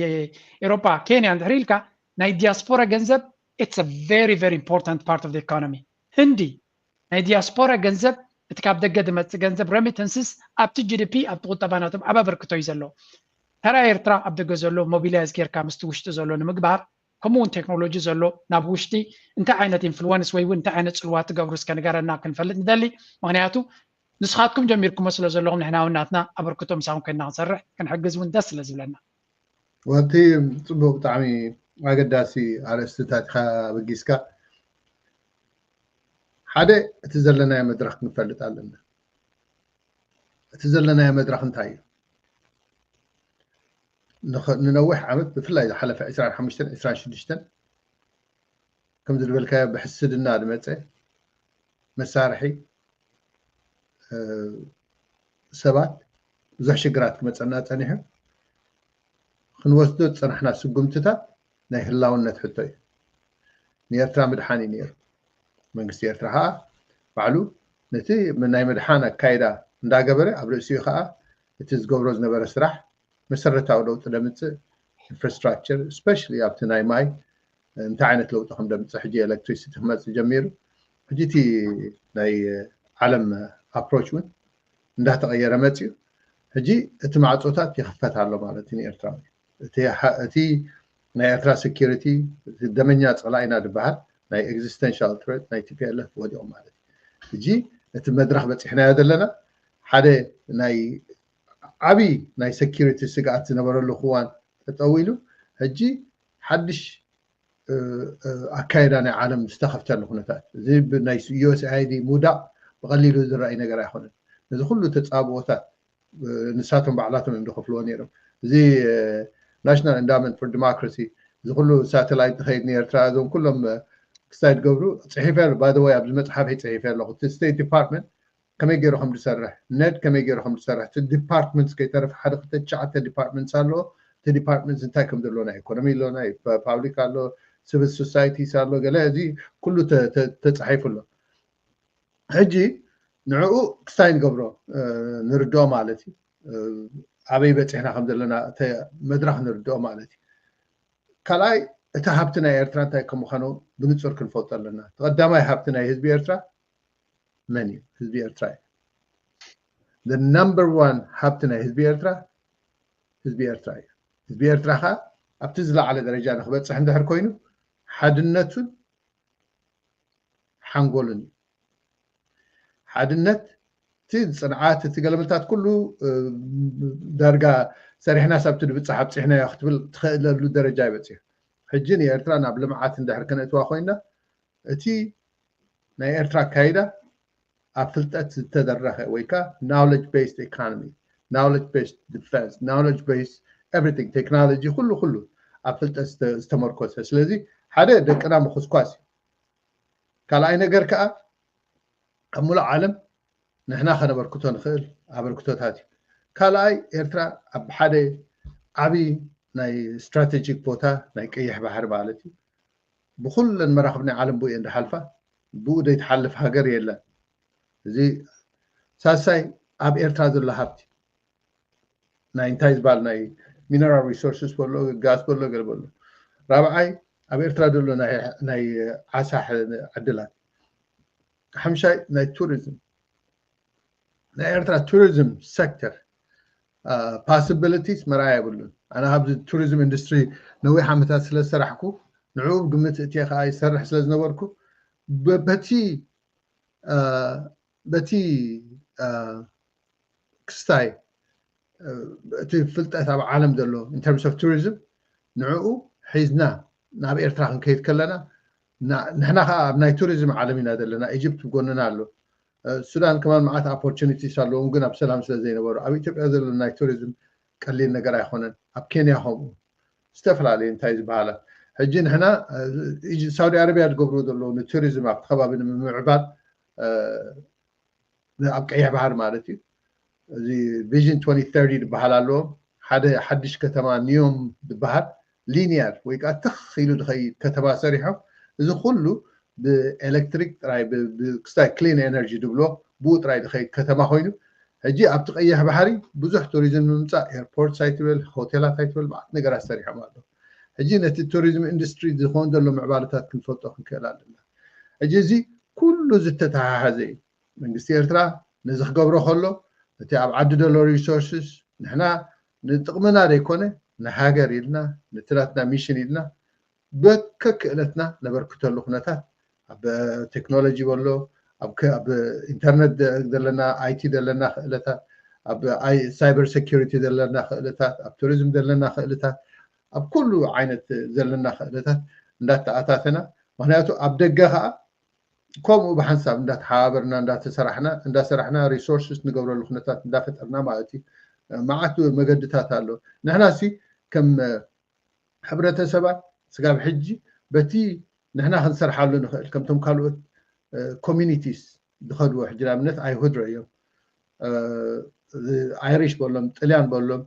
ኤሮፓ፣ ኬንያ እንድሕር ኢልካ ናይ ዲያስፖራ ገንዘብ it's a very very important part of the economy። ህንዲ ናይ ዲያስፖራ ገንዘብ እቲ ካብ ደገ ዝመፅእ ገንዘብ ሬሚተንስስ ኣብቲ ጂ ዲ ፒ ኣብቲ ቁጠባ ናቶም ዓቢ ኣበርክቶ እዩ ዘሎ። ተራ ኤርትራ ኣብ ደገ ዘሎ ሞቢላይዝ ጌርካ ምስቲ ውሽጢ ዘሎ ንምግባር ከምኡ እውን ቴክኖሎጂ ዘሎ ናብ ውሽጢ እንታይ ዓይነት ኢንፍሉወንስ ወይ እውን እንታይ ዓይነት ፅልዋ ትገብሩ እስከ ንገረና ክንፈልጥ ንደሊ። ምክንያቱ ንስኻትኩም ጀሚርኩሞ ስለ ዘለኹም ንሕና እውን ናትና ኣበርክቶ ምሳኹም ኮይንና ክንሰርሕ ክንሕግዝ እውን ደስ ስለ ዝብለና። ወቲ ፅቡቅ ብጣዕሚ ኣገዳሲ ኣርእስትታት ኢኻ በጊስካ። ሓደ እቲ ዘለናዮ መድረኽ ክንፈልጥ ኣለና። እቲ ዘለናዮ መድረኽ እንታይ እዩ? ንነዊሕ ዓመት ብፍላይ ዝሓለፈ ዕስራን ሓሙሽተን ዕስራን ሽዱሽተን ከም ዝበልካዮ ብሕስድና ዝመፀ መሳርሒ ሰባት ብዙሕ ሽግራት ክመፀና ፀኒሑ። ክንወስዶ ዝፀናሕና ስጉምትታት ናይ ህላውነት ሕቶ እዩ። ንኤርትራ ምድሓን እዩ ነይሩ። መንግስቲ ኤርትራ ከዓ ባዕሉ ነቲ ናይ ምድሓን ኣካይዳ እንዳገበረ ኣብ ርእሲኡ ከዓ እቲ ዝገብሮ ዝነበረ ስራሕ መሰረታዊ ለውጢ ደምፅእ ኢንፍራስትራክቸር ስፔሻሊ ኣብቲ ናይ ማይ እንታይ ዓይነት ለውጢ ከም ደምፅእ ሕጂ ኤሌክትሪሲቲ ክመፅእ ጀሚሩ። ሕጂ እቲ ናይ ዓለም ኣፕሮች እውን እንዳተቐየረ መፅዩ። ሕጂ እቲ ማዕፆታት ይኽፈት ኣሎ ማለት እዩ ንኤርትራዊ። እቲ ናይ ኤርትራ ሴኪሪቲ ደመኛ ፀላኢና ዝበሃል ናይ ኤግዚስተንሻል ትሬት ናይ ቲ ፒ ኤል ኤፍ ወዲቑ ማለት እዩ። ሕጂ እቲ መድረኽ በፂሕናዮ ዘለና ሓደ ናይ ዓብዪ ናይ ሴኪሪቲ ስግኣት ዝነበረሉ ክዋን ጠጠው ኢሉ ሕጂ ሓድሽ ኣካይዳ ናይ ዓለም ዝተኸፍተሉ ኩነታት እዚ ናይ ዩ ኤስ ኣይ ዲ ምውዳቕ ብቐሊሉ ዝረኣይ ነገር ኣይኮነን። ነዚ ኩሉ ተፃብኦታት ንሳቶም ባዕላቶም እዮም ዝኸፍልዎ ነይሮም። እዚ ናሽናል ኢንዳውመንት ፎር ዲሞክራሲ እዚ ኩሉ ሳተላይት ዝኸይድ ንኤርትራ እዞም ኩሎም ክስታይ ትገብሩ ፅሒፈ ባይ ዘ ወይ ኣብዚ መፅሓፈይ ፅሒፈ ኣለኹ። እቲ ስቴት ዲፓርትመንት ከመይ ገይሩ ከም ዝሰርሕ፣ ነድ ከመይ ገይሩ ከም ዝሰርሕ፣ እቲ ዲፓርትመንትስ ከይተረፈ ሓደ ክልተ ትሽዓተ ዲፓርትመንትስ ኣለዎ። እቲ ዲፓርትመንትስ እንታይ ከም ዘለዎ ናይ ኢኮኖሚ ኣሎ፣ ናይ ፓብሊክ ኣሎ፣ ሲቪል ሶሳይቲስ ኣሎ፣ ገለ እዚ ኩሉ ተፃሒፉ ኣሎ። ሕጂ ንዕኡ ክስታይ ንገብሮ ንርድኦ ማለት እዩ። ኣበይ በፂሕና ከም ዘለና መድረክ ንርድኦ ማለት እዩ። ካልኣይ እቲ ሃብቲ ናይ ኤርትራ እንታይ ከም ምዃኑ ብንፁር ክንፈልጦ ኣለና። እቲ ቀዳማይ ሃብቲ ናይ ህዝቢ ኤርትራ መን እዩ? ህዝቢ ኤርትራ እዩ። ነምበር ዋን ሃብቲ ናይ ህዝቢ ኤርትራ ህዝቢ ኤርትራ እዩ። ህዝቢ ኤርትራ ከዓ ኣብቲ ዝለዓለ ደረጃ ንክበፅሕ እንድሕር ኮይኑ ሓድነቱን ሓንጎልን እዩ። ሓድነት እቲ ፅንዓት እቲ ገለመልታት ኩሉ ዳርጋ ሰሪሕና ሳብቲ ድብፃሕ ኣብፂሕናዮ ክትብል ትኽእለሉ ደረጃ ይበፅሕ። ሕጂ ንኤርትራ ናብ ልምዓት እንድሕር ከነእትዋ ኮይና እቲ ናይ ኤርትራ ኣካይዳ ኣብ ፍልጠት ዝተደረኸ ወይ ከዓ knowledge based economy, knowledge based defense, knowledge based everything, technology ኩሉ ኩሉ ኣብ ፍልጠት ዝተመርኮሰ። ስለዚ ሓደ ደቅና ምኹስኳስ እዩ። ካልኣይ ነገር ከዓ ኣብ ሙሉእ ዓለም ንሕና ከነበርክቶ ንኽእል ኣበርክቶታት እዩ። ካልኣይ ኤርትራ ኣብ ሓደ ዓብዪ ናይ ስትራቴጂክ ቦታ ናይ ቀይሕ ባሕሪ ማለት እዩ። ብኩለን መራኽብ ናይ ዓለም ብኡ እየን ዝሓልፋ። ብኡ ዘይትሓልፍ ሃገር የለን። እዚ ሳሳይ ኣብ ኤርትራ ዘሎ ሃብቲ ናይ እንታይ ዝበሃል ናይ ሚነራል ሪሶርስስ በሎ ጋዝ በሎ ገለ በሎ። ራብዓይ ኣብ ኤርትራ ዘሎ ናይ ዓሳ ዕድላት። ሓምሻይ ናይ ቱሪዝም ናይ ኤርትራ ቱሪዝም ሴክተር ፓስቢሊቲስ መርኣያ የብሉን። ኣነ ኣብዚ ቱሪዝም ኢንዱስትሪ ነዊሕ ዓመታት ስለ ዝሰራሕኩ ንዕኡ ብግምት እትየ ከዓ ይሰርሕ ስለ ዝነበርኩ በቲ በቲ ክስታይ እቲ ፍልጠት ኣብ ዓለም ዘሎ in terms of tourism ንዕኡ ሒዝና ናብ ኤርትራ ክንከይድ ከለና ንሕና ከዓ ኣብ ናይ ቱሪዝም ዓለም ኢና ዘለና። ኢጅፕት ጎንና ኣሎ። ሱዳን ከማን መዓት ኦፖርቹኒቲስ ኣለዎም፣ ግን ኣብ ሰላም ስለ ዘይነበሩ። ኣብ ኢትዮጵያ ዘሎ ናይ ቱሪዝም ቀሊል ነገር ኣይኮነን። ኣብ ኬንያ ከምኡ ዝተፈላለዩ እንታይ ዝበሃላ ሕጂ ንሕና ሳውዲ ኣረቢያ ዝገብርዎ ዘለዉ ንቱሪዝም ኣብቲ ከባቢ ንምምዕባል ኣብ ቀይሕ ባህር ማለት እዩ። እዚ ቪዥን ትወንቲ ተርቲ ዝበሃል ኣለዎም። ሓደ ሓድሽ ከተማ ኒዮም ዝበሃል ሊኒየር ወይ ከዓ ትኽ ኢሉ ዝኸይድ ከተማ ሰሪሖም። እዚ ኩሉ ብኤሌክትሪክ ጥራይ ክስታይ ክሊን ኤነርጂ ዝብሎ ብኡ ጥራይ ዝኸይድ ከተማ ኮይኑ ሕጂ ኣብቲ ቀይሕ ባሕሪ ብዙሕ ቱሪዝም ንምምፃእ ኤርፖርት ኣይትበል ሆቴላት ኣይትበል መዓት ነገራት ሰሪሖም ኣለዉ። ሕጂ ነቲ ቱሪዝም ኢንዱስትሪ ዝኸውን ዘሎ ምዕባለታት ክንፈልጦ ክንክእል ኣለና። ሕጂ እዚ ኩሉ ዝተተሓሓዘ እዩ። መንግስቲ ኤርትራ ነዚ ክገብሮ ከሎ ነቲ ኣብ ዓዲ ዘሎ ሪሶርስስ ንሕና ንጥቕምና ዘይኮነ ንሃገር ኢልና ነቲ ናትና ሚሽን ኢልና በከክእለትና ነበርክተሉ ኩነታት ኣብ ቴክኖሎጂ በሎ ኣብ ኢንተርነት ዘለና ኣይቲ ዘለና ክእለታት ኣብ ሳይበር ሴኪሪቲ ዘለና ክእለታት ኣብ ቱሪዝም ዘለና ክእለታት ኣብ ኩሉ ዓይነት ዘለና ክእለታት እንዳተኣታተና ምክንያቱ ኣብ ደገ ከዓ ከምኡ ብሓንሳብ እንዳተሓባበርና እንዳተሰራሕና እንዳሰራሕና ሪሶርስስ ንገብረሉ ኩነታት እንዳፈጠርና ማለት እዩ። መዓት መገድታት ኣሎ። ንሕና ሲ ከም ሕብረተሰባት ስጋብ ሕጂ በቲ ንሕና ክንሰርሓሉ ንኽእል ከምቶም ካልኦት ኮሚኒቲስ ዝኸድዎ ሕጂ ንኣብነት ኣይሁድ ረእዮም ኣይሪሽ በሎም ጥልያን በሎም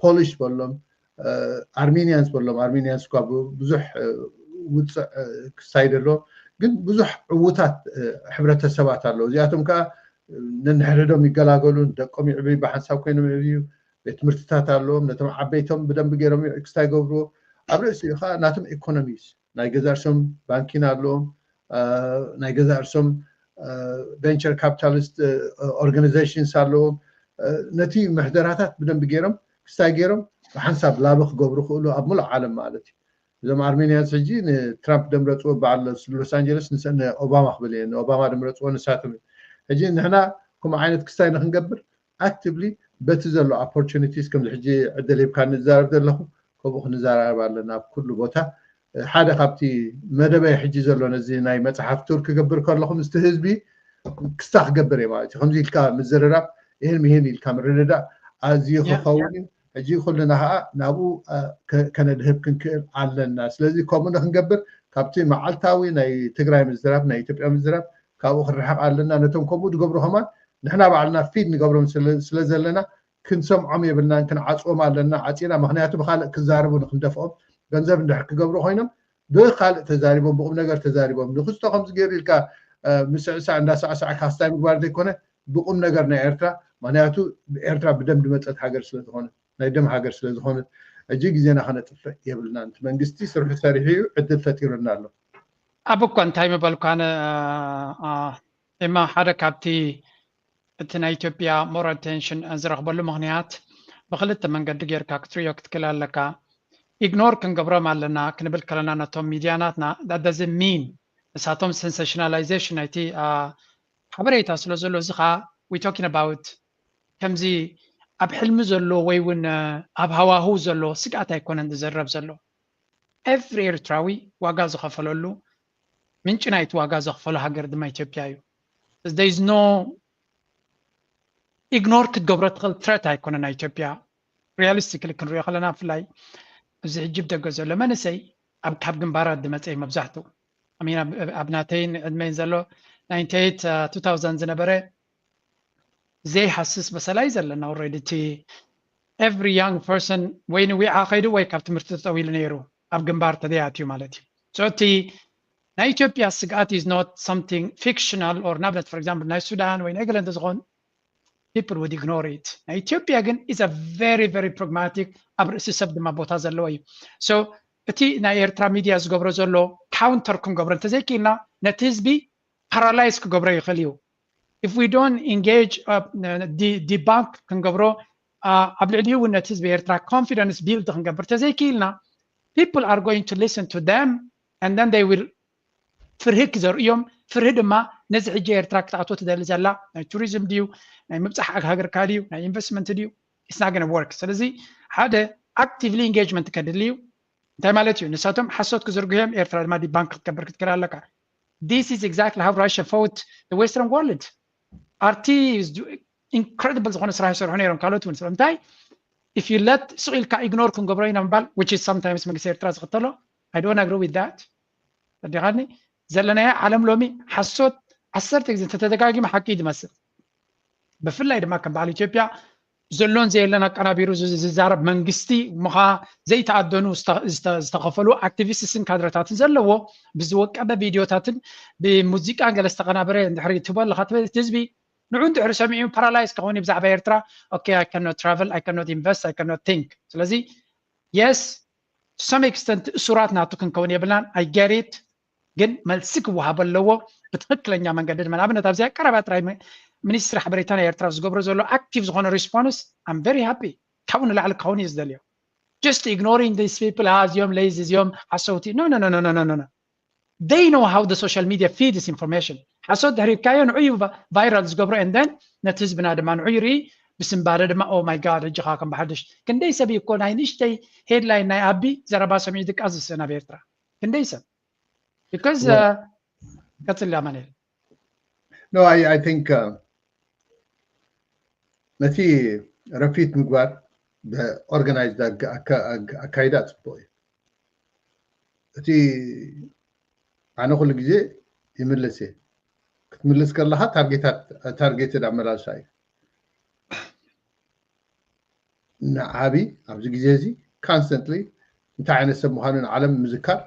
ፖሊሽ በሎም ኣርሜኒያንስ በሎም ኣርሜኒያንስ እኳ ብዙሕ ውፅዕ ክሳይድ ኣሎ ግን ብዙሕ ዕዉታት ሕብረተሰባት ኣለዉ እዚኣቶም ከዓ ነንሕድሕዶም ይገላገሉ ደቆም ይዕብዩ ብሓንሳብ ኮይኖም ይዕብዩ ቤት ትምህርትታት ኣለዎም ነቶም ዓበይቶም ብደንቢ ገይሮም ክስታይ ገብርዎ ኣብ ርእሲኡ ከዓ ናቶም ኢኮኖሚስ ናይ ገዛ እርሶም ባንኪን ኣለዎም ናይ ገዛ እርሶም ቨንቸር ካፒታሊስት ኦርጋናይዜሽንስ ኣለዎም ነቲ ምሕደራታት ብደንቢ ገይሮም ክስታይ ገይሮም ብሓንሳብ ላቢ ክገብሩ ክእሉ ኣብ ሙሉእ ዓለም ማለት እዩ እዞም ኣርሜኒያንስ ሕጂ ንትራምፕ ደምረፅዎ በዓል ሎስ ኣንጀለስ ንኦባማ ክብል እየ ንኦባማ ደምረፅዎ ንሳቶም ሕጂ ንሕና ከምኡ ዓይነት ክስታይ ንክንገብር ኣክቲቭሊ በቲ ዘሎ ኦፖርቹኒቲስ ከምዚ ሕጂ ዕድል ሂብካ ንዛረብ ዘለኹ ከምኡ ክንዘራረብ ኣለና ኣብ ኩሉ ቦታ ሓደ ካብቲ መደበይ ሕጂ ዘሎ ነዚ ናይ መፅሓፍ ቱር ክገብር ከለኹ ምስቲ ህዝቢ ክስታ ክገብር እየ ማለት እዩ ከምዚ ኢልካ ምዝርራብ ይህን ይህን ኢልካ ምርድዳእ ኣዝዩ ክኸውን እዩ ሕጂ ኩልና ከዓ ናብኡ ከነድህብ ክንክእል ኣለና ስለዚ ከምኡ ንክንገብር ካብቲ መዓልታዊ ናይ ትግራይ ምዝራብ ናይ ኢትዮጵያ ምዝራብ ካብኡ ክንርሕቕ ኣለና ነቶም ከምኡ ዝገብሩ ከማን ንሕና ባዕልና ፊድ ንገብሮም ስለ ዘለና ክንሰምዖም የብልናን ክንዓፅዎም ኣለና ዓፂና ምክንያቱ ብካልእ ክዛረቡ ንክንደፍኦም ገንዘብ እንድሕር ክገብሩ ኮይኖም ብካልእ ተዛሪቦም ብቁም ነገር ተዛሪቦም ንክስቶ ከምዚ ገይሩ ኢልካ ምስዕሳዕ እንዳሳዕሳዕ ካስታይ ምግባር ዘይኮነ ብቁም ነገር ናይ ኤርትራ ምክንያቱ ኤርትራ ብደም ዝመፀት ሃገር ስለዝኮነ ናይ ደም ሃገር ስለዝኮነ ሕጂ ግዜና ከነጥፍእ የብልናን እቲ መንግስቲ ስርሑ ሰሪሑ እዩ ዕድል ፈጢሩና ኣሎ ኣብ እኳ እንታይ ምበልኳነ ኤማ ሓደ ካብቲ እቲ ናይ ኢትዮጵያ more attention ዝረኽበሉ ምኽንያት ብክልተ መንገዲ ጌርካ ክትርእዮ ክትክእል ኣለካ ኢግኖር ክንገብሮም ኣለና ክንብል ከለና ነቶም ሚድያ ናትና that doesn't mean ንሳቶም sensationalization ናይቲ ሓበሬታ ስለ ዘሎ፣ እዚ ከዓ we talking about ከምዚ ኣብ ሕልሚ ዘሎ ወይ እውን ኣብ ሃዋህው ዘሎ ስግኣት ኣይኮነን ዝዘረብ ዘሎ። Every ኤርትራዊ ዋጋ ዝኸፈለሉ፣ ምንጪ ናይቲ ዋጋ ዘኽፈሎ ሃገር ድማ ኢትዮጵያ እዩ። There is no ignore ክትገብሮ ትኽእል threat ኣይኮነን ናይ ኢትዮጵያ። Realistically ክንሪኦ ከለና፣ ብፍላይ እዚ ሕጂ ብደገ ዘሎ መንእሰይ ኣብ ካብ ግንባራት ዝመፀ እዩ መብዛሕትኡ። ኣብ ናተይን ዕድመይን ዘሎ ninety eight two thousand ዝነበረ ዘይሃስስ በሰላ እዩ ዘለና። Already እቲ every young person ወይ ንዊዓ ከይዱ ወይ ካብ ትምህርቲ ጠጠው ኢሉ ነይሩ፣ ኣብ ግንባር ተዘይኣትዩ ማለት እዩ። So እቲ ናይ ኢትዮጵያ ስግኣት is not something fictional or ንኣብነት for example ናይ ሱዳን ወይ ናይ ገለ እንተዝኾን people would ignore it። ናይ ኢትዮጵያ ግን is a very very pragmatic፣ ኣብ ርእሲ ሰብ ድማ ቦታ ዘለዎ እዩ። So እቲ ናይ ኤርትራ ሚድያ ዝገብሮ ዘሎ counter ክንገብሮ እንተዘይክኢልና ነቲ ህዝቢ paralyze ክገብሮ ይኽእል እዩ። If we don't engage debunk ክንገብሮ ኣብ ልዕሊኡ እውን ነቲ ህዝቢ ኤርትራ confidence build ክንገብር ተዘይክኢልና people are going to listen to them and then they will ፍርሂ ክዘርእዮም። ፍርሂ ድማ ነዚ ሕጂ ኤርትራ ክትኣቶ ትደሊ ዘላ ናይ ቱሪዝም ድዩ ናይ ምብፃሕ ሃገርካ ድዩ ናይ investment ድዩ? It's not gonna work። ስለዚ ሓደ actively engagement ከድሊ እዩ። እንታይ ማለት እዩ? ንሳቶም ሓሶት ክዝርግሑ እዮም፣ ኤርትራ ድማ debunk ክትገብር ክትክእል ኣለካ። This is exactly how Russia fought the Western world። RT incredible ዝኾነ ስራሕ ይሰርሑ ነይሮም። ካልኦት እውን ስለምንታይ if you let ስቕ ኢልካ ignore ክንገብሮ ኢና ምባል which is sometimes መንግስቲ ኤርትራ ዝኽተሎ። I don't agree with that። ተዲኻኒ ዘለናዮ ዓለም ሎሚ ሓሶት ዓሰርተ ግዜ እንተተደጋጊመ ሓቂ እዩ ዝመስል። ብፍላይ ድማ ከም በዓል ኢትዮጵያ ዘሎን ዘየለን ኣቀናቢሩ ዝዛረብ መንግስቲ ምኻ ዘይተኣደኑ ዝተኸፈሉ ኣክቲቪስትስን ካድረታትን ዘለዎ ብዝወቀበ ቪድዮታትን ብሙዚቃን ገለ ዝተቐናበረ እንድሕሪ ትህቦ ኣለካ ትበል እቲ ህዝቢ ንዑ እንድሕሪ ሰሚዑ paralyze ከኾን ብዛዕባ ኤርትራ okay I cannot travel I cannot invest I cannot think። ስለዚ yes to some extent እሱራት ናቱ ክንከውን የብልናን። I get it። ግን መልሲ ክወሃቦ ኣለዎ ብትኽክለኛ መንገዲ ድማ ንኣብነት ኣብዚ ቀረባ ጥራይ ሚኒስትሪ ሓበሬታ ናይ ኤርትራ ዝገብሮ ዘሎ active ዝኾነ response I'm very happy። ካብኡ ንላዕሊ ክኸውን እዩ ዝደልዮ። Just ignoring these people እዚኦም lazy እዚኦም ሓሰውቲ no no no no no no no they know how the social media feeds information። ሓሶት ድሕሪካዮ ንዑ እዩ viral ዝገብሮ and then ነቲ ህዝብና ድማ ንዑ ይርኢ ብስምባደ ድማ oh my god ሕጂ ከዓ ከም ብሓድሽ ክንደይ ሰብ እዩ እኮ ናይ ንእሽተይ headline ናይ ኣቢ ዘረባ ሰሚዑ ድቃስ ዝስእን ኣብ ኤርትራ ክንደይ ሰብ because ቀጽል ኣማኑኤል። No, I, I think ነቲ ረፊት ምግባር ብኦርጋናይዝድ ኣካይዳ ፅቡቅ እዩ። እቲ ኣነ ኩሉ ግዜ ይምልስ እየ። ክትምልስ ከለካ ታርጌትድ ኣመላልሳ እዩ። ንዓቢ ኣብዚ ግዜ እዚ constantly እንታይ ዓይነት ሰብ ምዃኑ ንዓለም ምዝካር፣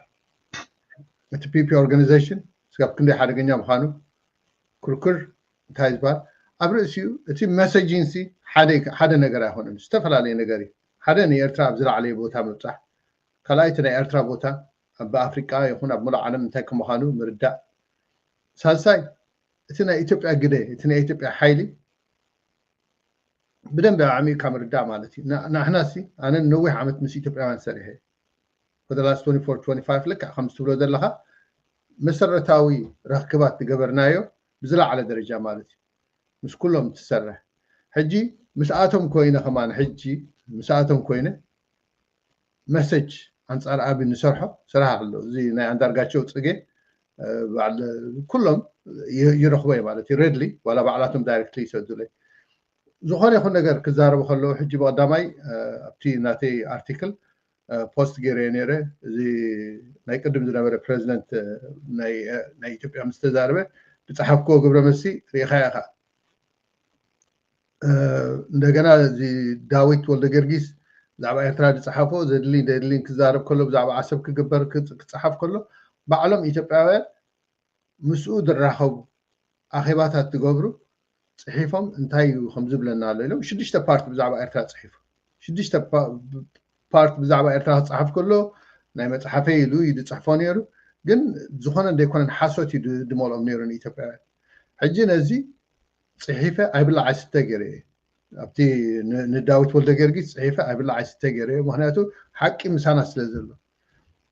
እቲ ፒፒ organization ስጋብ ክንደይ ሓደገኛ ምዃኑ ክርክር እንታይ ዝበሃል ኣብ ርእሲኡ እቲ messaging ሲ ሓደ ነገር ኣይኮነን፣ ዝተፈላለየ ነገር እዩ። ሓደ ንኤርትራ ኣብ ዝለዓለየ ቦታ ምብፃሕ፣ ካልኣይ እቲ ናይ ኤርትራ ቦታ ኣብ ኣፍሪቃ ይኹን ኣብ ሙሉእ ዓለም እንታይ ከምዃኑ ምርዳእ፣ ሳልሳይ እቲ ናይ ኢትዮጵያ ግደ እቲ ናይ ኢትዮጵያ ሓይሊ ብደንብ ኣዕሚቕካ ምርዳእ ማለት እዩ። ንሕና ሲ ኣነ ነዊሕ ዓመት ምስ ኢትዮጵያውያን ሰሪሐ for the last twenty-four twenty-five ልክዕ ከምዚ ትብሎ ዘለካ መሰረታዊ ርክባት ዝገበርናዮ ብዝለዓለ ደረጃ ማለት እዩ ምስ ኩሎም ትሰርሕ። ሕጂ ምስኣቶም ኮይነ ከማን ሕጂ ምስኣቶም ኮይነ message ኣንፃር ኣቢ ንሰርሖ ስራሕ ኣሎ። እዚ ናይ ኣንዳርጋቸው ፅጌ ኩሎም ይረኽቦ እየ ማለት እዩ። Readily ዋላ ባዕላቶም directly ይሰዱለይ። ዝኾነ ይኹን ነገር ክዛረቡ ከለዉ ሕጂ ብቐዳማይ ኣብቲ ናተይ ኣርቲክል ፖስት ገይረዮ ነይረ። እዚ ናይ ቅድም ዝነበረ ፕረዚደንት ናይ ኢትዮጵያ ምስ ተዛረበ ዝፀሓፍክዎ ግብረ መልሲ ርኢኻዮ ኢኻ። እንደገና እዚ ዳዊት ወልደ ጊዮርጊስ ብዛዕባ ኤርትራ ዝፀሓፎ ዘድሊ ዘድሊን ክዛረብ ከሎ ብዛዕባ ዓሰብ ክግበር ክፀሓፍ ከሎ ባዕሎም ኢትዮጵያውያን ምስኡ ዝራኸቡ ኣኼባታት ዝገብሩ ፅሒፎም እንታይ እዩ ከም ዝብለና ኣሎ ኢሎም ሽዱሽተ ፓርት ብዛዕባ ኤርትራ ፅሒፉ። ሽዱሽተ ፓርት ብዛዕባ ኤርትራ ክፀሓፍ ከሎ ናይ መፅሓፈይ ኢሉ እዩ ዝፅሕፎ ነይሩ። ግን ዝኾነ እንደይኮነን ሓሶት እዩ ድመልኦም ነይሩ ንኢትዮጵያውያን። ሕጂ ነዚ ፅሒፈ ኣይብላዕ ኣይስተ ገይረ እየ። ኣብቲ ንዳዊት ወልደ ጊዮርጊስ ፅሒፈ ኣይብላዕ ኣይስተ ገይረ እየ። ምክንያቱ ሓቂ ምሳና ስለ ዘሎ።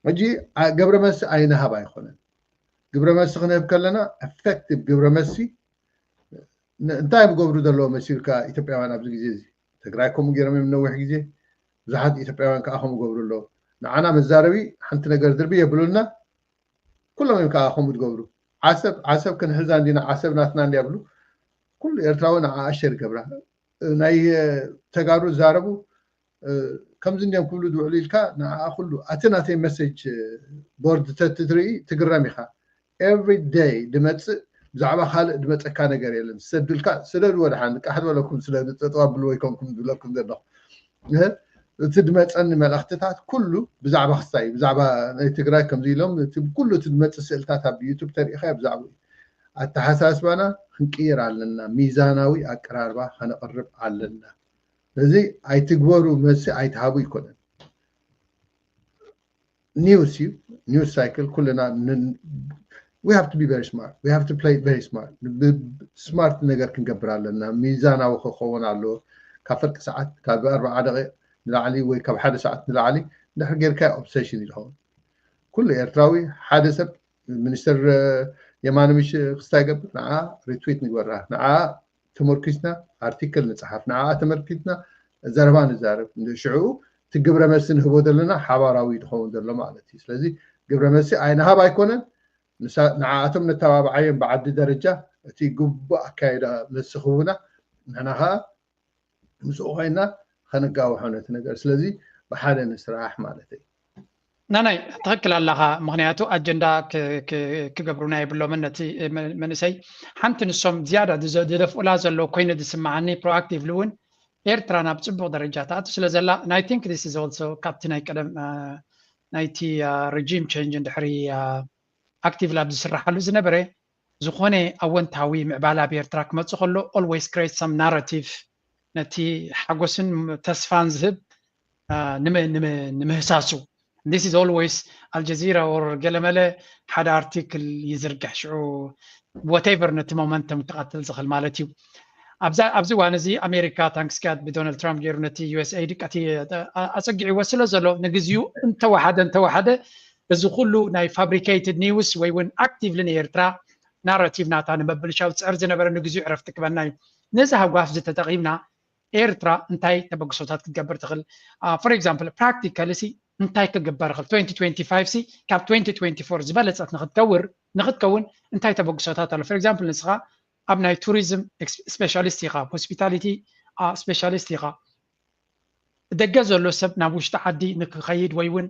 ሕጂ ገብረ መልሲ ኣይንሃብ ኣይኮነን። ግብረ መልሲ ክንህብ ከለና፣ effective ግብረ መልሲ እንታይ ይገብሩ ዘለዎ መሲልካ ኢትዮጵያውያን ኣብዚ ግዜ እዚ? ትግራይ ከምኡ ገይሮም እዮም ነዊሕ ግዜ። ብዙሓት ኢትዮጵያውያን ከዓ ከምኡ ገብሩ ኣለዉ። ንዓና መዛረቢ ሓንቲ ነገር ድርቢ የብሉና። ኩሎም እዮም ከዓ ከምኡ ዝገብሩ። ዓሰብ ዓሰብ ክንሕዛ እንዲና፣ ዓሰብ ናትና እንዲያ ብሉ። ኩሉ ኤርትራዊ ንዓኣ ሸር ይገብራ። ናይ ተጋሩ ዛረቡ ከምዚ እንዲዮም ክብሉ ዝውዕሉ ኢልካ ንዓኣ ኩሉ ኣቲ ናተይ መሴጅ ቦርድ ተትርኢ ትግረም ኢኻ። Every day ድመፅእ ብዛዕባ ካልእ ድመፀካ ነገር የለን። ዝሰዱልካ ስደዱ፣ ወደሓን ቃሕ ዝበለኩም ስደዱ፣ ጠጠው ኣብሉ ወይ ኮንኩም ዝብለኩም ዘለኹ እቲ ድመፀኒ መልእኽትታት ኩሉ ብዛዕባ ክስታይ ብዛዕባ ናይ ትግራይ ከምዚ ኢሎም እቲ ኩሉ እቲ ድመፅእ ስእልታት ኣብ ዩቱብ ተሪኢኻ ብዛዕባ ኣተሓሳስባና ክንቅይር ኣለና። ሚዛናዊ ኣቀራርባ ከነቕርብ ኣለና። እዚ ኣይትግበሩ መልሲ ኣይትሃቡ ይኮነን። ኒውስ እዩ፣ ኒውስ ሳይክል ኩልና we have to be very smart, we have to play very smart። ስማርት ነገር ክንገብር ኣለና። ሚዛናዊ ክኸውን ኣለዎ። ካብ ፍርቂ ሰዓት ካብ ኣርባዓ ደቂቕ ንላዕሊ ወይ ካብ ሓደ ሰዓት ንላዕሊ እንድሕር ጌርካ ኦብሴሽን ይኸውን። ኩሉ ኤርትራዊ ሓደ ሰብ ሚኒስተር የማነ ምሽ ክስታይ ገብር ንዓ ሪትዊት ንግበራ፣ ንዓ ተመርኪስና ኣርቲክል ንፅሓፍ፣ ንዓ ተመርኪስና ዘረባ ንዛረብ። ሽዑ እቲ ግብረ መልሲ ንህቦ ዘለና ሓባራዊ ዝኸውን ዘሎ ማለት እዩ። ስለዚ ግብረ መልሲ ኣይንሃብ ኣይኮነን፣ ንዓኣቶም ነተባብዓዮም ብዓዲ ደረጃ እቲ ግቡእ ኣካይዳ መልሲ ክህቡና፣ ንሕና ከዓ ምስኡ ኮይና ከነጋውሖ ነቲ ነገር። ስለዚ ብሓደ ንስራሕ ማለት እዩ። ናናይ ትኽክል ኣለኻ። ምክንያቱ ኣጀንዳ ክገብሩና የብሎምን። ነቲ መንእሰይ ሓንቲ ንሶም ዝያዳ ዝደፍኡላ ዘሎ ኮይኑ ዝስምዓኒ፣ ፕሮኣክቲቭሊ እውን ኤርትራ ናብ ፅቡቕ ደረጃ ትኣቱ ስለ ዘላ፣ ናይ ቲንክ ስ ኦልሶ ካብቲ ናይ ቀደም ናይቲ ሪጂም ቸንጅ እንድሕሪ ኣክቲቭሊ ኣብ ዝስራሓሉ ዝነበረ ዝኾነ ኣወንታዊ ምዕባላ ኣብ ኤርትራ ክመፅእ ከሎ always create some narrative ነቲ ሓጎስን ተስፋን ዝህብ ንምህሳሱ this is always ኣልጀዚራ or ገለመለ ሓደ ኣርቲክል ይዝርግሕ ሽዑ whatever ነቲ ሞመንተም ክቐትል ዝኽእል ማለት እዩ። ኣብዚ እዋን እዚ ኣሜሪካ ታንክስጋድ ብዶናልድ ትራምፕ ገይሩ ነቲ ዩኤስኤይድ ቀቲ ኣፀጊዕዎ ስለ ዘሎ ንግዚኡ እንተወሓደ እንተወሓደ እዚ ኩሉ ናይ ፋብሪኬትድ ኒውስ ወይ እውን ኣክቲቭሊ ንኤርትራ ናራቲቭ ናታ ንምብልሻው ዝፅዕር ዝነበረ ንግዚኡ ዕረፍቲ ክበና እዩ። ነዚ ሃጓፍ እዚ ተጠቒምና ኤርትራ እንታይ ተበግሶታት ክትገብር ትኽእል? For example practically ሲ እንታይ ክግበር ይኽእል? twenty twenty-five ሲ ካብ twenty twenty-four ዝበለፀት ንክትከውር ንክትከውን እንታይ ተበግሶታት ኣሎ? For example ንስኻ ኣብ ናይ ቱሪዝም ስፔሻሊስት ኢኻ፣ ሆስፒታሊቲ ስፔሻሊስት ኢኻ። ደገ ዘሎ ሰብ ናብ ውሽጢ ዓዲ ንክኸይድ ወይ እውን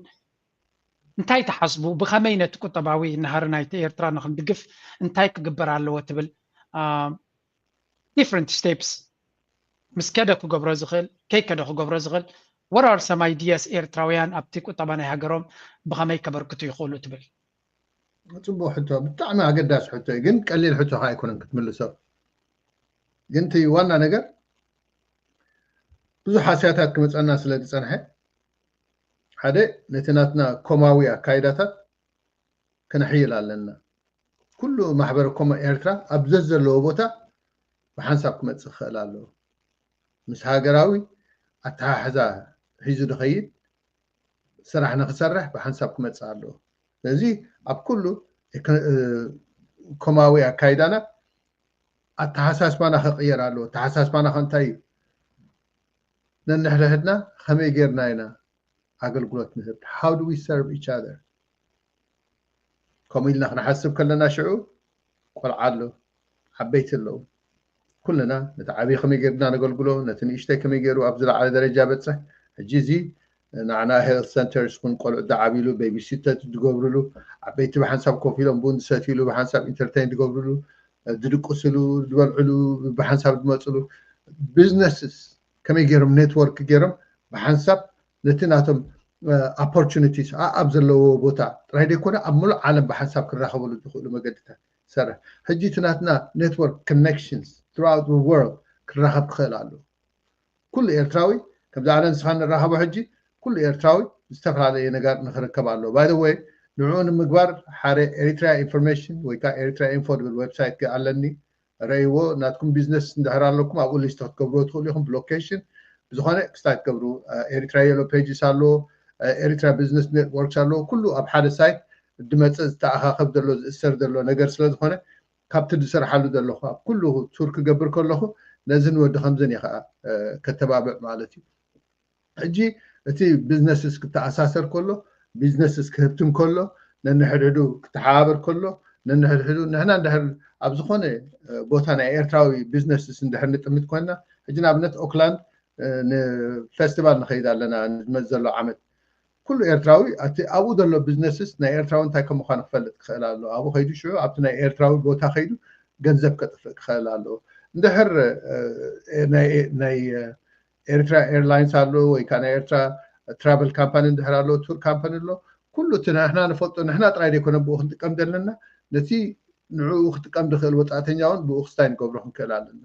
እንታይ ትሓስቡ? ብኸመይ ነቲ ቁጠባዊ ናህሪ ናይቲ ኤርትራ ንክንድግፍ እንታይ ክግበር ኣለዎ ትብል? different steps ምስ ከደ ክገብሮ ዝኽእል ከይከደ ክገብሮ ዝኽእል what are some ideas ኤርትራውያን ኣብቲ ቁጠባ ናይ ሃገሮም ብኸመይ ከበርክቱ ይኽእሉ ትብል? ፅቡቅ ሕቶ፣ ብጣዕሚ ኣገዳሲ ሕቶ እዩ። ግን ቀሊል ሕቶ ከዓ ኣይኮነን ክትምልሶ። ግን እቲ ዋና ነገር ብዙሕ ሃስያታት ክመፀና ስለ ዝፀንሐ ሓደ ነቲ ናትና ኮማዊ ኣካይዳታት ከነሕይል ኣለና። ኩሉ ማሕበረ ኮም ኤርትራ ኣብ ዘዘለዎ ቦታ ብሓንሳብ ክመፅእ ክኽእል ኣለዎ። ምስ ሃገራዊ ኣተሓሕዛ ሒዙ ዝኸይድ ስራሕ ንክሰርሕ ብሓንሳብ ክመፅእ ኣለዎ። ስለዚ ኣብ ኩሉ ኮማዊ ኣካይዳና ኣተሓሳስባና ክቕየር ኣለዎ። ኣተሓሳስባና ከ እንታይ እዩ? ነንሕድሕድና ከመይ ጌርና ኢና ኣገልግሎት ንህብ? How do we serve each other? ከምኡ ኢልና ክንሓስብ ከለና ሽዑ ቆልዓ ኣሎ፣ ዓበይቲ ኣለዉ። ኩልና ነቲ ዓብዪ ከመይ ጌርና ነገልግሎ፣ ነቲ ንእሽተይ ከመይ ገይሩ ኣብ ዝለዓለ ደረጃ በፅሕ። ሕጂ እዚ ንዓና ሄልት ሰንተርስ ኩን ቆልዑ ዝዓብይሉ ቤቢሲተር ዝገብርሉ፣ ዓበይቲ ብሓንሳብ ኮፍ ኢሎም ቡን ዝሰትይሉ፣ ብሓንሳብ ኢንተርቴን ዝገብርሉ፣ ዝድቅስሉ፣ ዝበልዕሉ፣ ብሓንሳብ ዝመፅሉ ቢዝነስስ ከመይ ገይሮም ኔትወርክ ገይሮም ብሓንሳብ ነቲ ናቶም ኦፖርቹኒቲስ ኣብ ዘለዎ ቦታ ጥራይ ዘይኮነ ኣብ ሙሉእ ዓለም ብሓንሳብ ክራኸበሉ ዝኽእሉ መገድታት ሰርሕ። ሕጂ እቲ ናትና ኔትወርክ ኮኔክሽንስ ትሩኣውት ወርልድ ክራኸብ ክኽእል ኣሎ። ኩሉ ኤርትራዊ ከምዚ ኣነ ንስኻ ንራኸቦ ሕጂ ኩሉ ኤርትራዊ ዝተፈላለየ ነገር ንክርከብ ኣለዎ። ባይ ወይ ንዕኡ ንምግባር ሓደ ኤሪትሪያ ኢንፎርሜሽን ወይ ከዓ ኤሪትሪያ ኢንፎ ዝብል ዌብሳይት ኣለኒ። ረእይዎ ናትኩም ቢዝነስ እንድሕር ኣለኩም ኣብኡ ሊስት ክትገብርዎ ትኽእሉ ኢኹም ብሎኬሽን ብዝኾነ ክስታይ ትገብሩ። ኤሪትራ የሎ ፔጅስ ኣለዎ፣ ኤሪትራ ቢዝነስ ኔትወርክስ ኣለዎ። ኩሉ ኣብ ሓደ ሳይት ድመፅእ ዝተኣኻኸብ ዘሎ ዝእሰር ዘሎ ነገር ስለ ዝኾነ ካብቲ ዝሰርሓሉ ዘለኹ ኣብ ኩሉ ቱር ክገብር ከለኹ ነዚ ንወዲ ከምዝን እየ ከዓ ከተባብዕ ማለት እዩ። ሕጂ እቲ ቢዝነስስ ክተኣሳሰር ከሎ፣ ቢዝነስስ ክህብትም ከሎ፣ ነንሕድሕዱ ክተሓባበር ከሎ፣ ነንሕድሕዱ ንሕና እንድሕር ኣብ ዝኾነ ቦታ ናይ ኤርትራዊ ቢዝነስስ እንድሕር ንጥምት ኮይና፣ ሕጂ ንኣብነት ኦክላንድ ንፌስቲቫል ንኸይድ ኣለና ንመፅ ዘሎ ዓመት። ኩሉ ኤርትራዊ ኣብኡ ዘሎ ቢዝነስስ ናይ ኤርትራዊ እንታይ ከም ምዃኑ ክፈልጥ ክኽእል ኣሎ። ኣብኡ ከይዱ ሽዑ ኣብቲ ናይ ኤርትራዊ ቦታ ከይዱ ገንዘብ ከጥፍእ ክኽእል ኣለዎ። እንድሕር ናይ ኤርትራ ኤርላይንስ ኣሎ ወይ ከዓ ናይ ኤርትራ ትራቨል ካምፓኒ እንድሕር ኣሎ፣ ቱር ካምፓኒ ኣሎ፣ ኩሉ እቲ ንሕና ንፈልጦ ንሕና ጥራይ ዘይኮነ ብኡ ክንጥቀም ዘለና ነቲ ንዕኡ ክጥቀም ዝኽእል ወፃእተኛ እውን ብኡ ክስታይ ንገብሮ ክንክእል ኣለና።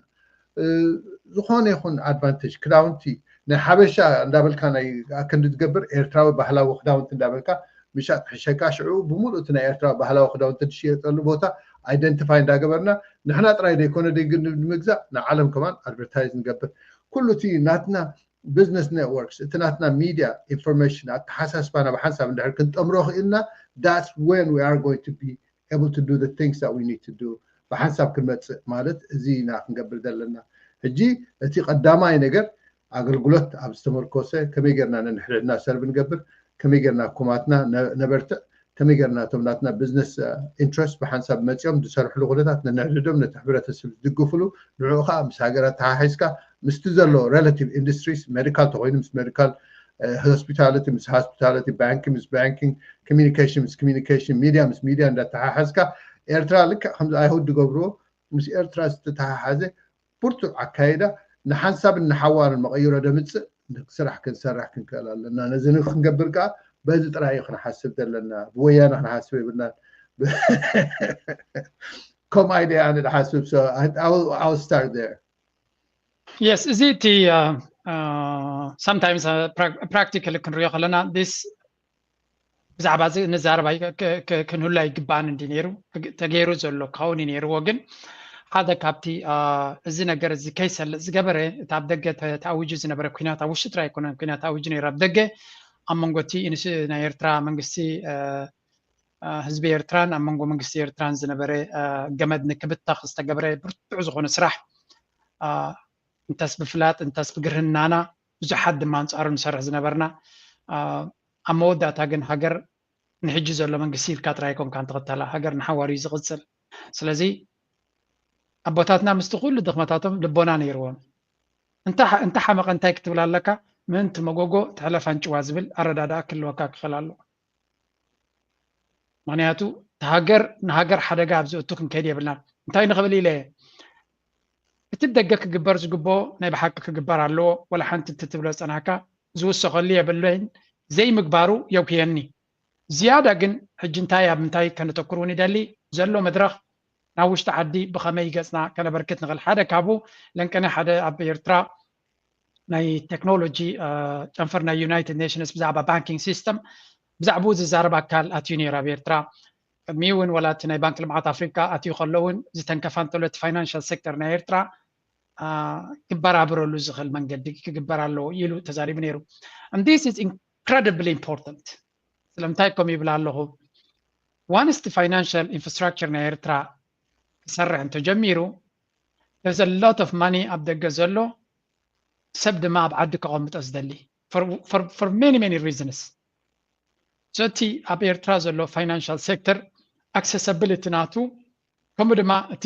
ዝኾነ ይኹን ኣድቫንቴጅ ክዳውንቲ ናይ ሓበሻ እንዳበልካ ናይ ኣክንዲ ትገብር ኤርትራዊ ባህላዊ ክዳውንቲ እንዳበልካ ምሻጥ ክሕሸካ ሽዑ ብምሉእ እቲ ናይ ኤርትራ ባህላዊ ክዳውንቲ ዝሽየጠሉ ቦታ ኣይደንቲፋይ እንዳገበርና ንሕና ጥራይ ዘይኮነ ግን ንምግዛእ ንዓለም ከማን ኣድቨርታይዝ ንገብር። ኩሉ እቲ ናትና ቢዝነስ ኔትወርክስ እቲ ናትና ሚድያ ኢንፎርሜሽን ኣተሓሳስባና ብሓንሳብ እንድሕር ክንጠምሮ ክኢልና that's when we are going to be able to do the things that we need to do ብሓንሳብ ክንመፅእ ማለት እዚ ኢና ክንገብር ዘለና። ሕጂ እቲ ቀዳማይ ነገር ኣገልግሎት ኣብ ዝተመርኮሰ ከመይ ጌርና ነንሕድሕድና ሰርቭ ንገብር፣ ከመይ ጌርና ኩማትና ነበርትዕ፣ ከመይ ጌርና እቶም ናትና ቢዝነስ ኢንትረስት ብሓንሳብ መፂኦም ዝሰርሕሉ ኩነታት ነንሕድሕዶም ነቲ ሕብረተሰብ ዝድግፍሉ ንዕኡ ከዓ ምስ ሃገር ኣተሓሒዝካ ምስቲ ዘሎ ሬላቲቭ ኢንዱስትሪስ ሜዲካል ተኮይኑ ምስ ሜዲካል ሆስፒታሊቲ ምስ ሆስፒታሊቲ ባንኪ ምስ ባንኪንግ ኮሚኒኬሽን ምስ ኮሚኒኬሽን ሚድያ ምስ ሚድያ እንዳተሓሓዝካ ኤርትራ ልክዕ ከምዚ ኣይሁድ ዝገብርዎ ምስ ኤርትራ ዝተተሓሓዘ ብርቱዕ ኣካይዳ ንሓንሳብን ንሓዋርን መቐይሮ ደምፅእ ስራሕ ክንሰርሕ ክንክእል ኣለና። ነዚ ክንገብር ከዓ በዚ ጥራይ እዩ ክንሓስብ ዘለና። ብወያነ ክንሓስብ የብልናን። ከም ኣይዲያ ኣነ ድሓስብ so I, I will, I will start there. Yes, እዚ እቲ sometimes ፕራክቲካሊ ክንሪኦ ከለና this ብዛዕባ እዚ ንዛረብ ክንህሉ ኣይግባእን እንዲ ነይሩ ተገይሩ ዘሎ ክኸውን እዩ ነይርዎ። ግን ሓደ ካብቲ እዚ ነገር እዚ ከይሰልጥ ዝገበረ እቲ ኣብ ደገ ተኣዊጁ ዝነበረ ኩናት ኣብ ውሽጢ ጥራይ ኣይኮነን ኩናት ተኣዊጁ ነይሩ ኣብ ደገ ኣብ መንጎ እቲ ናይ ኤርትራ መንግስቲ ህዝቢ ኤርትራን ኣብ መንጎ መንግስቲ ኤርትራን ዝነበረ ገመድ ንክብተኽ ዝተገብረ ብርቱዕ ዝኾነ ስራሕ እንተስ ብፍላጥ እንተስ ብግርህናና ብዙሓት ድማ ኣንፃሩ ንሰርሕ ዝነበርና ኣብ መወዳእታ ግን ሃገር ንሕጂ ዘሎ መንግስቲ ኢልካ ጥራይ ኮንካ እንትኽተላ ሃገር ንሓዋር እዩ ዝቕፅል። ስለዚ ኣቦታትና ምስቲ ኩሉ ድኽመታቶም ልቦና ነይርዎም። እንተ ሓመቐ እንታይ ክትብል ኣለካ ምእንቲ መጎጎ ትሕለፍ ኣንጭዋ ዝብል ኣረዳድኣ ክህልወካ ክኽእል ኣለዎ። ምክንያቱ ሃገር ንሃገር ሓደጋ ኣብ ዘእቱ ክንከይድ የብልናን። እንታይ ንኽብል ኢለ እቲ ደገ ክግበር ዝግብኦ ናይ ብሓቂ ክግበር ኣለዎ። ወላ ሓንቲ እቲ ትብሎ ዝፀናሕካ ዝውሰኸሉ የብለይን። ዘይምግባሩ የውክየኒ። ዝያዳ ግን ሕጂ እንታይ ኣብ ምንታይ ከነተኩር እውን ይደሊ ዘሎ መድረኽ ናብ ውሽጢ ዓዲ ብኸመይ ገፅና ከነበርክት ንኽእል ሓደ ካብኡ ለንቀነ ሓደ ኣብ ኤርትራ ናይ ቴክኖሎጂ ጨንፈር ናይ ዩናይትድ ኔሽንስ ብዛዕባ ባንኪንግ ሲስተም ብዛዕባኡ ዝዛረብ ኣካል ኣትዩ ነይሩ ኣብ ኤርትራ። ቅድሚኡ እውን ወላ እቲ ናይ ባንክ ልምዓት ኣፍሪካ ኣትዩ ከሎ እውን ዝተንከፋ እንተሎ እቲ ፋይናንሻል ሴክተር ናይ ኤርትራ ክበራብረሉ ዝኽእል መንገዲ ክግበር ኣለዎ ኢሉ ተዛሪቡ ነይሩ። And this is incredibly important. ስለምንታይ ከም ይብል ኣለኹ ዋንስ እቲ ፋይናንሻል ኢንፍራስትራክቸር ናይ ኤርትራ ክሰርሕ እንተጀሚሩ there's a lot of money ኣብ ደገ ዘሎ ሰብ ድማ ኣብ ዓዲ ከቐምጦ ዝደሊ for many many reasons። So እቲ ኣብ ኤርትራ ዘሎ ፋይናንሻል ሴክተር ኣክሰሰብሊቲ ናቱ ከምኡ ድማ እቲ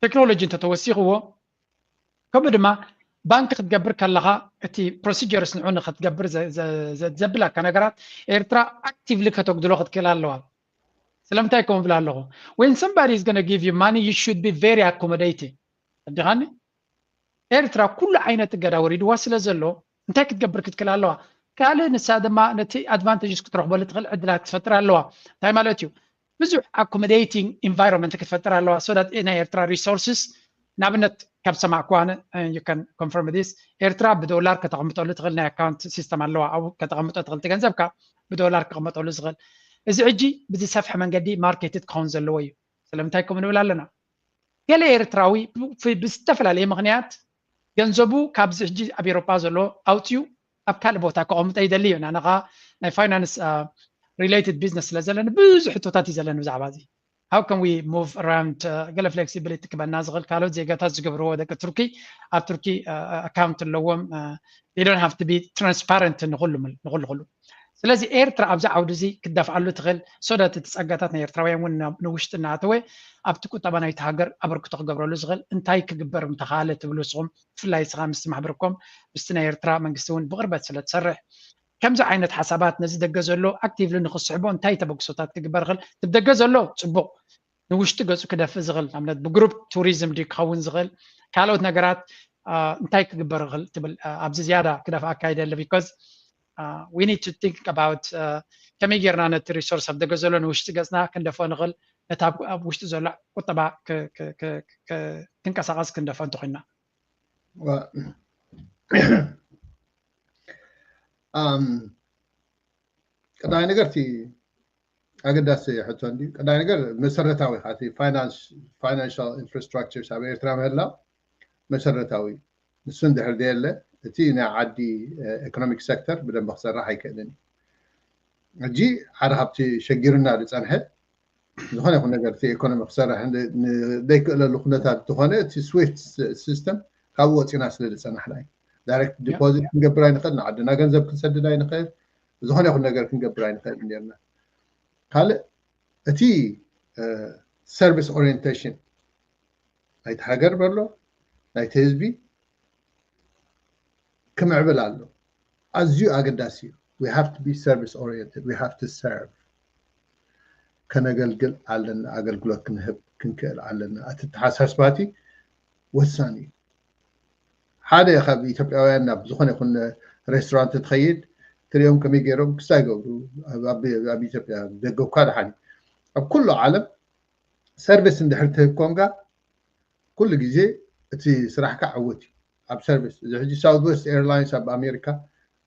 ቴክኖሎጂ እንተተወሲኽዎ ከምኡ ድማ ባንክ ክትገብር ከለኻ እቲ ፕሮሲጀርስ ንዑ ንክትገብር ዘብላካ ነገራት ኤርትራ ኣክቲቭሊ ከተጉድሎ ክትክእል ኣለዋ። ስለምንታይ ከም እብል ኣለኹ when somebody is gonna give you money you should be very accommodating። ኣዲኻኒ ኤርትራ ኩሉ ዓይነት እገዳ ወሪድዋ ስለ ዘሎ እንታይ ክትገብር ክትክእል ኣለዋ። ካልእ ንሳ ድማ ነቲ ኣድቫንቴጅስ ክትረኽበሉ ትኽእል ዕድላት ክትፈጥር ኣለዋ። እንታይ ማለት እዩ? ብዙሕ ኣኮሞዴቲንግ ኢንቫይሮንመንት ክትፈጥር ኣለዋ። So that ናይ ኤርትራ ሪሶርስስ ንኣብነት ካብ ሰማዕኩዋ ኣነ you can confirm this ኤርትራ ብዶላር ከተቐምጠሉ ትኽእል ናይ ኣካውንት ሲስተም ኣለዋ። ኣብኡ ከተቐምጦ ትኽእል እቲ ገንዘብካ ብዶላር ክቕመጠሉ ዝኽእል። እዚ ሕጂ ብዝሰፍሐ መንገዲ ማርኬትድ ክኸውን ዘለዎ እዩ። ስለምንታይ ከምኡ ንብል ኣለና? ገለ ኤርትራዊ ብዝተፈላለየ ምኽንያት ገንዘቡ ካብዚ ሕጂ ኣብ ኤሮፓ ዘሎ ኣውፅኡ ኣብ ካልእ ቦታ ከቐምጦ ይደሊ እዩ። ናነኻ ናይ ፋይናንስ related business ስለ ዘለኒ ብዙሕ ሕቶታት እዩ ዘለኒ ብዛዕባ እዚ። How can we move around ገለ flexibility ክበና ዝኽእል? ካልኦት ዜጋታት ዝገብርዎ፣ ደቂ ቱርኪ ኣብ ቱርኪ ኣካውንት ኣለዎም። They don't have to be transparent ንኹሉ ንኹሉ ኩሉ። ስለዚ ኤርትራ ኣብዚ ዓውዲ እዚ ክትደፍኣሉ ትኽእል፣ so that እቲ ጸጋታት ናይ ኤርትራውያን እውን ንውሽጢ እናኣተወ ኣብቲ ቁጠባ ናይቲ ሃገር ኣበርክቶ ክገብረሉ ዝኽእል እንታይ ክግበር ምተኻለ ትብሉ ንስኹም? ብፍላይ ንስኻ ምስቲ ማሕበርኮም ምስቲ ናይ ኤርትራ መንግስቲ እውን ብቕርበት ስለ ትሰርሕ ከምዚ ዓይነት ሓሳባት ነዚ ደገ ዘሎ ኣክቲቭሊ ንክስሕቦ እንታይ ተበግሶታት ክግበር ይኽእል? እቲ ደገ ዘሎ ጽቡቕ ንውሽጢ ገጹ ክደፍእ ዝኽእል ንኣብነት ብግሩፕ ቱሪዝም ድዩ ክኸውን ዝኽእል ካልኦት ነገራት እንታይ ክግበር ይኽእል ትብል? ኣብዚ ዝያዳ ክደፍኣካ ይደሊ because we need to think about ከመይ ጌርና ነቲ ሪሶርስ ኣብ ደገ ዘሎ ንውሽጢ ገጽና ክንደፍኦ ንኽእል ነቲ ኣብ ውሽጢ ዘሎ ቁጠባ ክንቀሳቐስ ክንደፍኦ እንተኮይንና። ቀዳማይ ነገር እቲ ኣገዳሲ ሕቶ እንዲ ቀዳማይ ነገር መሰረታዊ ካ financial infrastructure ኣብ ኤርትራ ምህላው መሰረታዊ። ንሱ እንድሕር ደየለ እቲ ናይ ዓዲ ኢኮኖሚክ ሴክተር ብደንብ ክሰርሕ ኣይክእልን እዩ። ሕጂ ሓደ ካብቲ ሸጊሩና ዝፀንሐ ዝኾነ ይኹን ነገር እቲ ኢኮኖሚ ክሰርሕ ዘይክእለሉ ኩነታት ዝኾነ እቲ ስዊፍት ሲስተም ካብኡ ወፂና ስለ ዝፀናሕና እዩ። ዳይሬክት ዲፖዚት ክንገብር ኣይንኽእል፣ ንዓድና ገንዘብ ክንሰድድ ኣይንኽእል፣ ዝኾነ ይኹን ነገር ክንገብር ኣይንኽእል ነርና። ካልእ እቲ ሰርቪስ ኦሪየንቴሽን ናይቲ ሃገር በሎ ናይቲ ህዝቢ ክምዕብል ኣሎ። ኣዝዩ ኣገዳሲ እዩ። We have to be service oriented, we have to serve። ከነገልግል ኣለና፣ ኣገልግሎት ክንህብ ክንክእል ኣለና። እቲ ተሓሳስባቲ ወሳኒ እዩ። ሓደ ካብ ኢትዮጵያውያን ናብ ዝኾነ ይኹን ሬስቶራንት ትኸይድ ትሪኦም ከመይ ገይሮም ክስታይ ይገብሩ፣ ኣብ ኢትዮጵያ ደገኳ ደሓን እዩ። ኣብ ኩሉ ዓለም ሰርቪስ እንድሕር ትህብ ኮንካ ኩሉ ግዜ እቲ ስራሕካ ዕውት እዩ ኣብ ሰርቪስ። እዚ ሕጂ ሳውት ዌስት ኤርላይንስ ኣብ ኣሜሪካ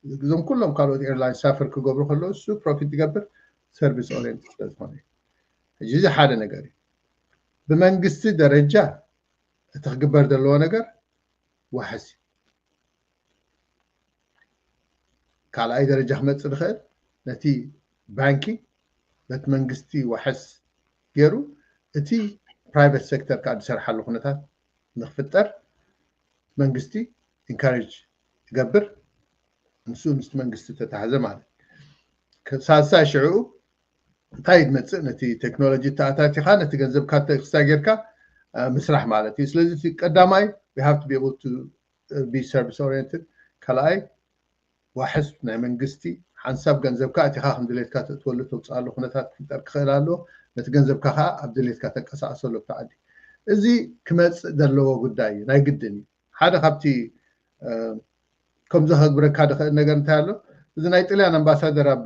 እዞም ኩሎም ካልኦት ኤርላይንስ ሳፈር ክገብሩ ከለዉ እሱ ፕሮፊት ዝገብር ሰርቪስ ኦሪየንት ስለዝኾነ እዩ። ሕጂ እዚ ሓደ ነገር እዩ። ብመንግስቲ ደረጃ እቲ ክግበር ዘለዎ ነገር ዋሕስ እዩ። ካልኣይ ደረጃ ክመፅእ ዝኽእል ነቲ ባንኪ በቲ መንግስቲ ዋሕስ ገይሩ እቲ ፕራይቨት ሴክተር ከዓ ዝሰርሓሉ ኩነታት ንክፍጠር መንግስቲ ኢንካሬጅ ይገብር። ንሱ ምስቲ መንግስቲ ተታሕዘ ማለት ሳልሳይ ሽዕኡ እንታይ ዝመፅእ ነቲ ቴክኖሎጂ ተኣታቲኻ ነቲ ገንዘብካ ተክስታ ጌርካ ምስራሕ ማለት እዩ። ስለዚ ቀዳማይ we have to be able to be service oriented። ካልኣይ ዋሕስ ናይ መንግስቲ ሓንሳብ ገንዘብካ እቲኻ ከም ድሌትካ ተእትወሉ ተውፅኣሉ ኩነታት ክፍጠር ክኽእል ኣለዎ። ነቲ ገንዘብካ ከዓ ኣብ ድሌትካ ተንቀሳቀሰሉ ኣብቲ ዓዲ። እዚ ክመፅእ ዘለዎ ጉዳይ እዩ፣ ናይ ግድን እዩ። ሓደ ካብቲ ከምዚ ከግብረካ ዝኽእል ነገር እንታይ ኣሎ? እዚ ናይ ጥልያን ኣምባሳደር ኣብ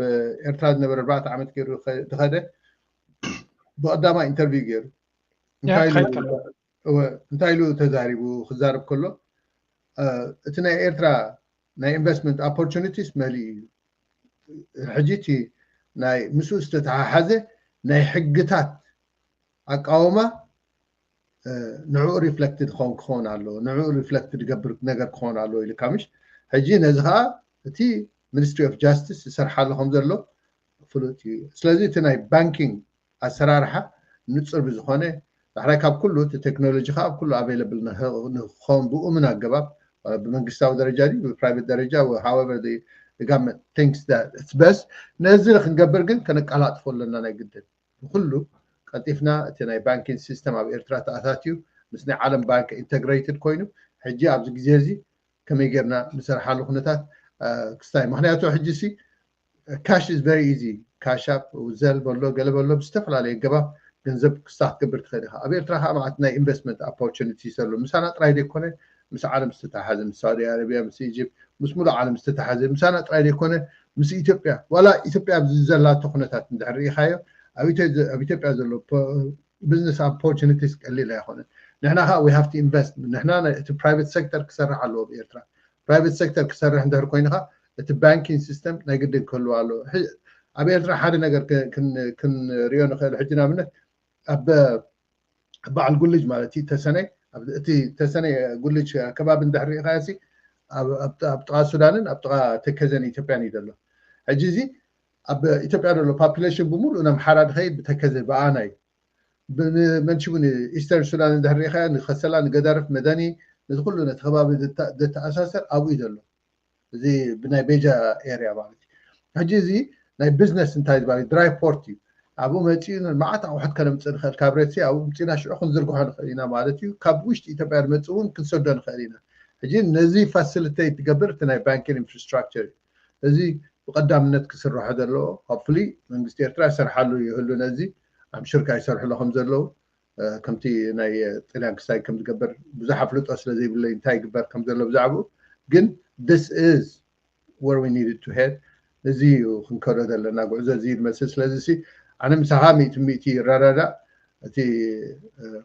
ኤርትራ ዝነበረ ኣርባዕተ ዓመት ገይሩ ዝኸደ ብቐዳማይ ኢንተርቪው ገይሩ እንታይ ኢሉ ተዛሪቡ ክዛረብ ከሎ እቲ ናይ ኤርትራ ናይ ኢንቨስትመንት ኦፖርቹኒቲስ መሊኡ እዩ። ሕጂ እቲ ናይ ምስኡ ዝተተሓሓዘ ናይ ሕግታት ኣቃውማ ንዕኡ ሪፍለክትድ ክኸውን ክኸውን ኣለዎ፣ ንዕኡ ሪፍለክትድ ዝገብር ነገር ክኸውን ኣለዎ ኢሉ ካምሽ። ሕጂ ነዚ ከዓ እቲ ሚኒስትሪ ኦፍ ጃስቲስ ዝሰርሓሉ ከም ዘሎ ፍሉጥ እዩ። ስለዚ እቲ ናይ ባንኪንግ ኣሰራርሓ ንፁር ብዝኾነ ዳሕራይ ካብ ኩሉ እቲ ቴክኖሎጂ ከዓ ኣብ ኩሉ ኣቬለብል ንክኸውን ብእሙን ኣገባብ ብመንግስታዊ ደረጃ ድዩ ብፕራይቬት ደረጃ however the government thinks that it's best ነዚ ክንገብር ግን ከነቀላጥፎ ኣለና ናይ ግድን። ብኩሉ ቀልጢፍና እቲ ናይ ባንኪንግ ሲስተም ኣብ ኤርትራ ተኣታትዩ ምስ ናይ ዓለም ባንክ ኢንተግሬትድ ኮይኑ ሕጂ ኣብዚ ግዜ እዚ ከመይ ጌርና ንሰርሓሉ ኩነታት ክስታይ። ምክንያቱ ሕጂ ሲ cash is very easy፣ ካሽ ኣፕ፣ ዘል በሎ ገለ በሎ ብዝተፈላለየ ኣገባብ ገንዘብ ክስታ ክትገብር ትኽእል ኢኻ። ኣብ ኤርትራ ከዓ መዓት ናይ ኢንቨስትመንት ኦፖርቹኒቲስ ኣሎ። ምሳና ጥራይ ዘይኮነ ምስ ዓለም ዝተተሓሓዘ ምስ ሳውዲ ኣረቢያ ምስ ኢጅፕት ምስ ሙሉእ ዓለም ዝተተሓዘ ምሳና ጥራይ ዘይኮነ ምስ ኢትዮጵያ ዋላ ኢትዮጵያ ኣብዚ ዘላቶ ኩነታት እንድሕር ርኢኻዮ ኣብ ኢትዮጵያ ዘሎ ቢዝነስ ኦፖርቹኒቲስ ቀሊል ኣይኮነን። ንሕና ከዓ we have to invest ንሕና እቲ ፕራይቬት ሴክተር ክሰርሕ ኣለዎ ኣብ ኤርትራ። ፕራይቬት ሴክተር ክሰርሕ እንድሕር ኮይኑ ከዓ እቲ ባንኪንግ ሲስተም ናይ ግድን ክህልዎ ኣለዎ። ኣብ ኤርትራ ሓደ ነገር ክንሪኦ ንኽእል ሕጂ ንኣብነት ኣብ በዓል ጉልጅ ማለት እዩ ተሰነይ እቲ ተሰነይ ጉልጅ ከባቢ እንድሕር ርኢኻዮ ኣብ ጥቓ ሱዳንን ኣብ ጥቓ ተከዘን ኢትዮጵያን እዩ ዘሎ። ሕጂ እዚ ኣብ ኢትዮጵያ ዘሎ ፖፑሌሽን ብምሉእ ናብ ሓራ ድኸይድ ብተከዘ ብኣና እዩ። ብመንሽቡ ንኢስተርን ሱዳን እንድሕር ርኢኻ ንኸሰላ ንገዳርፍ መደኒ ነዚ ኩሉ ነቲ ከባቢ ዘተኣሳሰር ኣብኡ እዩ ዘሎ። እዚ ብናይ ቤጃ ኤርያ ማለት እዩ። ሕጂ እዚ ናይ ቢዝነስ እንታይ ዝበሃል ድራይ ፖርት እዩ። ኣብኡ መፂኡ መዓት ኣቑሑት ከነምፅእ ንኽእል ካብ ሬድሲ ኣብኡ ምፂና ሽዑ ክንዝርግሖ ንኽእል ኢና ማለት እዩ። ካብ ውሽጢ ኢትዮጵያ ንመፅእ እውን ክንሰዶ ንኽእል ኢና። ሕጂ ነዚ ፋሲሊቴት ትገብር እቲ ናይ ባንኪንግ ኢንፍራስትራክቸር እዩ። እዚ ብቐዳምነት ክስርሖ ዘለዎ ሆፕፉሊ መንግስቲ ኤርትራ ይሰርሓሉ ይህሉ ነዚ ኣምሽርካ ይሰርሕሎ ከም ዘለዉ ከምቲ ናይ ጥልያን ክሳይ ከም ዝገበር ብዙሕ ኣፍልጦ ስለ ዘይብለይ እንታይ ይግበር ከም ዘሎ ብዛዕባኡ ግን this is where we needed to head እዚ እዩ ክንከዶ ዘለና ጉዕዞ እዚ ዝመስል ስለዚ ሲ ኣነ ምሳኻ ሚእቲ ሚእቲ ይረዳዳእ እቲ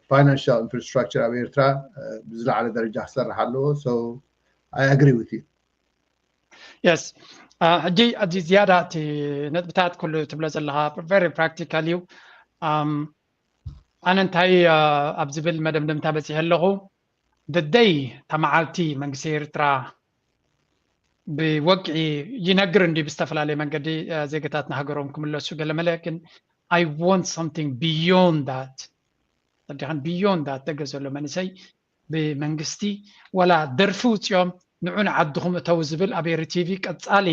ፋይናንሻል ኢንፍራስትራክቸር ኣብ ኤርትራ ብዝለዓለ ደረጃ ክሰርሕ ኣለዎ so I agree with you yes ሕጂ እዚ ዝያዳ እቲ ነጥብታት ኩሉ ትብሎ ዘለካ very practical እዩ ኣነ እንታይ ኣብ ዝብል መደምደምታ በፂሐ ኣለኹ ደደይ ተመዓልቲ መንግስቲ ኤርትራ ብወግዒ ይነግር እንዲ ብዝተፈላለየ መንገዲ ዜጋታት ንሃገሮም ክምለሱ ገለመለ ግን I want something beyond that ተዲኻን beyond that ደገ ዘሎ መንእሰይ ብመንግስቲ ወላ ደርፊ ውፅኦም ንዑ ንዓድኹም እተው ዝብል ኣብ ኤሪ ቲቪ ቀፃሊ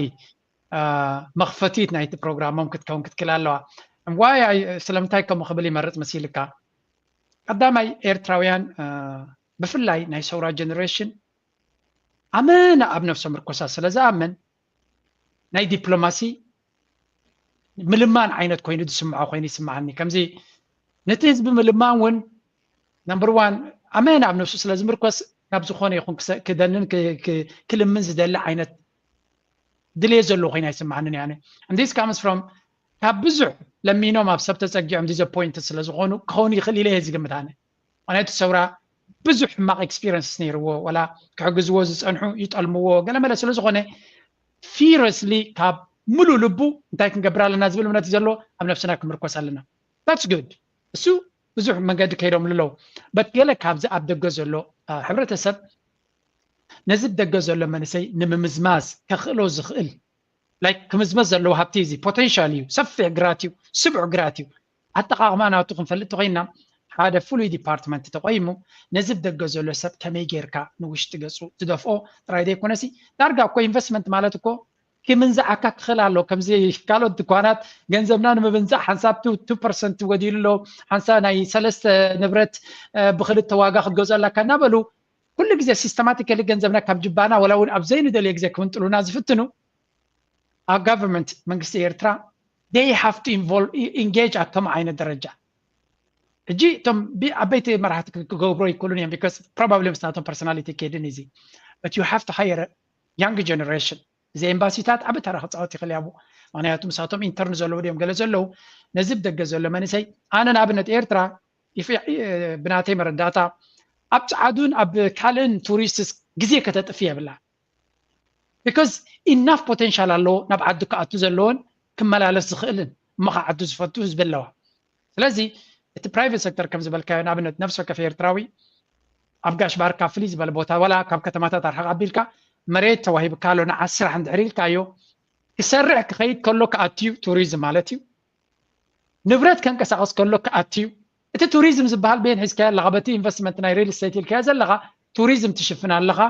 መኽፈቲት ናይቲ ፕሮግራሞም ክትከውን ክትክል ኣለዋ ዋይ ስለምንታይ ከምኡ ክብል ይመርፅ መሲልካ ቀዳማይ ኤርትራውያን ብፍላይ ናይ ሰውራ ጀነሬሽን ኣመና ኣብ ነፍሶም ርኮሳ ስለ ዝኣምን ናይ ዲፕሎማሲ ምልማን ዓይነት ኮይኑ ዝስምዖ ኮይኑ ይስምዓኒ ከምዚ ነቲ ህዝቢ ምልማን እውን number one ኣመና ኣብ ነፍሱ ስለ ዝምርኮስ ናብ ዝኾነ ይኹን ክደንን ክልምን ዝደሊ ዓይነት ድልየ ዘለዎ ኮይና ይስምዓንን ያነ and this comes from ካብ ብዙሕ ለሚኖም ኣብ ሰብ ተፀጊዖም disappointed ስለ ዝኾኑ ክኸውን ይኽእል ኢለ እየ ዝግምት ኣነ ምክንያቱ ሰውራ ብዙሕ ሕማቕ experience ነይርዎ ወላ ክሕግዝዎ ዝፀንሑ ይጠልምዎ ገለመለ ስለ ዝኾነ fiercely ካብ ሙሉእ ልቡ እንታይ ክንገብር ኣለና ዝብል እምነት ዘሎ ኣብ ነፍስና ክምርኮስ ኣለና that's good እሱ ብዙሕ መንገዲ ከይዶም ኣለዉ but ገለ ካብዚ ኣብ ደገ ዘሎ ሕብረተሰብ ነዚ ደገ ዘሎ መንእሰይ ንምምዝማዝ ከኽእሎ ዝኽእል like ክምዝመዝ ዘለዎ ሃብቲ እዚ potential እዩ ሰፊሕ ግራት እዩ ስቡዕ ግራት እዩ ኣጠቃቅማ ናቱ ክንፈልጥ ተኮይና ሓደ ፍሉይ ዲፓርትመንት ተቆይሙ ነዚ ደገ ዘሎ ሰብ ከመይ ጌርካ ንውሽጢ ገፁ ትደፍኦ ጥራይ ዘይኮነሲ ዳርጋ እኮ ኢንቨስትመንት ማለት እኮ ክምንዝዓካ ክኽእል ኣሎ ከምዚ ካልኦት ድኳናት ገንዘብና ንምብንዛዕ ሓንሳብ ቱ ፐርሰንት ወዲሉ ኣሎ ሓንሳ ናይ ሰለስተ ንብረት ብክልተ ዋጋ ክትገዝኦ ኣለካ እናበሉ ኩሉ ግዜ systematically ገንዘብና ካብ ጅባና ወላ እውን ኣብ ዘይንደልዮ ግዜ ክምንጥሉና ዝፍትኑ ኣብ government መንግስቲ ኤርትራ they have to involve engage ኣቶም ዓይነት ደረጃ ሕጂ እቶም ዓበይቲ መራሕቲ ክገብሮ ይክእሉን እዮም because probably ምስ ናቶም personality ከይድን እዚ but you have to hire young generation እዚ ኤምባሲታት ዓቢ ተራ ክፃወት ይኽእል ያቡ ምክንያቱ ምሳቶም ኢንተርን ዘለዉ ድዮም ገለ ዘለዉ ነዚ ብደገ ዘሎ መንእሰይ ኣነ ንኣብነት ኤርትራ ብናተይ መረዳእታ ኣብ ፃዓዱን ኣብ ካልእን ቱሪስትስ ግዜ ከተጥፍ የብላ because enough potential ኣለዎ ናብ ዓዲ ክኣቱ ዘለዎን ክመላለስ ዝኽእልን እሞ ከዓ ዓዱ ዝፈቱ ህዝቢ ኣለዋ ስለዚ እቲ private sector ከም ዝበልካዮ ንኣብነት ነፍሲ ወከፍ ኤርትራዊ ኣብ ጋሽ ባርካ ፍልይ ዝበለ ቦታ ወላ ካብ ከተማታት ኣርሓቕ ኣቢልካ መሬት ተዋሂብካ ኣሎ ንዓስ ስራሕ እንድሕር ኢልካዮ ክሰርሕ ክኸይድ ከሎ ክኣትዩ ቱሪዝም ማለት እዩ ንብረት ከንቀሳቐስ ከሎ ክኣትዩ እቲ ቱሪዝም ዝበሃል ቤን ሒዝካዮ ኣለኻ በቲ ኢንቨስትመንት ናይ ሪል ስቴት ኢልካዮ ዘለኻ ቱሪዝም ትሽፍን ኣለኻ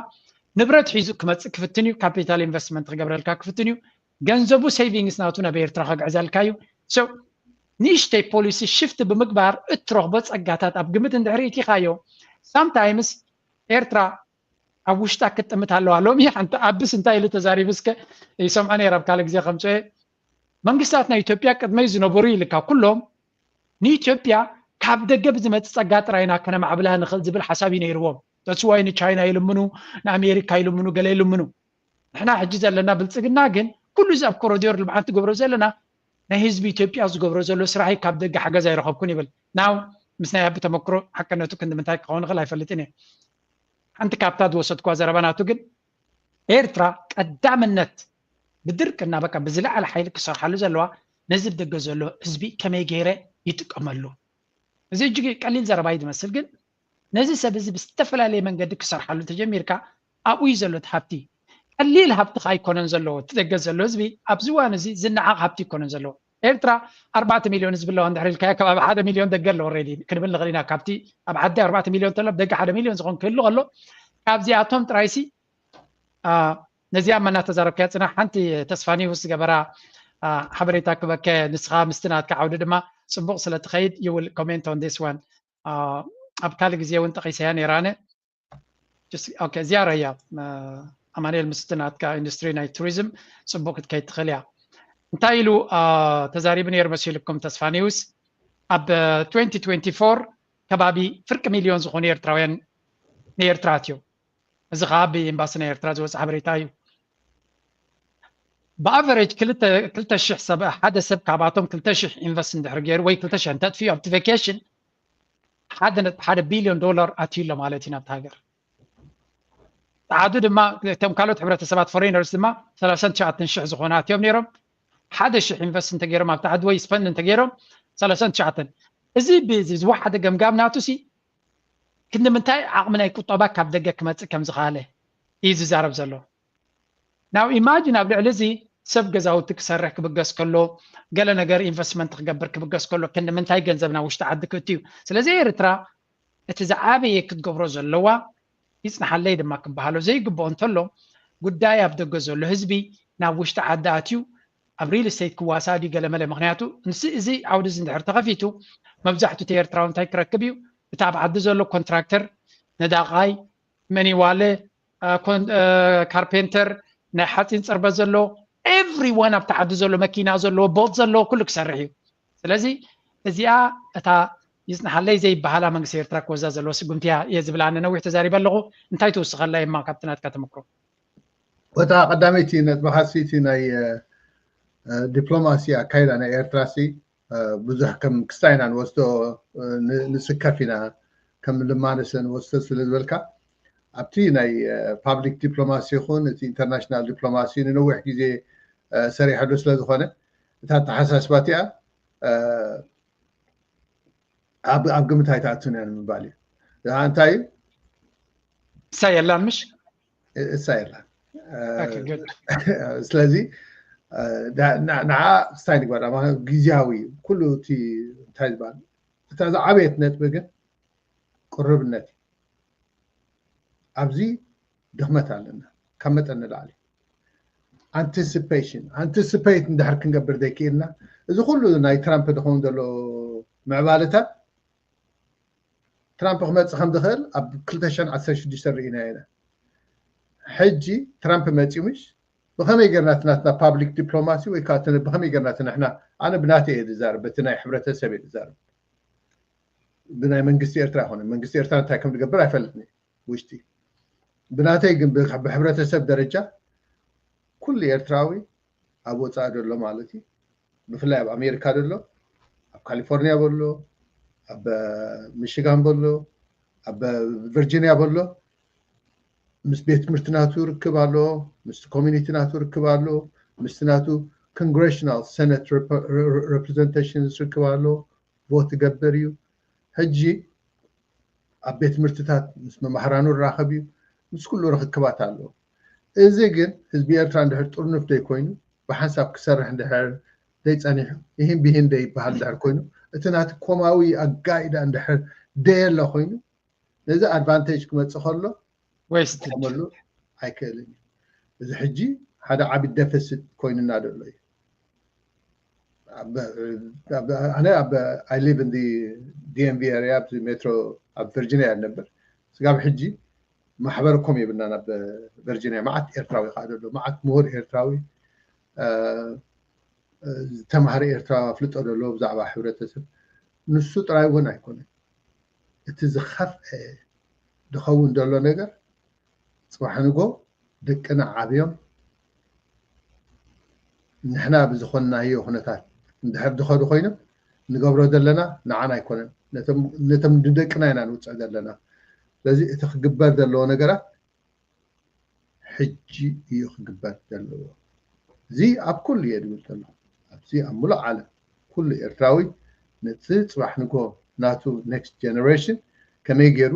ንብረት ሒዙ ክመፅእ ክፍትን እዩ ካፒታል ኢንቨስትመንት ክገብረልካ ክፍትን እዩ ገንዘቡ savings ናቱ ናብ ኤርትራ ከግዕዘልካ እዩ ንእሽተይ ፖሊሲ ሽፍት ብምግባር እትረኽቦ ፀጋታት ኣብ ግምት እንድሕር እቲኻዮ sometimes ኤርትራ ኣብ ውሽጣ ክትጥምት ኣለዋ ሎሚ ሓንቲ ኣብስ እንታይ ኢሉ ተዛሪቡ እስከ ይሰምዖ ነይረ ኣብ ካልእ ግዜ ከምፅኦ መንግስታት ናይ ኢትዮጵያ ቅድመይ ዝነበሩ ኢልካ ኩሎም ንኢትዮጵያ ካብ ደገ ብዝመፅእ ፀጋ ጥራይና ከነማዕብላ ንኽእል ዝብል ሓሳብ እዩ ነይርዎም ተፅዋይ ንቻይና ይልምኑ ንኣሜሪካ ይልምኑ ገለ ይልምኑ ንሕና ሕጂ ዘለና ብልፅግና ግን ኩሉ እዚ ኣብ ኮረዲዮር ልምዓት ትገብሮ ዘለና ናይ ህዝቢ ኢትዮጵያ ዝገብሮ ዘሎ ስራሕ ካብ ደገ ሓገዝ ኣይረኸብኩን ይብል ናው ምስ ናይ ኣቢ ተመክሮ ሓቀነቱ ክንዲ ምንታይ ክኸውን ይኽእል ኣይፈልጥን እየ ሓንቲ ካብታ ዝወሰድኳ ዘረባ ናቱ ግን ኤርትራ ቀዳምነት ብድርቅና በቃ ብዝለዓለ ሓይሊ ክሰርሓሉ ዘለዋ ነዚ ብደገ ዘሎ ህዝቢ ከመይ ገይረ ይጥቀመሉ እዚ እጅግ ቀሊል ዘረባ እዩ ዝመስል ግን ነዚ ሰብ እዚ ብዝተፈላለየ መንገዲ ክሰርሓሉ ተጀሚርካ ኣብኡ እዩ ዘሎ እቲ ሃብቲ ቀሊል ሃብቲ ኣይኮነን ዘለዎ። እቲ ደገ ዘሎ ህዝቢ ኣብዚ እዋን እዚ ዝነዓቕ ሃብቲ ኣይኮነን ዘለዎ። ኤርትራ ኣርባዕተ ሚልዮን ህዝቢ ኣለዋ እንድሕር ኢልካዮ፣ ከባቢ ሓደ ሚልዮን ደገ ኣሎ። ኦልሬዲ ክንብል ንኽእል ኢና። ካብቲ ኣብ ዓዲ ኣርባዕተ ሚልዮን ተሎ፣ ደገ ሓደ ሚልዮን ዝኾን ክህሉ ከሎ፣ ካብዚኣቶም ጥራይሲ ነዚኣ መና ተዛረብካያ ጽናሕ፣ ሓንቲ ተስፋ ኒውስ ዝገበራ ሓበሬታ ክበከ። ንስኻ ምስቲ ናትካ ዓውዲ ድማ ጽቡቕ ስለ ትኸይድ፣ you will comment on this one። ኣብ ካልእ ግዜ እውን ጠቒሰያ ነይራነ። እዚኣ ረያ ኣማንኤል፣ ምስቲ ናትካ ኢንዱስትሪ ናይ ቱሪዝም ጽቡቕ ክትከይድ ትኽእል እያ። እንታይ ኢሉ ተዛሪቡ ነይሩ መሲልኩም ተስፋ ኒውስ? ኣብ twenty twenty-four ከባቢ ፍርቂ ሚልዮን ዝኾኑ ኤርትራውያን ንኤርትራ ኣትዮም። እዚ ከዓ ብኤምባሲ ናይ ኤርትራ ዝወፀ ሓበሬታ እዩ። ብኣቨሬጅ ክልተ ሽሕ ሰብ፣ ሓደ ሰብ ካብኣቶም ክልተ ሽሕ ኢንቨስት እንድሕር ገይሩ ወይ ክልተ ሽሕ እንተጥፍዩ ኣብቲ ቬኬሽን ሓደ ነጥቢ ሓደ ቢልዮን ዶላር ኣትዩ ኣሎ ማለት እዩ ናብቲ ሃገር። ጸዓዱ ድማ እቶም ካልኦት ሕብረተሰባት ፎሬነርስ ድማ ሰላሳን ትሽዓተን ሽሕ ዝኾኑ ኣትዮም ነይሮም። ሓደ ሽሕ ኢንቨስት እንተገይሮም ኣብቲ ዓዲ ወይ ስፐንድ እንተገይሮም ሰላሳን ትሽዓተን። እዚ ብዝወሓደ ገምጋም ናቱ ሲ ክንዲ ምንታይ ዓቕሚ ናይ ቁጠባ ካብ ደገ ክመጽእ ከም ዝኸኣለ እዩ ዝዛረብ ዘሎ። ናው ኢማጂን ኣብ ልዕሊ እዚ ሰብ ገዛውቲ ክሰርሕ ክብገስ ከሎ፣ ገለ ነገር ኢንቨስትመንት ክገብር ክብገስ ከሎ ክንዲ ምንታይ ገንዘብ ናብ ውሽጢ ዓዲ ክእቱ እዩ። ስለዚ ኤርትራ እቲ ዝዓበየ ክትገብሮ ዘለዋ ይጽንሓለይ ድማ ክበሃሎ ዘይግብኦ እንተሎ፣ ጉዳይ ኣብ ደገ ዘሎ ህዝቢ ናብ ውሽጢ ዓዲ ኣትዩ ኣብ ሪል ስቴት ክዋሳእ ድዩ ገለ መለ? ምኽንያቱ ንስ እዚ ዓውዲ እዚ እንድሕር ተኸፊቱ መብዛሕቱ እቲ ኤርትራዊ እንታይ ክረክብ እዩ? እቲ ኣብ ዓዲ ዘሎ ኮንትራክተር፣ ነዳቓይ፣ መኒዋለ፣ ካርፔንተር፣ ናይ ሓፂን ፅርበት ዘሎ ኤቭሪዋን ኣብቲ ዓዲ ዘሎ መኪና ዘለዎ ቦት ዘለዎ ኩሉ ክሰርሕ እዩ። ስለዚ እዚኣ እታ ይፅንሓለይ ዘይበሃላ መንግስቲ ኤርትራ ክወዛ ዘለዎ ስጉምቲ እያ እየ ዝብል። ኣነ ነዊሕ ተዛሪበ ኣለኹ። እንታይ ትውስኸላ የማ ካብቲ ናትካ ተመክሮ? ወታ ቀዳመይቲ ነጥብኻ ሲ እቲ ናይ ዲፕሎማሲ ኣካይዳ ናይ ኤርትራ ሲ ብዙሕ ከም ክስታይ ኢና ንወስዶ፣ ንስከፍ ኢና ከም ልማነሰ ንወስዶ ስለ ዝበልካ፣ ኣብቲ ናይ ፓብሊክ ዲፕሎማሲ ይኹን እቲ ኢንተርናሽናል ዲፕሎማሲ ንነዊሕ ግዜ ሰሪሐሉ ስለ ዝኾነ፣ እታ ኣተሓሳስባ እቲኣ ኣብ ግምት ኣይትኣቱን እያ ንምባል እዩ። እንታይ እዩ? እሳ የላን ምሽ? እሳ የላን። ስለዚ ንዓ ክስታይ ንግበር ግዜያዊ ኩሉ እቲ እንታይ ዝበሃል እታ ዝዓበየት ነጥቢ ግን ቅርብነት እዩ። ኣብዚ ድኽመት ኣለና ካብ መጠን ንላዕሊ። ኣንቲሲፔሽን ኣንቲሲፔት እንድሕር ክንገብር ዘይክኢልና እዚ ኩሉ ናይ ትራምፕ ዝኸውን ዘሎ ምዕባለታት ትራምፕ ክመፅእ ከም ዝኽእል ኣብ ክልተ ሽሕን ዓሰርተ ሽዱሽተን ርኢናዮ ኢና። ሕጂ ትራምፕ መፂኡ ምሽ ብኸመይ ጌርና እቲ ናትና ፓብሊክ ዲፕሎማሲ ወይ ከዓ ብኸመይ ጌርና እቲ ንሕና ኣነ ብናተይ እየ ዝዛረብ በቲ ናይ ሕብረተሰብ እየ ዝዛረብ ብናይ መንግስቲ ኤርትራ ይኮነ መንግስቲ ኤርትራ እንታይ ከም ዝገብር ኣይፈልጥን ውሽጢ ብናተይ ግን ብሕብረተሰብ ደረጃ ኩሉ ኤርትራዊ ኣብ ወፃኢ ዘሎ ማለት እዩ ብፍላይ ኣብ ኣሜሪካ ዘሎ ኣብ ካሊፎርኒያ በሎ ኣብ ሚሽጋን በሎ ኣብ ቨርጂኒያ በሎ ምስ ቤት ትምህርቲ ናቱ ርክብ ኣሎ ምስ ኮሚኒቲ ናቱ ርክብ ኣሎ ምስቲ ናቱ ኮንግሬሽናል ሰነት ሬፕሬዘንቴሽን ርክብ ኣሎ ቮት ይገብር እዩ ሕጂ ኣብ ቤት ትምህርትታት ምስ መማህራኑ ራኸብ እዩ ምስ ኩሉ ርክክባት ኣለዎ እዚ ግን ህዝቢ ኤርትራ እንድሕር ጥርኑፍ ደይ ኮይኑ ብሓንሳብ ክሰርሕ እንድሕር ደይ ጸኒሑ ይህን ብሂን ደይ ይበሃል እንድሕር ኮይኑ እቲ ናቲ ኮማዊ ኣጋይዳ እንድሕር ደየለ ኮይኑ ነዚ ኣድቫንቴጅ ክመጽእ ከሎ ወይስ ክጥቀመሉ ኣይክእልን እዩ እዚ ሕጂ ሓደ ዓቢ ደፈሲት ኮይኑና ዘሎ እዩ ኣነ ኣብ I live in the D M V area ኣብዚ ሜትሮ ኣብ ቨርጂኒያ እያ ዝነብር ስጋብ ሕጂ ማሕበረ ኮም የብልናን ኣብ ቨርጂኒያ መዓት ኤርትራዊ ከዓ ዘሎ መዓት ምሁር ኤርትራዊ ዝተማህረ ኤርትራዊ ኣፍልጦ ዘለዎ ብዛዕባ ሕብረተሰብ ንሱ ጥራይ እውን ኣይኮነን እቲ ዝኸፍአ ዝኸውን ዘሎ ነገር ፅባሕ ንጎ ደቅና ዓብዮም ንሕና ብዝኾንናዮ ኩነታት እንድሕር ዝኸዱ ኮይኖም ንገብሮ ዘለና ንዓና ኣይኮነን ነቶም ንደቅና ኢና ንውፅዕ ዘለና ስለዚ እቲ ክግበር ዘለዎ ነገራት ሕጂ እዩ ክግበር ዘለዎ እዚ ኣብ ኩሉ እየ ዝብል ዘሎ ኣብዚ ኣብ ሙሉእ ዓለም ኩሉ ኤርትራዊ ነቲ ፅባሕ ንጎ ናቱ ኔክስት ጀነሬሽን ከመይ ገይሩ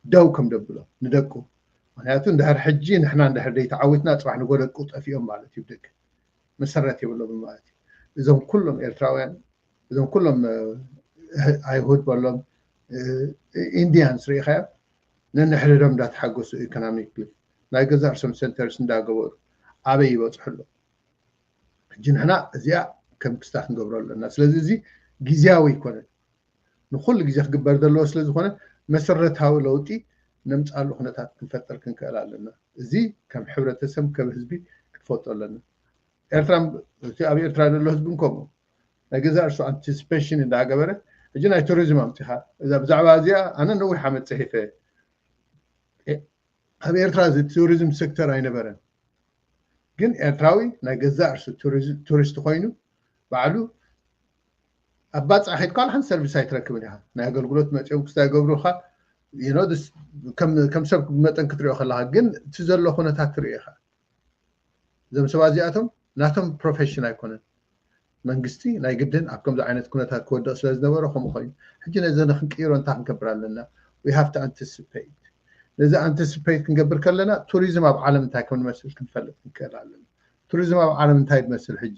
ደው ከም ደብሎ ንደቁ ምክንያቱ እንድሕር ሕጂ ንሕና እንድሕር ዘይተዓዊትና ፅባሕ ንጎ ደቁ ጠፊኦም ማለት እዩ። ደቂ መሰረት የብሎም ማለት እዩ። እዞም ኩሎም ኤርትራውያን፣ እዞም ኩሎም ኣይሁድ በሎም፣ ኢንዲያንስ ርኢኻዮ፣ ነንሕድዶም እንዳተሓገሱ ኢኮኖሚክሊ ናይ ገዛእ ርእሶም ሰንተርስ እንዳገበሩ ኣበይ ይበፅሑ ኣለዉ? ሕጂ ንሕና እዚኣ ከም ክስታ ክንገብሮ ኣለና። ስለዚ እዚ ግዜያዊ ኣይኮነን፣ ንኩሉ ግዜ ክግበር ዘለዎ ስለ ዝኾነ መሰረታዊ ለውጢ ነምፃሉ ኩነታት ክንፈጥር ክንክእል ኣለና። እዚ ከም ሕብረተሰብ ከም ህዝቢ ክትፈልጦ ኣለና። ኤርትራ እቲ ኣብ ኤርትራ ዘሎ ህዝቢ ከምኡ ናይ ገዛእ ርእሱ ኣንቲስፔሽን እንዳገበረ ሕጂ ናይ ቱሪዝም ኣምፂኻ እዛ ብዛዕባ እዚኣ ኣነ ነዊሕ ዓመት ፅሒፈ ኣብ ኤርትራ እዚ ቱሪዝም ሴክተር ኣይነበረን። ግን ኤርትራዊ ናይ ገዛእ ርእሱ ቱሪስት ኮይኑ ባዕሉ ኣብ ባፅዕ ከይድካ ዋላ ሓንቲ ሰርቪስ ኣይትረክብን ኢኻ። ናይ ኣገልግሎት መፂኦም ክስታይ ይገብሩኻ። ከም ሰብ መጠን ክትሪኦ ከለኻ ግን እቲ ዘሎ ኩነታት ትሪኦ ኢኻ። እዞም ሰባት እዚኣቶም ናቶም ፕሮፌሽን ኣይኮነን። መንግስቲ ናይ ግድን ኣብ ከምዚ ዓይነት ኩነታት ክወድቕ ስለ ዝነበሮ ከምኡ ኮይኑ፣ ሕጂ ነዚ ንክንቅይሮ እንታይ ክንገብር ኣለና? We have to anticipate። ነዚ ኣንቲስፔት ክንገብር ከለና ቱሪዝም ኣብ ዓለም እንታይ ከም ንመስል ክንፈልጥ ክንክእል ኣለና። ቱሪዝም ኣብ ዓለም እንታይ ትመስል ሕጂ?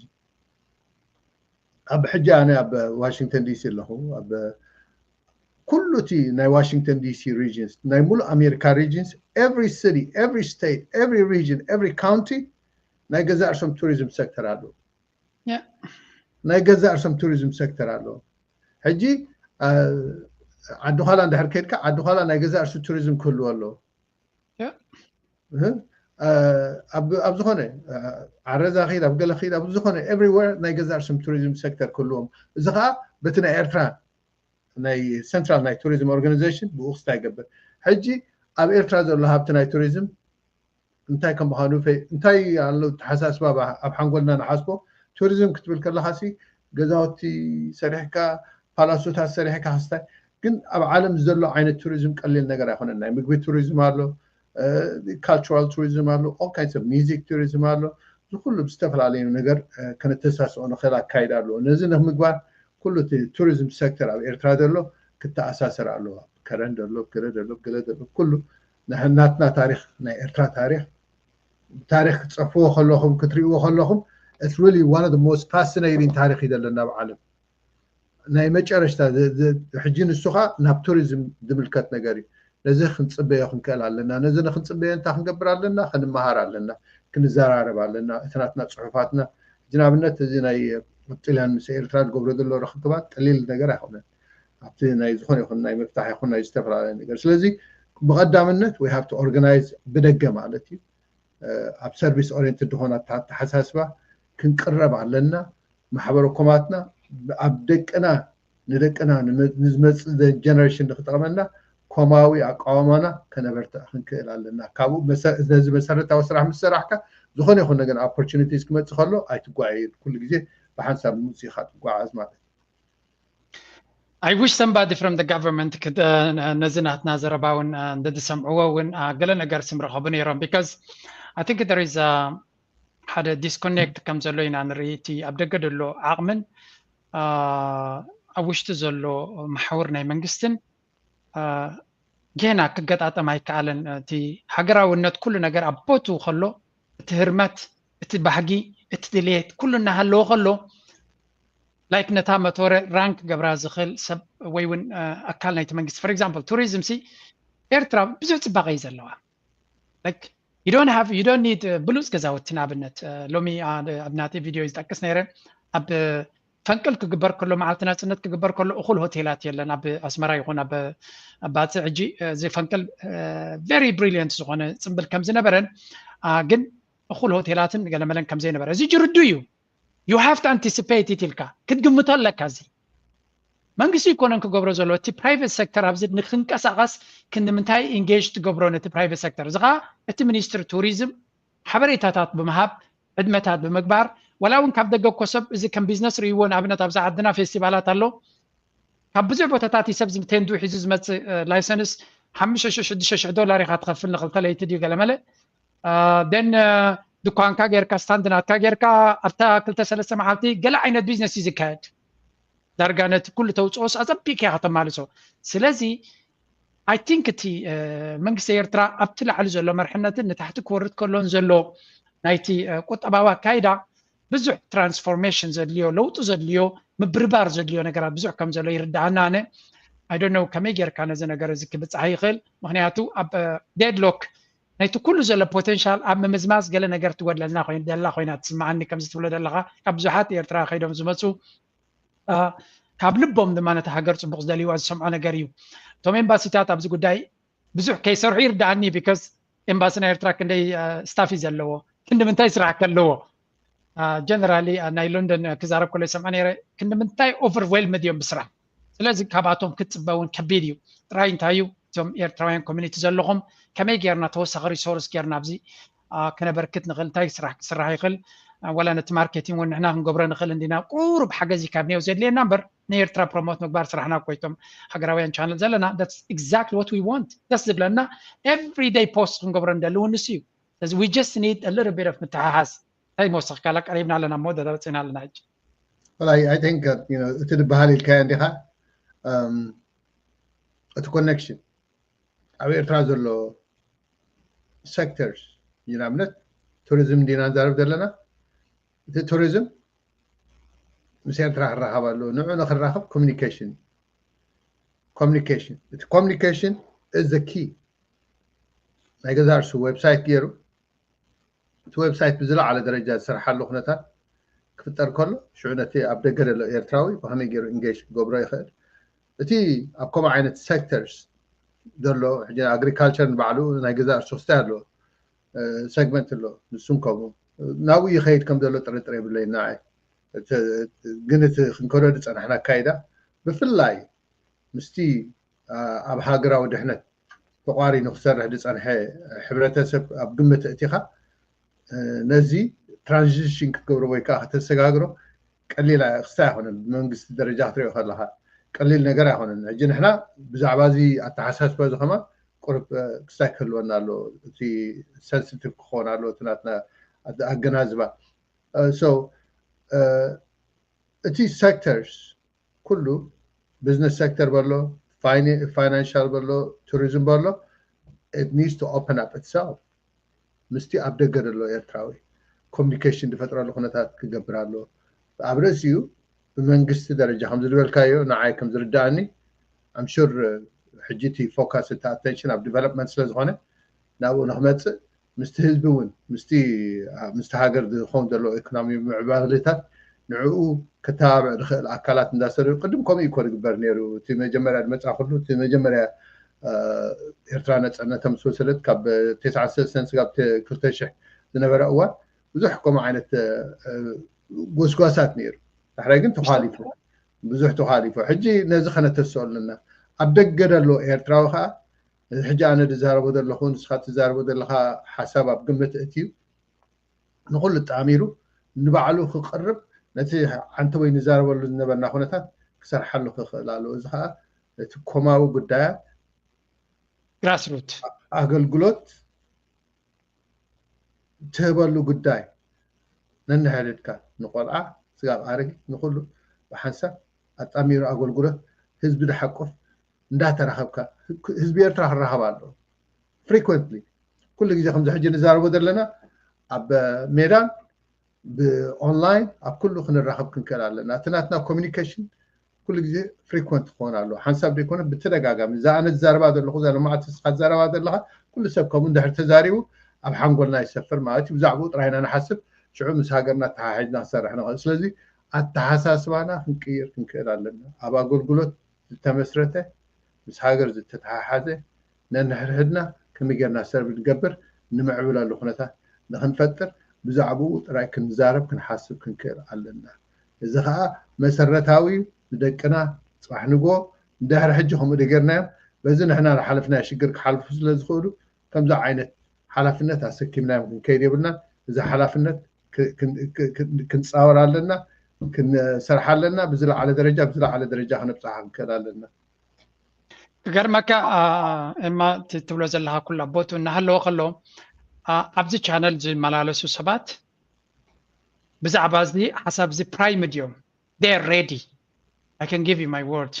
ኣብ ሕጂ ኣነ ኣብ ዋሽንግተን ዲሲ ኣለኹ። ኣብ ኩሉ እቲ ናይ ዋሽንግተን ዲሲ ሪጅንስ፣ ናይ ሙሉእ ኣሜሪካ ሪጅንስ፣ every city, every state, every region, every county ናይ ገዛእ ርእሶም ቱሪዝም ሴክተር ኣለዎ። ናይ ገዛእ ርእሶም ቱሪዝም ሴክተር ኣለዎ። ሕጂ ዓዲ ዃላ እንድሕር ከድካ ዓዲ ዃላ ናይ ገዛእ ርእሱ ቱሪዝም ክህልዎ ኣለዎ። ኣብ ዝኾነ ዓረዛ ኺድ ኣብ ገለ ኺድ ኣብ ዝኾነ ኤቭሪዌር ናይ ገዛእ ርእሶም ቱሪዝም ሴክተር ክህልዎም። እዚ ከዓ በቲ ናይ ኤርትራ ናይ ሰንትራል ናይ ቱሪዝም ኦርጋናይዜሽን ብኡ ክስታ ይገብር። ሕጂ ኣብ ኤርትራ ዘሎ ሃብቲ ናይ ቱሪዝም እንታይ ከም ምዃኑ እንታይ ኣሎ ተሓሳስባ ኣብ ሓንጎልና ንሓስቦ። ቱሪዝም ክትብል ከለኻ ሲ ገዛውቲ ሰሪሕካ ፓላሶታት ሰሪሕካ ክስታይ። ግን ኣብ ዓለም ዘሎ ዓይነት ቱሪዝም ቀሊል ነገር ኣይኮነን። ናይ ምግቢ ቱሪዝም ኣሎ፣ ካልቸራል ቱሪዝም ኣሎ፣ ኦል ካይንስ ኦፍ ሚዚክ ቱሪዝም ኣሎ። እዚ ኩሉ ብዝተፈላለዩ ነገር ከነተሳስኦ ንኽእል ኣካይዳ ኣለዎ። ነዚ ንምግባር ኩሉ እቲ ቱሪዝም ሴክተር ኣብ ኤርትራ ዘሎ ክተኣሳሰር ኣለዎ። ከረን ዘሎ ገለ ዘሎ ገለ ዘሎ ኩሉ ናትና ታሪክ ናይ ኤርትራ ታሪክ ታሪክ ክትፀፍዎ ከለኹም ክትሪእዎ ከለኹም it's really one of the most fascinating ታሪክ እዩ ዘለና ኣብ ዓለም። ናይ መጨረሽታ ሕጂ ንሱኻ ናብ ቱሪዝም ዝምልከት ነገር እዩ። ነዚ ክንፅበዮ ክንክእል ኣለና። ነዚ ንክንፅበዮ እንታይ ክንገብር ኣለና? ክንመሃር ኣለና፣ ክንዘራረብ ኣለና። እቲ ናትና ፅሑፋትና ሕጂ ንኣብነት እዚ ናይ ጥልያን ምስ ኤርትራ ዝገብሮ ዘሎ ርክክባት ቀሊል ነገር ኣይኮነን። ኣብቲ ናይ ዝኾነ ይኹን ናይ ምፍታሕ ይኹን ናይ ዝተፈላለየ ነገር ስለዚ ብቐዳምነት we have to organize ብደገ ማለት እዩ። ኣብ ሰርቪስ ኦሪየንትድ ዝኾነ ኣተሓሳስባ ክንቅረብ ኣለና። ማሕበረ ኮማትና ኣብ ደቅና ንደቅና ንዝመፅእ ጀነሬሽን ንክጠቕመና ኮማዊ ኣቃውማና ከነበርትዕ ክንክእል ኣለና። ካብኡ ነዚ መሰረታዊ ስራሕ ምስ ሰራሕካ ዝኾነ ይኹን ነገር ኦፖርቹኒቲስ ክመፅእ ከሎ ኣይትጓየዩን። ኩሉ ግዜ ብሓንሳብ ምስ ኢኻ ትጓዓዝ ማለት እዩ። I wish somebody from the government could ነዚ ናትና ዘረባ እውን እንደዝሰምዕዎ እውን ገለ ነገር ስምረኸቡ ነይሮም because I think there is ሓደ disconnect ከም ዘሎ ኢና ንርኢ። እቲ ኣብ ደገ ዘሎ ዓቕምን ኣብ ውሽጢ ዘሎ መሓውር ናይ መንግስትን ጌና ክገጣጠም ኣይከኣለን። እቲ ሃገራውነት ኩሉ ነገር ኣብ ቦትኡ ከሎ እቲ ህርመት እቲ ባህጊ እቲ ድሌት ኩሉ እናሃለዎ ከሎ ላይክ ነታ መቶረ ራን ክገብራ ዝኽእል ሰብ ወይ እውን ኣካል ናይቲ መንግስቲ for example tourism ሲ ኤርትራ ብዙሕ ፅባቐ እዩ ዘለዋ። You don't have you don't need ብሉፅ ገዛውቲ ንኣብነት ሎሚ ኣብ ናተይ ቪድዮ ዝጠቅስ ነይረ ኣብ ፈንቅል ክግበር ከሎ መዓልቲ ናፅነት ክግበር ከሎ እኹል ሆቴላት የለን ኣብ ኣስመራ ይኹን ኣብ ባፅዕ ሕጂ እዚ ፈንቅል very brilliant ዝኾነ ፅምብል ከም ዝነበረን ግን እኹል ሆቴላትን ገለመለን ከም ዘይነበረ እዚ ጅርዱ እዩ። You have to anticipate it ኢልካ ክትግምቶ ኣለካ። እዚ መንግስቲ ይኮነን ክገብሮ ዘሎ እቲ private sector ኣብዚ ንክንቀሳቀስ ክንዲ ምንታይ engage ትገብሮ ነቲ private sector እዚ ከዓ እቲ ሚኒስትሪ ቱሪዝም ሓበሬታታት ብምሃብ ዕድመታት ብምግባር ዋላ እውን ካብ ደገ እኮ ሰብ እዚ ከም ቢዝነስ ርእይዎ ንኣብነት ኣብዛ ዓድና ፌስቲቫላት ኣሎ ካብ ብዙሕ ቦታታት እዩ ሰብ ዝቴንዱ ሒዙ ዝመፅእ ላይሰንስ ሓሙሽተ ሽሕ ሽዱሽተ ሽሕ ዶላር ኢካ ትኸፍል ንክልተ ለይቲ ድዩ ገለመለ then ድኳንካ ጌርካ ስታንድ ናትካ ጌርካ ኣብታ ክልተ ሰለስተ መዓልቲ ገለ ዓይነት ቢዝነስ እዩ ዝካየድ ዳርጋ ነቲ ኩሉ ተውፅኦስ ኣፀቢቅካ ከተማልሶ ስለዚ I think እቲ መንግስቲ ኤርትራ ኣብቲ ላዕሊ ዘሎ መርሕነትን ንታሕቲ ክወርድ ከሎን ዘሎ ናይቲ ቁጠባዊ ኣካይዳ ብዙሕ transformation ዘድልዮ፣ ለውጢ ዘድልዮ፣ ምብርባር ዘድልዮ ነገራት ብዙሕ ከም ዘሎ ይርድኣና። ኣነ I don't know ከመይ ጌርካ ነዚ ነገር እዚ ክብጻሕ ይኽእል። ምክንያቱ ኣብ deadlock ናይቲ ኩሉ ዘሎ potential ኣብ ምምዝማዝ ገለ ነገር ትጎድለልና ኮይን ደላ ኮይና ትስምዓኒ። ከምዚ ትብሎ ዘለኻ ካብ ብዙሓት ኤርትራ ከይዶም ዝመጹ ካብ ልቦም ድማ ነቲ ሃገር ጽቡቕ ዝደልይዋ ዝሰምዖ ነገር እዩ። እቶም ኤምባሲታት ኣብዚ ጉዳይ ብዙሕ ከይሰርሑ ይርድኣኒ። Because ኤምባሲ ናይ ኤርትራ ክንደይ staff እዩ ዘለዎ፣ ክንዲ ምንታይ ስራሕ ከለዎ። Generally ናይ ሎንደን ክዛረብ ከሎ ይሰምዖ ነይረ፣ ክንዲ ምንታይ overwhelmed እዮም ብስራሕ። ስለዚ ካብኣቶም ክትጽበ እውን ከቢድ እዩ። ጥራይ እንታይ እዩ እቶም ኤርትራውያን community ዘለኹም ከመይ ጌርና ተወሳኺ resource ጌርና ኣብዚ ከነበርክት ንኽእል፣ እንታይ ስራሕ ክስራሕ ይኽእል፣ ዋላ ነቲ marketing እውን ንሕና ክንገብሮ ንኽእል እንዲና። ቁሩብ ሓገዝ እዩ ካብ ኔው ዘድልየና እምበር ንኤርትራ promote ምግባር ስራሕና እኮ እቶም ሃገራውያን channel ዘለና። That's exactly what we want። ደስ ዝብለና everyday post ክንገብሮ እንደሊ እውን ንሱ እዩ። ስለዚ we just need a little bit of ምትሓሓዝ። እንታይ መወሰኽካላ? ቀሪብና ኣለና፣ መወዳእታ በፂና ኣለና ሕጂ። I think እቲ ዝበሃል ኢልካዮ እንዲኻ እቲ connection ኣብ ኤርትራ ዘሎ sectors፣ ንኣብነት ቱሪዝም እንዲና ንዛረብ ዘለና። እቲ ቱሪዝም ምስ ኤርትራ ክራኸብ ኣለዎ። ንዑ ንክራኸብ communication communication እቲ communication is the key። ናይ ገዛ ርእሱ website ገይሩ እቲ website ብዝለዓለ ደረጃ ዝሰርሓሉ ኩነታት ክፍጠር ከሎ ሽዑ ነቲ ኣብ ደገ ዘሎ ኤርትራዊ ብኸመይ ገይሩ engage ክገብሮ ይኽእል። እቲ ኣብ ከምኡ ዓይነት sectors ዘሎ ሕጂ agriculture ንባዕሉ ናይ ገዛ ርእሱ ክስታይ ኣለዎ፣ segment ኣሎ። ንሱን ከምኡ ናብኡ ይኸይድ ከም ዘሎ ጥርጥር የብለይን ንዓይ። ግን እቲ ክንከዶ ዝጸናሕና ኣካይዳ ብፍላይ ምስቲ ኣብ ሃገራዊ ድሕነት ተቋሪኑ ክሰርሕ ዝጸንሐ ሕብረተሰብ ኣብ ግምት እቲኻ ነዚ transition ክትገብሮ ወይ ከዓ ከተሰጋግሮ ቀሊል ክስታይ ኣይኮነን። ብመንግስቲ ደረጃ ክትሪኦ ከለኻ ቀሊል ነገር ኣይኮነን። ሕጂ ንሕና ብዛዕባ እዚ ኣተሓሳስባ እዚ ከማ ቁሩብ ክስታይ ክህልወና ኣሎ። እቲ sensitive ክኸውን ኣሎ እቲ ናትና ኣገናዝባ። So እቲ sectors ኩሉ business sector በሎ፣ financial በሎ፣ tourism በሎ it needs to open up itself። ምስቲ ኣብ ደገ ዘሎ ኤርትራዊ communication ዝፈጥረሉ ኩነታት ክገብር ኣሎ። ኣብ ርእሲኡ ብመንግስቲ ደረጃ ከም ዝበልካዮ ንዓይ ከም ዝርድኣኒ I'm sure ሕጂ እቲ focus እቲ attention ኣብ development ስለ ዝኾነ ናብኡ ንክመፅእ ምስቲ ህዝቢ እውን ምስቲ ምስቲ ሃገር ዝኸውን ዘሎ economy ምዕባለታት ንዕኡ ከተባብዕ ዝኽእል ኣካላት እንዳሰሩ ቅድም ከምኡ እኮ ዝግበር ነይሩ። እቲ መጀመርያ ዝመፃ ኩሉ እቲ መጀመርያ ኤርትራ ነፃነታ ምስ ወሰደት ካብ ተስዓን ሰለስተን ስጋብ ክልተ ሽሕ ዝነበረ እዋን ብዙሕ ከምኡ ዓይነት ጎስጓሳት ነይሩ። ዳሕራይ ግን ተኳሊፉ፣ ብዙሕ ተኳሊፉ። ሕጂ ነዚ ከነተስኦ ኣለና። ኣብ ደገ ዘሎ ኤርትራዊ ከዓ ሕጂ ኣነ ዝዛረቦ ዘለኹ ንስኻ ትዛረቦ ዘለኻ ሓሳብ ኣብ ግምት እትዩ ንኹሉ ጣሚሩ ንባዕሉ ክቕርብ ነቲ ዓንተ ወይ ንዛረበሉ ዝነበርና ኩነታት ክሰርሓሉ ክኽእል ኣለዎ። እዚ ከዓ እቲ ኮማዊ ጉዳያት grassroot ኣገልግሎት ትህበሉ ጉዳይ ነንሕድድካ ንቆልዓ ስጋብ ኣረጊት ንኩሉ ብሓንሳብ ኣጣሚሩ ኣገልግሎት ህዝቢ ዝሓቁፍ እንዳተራኸብካ ህዝቢ ኤርትራ ክራኸብ ኣለዎ። Frequently ኩሉ ግዜ ከምዚ ሕጂ ንዛረቦ ዘለና ኣብ ሜዳን ብኦንላይን ኣብ ኩሉ ክንራኸብ ክንክእል ኣለና። እቲ ናትና communication ኩሉ ግዜ frequent ክኾን ኣለዎ። ሓንሳብ ዘይኮነ ብተደጋጋሚ እዛ ኣነ ዝዛረባ ዘለኹ እዛ ሎማዓንቲ ንስኻ ትዛረባ ዘለኻ ኩሉ ሰብ ከምኡ እንድሕር ተዛሪቡ ኣብ ሓንጎልና ይሰፍር ማለት እዩ። ብዛዕባኡ ጥራይ ኢና ንሓስብ፣ ሽዑ ምስ ሃገርና ተሓሒዝና ክሰርሕ ንኽእል። ስለዚ ኣተሓሳስባና ክንቅይር ክንክእል ኣለና። ኣብ ኣገልግሎት ዝተመስረተ ምስ ሃገር ዝተተሓሓዘ ነንሕድሕድና ከመይ ጌርና serve ንገብር ንምዕብለሉ ኩነታት ንኽንፈጥር ብዛዕባኡ ጥራይ ክንዛረብ ክንሓስብ ክንክእል ኣለና። እዚ ኸዓ መሰረታዊ እዩ። ንደቅና ፅባሕ ንግሆ እንድሕሪ ሕጂ ከምኡ ደጌርናዮም በዚ ንሕና ዝሓለፍናዮ ሽግር ክሓልፉ ስለ ዝኽእሉ ከምዚ ዓይነት ሓላፍነት ኣሰኪምናዮም ክንከይድ የብልናን። እዚ ሓላፍነት ክንፃወር ኣለና፣ ክንሰርሕ ኣለና። ብዝለዓለ ደረጃ ብዝለዓለ ደረጃ ክነብፅሓ ክንክእል ኣለና። ክገርመካ ኤማ ትብሎ ዘለካ ኩላ ቦቱ እናሃለወ ከሎ ኣብዚ ቻነል ዝመላለሱ ሰባት ብዛዕባ እዚ ሓሳብ እዚ prime እዮም። They are ready. I can give you my word.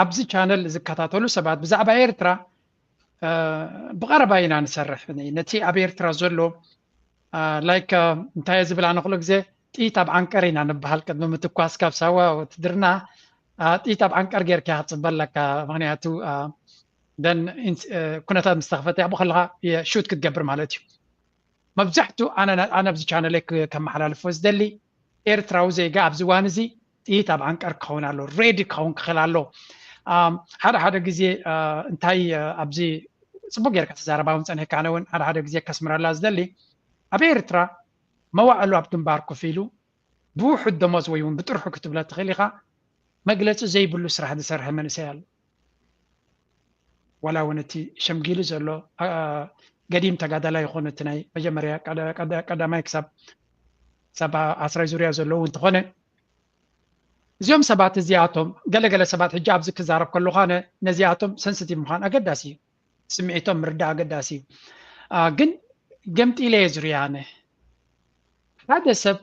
ኣብዚ ቻነል ዝከታተሉ ሰባት ብዛዕባ ኤርትራ ብቐረባ ኢና ንሰርሕ። ነቲ ኣብ ኤርትራ ዘሎ ላይክ እንታይ ዝብል ኣነ ኩሉ ግዜ ጥይት ኣብ ዓንቀር ኢና ንበሃል። ቅድሚ ምትኳስ ካብ ሳዋ ውትድርና ጥይት ኣብ ዓንቀር ጌርካ ክትፅበ ኣለካ። ምክንያቱ ደን ኩነታት ምስ ተኸፈተ ኣብኡ ከለካ ሹት ክትገብር ማለት እዩ። መብዛሕትኡ ኣነ ኣብዚ ቻነለይ ከመሓላልፎ ዝደሊ ኤርትራዊ ዜጋ ኣብዚ እዋን እዚ ጥይት ኣብ ዓንቀር ክኸውን ኣሎ፣ ሬዲ ክኸውን ክኽእል ኣሎ። ሓደ ሓደ ግዜ እንታይ ኣብዚ ፅቡቅ ጌርካ ተዛረባ እውን ፀኒሕካ፣ ኣነ እውን ሓደ ሓደ ግዜ ከስምረላ ዝደሊ ኣብ ኤርትራ መዋዕሉ ኣብ ግንባር ኮፍ ኢሉ ብውሑድ ደሞዝ ወይ እውን ብጥርሑ ክትብለ ትኽእል ኢኻ መግለፂ ዘይብሉ ስራሕ ዝሰርሐ መንእሰይ ኣሎ። ዋላ እውን እቲ ሸምጊሉ ዘሎ ገዲም ተጋዳላይ ይኹን እቲ ናይ መጀመርያ ቀዳማይ ክሳብ ክሳብ ዓስራይ ዙርያ ዘለዉ እንተኾነ እዚኦም ሰባት እዚኣቶም ገለገለ ሰባት ሕጂ ኣብዚ ክዛረብ ከለኹ ኣነ ነዚኣቶም ሰንስቲቭ ምዃን ኣገዳሲ እዩ። ስምዒቶም ምርዳእ ኣገዳሲ እዩ። ግን ገምጢለ እየ ዝሪኦ ኣነ ሓደ ሰብ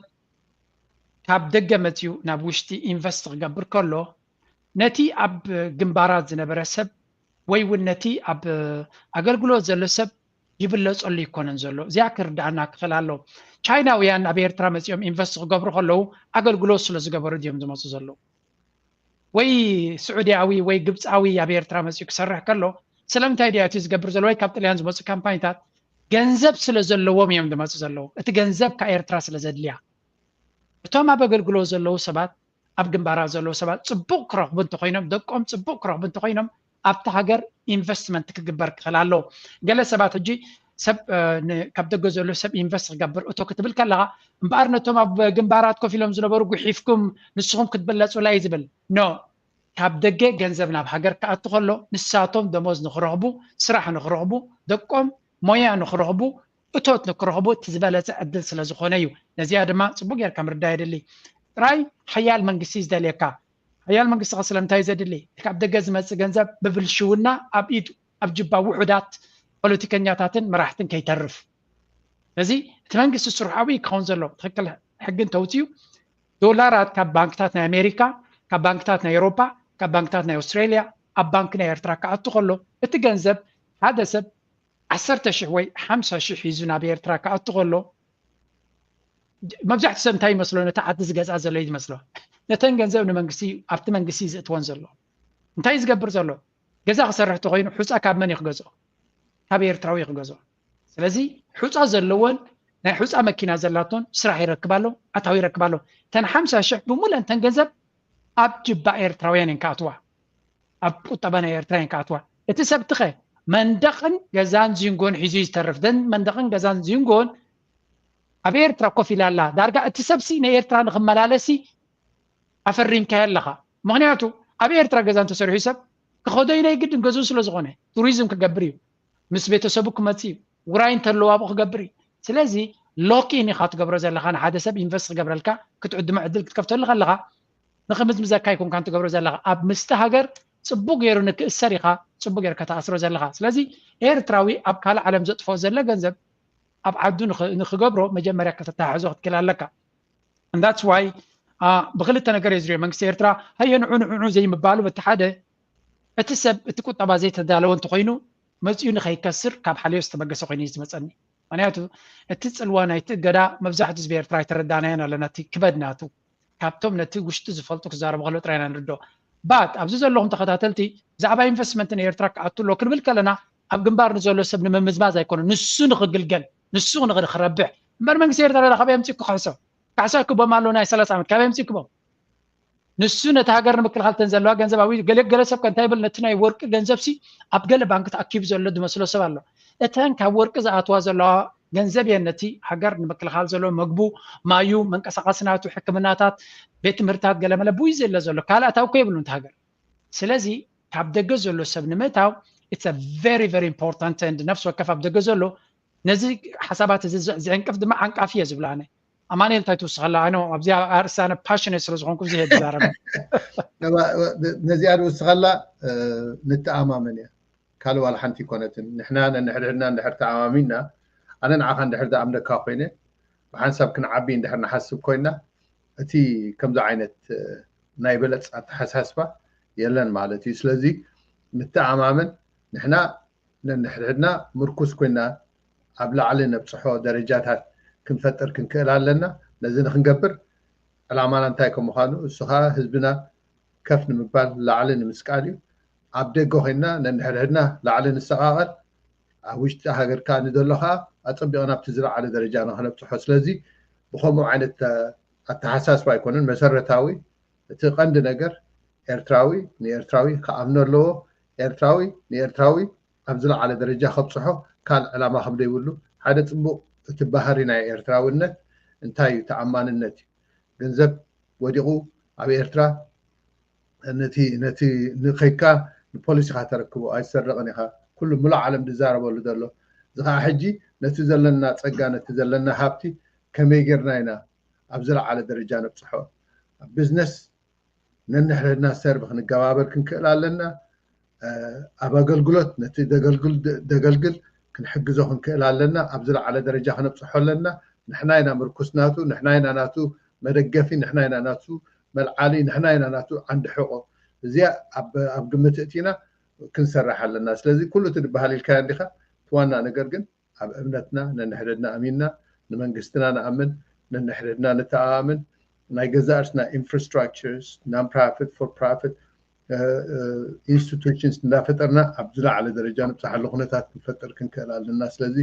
ካብ ደገ መፅዩ ናብ ውሽጢ ኢንቨስት ክገብር ከሎ ነቲ ኣብ ግንባራት ዝነበረ ሰብ ወይ እውን ነቲ ኣብ ኣገልግሎት ዘሎ ሰብ ይብለፀሉ ይኮነን ዘሎ። እዚኣ ክርዳእና ክኽእል ኣሎ። ቻይናውያን ኣብ ኤርትራ መፂኦም ኢንቨስት ክገብሩ ከለዉ ኣገልግሎት ስለ ዝገበሩ ድዮም ዝመፁ ዘለዉ? ወይ ስዑድያዊ ወይ ግብፃዊ ኣብ ኤርትራ መፂኡ ክሰርሕ ከሎ ስለምንታይ ድያ እቲ ዝገብር ዘሎ? ወይ ካብ ጥልያን ዝመፁ ካምፓኒታት ገንዘብ ስለ ዘለዎም እዮም ዝመፁ ዘለዉ። እቲ ገንዘብ ካብ ኤርትራ ስለ ዘድልያ እቶም ኣብ ኣገልግሎት ዘለዉ ሰባት ኣብ ግንባራት ዘለዉ ሰባት ፅቡቅ ክረኽቡ እንተኮይኖም ደቆም ፅቡቅ ክረኽቡ እንተኮይኖም ኣብቲ ሃገር ኢንቨስትመንት ክግበር ክኽእል ኣለዎ። ገለ ሰባት ሕጂ ሰብ ካብ ደገ ዘሎ ሰብ ኢንቨስት ክገብር እቶ ክትብል ከለካ እምበኣር ነቶም ኣብ ግንባራት ኮፍ ኢሎም ዝነበሩ ጉሒፍኩም ንስኹም ክትበለፁላ እዩ ዝብል። ኖ፣ ካብ ደገ ገንዘብ ናብ ሃገር ክኣቱ ከሎ ንሳቶም ደሞዝ ንክረኽቡ፣ ስራሕ ንክረኽቡ፣ ደቆም ሞያ ንክረኽቡ፣ እቶት ንክረኽቡ እቲ ዝበለፀ ዕድል ስለ ዝኾነ እዩ። ነዚኣ ድማ ፅቡቅ ጌርካ ምርዳእ የድሊ። ጥራይ ሓያል መንግስቲ ዝደልየካ። ሓያል መንግስቲ ከ ስለምንታይ ዘድሊ? ካብ ደገ ዝመፅእ ገንዘብ ብብልሽውና ኣብ ኢድ ኣብ ጅባ ውሑዳት ፖለቲከኛታትን መራሕትን ከይተርፍ። ስለዚ እቲ መንግስቲ ስርሑ ኣብኡ ክኸውን ዘሎ ትክክል ሕጊ እንተውፅዩ ዶላራት ካብ ባንክታት ናይ ኣሜሪካ፣ ካብ ባንክታት ናይ ኤሮፓ፣ ካብ ባንክታት ናይ ኣውስትራሊያ ኣብ ባንክ ናይ ኤርትራ ክኣቱ ከሎ እቲ ገንዘብ ሓደ ሰብ ዓሰርተ ሽሕ ወይ ሓምሳ ሽሕ ሒዙ ናብ ኤርትራ ክኣቱ ከሎ መብዛሕትኡ ሰብ እንታይ ይመስሎ? ነቲ ዓዲ ዝገዝኣ ዘሎ እዩ ዝመስሎ። ነተን ገንዘብ ንመንግስቲ ኣብቲ መንግስቲ እዩ ዝእትወን ዘሎ። እንታይ እዩ ዝገብር ዘሎ? ገዛ ክሰርሕ ተኮይኑ ሑፃ ካብ መን እዩ ክገዝኦ? ካብ ኤርትራዊ እዩ ክገዝኦ። ስለዚ ሑፃ ዘለዎን ናይ ሑፃ መኪና ዘላቶን ስራሕ ይረክብ ኣሎ፣ ኣታዊ ይረክብ ኣሎ። ተን ሓምሳ ሽሕ ብሙሉአን ተን ገንዘብ ኣብ ጅባ ኤርትራውያን እየን ክኣትዋ፣ ኣብ ቁጠባ ናይ ኤርትራ እየን ክኣትዋ። እቲ ሰብ ትኸ መንደቕን ገዛን ዚንጎን ሒዙ እዩ ዝተርፍ። ደን መንደቕን ገዛን ዚንጎን ኣብ ኤርትራ ኮፍ ኢላ ኣላ። ዳርጋ እቲ ሰብሲ ንኤርትራ ንክመላለሲ ኣፈሪምካዮ ኣለኻ። ምክንያቱ ኣብ ኤርትራ ገዛ እንተሰሪሑ ሰብ ክኸዶ ናይ ግድን ገዝኡ ስለ ዝኾነ ቱሪዝም ክገብር እዩ፣ ምስ ቤተሰቡ ክመጽእ እዩ፣ ውራይ እንተለዎ ኣብኡ ክገብር እዩ። ስለዚ ሎኪን ኢኻ ትገብሮ ዘለኻ ንሓደ ሰብ ኢንቨስት ክገብረልካ ክትዕድሞ ዕድል ክትከፍተሉ ከለኻ ንክምዝምዘካ ይኮንካን ትገብሮ ዘለኻ። ኣብ ምስቲ ሃገር ጽቡቅ ገይሩ ንክእሰር ኢኻ ጽቡቅ ጌርካ ተኣስሮ ዘለኻ። ስለዚ ኤርትራዊ ኣብ ካልእ ዓለም ዘጥፍኦ ዘሎ ገንዘብ ኣብ ዓዱ ንክ- ንክገብሮ መጀመርያ ከተተሓሕዞ ክትክእል ኣለካ። And that's why ብክልተ ነገር እየ ዝሪኦ መንግስቲ ኤርትራ ሃየ ንዑ ንዑ ዘይምባሉ። በቲ ሓደ እቲ ሰብ እቲ ቁጠባ ዘይተዳለወ እንተኮይኑ መፂኡ ንከይከስር ካብ ሓልዮ ዝተበገሰ ኮይኑ እዩ ዝመፀኒ። ምክንያቱ እቲ ፅልዋ ናይቲ እገዳ መብዛሕትኡ ህዝቢ ኤርትራ ኣይተረዳናዮን ኣለና። እቲ ክበድ ናቱ ካብቶም ነቲ ውሽጢ ዝፈልጡ ክዛረቡ ከለዉ ጥራይ ኢና ንርድኦ። ባት ኣብዚ ዘለኹም ተኸታተልቲ ብዛዕባ ኢንቨስትመንት ንኤርትራ ክኣቱ ኣሎ ክንብል ከለና ኣብ ግንባር ንዘሎ ሰብ ንምምዝማዝ ኣይኮነ፣ ንሱ ንክግልገል ንሱ ንክረብሕ እምበር መንግስቲ ኤርትራ ካበይ ኣምፂኡ ክሕሶ ካሕሳ ክቦም ኣሎ ናይ ሰላሳ ዓመት ካበይ ኣምፂኡ ክቦም ንሱ ነቲ ሃገር ንምክልኻል ተን ዘለዋ ገንዘብ ኣብ ገለገለ ሰብ ከ እንታይ ይብል ነቲ ናይ ወርቂ ገንዘብ ሲ ኣብ ገለ ባንክ ተኣኪቡ ዘሎ ዝመስሎ ሰብ ኣሎ። እተን ካብ ወርቂ ዝኣትዋ ዘለዋ ገንዘብ እየን ነቲ ሃገር ንምክልኻል ዘሎ መግቡ፣ ማዩ፣ መንቀሳቐሲ ናቱ፣ ሕክምናታት፣ ቤት ትምህርታት ገለመለ ብኡ ዘለ ዘሎ ካልእ ኣታዊ እኮ የብሉን እቲ ሃገር። ስለዚ ካብ ደገ ዘሎ ሰብ ንምእታው it's a very very important and ነፍሲ ወከፍ ኣብ ደገ ዘሎ ነዚ ሓሳባት እዚ ዝዕንቅፍ ድማ ዓንቃፊ እየ ዝብሎ ኣነ። ኣማኑኤል እንታይ ትውስኸላ? ኣነ ኣብዚኣ ኣርእስቲ ኣነ ፓሽኔት ስለ ዝኾንኩ እዚ እየ ዝዛረብ። ነዚኣ ዝውስኸላ ንተኣማመን እያ። ካልእ ዋላ ሓንቲ ይኮነትን። ንሕና ነንሕድሕድና እንድሕር ተኣማሚንና ኣነ ንዓኻ እንድሕር ዝኣምነካ ኮይነ ብሓንሳብ ክንዓቢ እንድሕር ንሓስብ ኮይና እቲ ከምዚ ዓይነት ናይ በለፅ ኣተሓሳስባ የለን ማለት እዩ። ስለዚ ንተኣማመን፣ ንሕና ነንሕድሕድና ምርኩስ ኮይና ኣብ ላዕሊ ነብፅሖ ደረጃታት ክንፈጥር ክንክእል ኣለና። ነዚ ንክንገብር ዕላማና እንታይ ከም ምዃኑ፣ እሱ ከዓ ህዝብና ከፍ ንምባል ላዕሊ ንምስቃል እዩ። ኣብ ደገ ኮይና ነንሕድሕድና ላዕሊ ንሰቃቀል፣ ኣብ ውሽጢ ሃገር ከዓ ንዘሎ ከዓ ኣፀቢቕና ኣብቲ ዝለዓለ ደረጃ ንክነብፅሖ። ስለዚ ብከምኡ ዓይነት ኣተሓሳስባ ኣይኮነን መሰረታዊ። እቲ ቀንዲ ነገር ኤርትራዊ ንኤርትራዊ ክኣምኖ ኣለዎ። ኤርትራዊ ንኤርትራዊ ኣብ ዝለዓለ ደረጃ ከብፅሖ ካልእ ዕላማ ከም ዘይብሉ፣ ሓደ ፅቡቕ እቲ ባህሪ ናይ ኤርትራውነት እንታይ እዩ? ተኣማንነት እዩ። ገንዘብ ወዲቑ ኣብ ኤርትራ ነቲ ነቲ ንኸይድካ ንፖሊስ ኢኻ ተረክቦ፣ ኣይትሰርቕን ኢኻ። ኩሉ ምሉእ ዓለም ዝዛረበሉ ዘሎ። እዚ ከዓ ሕጂ ነቲ ዘለና ጸጋ፣ ነቲ ዘለና ሃብቲ ከመይ ጌርና ኢና ኣብ ዝለዓለ ደረጃ ነብጽሖ? ኣብ ቢዝነስ ነንሕድሕድና ሰርቭ ክንገባበር ክንክእል ኣለና። ኣብ ኣገልግሎት ነቲ ደገልግል ደገልግል ክንሕግዞ ክንክእል ኣለና። ኣብ ዝለዓለ ደረጃ ክነብጽሖ ኣለና። ንሕና ኢና ምርኩስ ናቱ፣ ንሕና ኢና ናቱ መደገፊ፣ ንሕና ኢና ናቱ መልዓሊ፣ ንሕና ኢና ናቱ ዓንዲ ሕቆ። እዚኣ ኣብ ኣብ ግምት እቲና ክንሰርሕ ኣለና። ስለዚ ኩሉ እቲ ዝበሃል ኢልካዮ እንዲኻ፣ እቲ ዋና ነገር ግን ኣብ እምነትና ነንሕድሕድና ኣሚንና፣ ንመንግስትና ንኣምን፣ ነንሕድሕድና ንተኣማመን፣ ናይ ገዛእ ርእስና ኢንፍራስትራክቸርስ፣ non profit for profit ኢንስቲቱሽንስ እንዳፈጠርና ኣብ ዝለዓለ ደረጃ ንብፅሓሉ ኩነታት ክንፈጥር ክንክእል ኣለና። ስለዚ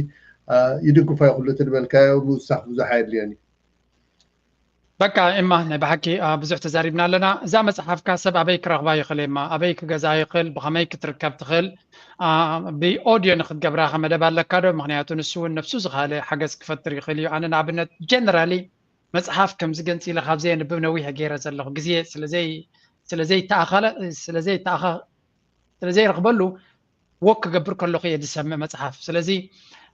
ይድግፎ እየ ኩሉ እቲ ዝበልካዮ፣ ምውሳኽ ብዙሕ ኣየድልዮን እዩ። በቃ ኤማ፣ ናይ ብሓቂ ብዙሕ ተዛሪብና ኣለና። እዛ መፅሓፍካ ሰብ ኣበይ ክረኽባ ይኽእል? ኤማ፣ ኣበይ ክገዛ ይኽእል? ብኸመይ ክትርከብ ትኽእል? ብኦድዮ ንክትገብራ ከ መደብ ኣለካ ዶ? ምክንያቱ ንሱ እውን ነብሱ ዝኻለ ሓገዝ ክፈጥር ይኽእል እዩ። ኣነ ንኣብነት ጀነራሊ መፅሓፍ ከምዚ ገንፂለ ካብ ዘየንብብ ነዊሕ ገይረ ዘለኹ፣ ግዜ ስለዘይ ስለዘይተኣኸለ ስለዘይተኣኸ ስለዘይረኽበሉ ወክ ክገብር ከለኹ እየ ዝሰምዕ መፅሓፍ። ስለዚ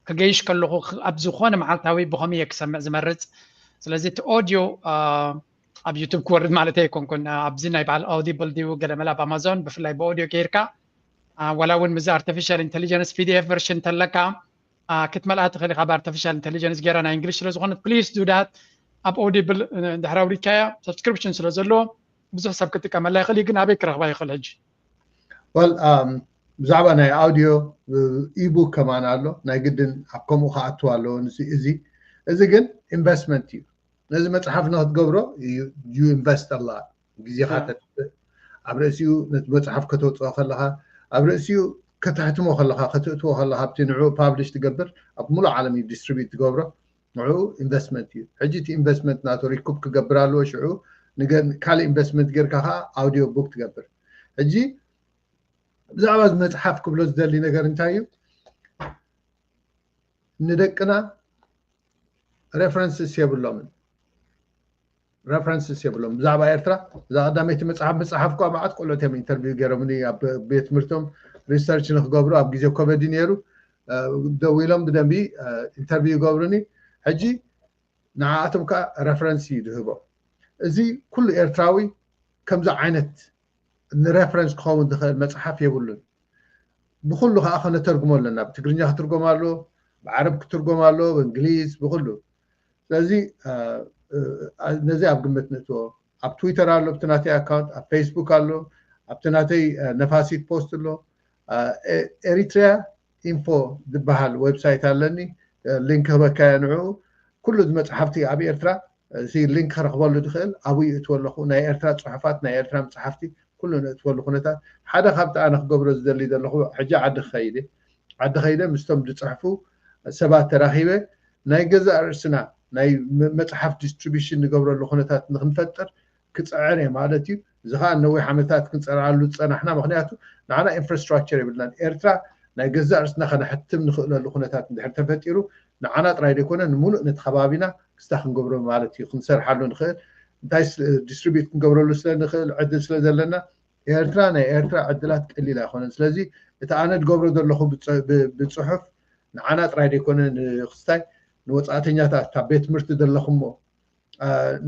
ክገይሽ ከለኹ ኣብ ዝኾነ መዓልታዊ ብኸምኡ እየ ክሰምዕ ዝመርፅ። ስለዚ እቲ ኦድዮ ኣብ ዩቱብ ክወርድ ማለት ኣይኮንኩን። ኣብዚ ናይ በዓል ኣውዲብል ድዩ ገለመለ ኣብ ኣማዞን ብፍላይ ብኦድዮ ገይርካ፣ ዋላ እውን ምስ ኣርቲፊሻል ኢንቴሊጀንስ ፒዲኤፍ ቨርሽን እንተለካ ክትመልኣ ትኽእል ኢኻ። ብኣርቲፊሻል ኢንቴሊጀንስ ገይራ ናይ እንግሊሽ ስለዝኾነት፣ ፕሊስ ዱ ዳት። ኣብ ኦዲብል ድሕሪ ኣውሪድካያ ሰብስክሪፕሽን ስለዘለዎ ብዙሕ ሰብ ክጥቀመላ ይኽእል እዩ። ግን ኣበይ ክረኽባ ይኽእል ሕጂ? ወል ብዛዕባ ናይ ኣውዲዮ ኢቡክ ከማን ኣሎ፣ ናይ ግድን ኣብ ከምኡ ክኣትው ኣለዎ። እዚ እዚ ግን ኢንቨስትመንት እዩ። ነዚ መፅሓፍ ንክትገብሮ ዩ ኢንቨስት ኣላ ግዜኻ ተጥፍእ። ኣብ ርእሲኡ ነቲ መፅሓፍ ከተውፅኦ ከለካ፣ ኣብ ርእሲኡ ከተሕትሞ ከለካ፣ ከተእትዎ ከለካ፣ ኣብቲ ንዕኡ ፓብሊሽ ትገብር፣ ኣብ ሙሉእ ዓለም እዩ ዲስትሪቢዩት ትገብሮ። ንዕኡ ኢንቨስትመንት እዩ። ሕጂ እቲ ኢንቨስትመንት ናቱ ሪኩፕ ክገብር ኣለዎ። ሽዑ ካልእ ኢንቨስትመንት ጌርካ ከዓ ኣውዲዮ ቡክ ትገብር። ሕጂ ብዛዕባ እዚ መፅሓፍ ክብሎ ዝደሊ ነገር እንታይ እዩ? ንደቅና ሬፈረንስስ የብሎምን። ሬፈረንስስ የብሎም። ብዛዕባ ኤርትራ እዛ ቀዳመይቲ መፅሓፍ ምፅሓፍ እኳ መዓት ቆልዑት እዮም ኢንተርቪው ገይሮምኒ ኣብ ቤት ትምህርቶም ሪሰርች ንክገብሩ ኣብ ግዜ ኮቪድ ነይሩ። ደዊሎም ብደንቢ ኢንተርቪው ይገብሩኒ። ሕጂ ንዓኣቶም ከዓ ሬፈረንስ እዩ ዝህቦ። እዚ ኩሉ ኤርትራዊ ከምዚ ዓይነት ንሬፈረንስ ክኸውን ዝኽእል መፅሓፍ የብሉን። ብኩሉ ከዓ ከነተርጉሞ ኣለና። ብትግርኛ ክትርጎም ኣሎ፣ ብዓረብ ክትርጎም ኣሎ፣ ብእንግሊዝ፣ ብኩሉ። ስለዚ ነዚ ኣብ ግምት ንእትዎ። ኣብ ትዊተር ኣሎ፣ ኣብቲ ናተይ ኣካውንት፣ ኣብ ፌስቡክ ኣሎ፣ ኣብቲ ናተይ ነፋሲት ፖስት ኣሎ። ኤሪትሪያ ኢንፎ ዝበሃል ዌብሳይት ኣለኒ፣ ሊንክ ክበካዮ ንዕኡ። ኩሉ እዚ መፅሓፍቲ ኣብ ኤርትራ እዚ ሊንክ ክረኽበሉ ትኽእል ኣብኡ ይእትወ ኣለኹ። ናይ ኤርትራ ፅሑፋት፣ ናይ ኤርትራ መፅሓፍቲ ኩሉ ነእትወሉ ኩነታት። ሓደ ካብቲ ኣነ ክገብሮ ዝደሊ ዘለኹ፣ ሕጂ ዓዲ ክኸይድ እየ። ዓዲ ከይደ ምስቶም ዝፅሕፉ ሰባት ተራኺበ ናይ ገዛእ ርእስና ናይ መፅሓፍ ዲስትሪቢሽን ንገብረሉ ኩነታት ንክንፈጥር ክፅዕር እየ ማለት እዩ። እዚ ከዓ ነዊሕ ዓመታት ክንፀርዓሉ ዝፀናሕና፣ ምክንያቱ ንዓና ኢንፍራስትራክቸር የብልናን። ኤርትራ ናይ ገዛእ ርእስና ከነሕትም ንኽእለሉ ኩነታት እንድሕር ተፈጢሩ፣ ንዓና ጥራይ ዘይኮነ ንምሉእ ነቲ ከባቢና ክስታ ክንገብሮ ማለት እዩ። ክንሰርሓሉ ንኽእል፣ እንታይ ዲስትሪቢዩት ክንገብረሉ ስለ ንኽእል ዕድል ስለ ዘለና። ኤርትራ ናይ ኤርትራ ዕድላት ቀሊል ኣይኮነን። ስለዚ እቲ ኣነ ዝገብሮ ዘለኹ ብፅሑፍ ንዓና ጥራይ ዘይኮነ ንክስታይ ንወፃእተኛታት ካብ ቤት ትምህርቲ ዘለኹሞ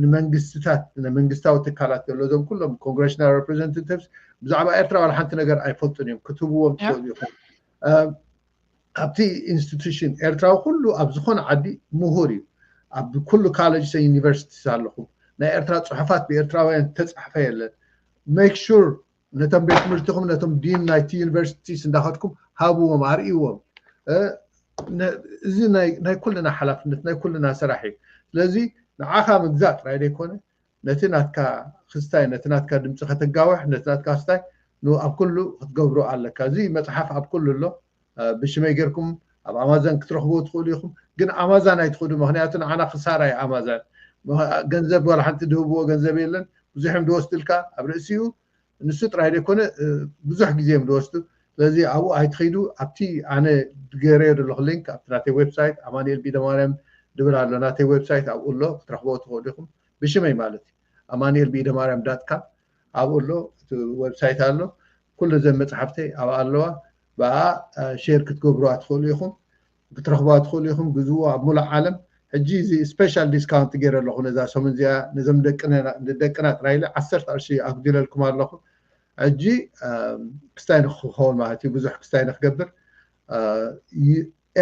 ንመንግስትታት ንመንግስታዊ ትካላት ዘሎ እዞም ኩሎም ኮንግሬሽናል ሬፕሬዘንታቲቭስ ብዛዕባ ኤርትራ ዋላ ሓንቲ ነገር ኣይፈልጡን እዮም። ክትህብዎም ትኽእሉ ኢኹም። ኣብቲ ኢንስቲቱሽን ኤርትራዊ ኩሉ ኣብ ዝኾነ ዓዲ ምሁር እዩ። ኣብ ኩሉ ካለጅ ዩኒቨርሲቲስ ኣለኹም። ናይ ኤርትራ ፅሑፋት ብኤርትራውያን ተፃሕፈ የለን። ሜክ ሹር ነቶም ቤት ትምህርትኹም፣ ነቶም ዲን ናይቲ ዩኒቨርሲቲ እንዳኸድኩም ሃብዎም፣ ኣርእይዎም። እዚ ናይ ኩልና ሓላፍነት፣ ናይ ኩልና ስራሕ እዩ። ስለዚ ንዓኻ ምግዛእ ጥራይ ዘይኮነ፣ ነቲ ናትካ ክስታይ፣ ነቲ ናትካ ድምፂ ከተጋውሕ፣ ነቲ ናትካ ክስታይ ኣብ ኩሉ ክትገብሮ ኣለካ። እዚ መፅሓፍ ኣብ ኩሉ ኣሎ። ብሽመይ ጌርኩም ኣብ ኣማዛን ክትረኽብዎ ትኽእሉ ኢኹም። ግን ኣማዛን ኣይትኽዱ፣ ምክንያቱ ንዓና ክሳራ እዩ ኣማዛን። ገንዘብ ዋላ ሓንቲ ድህብዎ ገንዘብ የለን። ብዙሕ እዮም ድወስድልካ ኣብ ርእሲኡ። ንሱ ጥራይ ዘይኮነ ብዙሕ ግዜ እዮም ድወስዱ። ስለዚ ኣብኡ ኣይትኸይዱ። ኣብቲ ኣነ ገይረዮ ዘለኹ ሊንክ ኣብቲ ናተይ ዌብሳይት ኣማኑኤል ቢደማርያም ድብል ኣሎ። ናተይ ዌብሳይት ኣብኡ ኣሎ፣ ክትረኽብዎ ትኽእሉ ኢኹም። ብሽመይ ማለት እዩ ኣማኑኤል ቢደማርያም ዳት ካም ኣብኡ ኣሎ፣ እቲ ዌብሳይት ኣሎ። ኩሉ ዘን መፅሓፍተይ ኣብኣ ኣለዋ። ብኣ ሼር ክትገብሩዋ ትኽእሉ ኢኹም፣ ክትረኽቡዋ ትኽእሉ ኢኹም። ግዝዎ ኣብ ሙሉእ ዓለም። ሕጂ እዚ ስፔሻል ዲስካውንት ገይረ ኣለኹ ነዛ ሰሙን እዚኣ፣ ነዞም ደቅና ደቅና ጥራይ ኢለ ዓሰርተ ቅርሺ ኣጉዲለልኩም ኣለኹ። ሕጂ ክስታይ ንክኸውን ማለት እዩ፣ ብዙሕ ክስታይ ንክገብር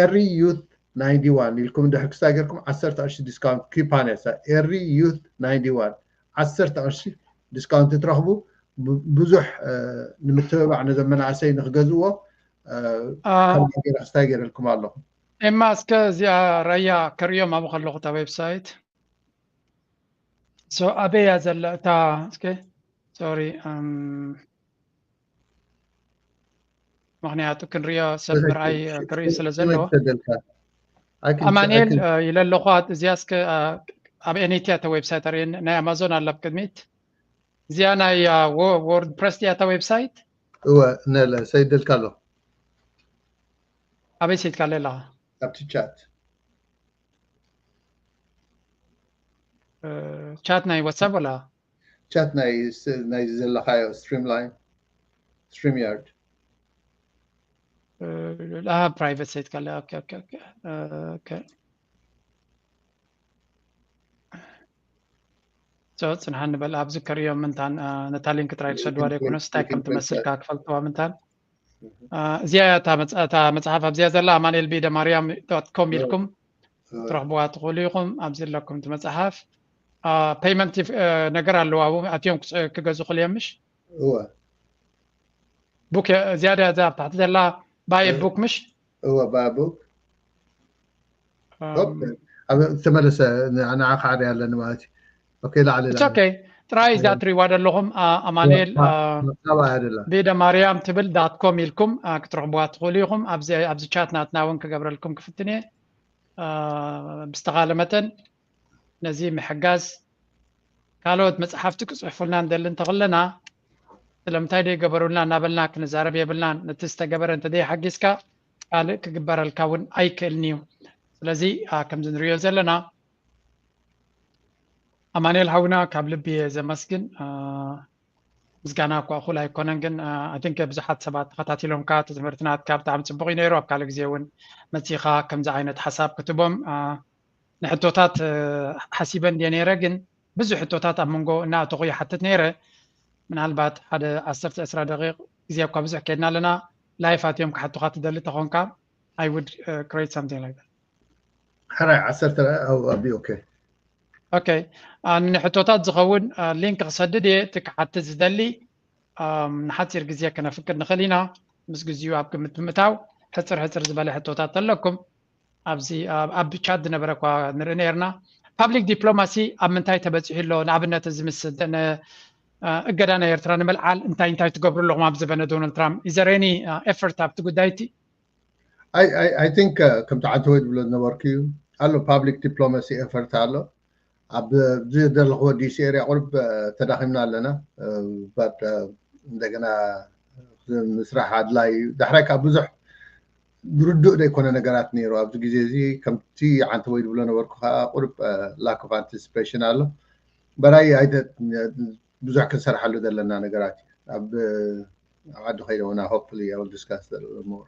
ኤሪ ዩት ናይንቲ ዋን ኢልኩም እንድሕር ክስታይ ጌርኩም ዓሰርተ ቅርሺ ዲስካውንት ኪፓን እያ እሳ። ኤሪ ዩት ናይንቲ ዋን ዓሰርተ ቅርሺ ዲስካውንት ትረኽቡ። ብዙሕ ንምትብባዕ ነዞም መናእሰይ ንክገዝእዎ። ከምዚ ገይረ ክስታይ ገይረልኩም ኣለኹ። ኤማ እስከ እዚኣ ረያ ከርእዮም ኣብኡ ከለኹ እታ ዌብሳይት ኣበያ ዘላ እታ እስከ ሶሪ ምክንያቱ ክንሪኦ ሰብ ምርኣይ ክርኢ ስለ ዘለዎ ኣማንኤል ኢለ ኣለኹ። እዚኣ እስከ ኣብ ኤኒቲ እታ ዌብሳይት ኣርእየኒ። ናይ ኣማዞን ኣላ ኣብ ቅድሚት። እዚኣ ናይ ወርድ ፕረስ እያ እታ ዌብሳይት። እወ ነለ ሰይደልካ ኣሎ። ኣበይ ሰይድካ ኣለኻ? ኣብቲ ቻት ቻት ናይ ዋትሳፕ ወላ ቻት ናይ ናይ ዘለኻዮ ስትሪም ላይን ስትሪም ያርድ ላ ፕራይቬት ሰይት ካለ ኦኬ ኦኬ ኦኬ ኦኬ ሶ ጽንሓ ንበል ኣብዚ ከርእዮም ምንታን ነታ ሊንክ ጥራይ ክሰድዋ ደይኮነስ እንታይ ከም ትመስል ከዓ ክፈልጥዋ ምንታን እዚኣ እታ መጽሓፍ ኣብዚኣ ዘላ ኣማኑኤል ቢደ ማርያም ዶት ኮም ኢልኩም ትረኽብዋ ትኽእሉ ኢኹም። ኣብዚ ኣለኩም እቲ መጽሓፍ ፔይመንት ነገር ኣለዋ ኣብኡ ኣትዮም ክገዙ ክልዮም ምሽ እወ ቡክ እዚኣ እዛ ኣብ ታሕቲ ዘላ ባይ ቡክ ምሽ እወ ባይ ቡክ ተመለሰ ንዓ ከዓ ኣለኒ ማለት እዩ። ኦኬ ላዕሊ ላዕሊ ጥራይ እዛ ትሪዋ ዘለኹም ኣማኑኤል ቢደ ማርያም ትብል ዳት ኮም ኢልኩም ክትረኽብዋ ትኽእሉ ኢኹም። ኣብዚ ቻት ናትና እውን ክገብረልኩም ክፍትን እየ። ብዝተኻለ መጠን ነዚ ምሕጋዝ ካልኦት መፅሓፍቲ ክፅሕፉልና ንደሊ እንተኽለና ስለምንታይ ደይገበሩልና እናበልና ክንዛረብ የብልናን። ነቲ ዝተገበረ እንተደይሓጊዝካ ካልእ ክግበረልካ እውን ኣይክእልን እዩ። ስለዚ ከምዚ ንሪኦ ዘለና ኣማኑኤል ሓውና ካብ ልቢ እየ ዘመስግን። ምስጋና እኳ እኹል ኣይኮነን ግን ኣይ ቲንክ ብዙሓት ሰባት ተኸታቲሎም ካ ትምህርትናትካ ብጣዕሚ ፅቡቅ እዩ ነይሩ። ኣብ ካልእ ግዜ እውን መፂኻ ከምዚ ዓይነት ሓሳብ ክትቦም ንሕቶታት ሓሲበ እንድየ ነይረ ግን ብዙሕ ሕቶታት ኣብ መንጎ እናእተኹ ይሓትት ነይረ። ምናልባት ሓደ ዓሰርተ ዕስራ ደቂቕ ግዜ እኳ ብዙሕ ከይድና ኣለና። ላይፍ ኣትዮም ክሓቱኻ ትደሊ ተኾንካ I would create something like that. ሕራይ ዓሰርተ ኣቢ okay okay ንሕቶታት ዝኸውን ሊንክ ክሰድድ እየ። እቲ ክሓትት ዝደሊ ንሓፂር ግዜ ክነፍቅድ ንኽእል ኢና። ምስ ግዚኡ ኣብ ግምት ብምእታው ሕፅር ሕፅር ዝበለ ሕቶታት ኣለኩም ኣብዚ ኣብ ቻት ዝነበረ እኳ ንርኢ ነርና። ፓብሊክ ዲፕሎማሲ ኣብ ምንታይ ተበፂሑ ኣሎ? ንኣብነት እዚ ምስ እገዳ ናይ ኤርትራ ንምልዓል እንታይ እንታይ ትገብሩ ኣለኹም ኣብ ዘበነ ዶናልድ ትራምፕ? Is there any effort ኣብቲ ጉዳይ እቲ? I think ከምቲ ዓንተ ወይ ዝብሎ ዝነበርኩ እዩ ኣሎ ፓብሊክ ዲፕሎማሲ ኤፈርት ኣሎ። ኣብዚ ዘለኽዎ ዲሲ ኤርያ ቁርብ ተዳኺምና ኣለና። እንደገና ምስራሕ ኣድላይ እዩ። ዳሕራይ ካብ ብዙሕ ርዱእ ዘይኮነ ነገራት ነይሩ ኣብዚ ግዜ እዚ ከምቲ ዓንተ ወይ ዝብሎ ነበርኩ ከዓ ቁርብ lack of anticipation ኣሎ። በራይ ኣይተ ብዙሕ ክንሰርሓሉ ዘለና ነገራት እዩ ኣብ ኣብ ዓዲ ከይደ ና hopefully I will discuss more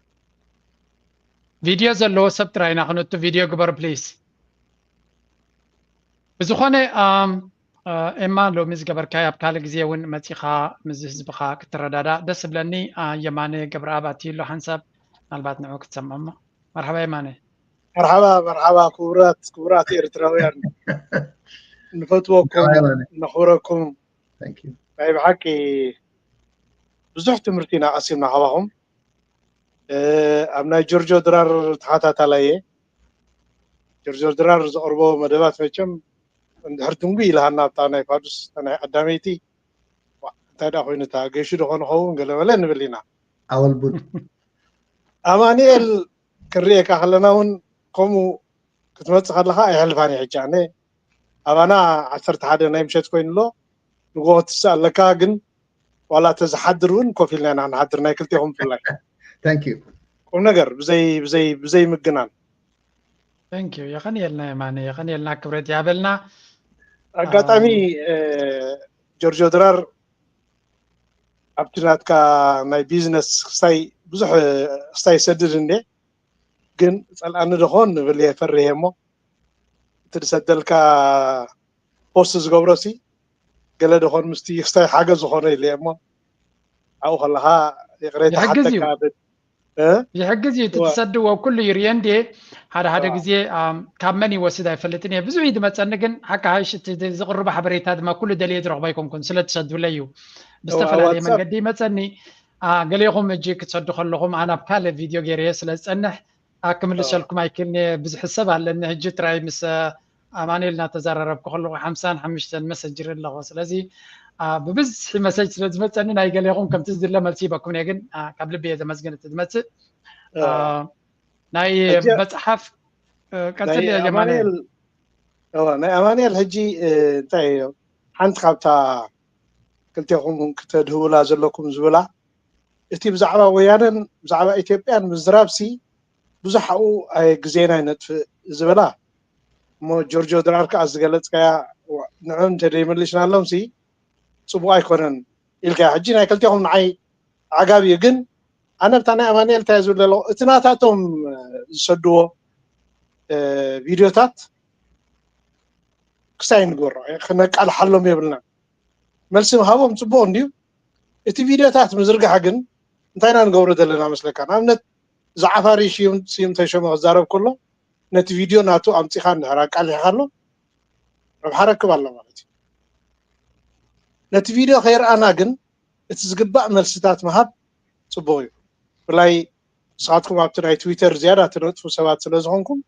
ቪድዮ ዘለዎ ሰብ ጥራይ ኢና ክነቱ ቪድዮ ግበሩ please። ብዝኾነ ኤማ ሎሚ ዝገበርካዮ ኣብ ካልእ ግዜ እውን መፂኻ ምስ ህዝብኻ ክትረዳዳእ ደስ ዝብለኒ። የማነ ገብረኣብ ኣትዩ ኣሎ ሓንሳብ ምናልባት ንዑ ክትሰምዖ እሞ መርሓባ የማነ። መርሓባ መርሓባ ክቡራት ክቡራት ኤርትራውያን ንፈትወኩም ነኽብረኩም ናይ ብሓቂ ብዙሕ ትምህርቲ ኢና ቀሲምና ካባኹም። ኣብ ናይ ጆርጆ ድራር ተኸታታላይ እየ። ጆርጆ ድራር ዘቕርቦ መደባት መቸም እንድሕር ድንጉ ኢልሃና ኣብታ ናይ ፋዱስ ናይ ቀዳመይቲ እንታይ ደኣ ኮይኑ እታ ገሹ ዶ ኾን ኸውን ገለ በለ ንብል ኢና። ኣወልቡድ ኣማኑኤል ክርእየካ ከለና እውን ከምኡ ክትመፅእ ከለካ ኣይሕልፋን እዩ። ሕጂ ኣነ ኣባና ዓሰርተ ሓደ ናይ ምሸት ኮይኑ ኣሎ ንጎ ክትስእ ኣለካ ግን ዋላ ተዝሓድር እውን ኮፍ ኢልና ኢና ንሓድር ናይ ክልቴኹም ብፍላይ thank you ቁም ነገር ብዘይ ብዘይ ብዘይ ምግናን thank you የቐንየልና የማነ የቐንየልና ክብረት ያበልና ኣጋጣሚ ጆርጆ ድራር ኣብቲ ናትካ ናይ ቢዝነስ ክስታይ ብዙሕ ክስታይ ይሰድድ እንዴ ግን ፀልኣኒ ደኾን ንብል እየ ፈርህ እሞ እቲ ዝሰደልካ ፖስት ዝገብሮ ሲ ገለ ደኾን ምስቲ ክስታይ ሓገዝ ዝኾነ ኢለ እሞ ኣብኡ ከለካ ይቕሬታ ይሕግዝ እዩ። ሓተካ ይሕግዝ እዩ እቲ ትሰድዎ ኩሉ ይርየ እንዴ ሓደ ሓደ ግዜ ካብ መን ይወስድ ኣይፈልጥን እየ ብዙሕ እዩ ዝመፀኒ ግን ሓካ ሃይሽ እቲ ዝቕርቡ ሓበሬታ ድማ ኩሉ ደልየ ዝረኽቦ ኣይኮንኩን ስለ ትሰዱለይ እዩ ብዝተፈላለየ መንገዲ ይመፀኒ ገሌኹም እጂ ክትሰዱ ከለኹም ኣነ ኣብ ካልእ ቪድዮ ገይረየ ስለ ዝፀንሕ ክምልሰልኩም ኣይክእልን እየ ብዙሕ ሰብ ኣለኒ ሕጂ ጥራይ ምስ ኣማኑኤል እናተዘራረብኩ ከለኹ ሓምሳን ሓሙሽተን መሰጅ ይርኢ ኣለኹ ስለዚ ብብዝሒ መሰጅ ስለ ዝመፀኒ ናይ ገሌኹም ከምቲ ዝድለ መልሲ ይበኩም እየ ግን ካብ ልቢ እየ ዘመስግን እቲ ዝመፅእ ናይ መፅሓፍ ቀፅል የማነ ናይ ኣማኑኤል ሕጂ እንታይ ሓንቲ ካብታ ክልቴኹም ክተድህቡላ ዘለኩም ዝብላ እቲ ብዛዕባ ወያነን ብዛዕባ ኢትዮጵያን ምዝራብ ሲ ብዙሕ ኣብኡ ግዜና ይነጥፍእ ዝብላ እሞ ጆርጆ ድራር ከዓ ዝገለፅካያ ንዑ እንተደይመልሽናሎም ሲ ፅቡቅ ኣይኮነን ኢልካ ሕጂ ናይ ክልቴኹም ንዓይ ዓጋብ እዩ ግን ኣነ ብታ ናይ ኣማኑኤል እንታይ ዝብል ኣለኹ እቲ ናታቶም ዝሰድዎ ቪድዮታት ክሳይ ንግበሮ ክነቃልሓሎም የብልና መልሲ ምሃቦም ፅቡቅ እንድዩ እቲ ቪድዮታት ምዝርጋሕ ግን እንታይ ኢና ንገብሮ ዘለና መስለካ ንኣብነት ዝዓፋሪ ስዩም ተሾመ ክዛረብ ከሎ ነቲ ቪድዮ ናቱ ኣምፂኻ እንድሕር ኣቃሊሕካሎ ረብሓ ረክብ ኣሎ ማለት እዩ ነቲ ቪድዮ ከይረኣና ግን እቲ ዝግባእ መልስታት ምሃብ ፅቡቅ እዩ ብፍላይ ንስኻትኩም ኣብቲ ናይ ትዊተር ዝያዳ ትነጥፉ ሰባት ስለ ዝኾንኩም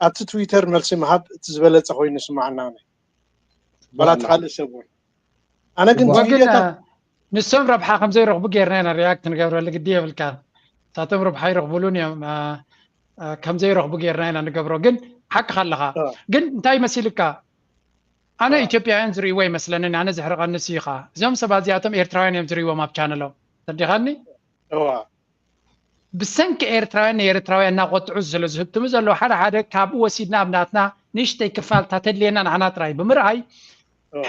ኣብቲ ትዊተር መልሲ ምሃብ እቲ ዝበለፀ ኮይኑ ይስማዓና ዋላ እቲ ካልእ ሰብ እውን ኣነ ግን ግን ንሶም ረብሓ ከም ዘይረኽቡ ጌርና ኢና ሪያክት ንገብረሉ ግዲ የብልካ ሳቶም ረብሓ ይረኽቡሉን እዮም ከም ዘይረኽቡ ጌርና ኢና ንገብሮ ግን ሓቅኻ ኣለኻ ግን እንታይ መሲልካ ኣነ ኢትዮጵያውያን ዝርእይዎ ይመስለንን ኣነ ዝሕርቐኒ ስዩ ኸዓ እዚኦም ሰባት እዚኣቶም ኤርትራውያን እዮም ዝርእይዎም ኣብ ቻነሎም ተርዲኻኒ ብሰንኪ ኤርትራውያን ንኤርትራውያን እናቆጥዑ ስለ ዝህብትሙ ዘለዉ ሓደ ሓደ ካብኡ ወሲድና ኣብ ናትና ንእሽተይ ክፋል እታ ተድልየና ንዓና ጥራይ ብምርኣይ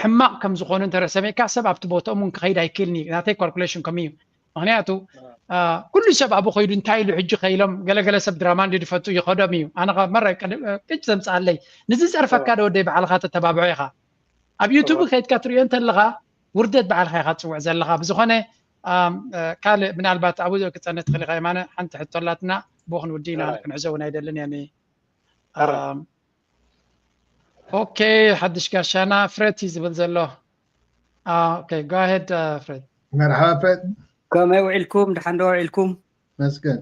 ሕማቕ ከም ዝኾኑ እንተረሰሚዕካ ሰብ ኣብቲ ቦትኦም እውን ክኸይድ ኣይክእልን እዩ ናተይ ካልኩሌሽን ከምኡ እዩ ምክንያቱ ኩሉ ሰብ ኣብኡ ከይዱ እንታይ ኢሉ ሕጂ ከኢሎም ገለገለ ሰብ ድራማ እንዲ ድፈቱ ይኸዶም እዩ ኣነ ካብ መራይ ቅጭ ዘምፅኣለይ ንዚ ፀርፈካ ዶ ወደይ ባዕልካ ተተባብዖ ኢኻ ኣብ ዩቱብ ከይድካ ትሪኦ እንተለኻ ውርደት ባዕልካ ኢኻ ትፅውዕ ዘለኻ ብዝኾነ ካልእ ምናልባት ኣብኡ ክፀንሕ ትኽእል ኢኻ የማነ ሓንቲ ሕቶ ኣላትና ብኡ ክንውዲ ኢና ክንሕዞ እውን ኣይደልን እየ ኦኬ ሓድሽ ጋሻና ፍሬት እዩ ዝብል ዘሎ ኦኬ go ahead ፍሬት መርሓባ ፍሬት ከመይ ውዒልኩም ድሓን ዶ ውዒልኩም መስገን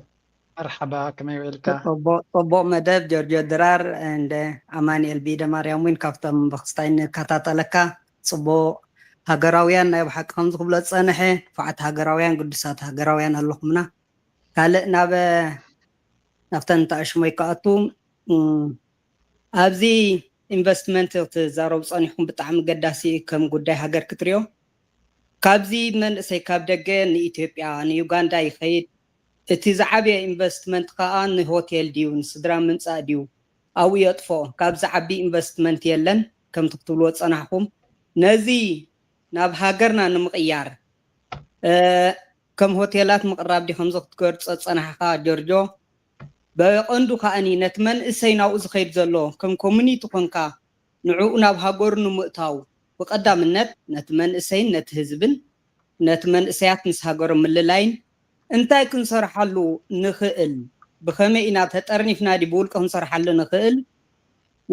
መርሓባ ከመይ ውዒልካ ፅቡቅ መደብ ጆርጆ ድራር እንደ ኣማኒኤል ቢደ ማርያም እውን ካብቶም ብክስታይ ንከታተለካ ፅቡቅ ሃገራውያን ናይ ብሓቂ ከም ዝክብሎ ዝፀንሐ ንፉዓት ሃገራውያን ግዱሳት ሃገራውያን ኣለኹምና ካልእ ናብ ናብተን ተኣሽሞይ ክኣቱ ኣብዚ ኢንቨስትመንት ክትዛረቡ ፀኒሕኩም ብጣዕሚ ገዳሲ እዩ ከም ጉዳይ ሃገር ክትሪኦ ካብዚ መንእሰይ ካብ ደገ ንኢትዮጵያ ንዩጋንዳ ይኸይድ እቲ ዝዓበየ ኢንቨስትመንት ከዓ ንሆቴል ድዩ ንስድራ ምምፃእ ድዩ ኣብኡ የጥፎ ካብዚ ዓቢ ኢንቨስትመንት የለን ከምቲ ክትብልዎ ዝፀናሕኩም ነዚ ናብ ሃገርና ንምቕያር ከም ሆቴላት ምቕራብ ድዩ ከምዚ ክትገርፆ ዝፀናሕካ ጆርጆ ብቐንዱ ከኣኒ ነቲ መንእሰይ ናብኡ ዝኸይድ ዘሎ ከም ኮሚኒቲ ኮንካ ንዕኡ ናብ ሃገሩ ንምእታው ብቐዳምነት ነቲ መንእሰይን ነቲ ህዝብን ነቲ መንእሰያት ምስ ሃገሮም ምልላይን እንታይ ክንሰርሓሉ ንኽእል ብኸመይ ኢና ተጠርኒፍና ዲ ብውልቂ ክንሰርሓሉ ንኽእል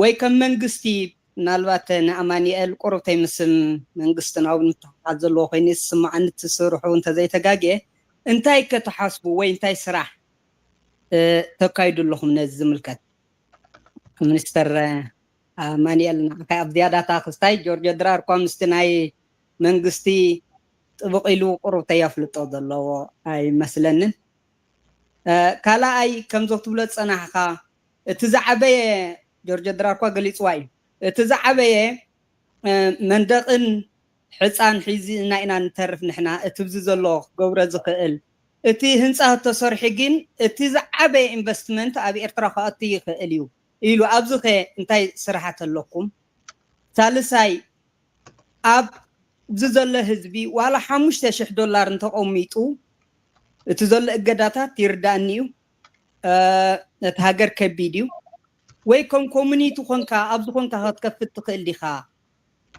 ወይ ከም መንግስቲ ምናልባት ንኣማኒኤል ቁሩብተይ ምስ መንግስትና እውን ምትሕሓዝ ዘለዎ ኮይኑ ዝስምዓኒ፣ እቲ ስርሑ እንተዘይተጋግየ እንታይ ከተሓስቡ ወይ እንታይ ስራሕ ተካይዱ ኣለኹም ነዚ ዝምልከት? ሚኒስተር ኣማኒኤል፣ ንዓኻ ኣብ ዝያዳታ ክስታይ። ጆርጆ ድራር እኳ ምስቲ ናይ መንግስቲ ጥብቕ ኢሉ ቁሩብተይ ኣፍልጦ ዘለዎ ኣይመስለንን። ካልኣይ፣ ከምዞ ትብሎ ዝጸናሕካ፣ እቲ ዝዓበየ፣ ጆርጆ ድራር እኳ ገሊጽዋ እዩ፣ እቲ ዝዓበየ መንደቕን ሕፃን ሒዝና ኢና ንተርፍ ንሕና። እቲ ብዚ ዘሎ ክገብሮ ዝኽእል፣ እቲ ህንፃ ተሰርሑ ግን እቲ ዝዓበየ ኢንቨስትመንት ኣብ ኤርትራ ክኣቱ ይኽእል እዩ ኢሉ። ኣብዚ ኸ እንታይ ስራሓት ኣለኩም? ሳልሳይ፣ ኣብዚ ዘሎ ህዝቢ ዋላ ሓሙሽተ ሽሕ ዶላር እንተቐሚጡ፣ እቲ ዘሎ እገዳታት ይርዳእኒ እዩ። ነቲ ሃገር ከቢድ እዩ። ወይ ከም ኮሚኒቲ ኾንካ፣ ኣብዚ ኾንካ ክትከፍት ትኽእል ዲኻ?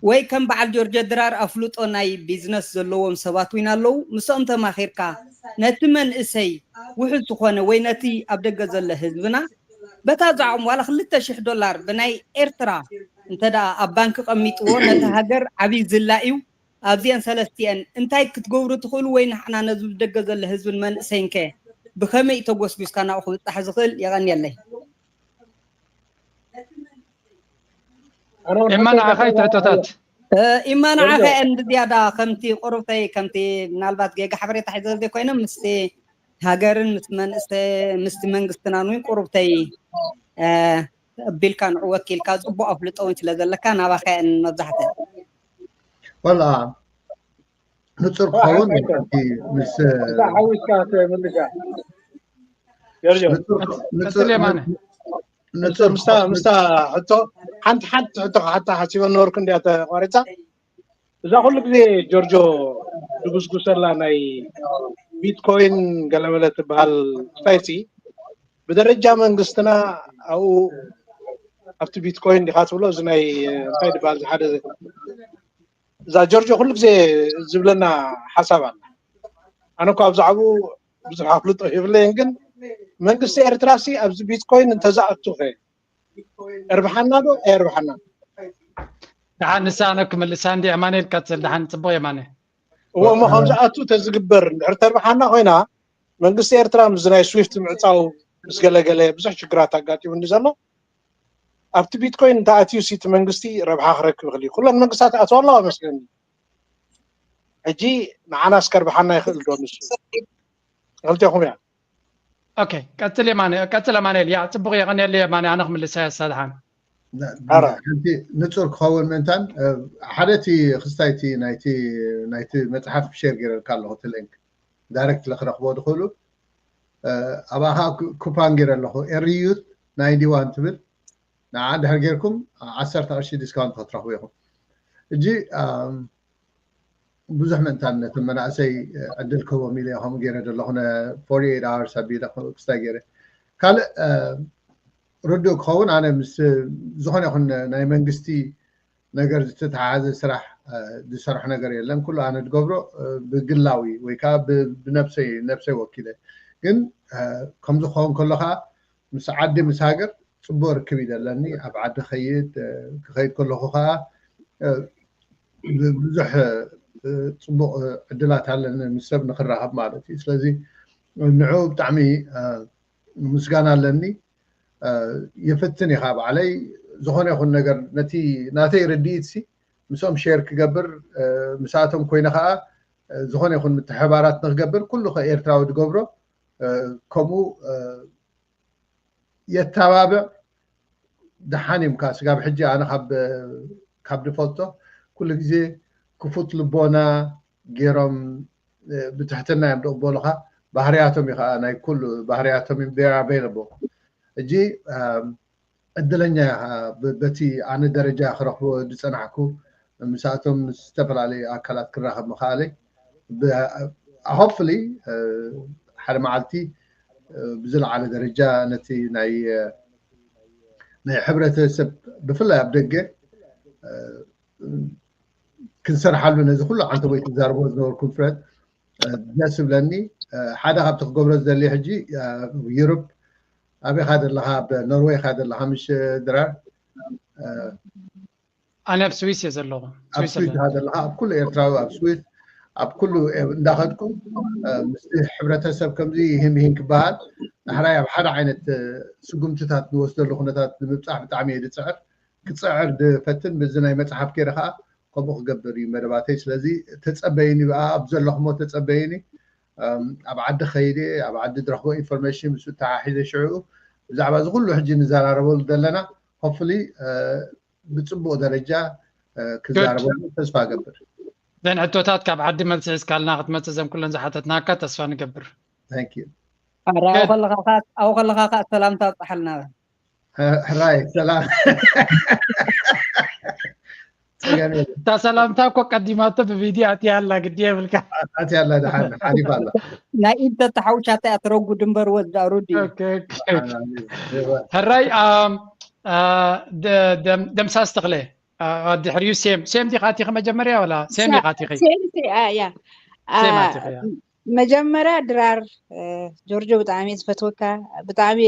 ወይ ከም በዓል ጆርጆ ድራር ኣፍልጦ ናይ ቢዝነስ ዘለዎም ሰባት እውን ኣለዉ። ምስኦም ተማኺርካ ነቲ መንእሰይ ውሑድ ዝኾነ ወይ ነቲ ኣብ ደገ ዘሎ ህዝብና በታ ዝዓቕሙ ዋላ ክልተ ሽሕ ዶላር ብናይ ኤርትራ እንተ ደኣ ኣብ ባንክ ቀሚጥዎ፣ ነቲ ሃገር ዓብዪ ዝላ እዩ። ኣብዚአን ሰለስቲአን እንታይ ክትገብሩ ትኽእሉ? ወይ ንሕና ነዚ ብደገ ዘሎ ህዝብን መንእሰይን ከ ብኸመይ እዩ ተጎስጒስካ ናብኡ ክብጻሕ ዝኽእል? የቐንየለይ። ኤማ ንዓኻ እዩ ትሕቶታት። ኢማ ንዓኻ እየን ብዝያዳ ከምቲ ቁሩብተይ ከምቲ ምናልባት ጌጋ ሓበሬታ ሒዘ ዘይኮይነ ምስቲ ሃገርን ምስ መንእሰ ምስቲ መንግስትናን እውን ቁሩብተይ ኣቢልካ ንዑ ወኪልካ ጽቡቕ ኣፍልጦ እውን ስለ ዘለካ ናባኻ እየን መብዛሕተን። ወላ ንጹር ክኸውን ምስ ሓዊስካ ምልሻ ጆርጆ ንጹር ንጹር ምስታ ምስታ ሕቶ ሓንቲ ሓንቲ ሕቶ ክሓታ ሓሲበ ነበርኩ እንዲያ ተቋሪፃ። እዛ ኩሉ ግዜ ጆርጆ ዝጉስጉሰላ ናይ ቢትኮይን ገለመለ ትበሃል ስታይሲ ብደረጃ መንግስትና ኣብኡ ኣብቲ ቢትኮይን ዲኻ ትብሎ እዚ ናይ እንታይ ዝበሃል ዝሓደ እዛ ጆርጆ ኩሉ ግዜ ዝብለና ሓሳብ ኣላ። ኣነ እኳ ኣብዛዕባኡ ብዙሕ ኣፍልጦ የብለይን፣ ግን መንግስቲ ኤርትራ ሲ ኣብዚ ቢትኮይን እንተዝኣቱ ኸ የርብሓና ዶ ኣየርብሓና? ደሓን ንሳ ኣነ ክምልሳ እንዲ ኣማኑኤል ቀጽል። ደሓን ጽቡቕ የማነ። እዎ እሞ ከምዝኣቱ ተዝግበር እንድሕር ተርብሓና ኮይና መንግስቲ ኤርትራ ምስዚ ናይ ስዊፍት ምዕጻው ምስ ገለገለ ብዙሕ ሽግራት ኣጋጢሙኒ ዘሎ ኣብቲ ቢትኮይን እንተኣትዩ ሲ እቲ መንግስቲ ረብሓ ክረክብ ይኽእል እዩ። ኩለን መንግስታት ኣትዋ ኣለዋ መስለኒ። ሕጂ ንዓናስ ከርብሓና ይኽእል ዶ ንሱ? ክልቴኹም እያ። ኦኬ ቀጽል የማነ ቀጽል ኣማኑኤል። ያ ጽቡቕ የቐንየለይ የማነ። ኣነ ክምልሳ እያ እሳ ደሓን። ኣረ። ሓንቲ ንጹር ክኸውን ምእንታን ሓደ እቲ ክስታይ እቲ ናይቲ ናይቲ መጽሓፍ ሼር ገይረልካ ኣለኹ እቲ ሊንክ ዳይሬክት ለክረኽቦ ዝኽእሉ ኣባኻ ኩፓን ገይረ ኣለኹ ኤሪ ዩት ናይንቲ ዋን ትብል ንዓ እንድሕር ጌርኩም ዓሰርተ ቅርሺ ዲስካውንት ክትረኽቡ ኢኹም። እጂ ብዙሕ ምእንታን ነቶም መናእሰይ ዕድል ክህቦም ኢለ ከምኡ ገይረ ዘለኹ ነ forty eight hours ኣቢለ ክስታይ ገይረ ካልእ ርዱእ ክኸውን ኣነ ምስ ዝኾነ ይኹን ናይ መንግስቲ ነገር ዝተተሓሓዘ ስራሕ ዝሰርሖ ነገር የለን። ኩሉ ኣነ ዝገብሮ ብግላዊ ወይ ከዓ ብነብሰይ ነብሰይ ወኪለ ግን ከምዚ ክኸውን ከሎ ከዓ ምስ ዓዲ ምስ ሃገር ፅቡቅ ርክብ እዩ ዘለኒ። ኣብ ዓዲ ኸይድ ክኸይድ ከለኹ ከዓ ብዙሕ ፅቡቅ ዕድላት ኣለኒ ምስ ሰብ ንክራኸብ ማለት እዩ። ስለዚ ንዑ ብጣዕሚ ምስጋና ኣለኒ። ይፍትን ኢኻ ባዕለይ ዝኾነ ይኹን ነገር ነቲ ናተይ ርድኢት ሲ ምስኦም ሼር ክገብር ምስኣቶም ኮይነ ከዓ ዝኾነ ይኹን ምትሕባራት ንክገብር ኩሉ ከ ኤርትራዊ ዝገብሮ ከምኡ የተባብዕ ደሓን እዮም። ካብ ስጋብ ሕጂ ኣነ ካብ ካብ ዝፈልጦ ኩሉ ግዜ ክፉት ልቦና ገይሮም ብትሕትና እዮም ዝቕበሉኻ። ባህርያቶም እዩ ከዓ ናይ ኩሉ ባህርያቶም እዮም። They are available። ሕጂ ዕድለኛ ኢኻ በቲ ኣነ ደረጃ ክረኽቦ ዝፀናሕኩ ምስኣቶም ምስ ዝተፈላለዩ ኣካላት ክራኸብ ምኽኣለይ። Hopefully ሓደ መዓልቲ ብዝለዓለ ደረጃ ነቲ ናይ ናይ ሕብረተሰብ ብፍላይ ኣብ ደገ ክንሰርሓሉ ነዚ ኩሉ ዓንተቦይ ትዛርቦ ዝነበርኩም ፍረት ደስ ዝብለኒ ሓደ ካብቲ ክገብሮ ዝደሊ ሕጂ ዩሮፕ ኣበይኻ ዘለኻ ኣብ ኖርወይ ኻ ዘለኻ ምሽ ድራር ኣነ ኣብ ስዊስ እየ ዘለኹ። ኣብ ስዊስ ኢኻ ዘለኻ፣ ኣብ ኩሉ ኤርትራዊ ኣብ ስዊስ ኣብ ኩሉ እንዳኸድኩም ምስ ሕብረተሰብ ከምዚ ይህም ይህን ክበሃል፣ ዳሕራይ ኣብ ሓደ ዓይነት ስጉምትታት ንወስደሉ ኩነታት ንምብፃሕ ብጣዕሚ እየ ዝፅዕር። ክፅዕር ዝፈትን ምስዚ ናይ መፅሓፍ ከይደ ከዓ ከምኡ ክገብር እዩ መደባተይ። ስለዚ ተፀበይኒ፣ ኣብ ዘለኹሞ ተፀበይኒ። ኣብ ዓዲ ከይደ ኣብ ዓዲ ዝረኽቦ ኢንፎርሜሽን ምስ ተሓሒዘ ሽዕኡ ብዛዕባ እዚ ኩሉ ሕጂ ንዘራረበሉ ዘለና ሆፍሊ ብፅቡቅ ደረጃ ክዛረበሉ ተስፋ እገብር። ዘን ሕቶታት ካብ ዓዲ መልሲ ሒዝካልና ክትመፅእ ዘም ኩለን ዝሓተትናካ ተስፋ ንገብር። Thank you። ኣብኡ ከለኻ ከዓ ሰላምታ ኣብፅሓልና። ሕራይ ሰላም። እታ ሰላምታ እኮ ቀዲማቶ ብቪድዮ ኣትያ ኣላ ግዲ የብልካ። ኣትያ ኣላ ደሓን ሓሊፋ ኣላ። ናይ ኢድ ተተሓውሻታ እያ ትረጉድ እምበር ወዳ ሩዲ። ሕራይ ደምሳስ ተኽለ ድሕሪኡ ሴም ሴም ዲኻ ኣቲኺ መጀመርያ ወላ ሴም ኢኻ ኣቲኺ? ያ መጀመርያ ድራር ጆርጆ ብጣዕሚ ዝፈትወካ ብጣዕሚ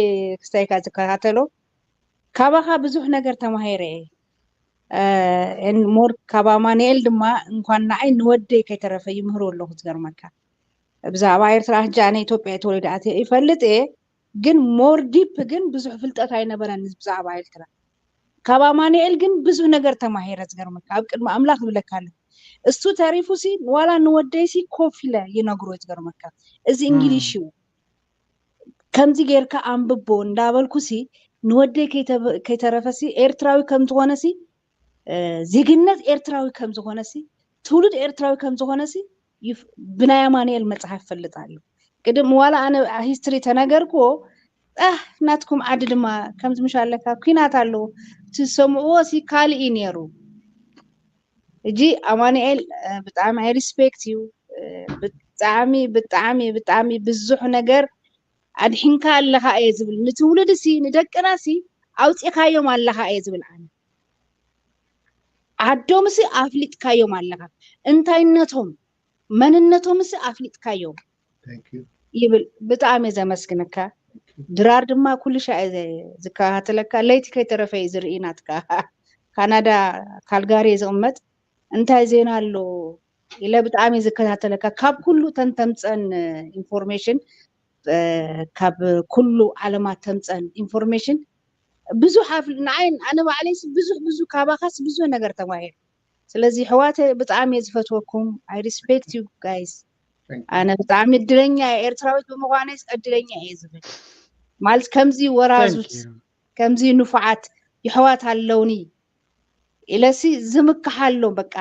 ክስታይካ ዝከታተሎ ካባኻ ብዙሕ ነገር ተማሂረ እየ። ሞር ካብ ኣማንኤል ድማ እንኳን ንዓይ ንወደይ ከይተረፈ ይምህሮ ኣለኹ ዝገርመካ። ብዛዕባ ኤርትራ ሕጂ ኣነ ኢትዮጵያ ተወሊደ ኣትየ ይፈልጥ እየ፣ ግን ሞር ዲፕ ግን ብዙሕ ፍልጠት ኣይነበረን ብዛዕባ ኤርትራ። ካብ ኣማንኤል ግን ብዙሕ ነገር ተማሂረ ዝገርመካ፣ ኣብ ቅድሚ ኣምላኽ እብለካ ኣለኹ። እሱ ተሪፉ ሲ ዋላ ንወደይ ሲ ኮፍ ኢለ ይነግሮ ዝገርመካ። እዚ እንግሊሽ እዩ። ከምዚ ጌርካ ኣንብቦ እንዳበልኩ ሲ ንወደይ ከይተረፈ ሲ ኤርትራዊ ከም ዝኾነ ሲ ዜግነት ኤርትራዊ ከም ዝኾነ ሲ ትውልድ ኤርትራዊ ከም ዝኾነ ሲ ብናይ ኣማንኤል መጽሓፍ ፈልጥ ኣሎ። ቅድም ዋላ ኣነ ሂስትሪ ተነገርክዎ ኣህ ናትኩም ዓዲ ድማ ከምዚ ምሽ ኣለካ ኩናት ኣሎ ትሰምዕዎ ሲ ካልእ እዩ ነይሩ። እጂ ኣማንኤል ብጣዕሚ ኣይ ሪስፔክት እዩ። ብጣዕሚ ብጣዕሚ ብጣዕሚ ብዙሕ ነገር ኣድሒንካ ኣለኻ እየ ዝብል። ንትውልድ ሲ ንደቅና ሲ ኣውፂኻዮም ኣለኻ እየ ዝብል ኣነ። ዓዶም ሲ ኣፍሊጥካዮም ኣለኻ። እንታይነቶም መንነቶም ሲ ኣፍሊጥካዮም ይብል። ብጣዕሚ እየ ዘመስግነካ። ድራር ድማ ኩሉ ሻዕ ዝከታተለካ ለይቲ ከይተረፈ እዩ ዝርኢ ናትካ። ካናዳ ካልጋሪ ዝቕመጥ እንታይ ዜና ኣሎ ኢለ ብጣዕሚ ዝከታተለካ ካብ ኩሉ ተንተምፀን ኢንፎርሜሽን ካብ ኩሉ ዓለማት ተምፀን ኢንፎርሜሽን ብዙሕ ንዓይ ኣነ ባዕለይ ብዙሕ ብዙ ካባኻስ ብዙሕ ነገር ተማሂር። ስለዚ ሕዋተ ብጣዕሚ እየ ዝፈትወኩም። I respect you guys። ኣነ ብጣዕሚ እድለኛ እየ ኤርትራዊት ብምዃነይ እድለኛ እየ ዝብል ማለት ከምዚ ወራዙት ከምዚ ንፉዓት ይሕዋት ኣለውኒ ኢለሲ ዝምክሓሎም በቃ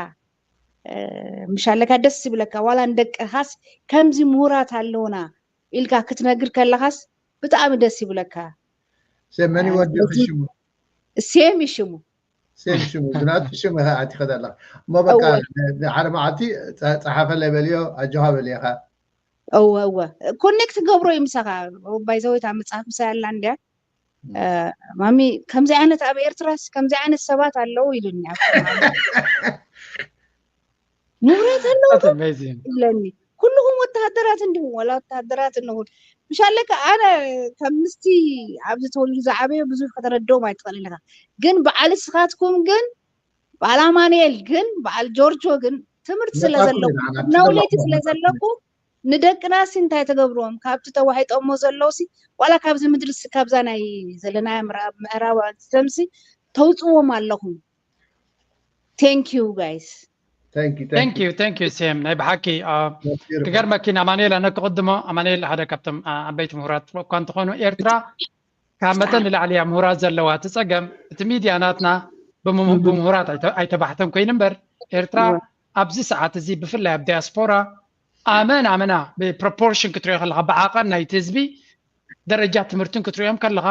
ምሻለካ ደስ ይብለካ። ዋላ ንደቅኻስ ከምዚ ምሁራት ኣለውና ኢልካ ክትነግር ከለኻስ ብጣዕሚ ደስ ይብለካ። መን ይወድኺ ሽሙ? ሴም ይሽሙ ሴም ሽሙ ብናቱ ሽሙ ኢኻ ኣቲኸ ዘለኻ እሞ በቃ ሓደ መዓልቲ ፀሓፈለይ በልዮ ኣጆኻ በልዮ ኢኻ። እወ እወ ኮኔክት ገብሮ እዩ ምሳኻ። ባይዘወይታ መፅሓፍ ምሳይ ኣላ እንድያ ማሚ ከምዚ ዓይነት ኣብ ኤርትራስ ከምዚ ዓይነት ሰባት ኣለዉ ኢሉኒ። ንብረት ኣለዉ ኢለኒ። ኩልኹም ወተሃደራት እንዲኹም ዋላ ወተሃደራት እንኹን ምሻለካ ኣነ ከም ምስቲ ኣብዚ ተወሊዱ ዝዓበዮ ብዙሕ ከተረድኦም ኣይትኽእልን ኢኻ። ግን በዓል ስኻትኩም ግን በዓል ኣማንኤል ግን በዓል ጆርጆ ግን ትምህርቲ ስለዘለኩም ነውሌቲ ስለዘለኩም ንደቅና ሲ እንታይ ተገብርዎም ካብቲ ተዋሒጦሞ ዘለዉ ሲ ዋላ ካብዚ ምድሪ ሲ ካብዛ ናይ ዘለናያ ምዕራብ ምዕራብ ዓለም ሲ ተውፅዎም ኣለኹም። Thank you guys። Thank you thank you ሴም ናይ ብሓቂ ክገርመኪ ኣማኑኤል ኣነ ክቕድሞ ኣማኑኤል ሓደ ካብቶም ዓበይቲ ምሁራት እኳ እንትኾኑ ኤርትራ ካብ መጠን ንላዕሊ እያ ምሁራት ዘለዋ። እቲ ፀገም እቲ ሚድያ ናትና ብምሁራት ኣይተባሕተን ኮይኑ እምበር ኤርትራ ኣብዚ ሰዓት እዚ ብፍላይ ኣብ ዲያስፖራ ኣመን ኣመና ብፕሮፖርሽን ክትሪኦ ከለካ ብዓቐን ናይቲ ህዝቢ ደረጃ ትምህርትን ክትሪኦም ከለካ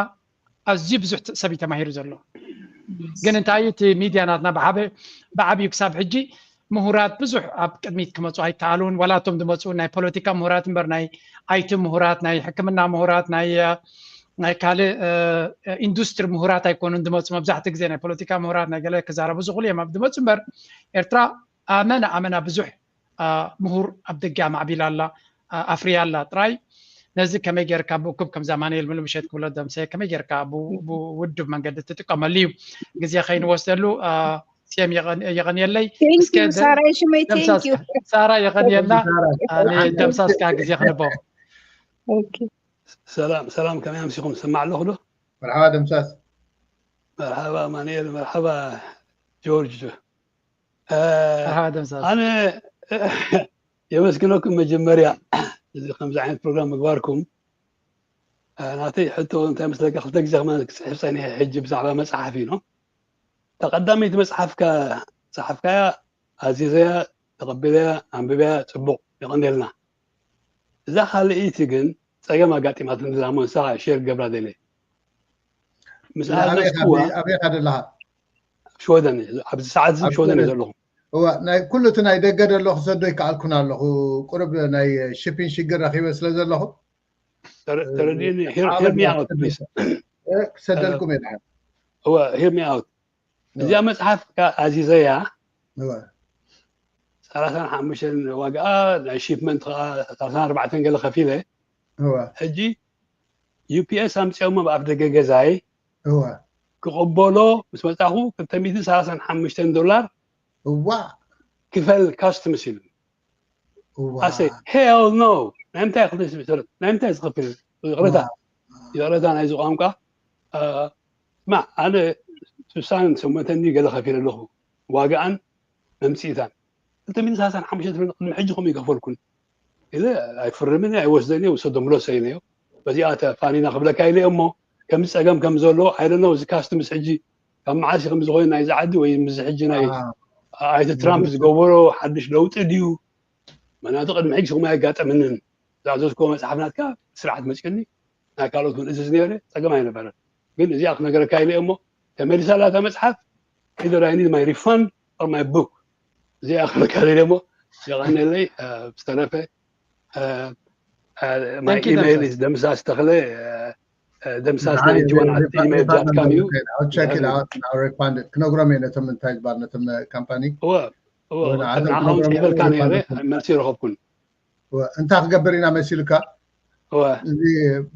ኣዝዩ ብዙሕ ሰብ እዩ ተማሂሩ ዘሎ። ግን እንታይ እቲ ሚድያ ናትና ብዓብዩ ክሳብ ሕጂ ምሁራት ብዙሕ ኣብ ቅድሚት ክመፁ ኣይከኣሉን። ዋላ እቶም ዝመፁ ናይ ፖለቲካ ምሁራት እምበር ናይ ኣይቲ ምሁራት፣ ናይ ሕክምና ምሁራት፣ ናይ ናይ ካልእ ኢንዱስትሪ ምሁራት ኣይኮኑን ዝመፁ። መብዛሕትኡ ግዜ ናይ ፖለቲካ ምሁራት ናይ ገለ ክዛረቡ ዝኽእሉ እዮም ዝመፁ እምበር ኤርትራ ኣመና ኣመና ብዙሕ ምሁር ኣብ ደገ ኣማዕቢላ ኣላ ኣፍርያ ኣላ። ጥራይ ነዚ ከመይ ጌርካ ብእኩብ ከምዛ ማንኤል ምሉምሸት ክብሎ ደምሰ ከመይ ጌርካ ብውዱብ መንገዲ ትጥቀመሉ እዩ ግዜ ከይንወስደሉ ስም የቐን- የቐንየለይ። Thank እስከ you ደ- ሳራ ሽመይ፣ thank ደምሳስ you። ሳራ የቐንየልና። ሳራ። ኣነ ደምሳስካ ግዜ ክንቦ Okay። ሰላም ሰላም፣ ከመይ ኣምሲኹም? ዝሰማዕ ኣለኹ ዶ? መርሓባ ደምሳስ። መርሓባ ኣማኑኤል፣ መርሓባ ጆርጅ። እ፣ መርሓባ ደምሳስ። ኣነ የመስግነኩም መጀመርያ እዚ ከምዚ ዓይነት ፕሮግራም ምግባርኩም። እ፣ ናተይ ሕቶ እንታይ መስለካ፣ ክልተ ግዜ ከማን ክፅሕፍ ፀኒሐ ሕጂ ብዛዕባ መፅሓፍ እዩ። እታ ቀዳመይቲ መፅሓፍካ ፀሓፍካያ፣ ኣዚዘያ፣ ተቐቢለያ፣ ኣንብበያ፣ ፅቡቕ፣ የቐንየልና። እዛ ካልኣይቲ ግን ፀገም ኣጋጢማትኒ፣ እዛ ሞንሳ ሼር ገብራ ደለ ምስ ኣበይ ኣዘዝኩዋ ኣበይ- ኣበይ ኢኻ ዘለኻ? ሽወደን እየ፣ ኣብዚ ሰዓት እዚ ኣብ ሽወደን እየ ሽወደን። ዘለኹ። እዋ ናይ ኩሉ እቲ ናይ ደገ ደሎ ክሰዶ ይከኣልኩን ኣለኹ። ቁሩብ ናይ ሽፒን ሽግር ረኺበ ስለ ዘለኹ ተረ- ተረዲእኒ። ዓቐብ ሄር ሚ ናብ ኣውት ፕሊዝ። ክሰደልኩም እየ ድሓን። እወ ሄር ሚ ኣውት። እዚኣ መፅሓፍ ከኣ ኣዚዘያ እዋ ሰላሳን ሓሙሽተን ዋጋኣ፣ ናይ ሺፕመንት ከኣ ሰላሳን ኣርባዕተን ገለ ከፊለ። እዋ ሕጂ ዩ ፒ ኤስ ኣምፅኦሞ ኣብ ኣፍ ደገ ገዛይ እዋ ክቕበሎ ምስ መፃኹ ክልተ ሚእትን ሰላሳን ሓሙሽተን ዶላር እዋ ክፈል ካስትምስ ኢሉ። እዋ ኣሰ ሄል ኖ፣ ናይ ምንታይ ክፍል ስብስብ ናይ ምንታይ ዝኸፍል? ይቕረታ ይቕረታ ናይዚ ቋንቋ። እ፣ ስማዕ፣ ኣነ ስሳን ሸሞንተን ገለ ከፊለ ኣለኹ፣ ዋጋኣን መምፅኢታን። ክልተ ሚእትን ሰላሳን ሓሙሽተ ትብል፣ ቅድሚ ሕጂ ከምኡ ይከፈልኩን ኢለ ኣይፍርምን እየ፣ ኣይወስደን እየ፣ ውሰዶ ምለሶ ኢለዮ። በዚኣ ተፋኒና ክብለካ ኢለ እየ እሞ፣ ከም ፀገም ከም ዘሎ ኣይደኖ። እዚ ካስትምስ ሕጂ ካብ መዓስ እዩ ከምዚ ኮይኑ ናይዚ ዓዲ፣ ወይ ምስዚ ሕጂ ናይ አ፣ ኣይተ ትራምፕ ዝገበሮ ሓድሽ ለውጢ ድዩ? ምክንያቱ ቅድሚ ሕጂ ከምኡ ኣየጋጠመንን። ዝኣዘዝክዎ መፅሓፍ ናትካ ስርዓት መፅኡኒ፣ ናይ ካልኦት እውን እዝዝ ነይረ፣ ፀገም ኣይነበረን። ግን እዚኣ ክነገረካ ኢለ እሞ፣ ተመሊሳ ኣላ እታ መፅሓፍ። Either I need my refund or my book። እዚኣ ክነገረካ ኢለ እሞ፣ የቐንየለይ። እ፣ ብዝተረፈ፣ እ፣ እ፣ my Thank you, email ደምሳስ። is ደምሳስ ተኽለ፣ እ፣ እ፣ ደምሳስ ናይንቲ ዋን at gmail dot com እዩ። ቸክ ኢት ኣውት ናው ሪፋንድ ክነግሮም እየ ነቶም እንታይ ዝበሃል ነቶም ካምፓኒ እወ እወ ወላ ከም ዓለም ንዓኻ ፕሮግራም ፅሒፈልካ ነይረ፣ ሪፋንድ መልሲ ይረኸብኩን። እንታይ ክገብር ኢና መሲልካ? እወ እዚ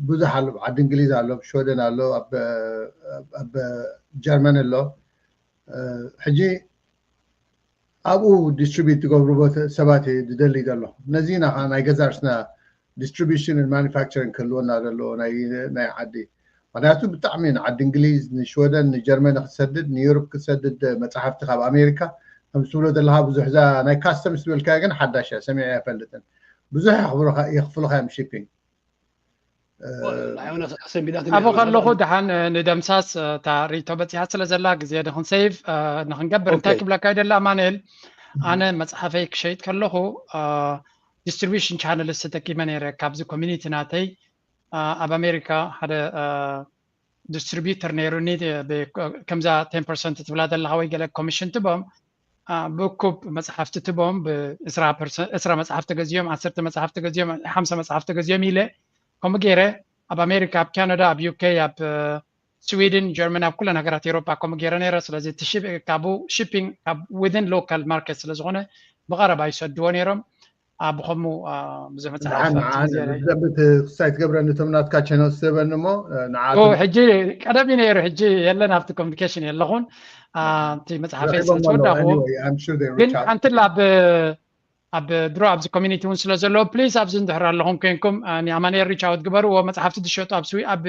ብዙሕ ኣሎ፣ ኣብ ዓዲ እንግሊዝ ኣሎ፣ ኣብ ሽወደን ኣሎ፣ ኣብ ኣብ ጀርመን ኣሎ። እ፣ ሕጂ ኣብኡ ዲስትሪቢዩት ዝገብሩ ቦታ ሰባት እዩ ዝደሊ ዘሎ። ነዚ ኢና ከዓ ናይ ገዛ ርስና ዲስትሪቢሽን ማኑፋክቸሪንግ ክህልወና ዘለዎ ናይ ናይ ዓዲ። ምክንያቱ ብጣዕሚ ንዓዲ እንግሊዝ፣ ንሽወደን፣ ንጀርመን ክትሰድድ፣ ንዩሮፕ ክትሰድድ መፅሓፍቲ ካብ ኣሜሪካ ከም ትብሎ ዘለካ ብዙሕ፣ እዛ ናይ ካስተምስ ዝበልካዮ ግን ሓዳሽ እያ፣ ሰሚዐ ኣይፈልጥን። ብዙሕ የኽብሩኻ- የኽፍሉኻ እዮም ሺፒንግ። ኣይሆነ ኣሰንቢዳት ኣብኡ ከለኹ ደሓን፣ እ፣ ንደምሳስ፣ እ፣ እታ ርእይቶ በፂሓ ስለ ዘላ ግዜ ንክንሰይቭ፣ እ፣ ንክንገብር እንታይ ኦኬ። ክብለካ ይደሊ ኣማኑኤል፣ ኣነ መፅሓፈይ ክሸይጥ ከለኹ፣ እ፣ ዲስትሪቢሽን ቻነልስ ተጠቂመ ነይረ። ካብዚ ኮሚኒቲ ናተይ፣ እ፣ ኣብ ኣሜሪካ ሓደ፣ እ፣ ዲስትሪቢዩተር ነይሩኒ፣ ብ-፣ ከምዛ ቴን ፐርሰንት ትብላ ዘለኻ ወይ ገለ ኮሚሽን ትቦም፣ እ፣ ብእኩብ መፅሓፍቲ ትቦም፣ ብ-፣ ዕስራ ፐርሰንት፣ ዕስራ መፅሓፍቲ ገዚኦም፣ ዓሰርተ መፅሓፍቲ ገዚኦም፣ ሓምሳ መፅሓፍቲ ገዚኦም ኢለ ከምኡ ገይረ ኣብ ኣሜሪካ፣ ኣብ ካናዳ፣ ኣብ ዩ ኬ፣ ኣብ፣ እ፣ ስዊድን፣ ጀርመን፣ ኣብ ኩለን ሃገራት ኤውሮጳ ከምኡ ገይረ ነይረ። ስለዚ እቲ ሺፕ-፣ ካብኡ ሺፒንግ ካብ ዊዝን ሎካል ማርኬት ስለ ዝኾነ ብቐረባ ይሰድዎ ነይሮም። ኣብ ከምኡ፣ እ፣ ብዙሕ መፅሓፍ ደሓን ኣብቲ ንዓን ግዜ ላይ ብደንቢ እቲ ክስታይ ትገብረኒ እቶም ናትካ ቸነል ስበኒ እሞ፣ እ፣ ኦ፣ ንዓቶም ሕጂ ቀደም እዩ ነይሩ፣ ሕጂ የለን፣ ኣብቲ ኮሚኒኬሽን የለኹን። እ፣ እቲ መፅሓፈይ ስለ ረኺቦም ኣለዉ። ዝወዳእኩዎ Anyway, I'm sure they ግን reach out. ሓንቲ ላ ኣብ ኣብ ድሮ ኣብዚ ኮሚኒቲ እውን ስለ ዘለዉ ፕሊዝ ኣብዚ እንድሕር ኣለኹም ኮይንኩም፣ እ፣ ንኣማኑኤል ሪች ኣውት ግበርዎ። መፅሓፍቲ ዝሸጡ ኣብ ስዊ ኣብ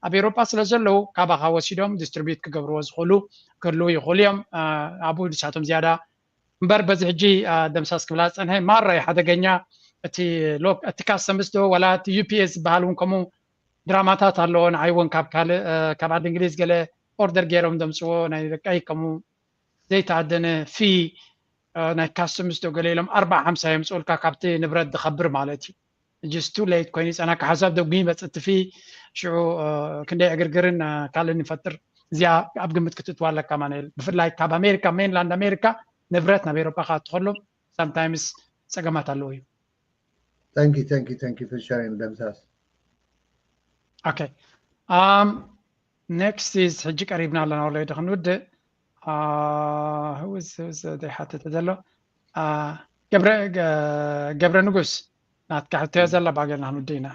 ኣብ ኤውሮጳ ስለ ዘለዉ ካባኻ ወሲዶም ዲስትሪቢዩት ክገብርዎ ዝኽእሉ ክህልዉ ይኽእሉ እዮም። እ፣ ኣብኡ ንሳቶም ዝያዳ እምበር በዚ ሕጂ፣ እ፣ ደምሳስ ክብላ ዝፀንሐ ማራ እዩ ሓደገኛ። እቲ ሎ- እቲ ካስተምስ ዶ ዋላ እቲ ዩ ፒ ኤስ ዝበሃል እውን ከምኡ ድራማታት ኣለዎ። ንዓይ እውን ካብ ካልእ፣ እ፣ ካብ ዓዲ እንግሊዝ ገለ ኦርደር ገይሮም ዘምፅዎ ናይ ደቀይ ከምኡ ዘይተኣደነ ፊ፣ እ፣ ናይ ካስተምስ ዶ ገለ ኢሎም ኣርባዓ ሓምሳ የምፅኡልካ ካብቲ ንብረት ዝኸብር ማለት እዩ። ጅስ ቱ ሌት ኮይኑ ይፀናካ ሓሳብ ደጉ ይመፅእ እቲ ፊ ሽዑ፣ እ፣ ክንደይ ዕግርግርን፣ እ፣ ካልእን ይፈጥር። እዚኣ ኣብ ግምት ክትእትዋ ኣለካ ኣማኑኤል። ብፍላይ ካብ ኣሜሪካ፣ ሜንላንድ ኣሜሪካ ንብረት ናብ ኤውሮጳ ክኣቱ ከሎ ሳምታይምስ ፀገማት ኣለዎ እዩ። Thank you, thank you, thank you for sharing ደምሳስ። ኦኬ። ኣም፣ ኔክስት ኢዝ ሕጂ ቀሪብና ኣለና ወለዶ ክንውድእ። አ፣ who is- who is ዘይሓተተ ዘሎ? አ፣ ገብረ ገ- ገብረ ንጉስ ናትካ ሕቶ እያ ዘላ፣ ባገልና ክንውድእ ኢና።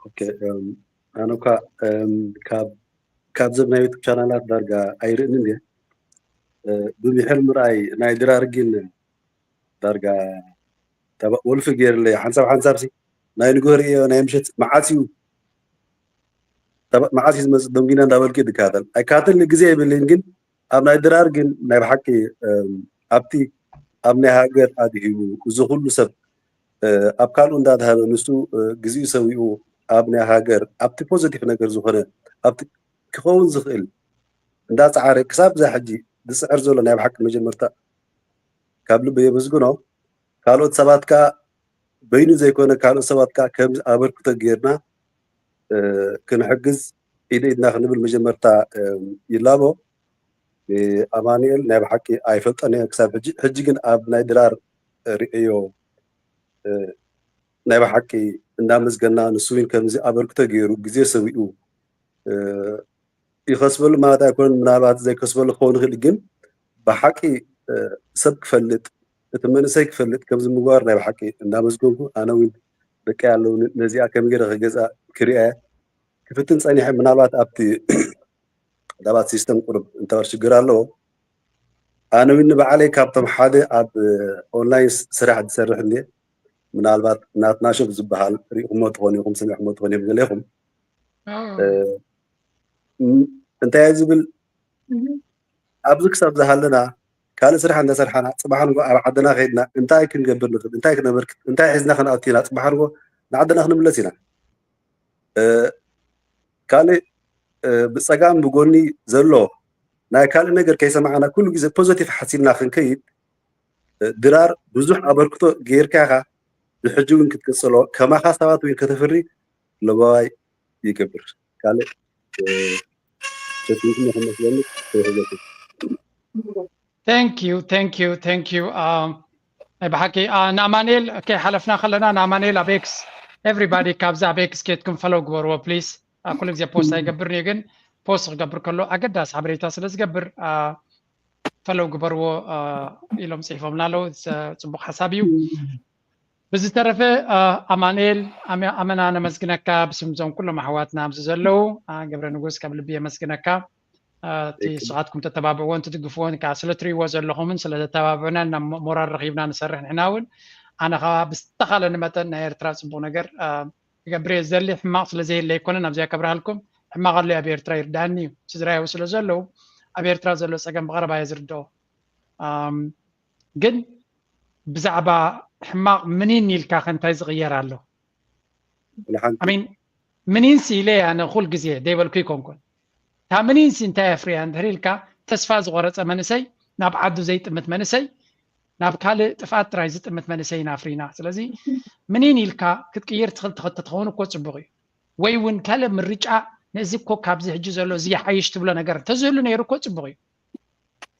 ኦኬ፣ እም፣ ኣነ እኳ፣ እም፣ ካብ ካብዞም ናይ ዩቱብ ቻናላት ዳርጋ ኣይርእንን እየ። ብምሕር ምርኣይ ናይ ድራር ግን ዳርጋ ወልፊ ገይርለይ ሓንሳብ ሓንሳብ ሲ ናይ ንግሆ ርእዮ ናይ ምሸት መዓስ እዩ መዓስ እዩ ዝመፅእ ደንጊና እንዳበልክ ይድካተል ኣይካተል ግዜ የብልን ግን ኣብ ናይ ድራር ግን ናይ ብሓቂ ኣብቲ ኣብ ናይ ሃገር ኣድሂቡ እዚ ኩሉ ሰብ ኣብ ካልኡ እንዳድሃበ ንሱ ግዜኡ ሰዊኡ ኣብ ናይ ሃገር ኣብቲ ፖዘቲቭ ነገር ዝኾነ ኣብቲ ክኸውን ዝኽእል እንዳፀዓረ ክሳብ እዛ ሕጂ ዝፅዕር ዘሎ ናይ ብሓቂ መጀመርታ ካብ ልቢ የመስግኖ። ካልኦት ሰባት ከዓ በይኑ ዘይኮነ ካልኦት ሰባት ከዓ ከም ኣበርክቶ ጌርና ክንሕግዝ ኢደ ኢድና ክንብል መጀመርታ ይላቦ። ኣማኑኤል ናይ ብሓቂ ኣይፈልጠን እየ ክሳብ ሕጂ። ሕጂ ግን ኣብ ናይ ድራር ርእዮ ናይ ብሓቂ እንዳመስገና ንሱ እውን ከምዚ ኣበርክቶ ገይሩ ግዜ ሰዊኡ ይኸስበሉ ማለት ኣይኮነን። ምናልባት ዘይከስበሉ ክኸውን ይኽእል ግን ብሓቂ ሰብ ክፈልጥ እቲ መንእሰይ ክፈልጥ ከምዚ ምግባር ናይ ብሓቂ እንዳመስገንኩ ኣነ እውን ደቂ ኣለውኒ ነዚኣ ከም ገይረ ክገዝኣ ክሪኣ ክፍትን ፀኒሐ ምናልባት ኣብቲ ዳባት ሲስተም ቁርብ እንተበር ሽግር ኣለዎ ኣነ እውን ንባዕለይ ካብቶም ሓደ ኣብ ኦንላይን ስራሕ ዝሰርሕ እንደ ምናልባት ናትና ሾፕ ዝበሃል ሪኢኹሞ ትኾኑ ኢኹም ሰሚዕኹሞ ትኾኑ እዮም ገሌኹም እንታይ እየ ዝብል ኣብዚ ክሳብ ዝሃለና ካልእ ስራሕ እንዳሰርሓና ፅባሕ ንጎ ኣብ ዓድና ከይድና እንታይ ክንገብር ንኽእል እንታይ ክነበርክት እንታይ ሒዝና ክንኣቱ ኢና ፅባሕ ንጎ ንዓድና ክንምለስ ኢና ካልእ ብፀጋም ብጎኒ ዘሎ ናይ ካልእ ነገር ከይሰማዕና ኩሉ ግዜ ፖዘቲቭ ሓሲብና ክንከይድ ድራር ብዙሕ ኣበርክቶ ገይርካ ኢኻ ንሕጂ እውን ክትቅፅሎ ከማኻ ሰባት እውን ከተፍሪ ለባዋይ ይገብር ካልእ Thank you, thank you, thank you. ናይ ብሓቂ ንኣማንኤል ከይሓለፍና ከለና ንኣማንኤል ኣብ ኤክስ everybody ካብዚ ኣብ ኤክስ ኬትኩም ፈለው ግበርዎ ፕሊስ። ኩሉ ግዜ ፖስት ኣይገብርን እዩ ግን ፖስት ክገብር ከሎ ኣገዳሲ ሓበሬታ ስለ ዝገብር ፈለው ግበርዎ ኢሎም ፅሒፎምና ኣለዉ። ፅቡቅ ሓሳብ እዩ። ብዝተረፈ ኣማንኤል ኣመና ነመስግነካ ብስም ዞም ኩሎም ኣሕዋትና ኣብዚ ዘለዉ ገብረ ንጉስ ካብ ልቢ የመስግነካ። እቲ ንስኻትኩም ተተባብዕዎን ትድግፍዎን ከዓ ስለ ትርእይዎ ዘለኹምን ስለ ዘተባብዕና ናብ ሞራል ረኺብና ንሰርሕ ንሕና እውን ኣነ ከዓ ብዝተኻለኒ መጠን ናይ ኤርትራ ፅቡቅ ነገር ክገብር እየ ዝደሊ ሕማቅ ስለ ዘየለ ኣይኮነን ኣብዚኣ ከብርሃልኩም ሕማቅ ኣሎ ኣብ ኤርትራ ይርዳእኒ እዩ ስድራየው ስለ ዘለዉ ኣብ ኤርትራ ዘሎ ፀገም ብቀረባ እየ ዝርድኦ ግን ብዛዕባ ሕማቕ ምኒን ኢልካ ከ እንታይ ዝቕየር ኣሎ? ወላ ሓንቲ I mean ምኒንሲ ኢለ ኣነ ኩል ግዜ ደይበልኩ ይኮንኩን። እታ ምኒንሲ እንታይ ኣፍርያ እንድሕር ኢልካ ተስፋ ዝቆረጸ መንእሰይ፣ ናብ ዓዱ ዘይጥምት መንእሰይ፣ ናብ ካልእ ጥፍኣት ጥራይ ዝጥምት መንእሰይ ኢና ኣፍሪና። ስለዚ ምኒን ኢልካ ክትቅይር ትኽእል ተኸ- ተትኸውን እኮ ጽቡቕ እዩ። ወይ እውን ካልእ ምርጫ ነዚ እኮ ካብዚ ሕጂ ዘሎ እዚ ይሓይሽ ትብሎ ነገር እንተዝህሉ ነይሩ እኮ ጽቡቕ እዩ።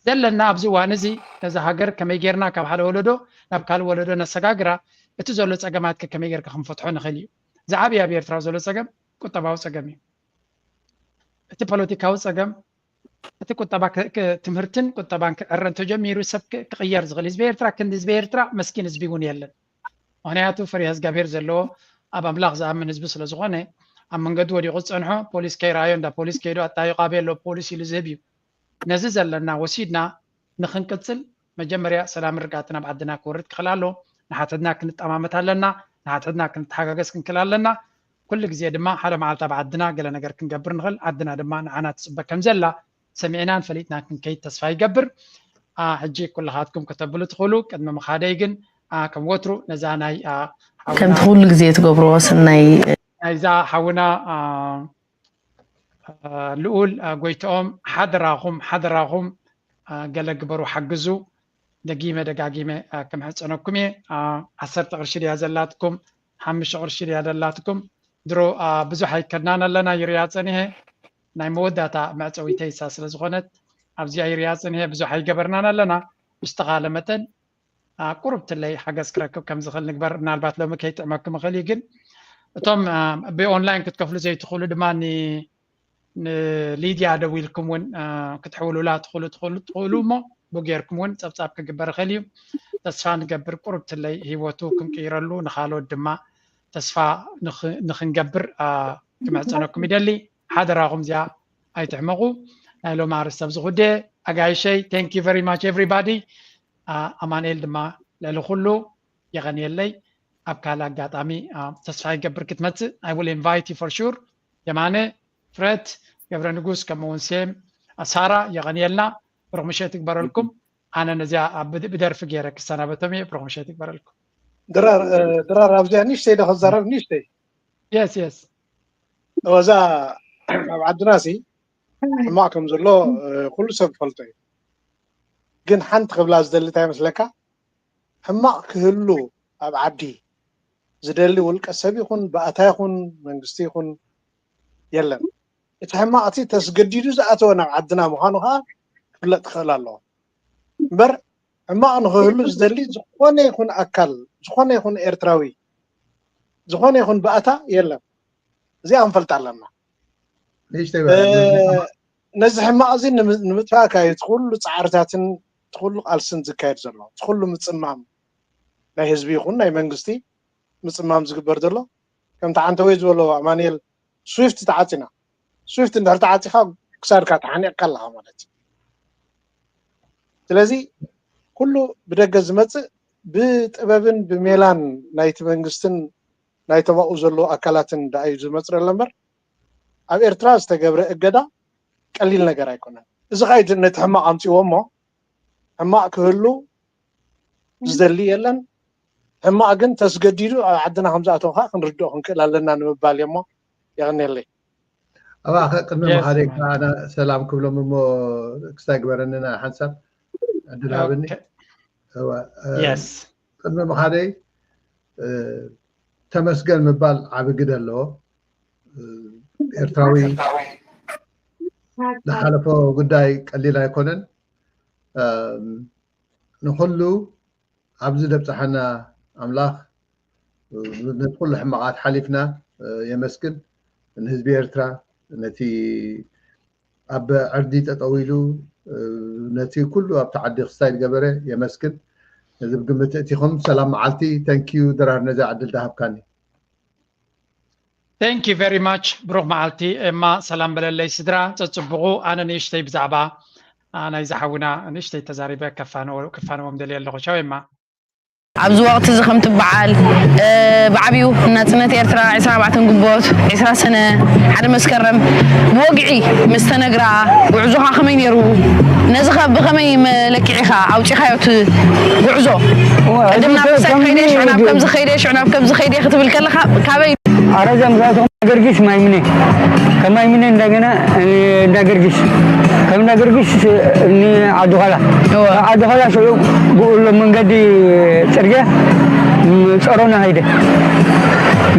ዘለና ኣብዚ እዋን እዚ ነዛ ሃገር ከመይ ጌርና ካብ ሓደ ወለዶ ናብ ካልእ ወለዶ ነሰጋግራ እቲ ዘሎ ፀገማት ከ ከመይ ጌርካ ክንፈትሖ ንኽእል እዩ ዝዓብይ ኣብ ኤርትራ ዘሎ ፀገም ቁጠባዊ ፀገም እዩ እቲ ፖለቲካዊ ፀገም እቲ ቁጠባ ትምህርትን ቁጠባን ክዕረ እንተጀሚሩ ሰብ ክቅየር ዝኽእል ህዝቢ ኤርትራ ክንዲ ህዝቢ ኤርትራ መስኪን ህዝቢ እውን የለን ምክንያቱ ፈሪሃ እግዚኣብሔር ዘለዎ ኣብ ኣምላኽ ዝኣምን ህዝቢ ስለ ዝኾነ ኣብ መንገዲ ወዲቑ ዝፀንሖ ፖሊስ ከይረኣዮ እንዳ ፖሊስ ከይዱ ኣጣይቋ ኣበይ ኣሎ ፖሊስ ኢሉ ዝህብ እዩ ነዚ ዘለና ወሲድና ንኽንቅፅል መጀመርያ ሰላምን ርግኣትን ኣብ ዓድና ክወርድ ክኽእል ኣለዎ። ንሓትሕትና ክንጠማመት ኣለና። ንሓትሕትና ክንተሓጋገዝ ክንክእል ኣለና። ኩሉ ግዜ ድማ ሓደ መዓልቲ ኣብ ዓድና ገለ ነገር ክንገብር ንኽእል። ዓድና ድማ ንዓና ትፅበ ከም ዘላ ሰሚዕናን ፈሊጥናን ክንከይድ ተስፋ ይገብር። ሕጂ ኩልኻትኩም ከተብሉ ትኽእሉ። ቅድሚ ምኻደይ ግን ከም ወትሩ ነዛ ናይ ሓውና ከምቲ ኩሉ ግዜ ትገብርዎ ሰናይ ናይዛ ሓውና ልኡል ጎይትኦም ሓደራኹም ሓደራኹም ገለ ግበሩ ሓግዙ ደጊመ ደጋጊመ ክምሕፀነኩም እየ ዓሰርተ ቅርሺ ድያ ዘላትኩም ሓምሽተ ቅርሺ ድያ ዘላትኩም ድሮ ብዙሕ ኣይከድናን ኣለና ይርያ ፀኒሀ ናይ መወዳእታ መዕፀዊተይሳ ስለ ዝኾነት ኣብዚኣ ይርያ ፀኒሀ ብዙሕ ኣይገበርናን ኣለና ብዝተኻለ መጠን ቁሩብ ትለይ ሓገዝ ክረክብ ከም ዝኽእል ንግበር ምናልባት ሎሚ ከይጥዕመኩም ይኽእል እዩ ግን እቶም ብኦንላይን ክትከፍሉ ዘይትኽእሉ ድማ ንሊድያ ደዊልኩም እውን ክትሕውሉላ ትኽእሉ ትኽእሉ ትኽእሉ እሞ ብጌርኩም እውን ፀብፃብ ክግበር ይኽእል እዩ ተስፋ ንገብር ቁሩብ ትለይ ህይወቱ ክንቅይረሉ ንካልኦት ድማ ተስፋ ንኽንገብር ክምሕፀነኩም ይደሊ ሓደራኹም እዚኣ ኣይትሕመቑ ናይ ሎም ኣርስቲ ኣብዚ ኩዴ ኣጋይሸይ። Thank you very much everybody። ኣማንኤል ድማ ልዕሊ ኩሉ የቐንየለይ። ኣብ ካልእ ኣጋጣሚ ተስፋ ይገብር ክትመጽእ። I will invite you for sure። የማነ፣ ፍረት፣ ገብረ ንጉስ፣ ከምኡ እውን ሴም፣ ሳራ፣ የቐንየልና። ብሩኽ ምሸት ይግበረልኩም። ኣነ ነዚኣ ብደርፊ ገይረ ክሰናበቶም እየ። ብሩኽ ምሸት ይግበረልኩም። ድራር ኣብዚኣ ንእሽተይ ዶ ክዛረብ? ንእሽተይ። የስ የስ። እዛ ኣብ ዓድና ሲ ሕማቕ ከም ዘሎ ኩሉ ሰብ ዝፈልጦ እዩ። ግን ሓንቲ ክብላ ዝደሊ እንታይ ይመስለካ? ሕማቕ ክህሉ ኣብ ዓዲ ዝደሊ ውልቀ ሰብ ይኹን ባእታ ይኹን መንግስቲ ይኹን የለን። እቲ ሕማቕ እቲ ተስገዲዱ ዝኣተወ ናብ ዓድና ምዃኑ ከዓ ክፍለጥ ክኽእል ኣለዎ። እምበር ሕማቕ ንኽህሉ ዝደሊ ዝኾነ ይኹን ኣካል፣ ዝኾነ ይኹን ኤርትራዊ፣ ዝኾነ ይኹን ባእታ የለን። እዚኣ ክንፈልጥ ኣለና። ነዚ ሕማቕ እዚ ንምጥፋእ ካዩ እቲ ኩሉ ፃዕርታትን እቲ ኩሉ ቃልስን ዝካየድ ዘሎ፣ እቲ ኩሉ ምፅማም ናይ ህዝቢ ይኹን ናይ መንግስቲ ምፅማም ዝግበር ዘሎ። ከምቲ ዓንተወይ ዝበሎ ኣማንኤል፣ ስዊፍት ተዓፂና። ስዊፍት እንድሕር ተዓፂኻ ክሳድካ ተሓኒቕካ ኣለኻ ማለት እዩ። ስለዚ ኩሉ ብደገ ዝመፅእ ብጥበብን ብሜላን ናይቲ መንግስትን ናይቶም ኣብኡ ዘለዉ ኣካላትን ደኣ እዩ ዝመፅእ ዘሎ እምበር ኣብ ኤርትራ ዝተገብረ እገዳ ቀሊል ነገር ኣይኮነን። እዚ ኸኣ እዩ ነቲ ሕማቕ ኣምፅዎ እሞ ሕማቕ ክህሉ ዝደሊ የለን። ሕማቕ ግን ተስገዲዱ ኣብ ዓድና ከም ዝኣተወ ኸዓ ክንርድኦ ክንክእል ኣለና ንምባል እየ እሞ የቐንየለይ። ኣባኸ ቅድሚ ምኻደይ ከዓ ኣነ ሰላም ክብሎም እሞ ክስታይ ግበረኒ ናይ ሓንሳብ ዕድል ሃብኒ። ቅድሚ ምኻደይ ተመስገን ምባል ዓቢ ግደ ኣለዎ። ኤርትራዊ ዝሓለፎ ጉዳይ ቀሊል ኣይኮነን። ንኹሉ ኣብዚ ደብፅሓና ኣምላኽ ነቲ ኩሉ ሕማቓት ሓሊፍና የመስግን። ንህዝቢ ኤርትራ ነቲ ኣብ ዕርዲ ጠጠው ኢሉ ነቲ ኩሉ ኣብቲ ዓዲ ክስታይ ዝገበረ የመስግን። ነዚ ብግምት እቲኹም ሰላም መዓልቲ። Thank you ድራር ነዚ ዕድል ዝሃብካኒ። Thank you very much። ብሩኽ መዓልቲ። ኤማ ሰላም በለለይ ስድራ ጸጽብቑ። ኣነ ንእሽተይ ብዛዕባ ናይዚ ሓውና ንእሽተይ ተዛሪበ ከፋንዎም ደልየ ኣለኹ። ቻው ኤማ። ኣብዚ ወቕቲ እዚ ከምቲ በዓል ብዓብዩ ናጽነት ኤርትራ ዕስራ ኣርባዕተ ግንቦት ዕስራ ሰነ ሓደ መስከረም ብወግዒ ምስ ተነግራ ጉዕዞኻ ከመይ ነይሩ? ነዚ ኸ ብኸመይ መለክዒኻ ኣውጺኻዮ እቲ ጉዕዞ? ቅድም ናብ ምሳይ ከይደ ሽዑ ናብ ከምዚ ከይደ ሽዑ ናብ ከምዚ ከይደ ክትብል ከለኻ ካበይ? ኣረዛ ምሳቶም ገርጊስ ማይምነ ከማይምነ እንደገና እንዳገርጊስ ከም እንዳገርጊስ ንዓዲ ኋላ ዓዲ ኋላ ሽዑ ብኡሎ መንገዲ ፅርግያ ጸሮና ኸይደ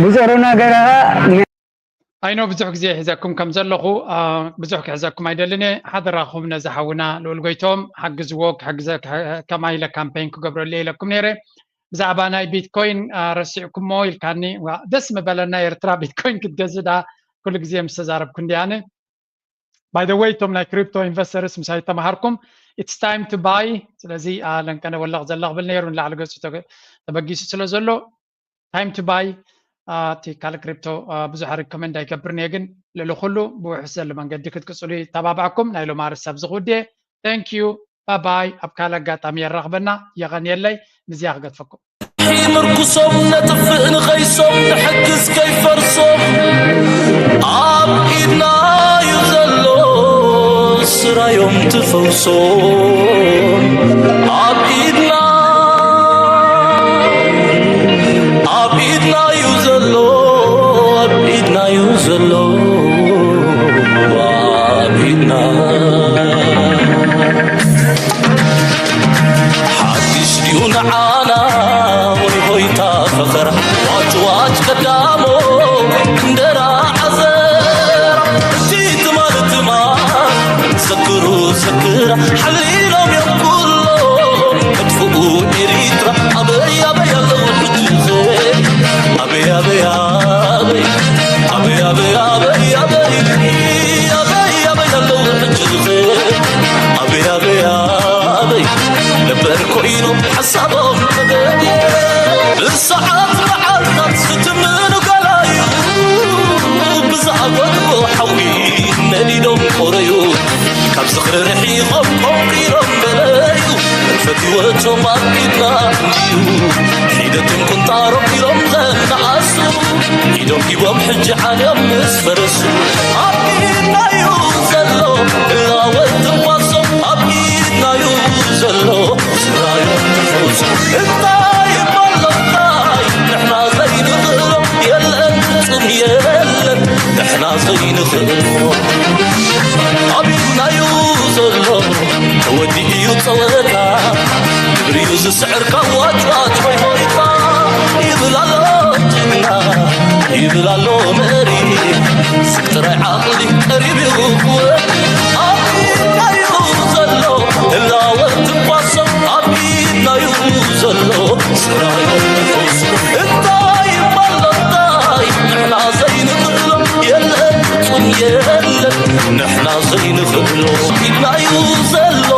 ብጸሮና ገራ ኣይኖ ብዙሕ ግዜ ሒዘኩም ከም ዘለኹ ብዙሕ ክሕዘኩም ኣይደልን እየ። ሓደራኹም ነዚ ሓውና ልኡል ጎይቶም ሓግዝዎ፣ ከማይ ኢለ ካምፔን ክገብረሉ እየ ኢለኩም ነይረ። ብዛዕባ ናይ ቢትኮይን ረሲዕኩሞ ኢልካኒ። ደስ ምበለና ኤርትራ ቢትኮይን ክትገዝእ ዳ ኩሉ ግዜ ምስ ተዛረብኩ እንዲ ኣነ። By the way እቶም ናይ ክሪፕቶ ኢንቨስተርስ ምሳይ ተማሃርኩም it's time to buy። ስለዚ ለንቀነ ወለቕ ዘለቕ ብል ነይሩ ንላዕሊ ገጹ ተበጊሱ ስለ ዘሎ time to buy። እቲ ካልእ ክሪፕቶ ብዙሕ ሪኮመንድ ኣይገብርን እየ፣ ግን ልዕሊ ኩሉ ብውሕስ ዘሎ መንገዲ ክትቅጽሉ ይተባባዕኩም። ናይ ሎማሪ ሰብ ዝኽውድ እየ። Thank you bye bye። ኣብ ካልእ ኣጋጣሚ የራኽበና። የቐንየለይ። ንዚኣ ክገድፈኩም። ምርኩሶም ነጥፍእ ንኸይሶም ንሕግዝ ከይፈርሶም ኣብ ኢድና እዩ ዘሎ ስራዮም ትፈውሶም ኣብ ኢድና ኣብ ኢድና እዩ ዘሎ ኣብ ኢድና እዩ ዘሎ ኣብ ኢድና ሓድሽ ድዩ ንዓና ወይ ሆይታ ፈኸራ ዋጭዋጭ ቀዳሞ እንደራ ዓዘራ እቲ ትማል ትማል ዘክሩ ዘክራ ሓሊሎም እዮም ኩሎ መጥፍኡ ኤሪትራ ኣበይ ኣበይ ኣለዉ ሕጂ ኣበይ ኣበይ ኣበይ ኣበይ ኣበይ ኣበይ ኣበይ ኣበይ ኣበይ ኣለዉ ሕጂ ኣበይ ኣበይ ኣበይ ነበር ኮይኑ ሓሳቦም ተገድየ ብሰዓት መዓልታት ዝትምኑ ገላዩ ብዝኣጎድቦ ሓዊ ነዲዶም ቆረዩ ካብ ዝኽሪ ርሒቖም ቆም እቶም ኣብ ኢድና እዩ ሒደትን ቁንጣሮም ኢሎም ዘናኣሱ ኢዶም ሂቦም ሕጂ ዓልዮም ምስ ፈረሱ ኣብ ኢድና እዩ ዘሎ እላወት ትንፋሶም ኣብ ኢድና እዩ ዘሎ ስራዮም ትፈውሱ እንታይ ይባሎ እንታይ ንሕና ዘይንኽእሎ የለን ፍጹም የለን ንሕና ዘይንኽእሎ ኣብ ኢድና እዩ ዘሎ ተወዲኡ እዩ ጸወታ ግብሪ እዩ ዝስዕር ካብ ዋጭዋጭ ወይ ሆይታ ይብል ኣሎ ጅግና ይብል ኣሎ መሪ ስብ ጥራይ ዓቕሊ ቀሪብ እዩ ክወድ ኣብ ኢድና እዩ ዘሎ ህላወ ትንፋሶም ኣብ ኢድና እዩ ዘሎ ስራዮ እንታይ ይባል እንታይ ንሕና ዘይንኽእሎ የለን ፍጹም የለን ንሕና ዘይንኽእሎ ኢድና እዩ ዘሎ